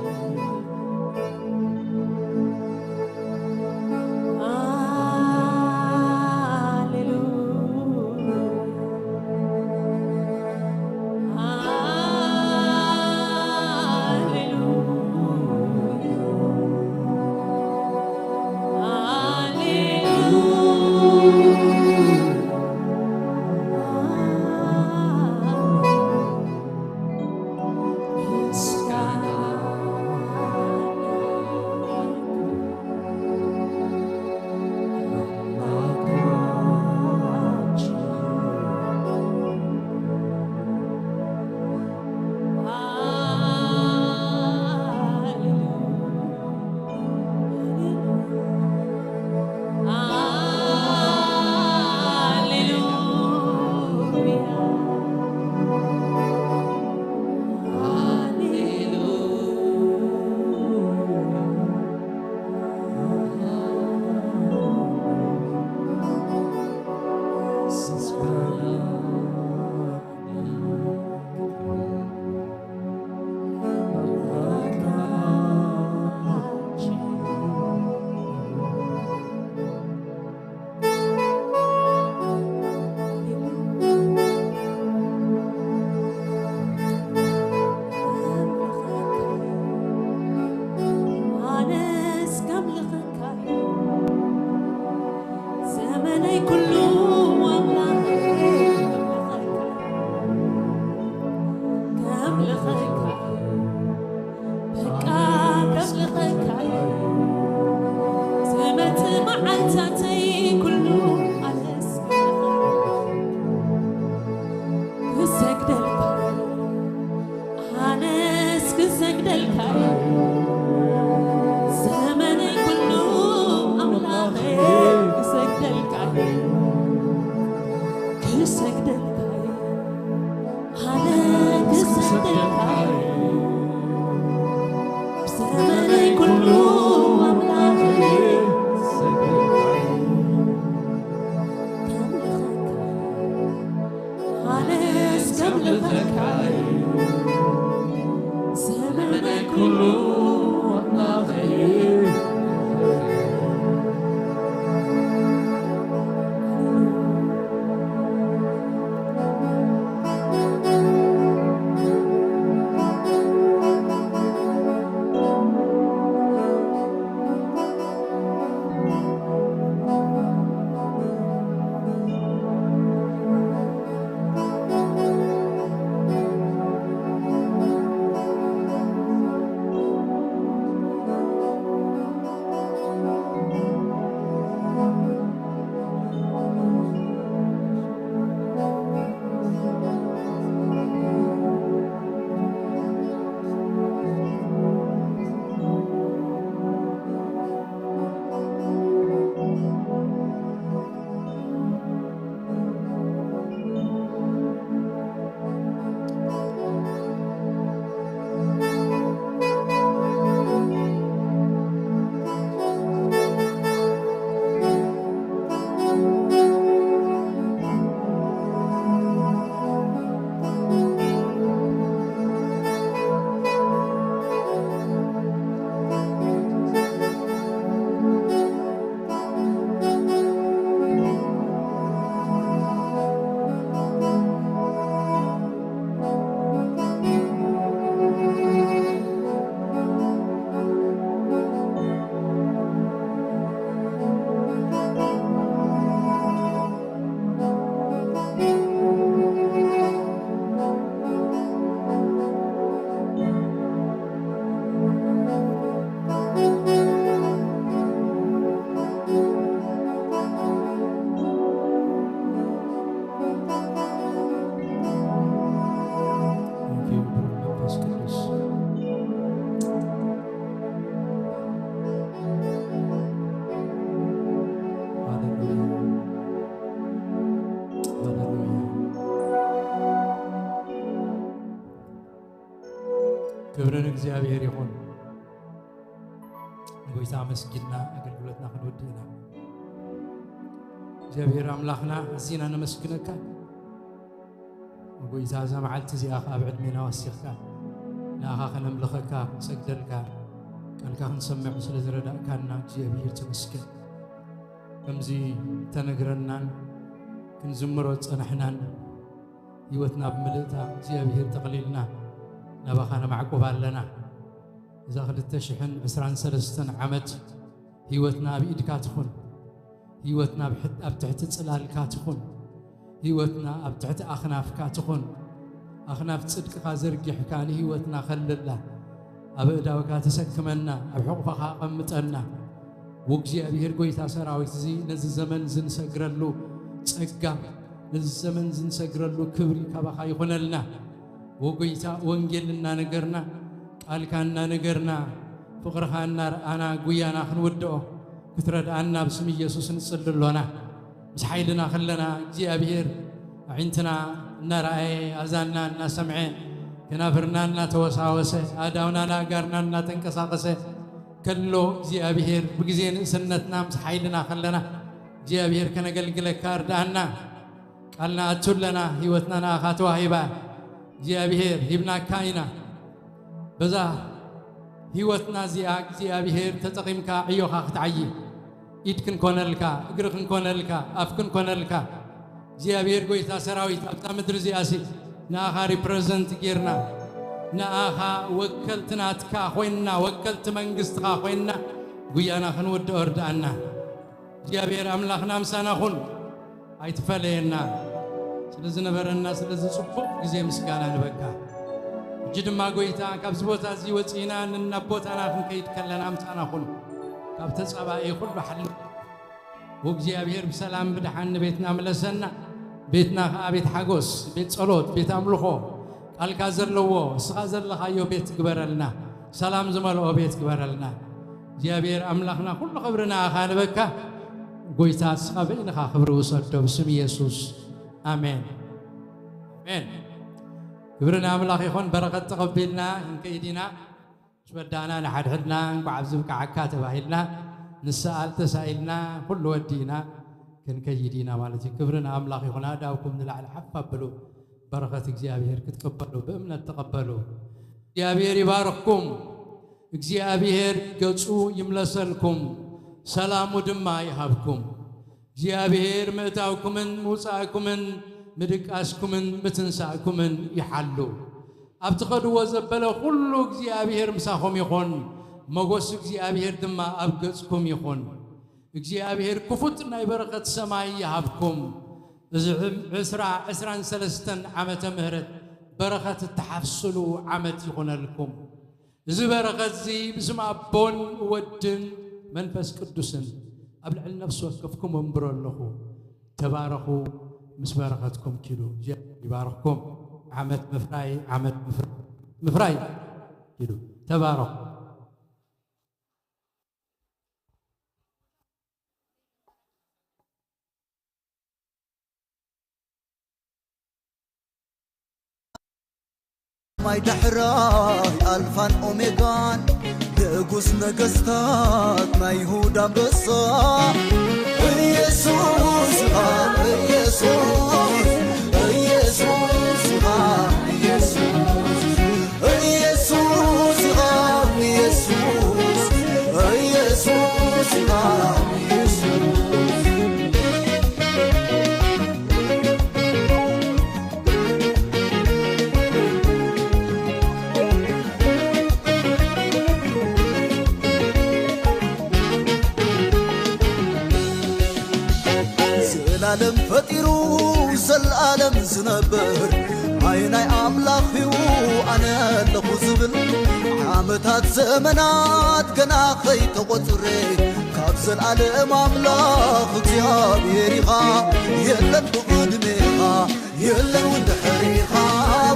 ኣነስ ከምልኸካ ዘመነይ ኩሉ ኣምላኸይ ከምልኸካ፣ ከምልኸካ፣ በቃ ከምልኸካ። ዝመጽእ መዓልታተይ ኩሉ ኣነስ ክሰግደልካ፣ ኣነስ ክሰግደልካ፣ ዘመነይ ኩሉ ኣምላኸይ ክሰግደልካ፣ ክሰግደልካ፣ ኣነ ክሰግደልካ፣ ዘመነይ ዘመነ ኩሉ ኣምላኸይ። Thank you, መንፈስ ቅዱስ። ሃሌሉያ። ሃሌሉያ። ክብሪ ንእግዚኣብሔር ይኹን። ንጎይታ ኣመስጊንና ኣገልግሎትና ክንወድእ ኢና። እግዚኣብሔር ኣምላኽና ኣዚና ነመስግነካ። ንጎይታ እዛ መዓልቲ እዚኣ ኸዓ ኣብ ዕድሜና ወሲኽካ ንኣኻ ከነምልኸካ ክንሰግደልካ ቃልካ ክንሰምዕ ስለ ዝረዳእካና እግዚኣብሔር ተመስገን። ከምዚ ተነግረናን ክንዝምሮ ዝጸናሕናን ህይወትና ብምልእታ እግዚኣብሔር ጠቕሊልና ናባኻ ነማዕቁብ ኣለና። እዛ ክልተ ሽሕን ዕስራን ሰለስተን ዓመት ህይወትና ኣብ ኢድካ ትኹን። ህይወትና ኣብ ሕት-፣ ኣብ ትሕቲ ጽላልካ ትኹን። ህይወትና ኣብ ትሕቲ ኣኽናፍካ ትኹን። ኣኽናፍ ጽድቅኻ ዘርጊሕካ ንህይወትና ኸልላ። ኣብ ኣእዳውካ ተሰክመና፣ ኣብ ሕቑፋኻ ኣቐምጠና። ወእግዚኣብሔር ጐይታ ሰራዊት፣ እዚ ነዚ ዘመን ዝንሰግረሉ ጸጋ፣ ነዚ ዘመን ዝንሰግረሉ ክብሪ ካባኻ ይኹነልና። ወጎይታ፣ ወንጌል እናነገርና፣ ቃልካ እናነገርና፣ ፍቕርኻ እናረኣና፣ ጉያና ክንውድኦ ክትረድኣና ብስም ኢየሱስ ንጽሊ ኣሎና። ምስ ሓይልና ከለና፣ እግዚኣብሔር ኣዒንትና እናረኣየ፣ ኣዛንና እናሰምዐ፣ ከናፍርና እናተወሳወሰ፣ ኣእዳውናን ኣእጋርናን እናተንቀሳቐሰ ከሎ፣ እግዚኣብሔር ብግዜ ንእስነትና ምስ ሓይልና ከለና፣ እግዚኣብሔር ከነገልግለካ እርድኣና። ቃል ንኣቱ ኣለና፣ ህይወትና ንኣኻ ተዋሂባ። እግዚኣብሔር ሂብናካ ኢና። በዛ ህይወትና እዚኣ እግዚኣብሔር ተጠቒምካ ዕዮኻ ክትዓዪ፣ ኢድ ክንኮነልካ፣ እግሪ ክንኮነልካ፣ ኣፍ ክንኮነልካ። እግዚኣብሔር ጐይታ ሰራዊት ኣብዛ ምድሪ እዚኣሲ ንኣኻ ሪፕረዘንት ጌርና፣ ንኣኻ ወከልቲ ናትካ ኾይንና፣ ወከልቲ መንግስትኻ ኾይንና ጉያና ክንውድኦ እርድኣና። እግዚኣብሔር ኣምላኽና ምሳና ኹን፣ ኣይትፈለየና። ስለ ዝነበረና ስለዚ ጽቡቕ ግዜ ምስጋና ንበካ። ሕጂ ድማ ጐይታ ካብዚ ቦታ እዚ ወጺእና ንናብ ቦታና ክንከይድ ከለና ምሳና ኹን። ካብ ተጻባኢ ኩሉ ሓልው። ወእግዚኣብሔር ብሰላም ብደሓን ንቤትና ምለሰና። ቤትና ኸኣ ቤት ሓጎስ፣ ቤት ጸሎት፣ ቤት ኣምልኾ፣ ቃልካ ዘለዎ፣ እስኻ ዘለኻዮ ቤት ግበረልና። ሰላም ዝመልኦ ቤት ግበረልና። እግዚኣብሔር ኣምላኽና ኩሉ ክብሪ ንኣኻ ንበካ። ጐይታ እስኻ በይንኻ ክብሪ ውሰዶ ብስም ኢየሱስ። ኣሜን። ኣሜን። ክብሪ ንኣምላኽ ይኹን። በረኸት ተቐቢልና ክንከይድ ኢና። ምስ ወዳእና ንሓድሕድና እንቋዕ ኣብዚ ብቅዓካ ተባሂልና ንሰኣል ተሳኢልና ኩሉ ወዲእና ክንከይድ ኢና ማለት እዩ። ክብሪ ንኣምላኽ ይኹን። ኣእዳውኩም ንላዕሊ ሓፍ ኣብሉ። በረኸት እግዚኣብሔር ክትቀበሉ ብእምነት ተቐበሉ። እግዚኣብሔር ይባርኽኩም። እግዚኣብሔር ገጹ ይምለሰልኩም፣ ሰላሙ ድማ ይሃብኩም። እግዚኣብሔር ምእታውኩምን ምውጻእኩምን ምድቃስኩምን ምትንሳእኩምን ይሓሉ። ኣብ ትኸድዎ ዘበለ ኩሉ እግዚኣብሔር ምሳኹም ይኹን። መጎስ እግዚኣብሔር ድማ ኣብ ገጽኩም ይኹን። እግዚኣብሔር ክፉት ናይ በረኸት ሰማይ ይሃብኩም። እዚ ዕም-፣ ዕስራ፣ ዕስራን ሰለስተን ዓመተ ምህረት በረኸት እትሓፍስሉ ዓመት ይኹነልኩም። እዚ በረኸት እዚ ብስም ኣቦን ወድን መንፈስ ቅዱስን ኣብ ልዕሊ ነፍሲ ወከፍኩም እምብሮ ኣለኹ። ተባረኹ፣ ምስ በረኸትኩም ኪዱ። እግዚኣብሔር ይባርኽኩም። ዓመት ምፍራይ፣ ዓመት ምፍር-፣ ምፍራይ ኪዱ። ተባረኹ። ማይ ዳሕራይ ኣልፋን ኦሜጋን፣ ንጉስ ነገስታት ናይ ይሁዳ ኣንበሳ፣ ኢየሱስ ኢኻ፣ ኢየሱስ፣ ኢየሱስ ኢኻ፣ ኢየሱስ፣ ኢየሱስ ኢኻ፣ ኢየሱስ፣ ኢየሱስ ኢኻ፣ ኢየሱስ። ዘላለም ፈጢሩ ዘላለም ዝነብር፣ ኣየናይ ኣምላኽ እዩ ኣነ ኣለኹ ዝብል? ዓመታት ዘመናት ገና ከይተቖጽረ፣ ካብ ዘላለም ኣምላኽ እግዚኣብሔር ኢኻ፣ የለን ብቕድሜኻ፣ የለን እውን ድሕሪኻ፣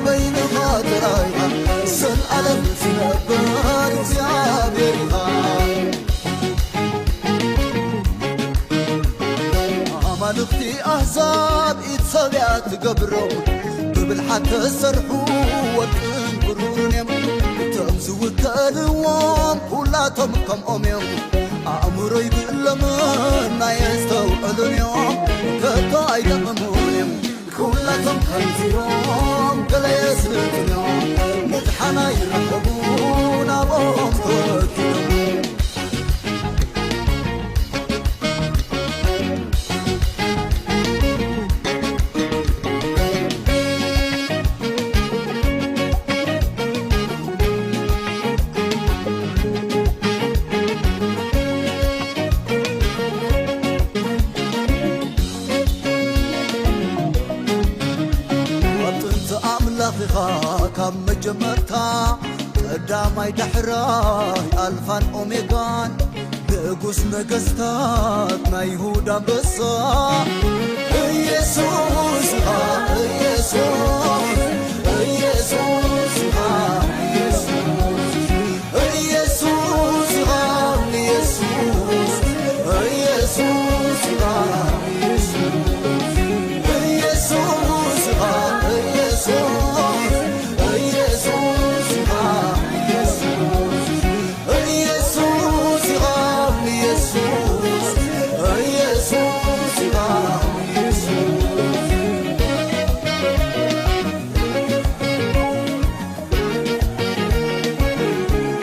በይንኻ ጥራይ ኢኻ፣ ዘላለም ትነብር እግዚኣብሔር ኢኻ። ኣማልኽቲ ኣህዛብ ኢድ ሰብ እያ ትገብሮም፣ ብብልሓት ተሰርሑ ወርቅን ብሩርን እዮም። እቶም ዝውከልዎም ኩላቶም ከምኦም እዮም። ኣእምሮ ይብሎምን ናይ ኣስተውዕሉን እዮም፣ ከቶ ኣይጠቕሙን እዮም። ኩላቶም ከምዚኦም ገለ የስልጥኖም፣ ምድሓን ኣይረኸቡ ናብኦም ተወኪሎም። ኣብ ጥንቲ ኣምላኽ ኢኻ ካብ መጀመርታ፣ ቀዳማይ ዳሕራይ ኣልፋን ኦሜጋን፣ ንጉስ ነገስታት ናይ ይሁዳ ኣንበሳ።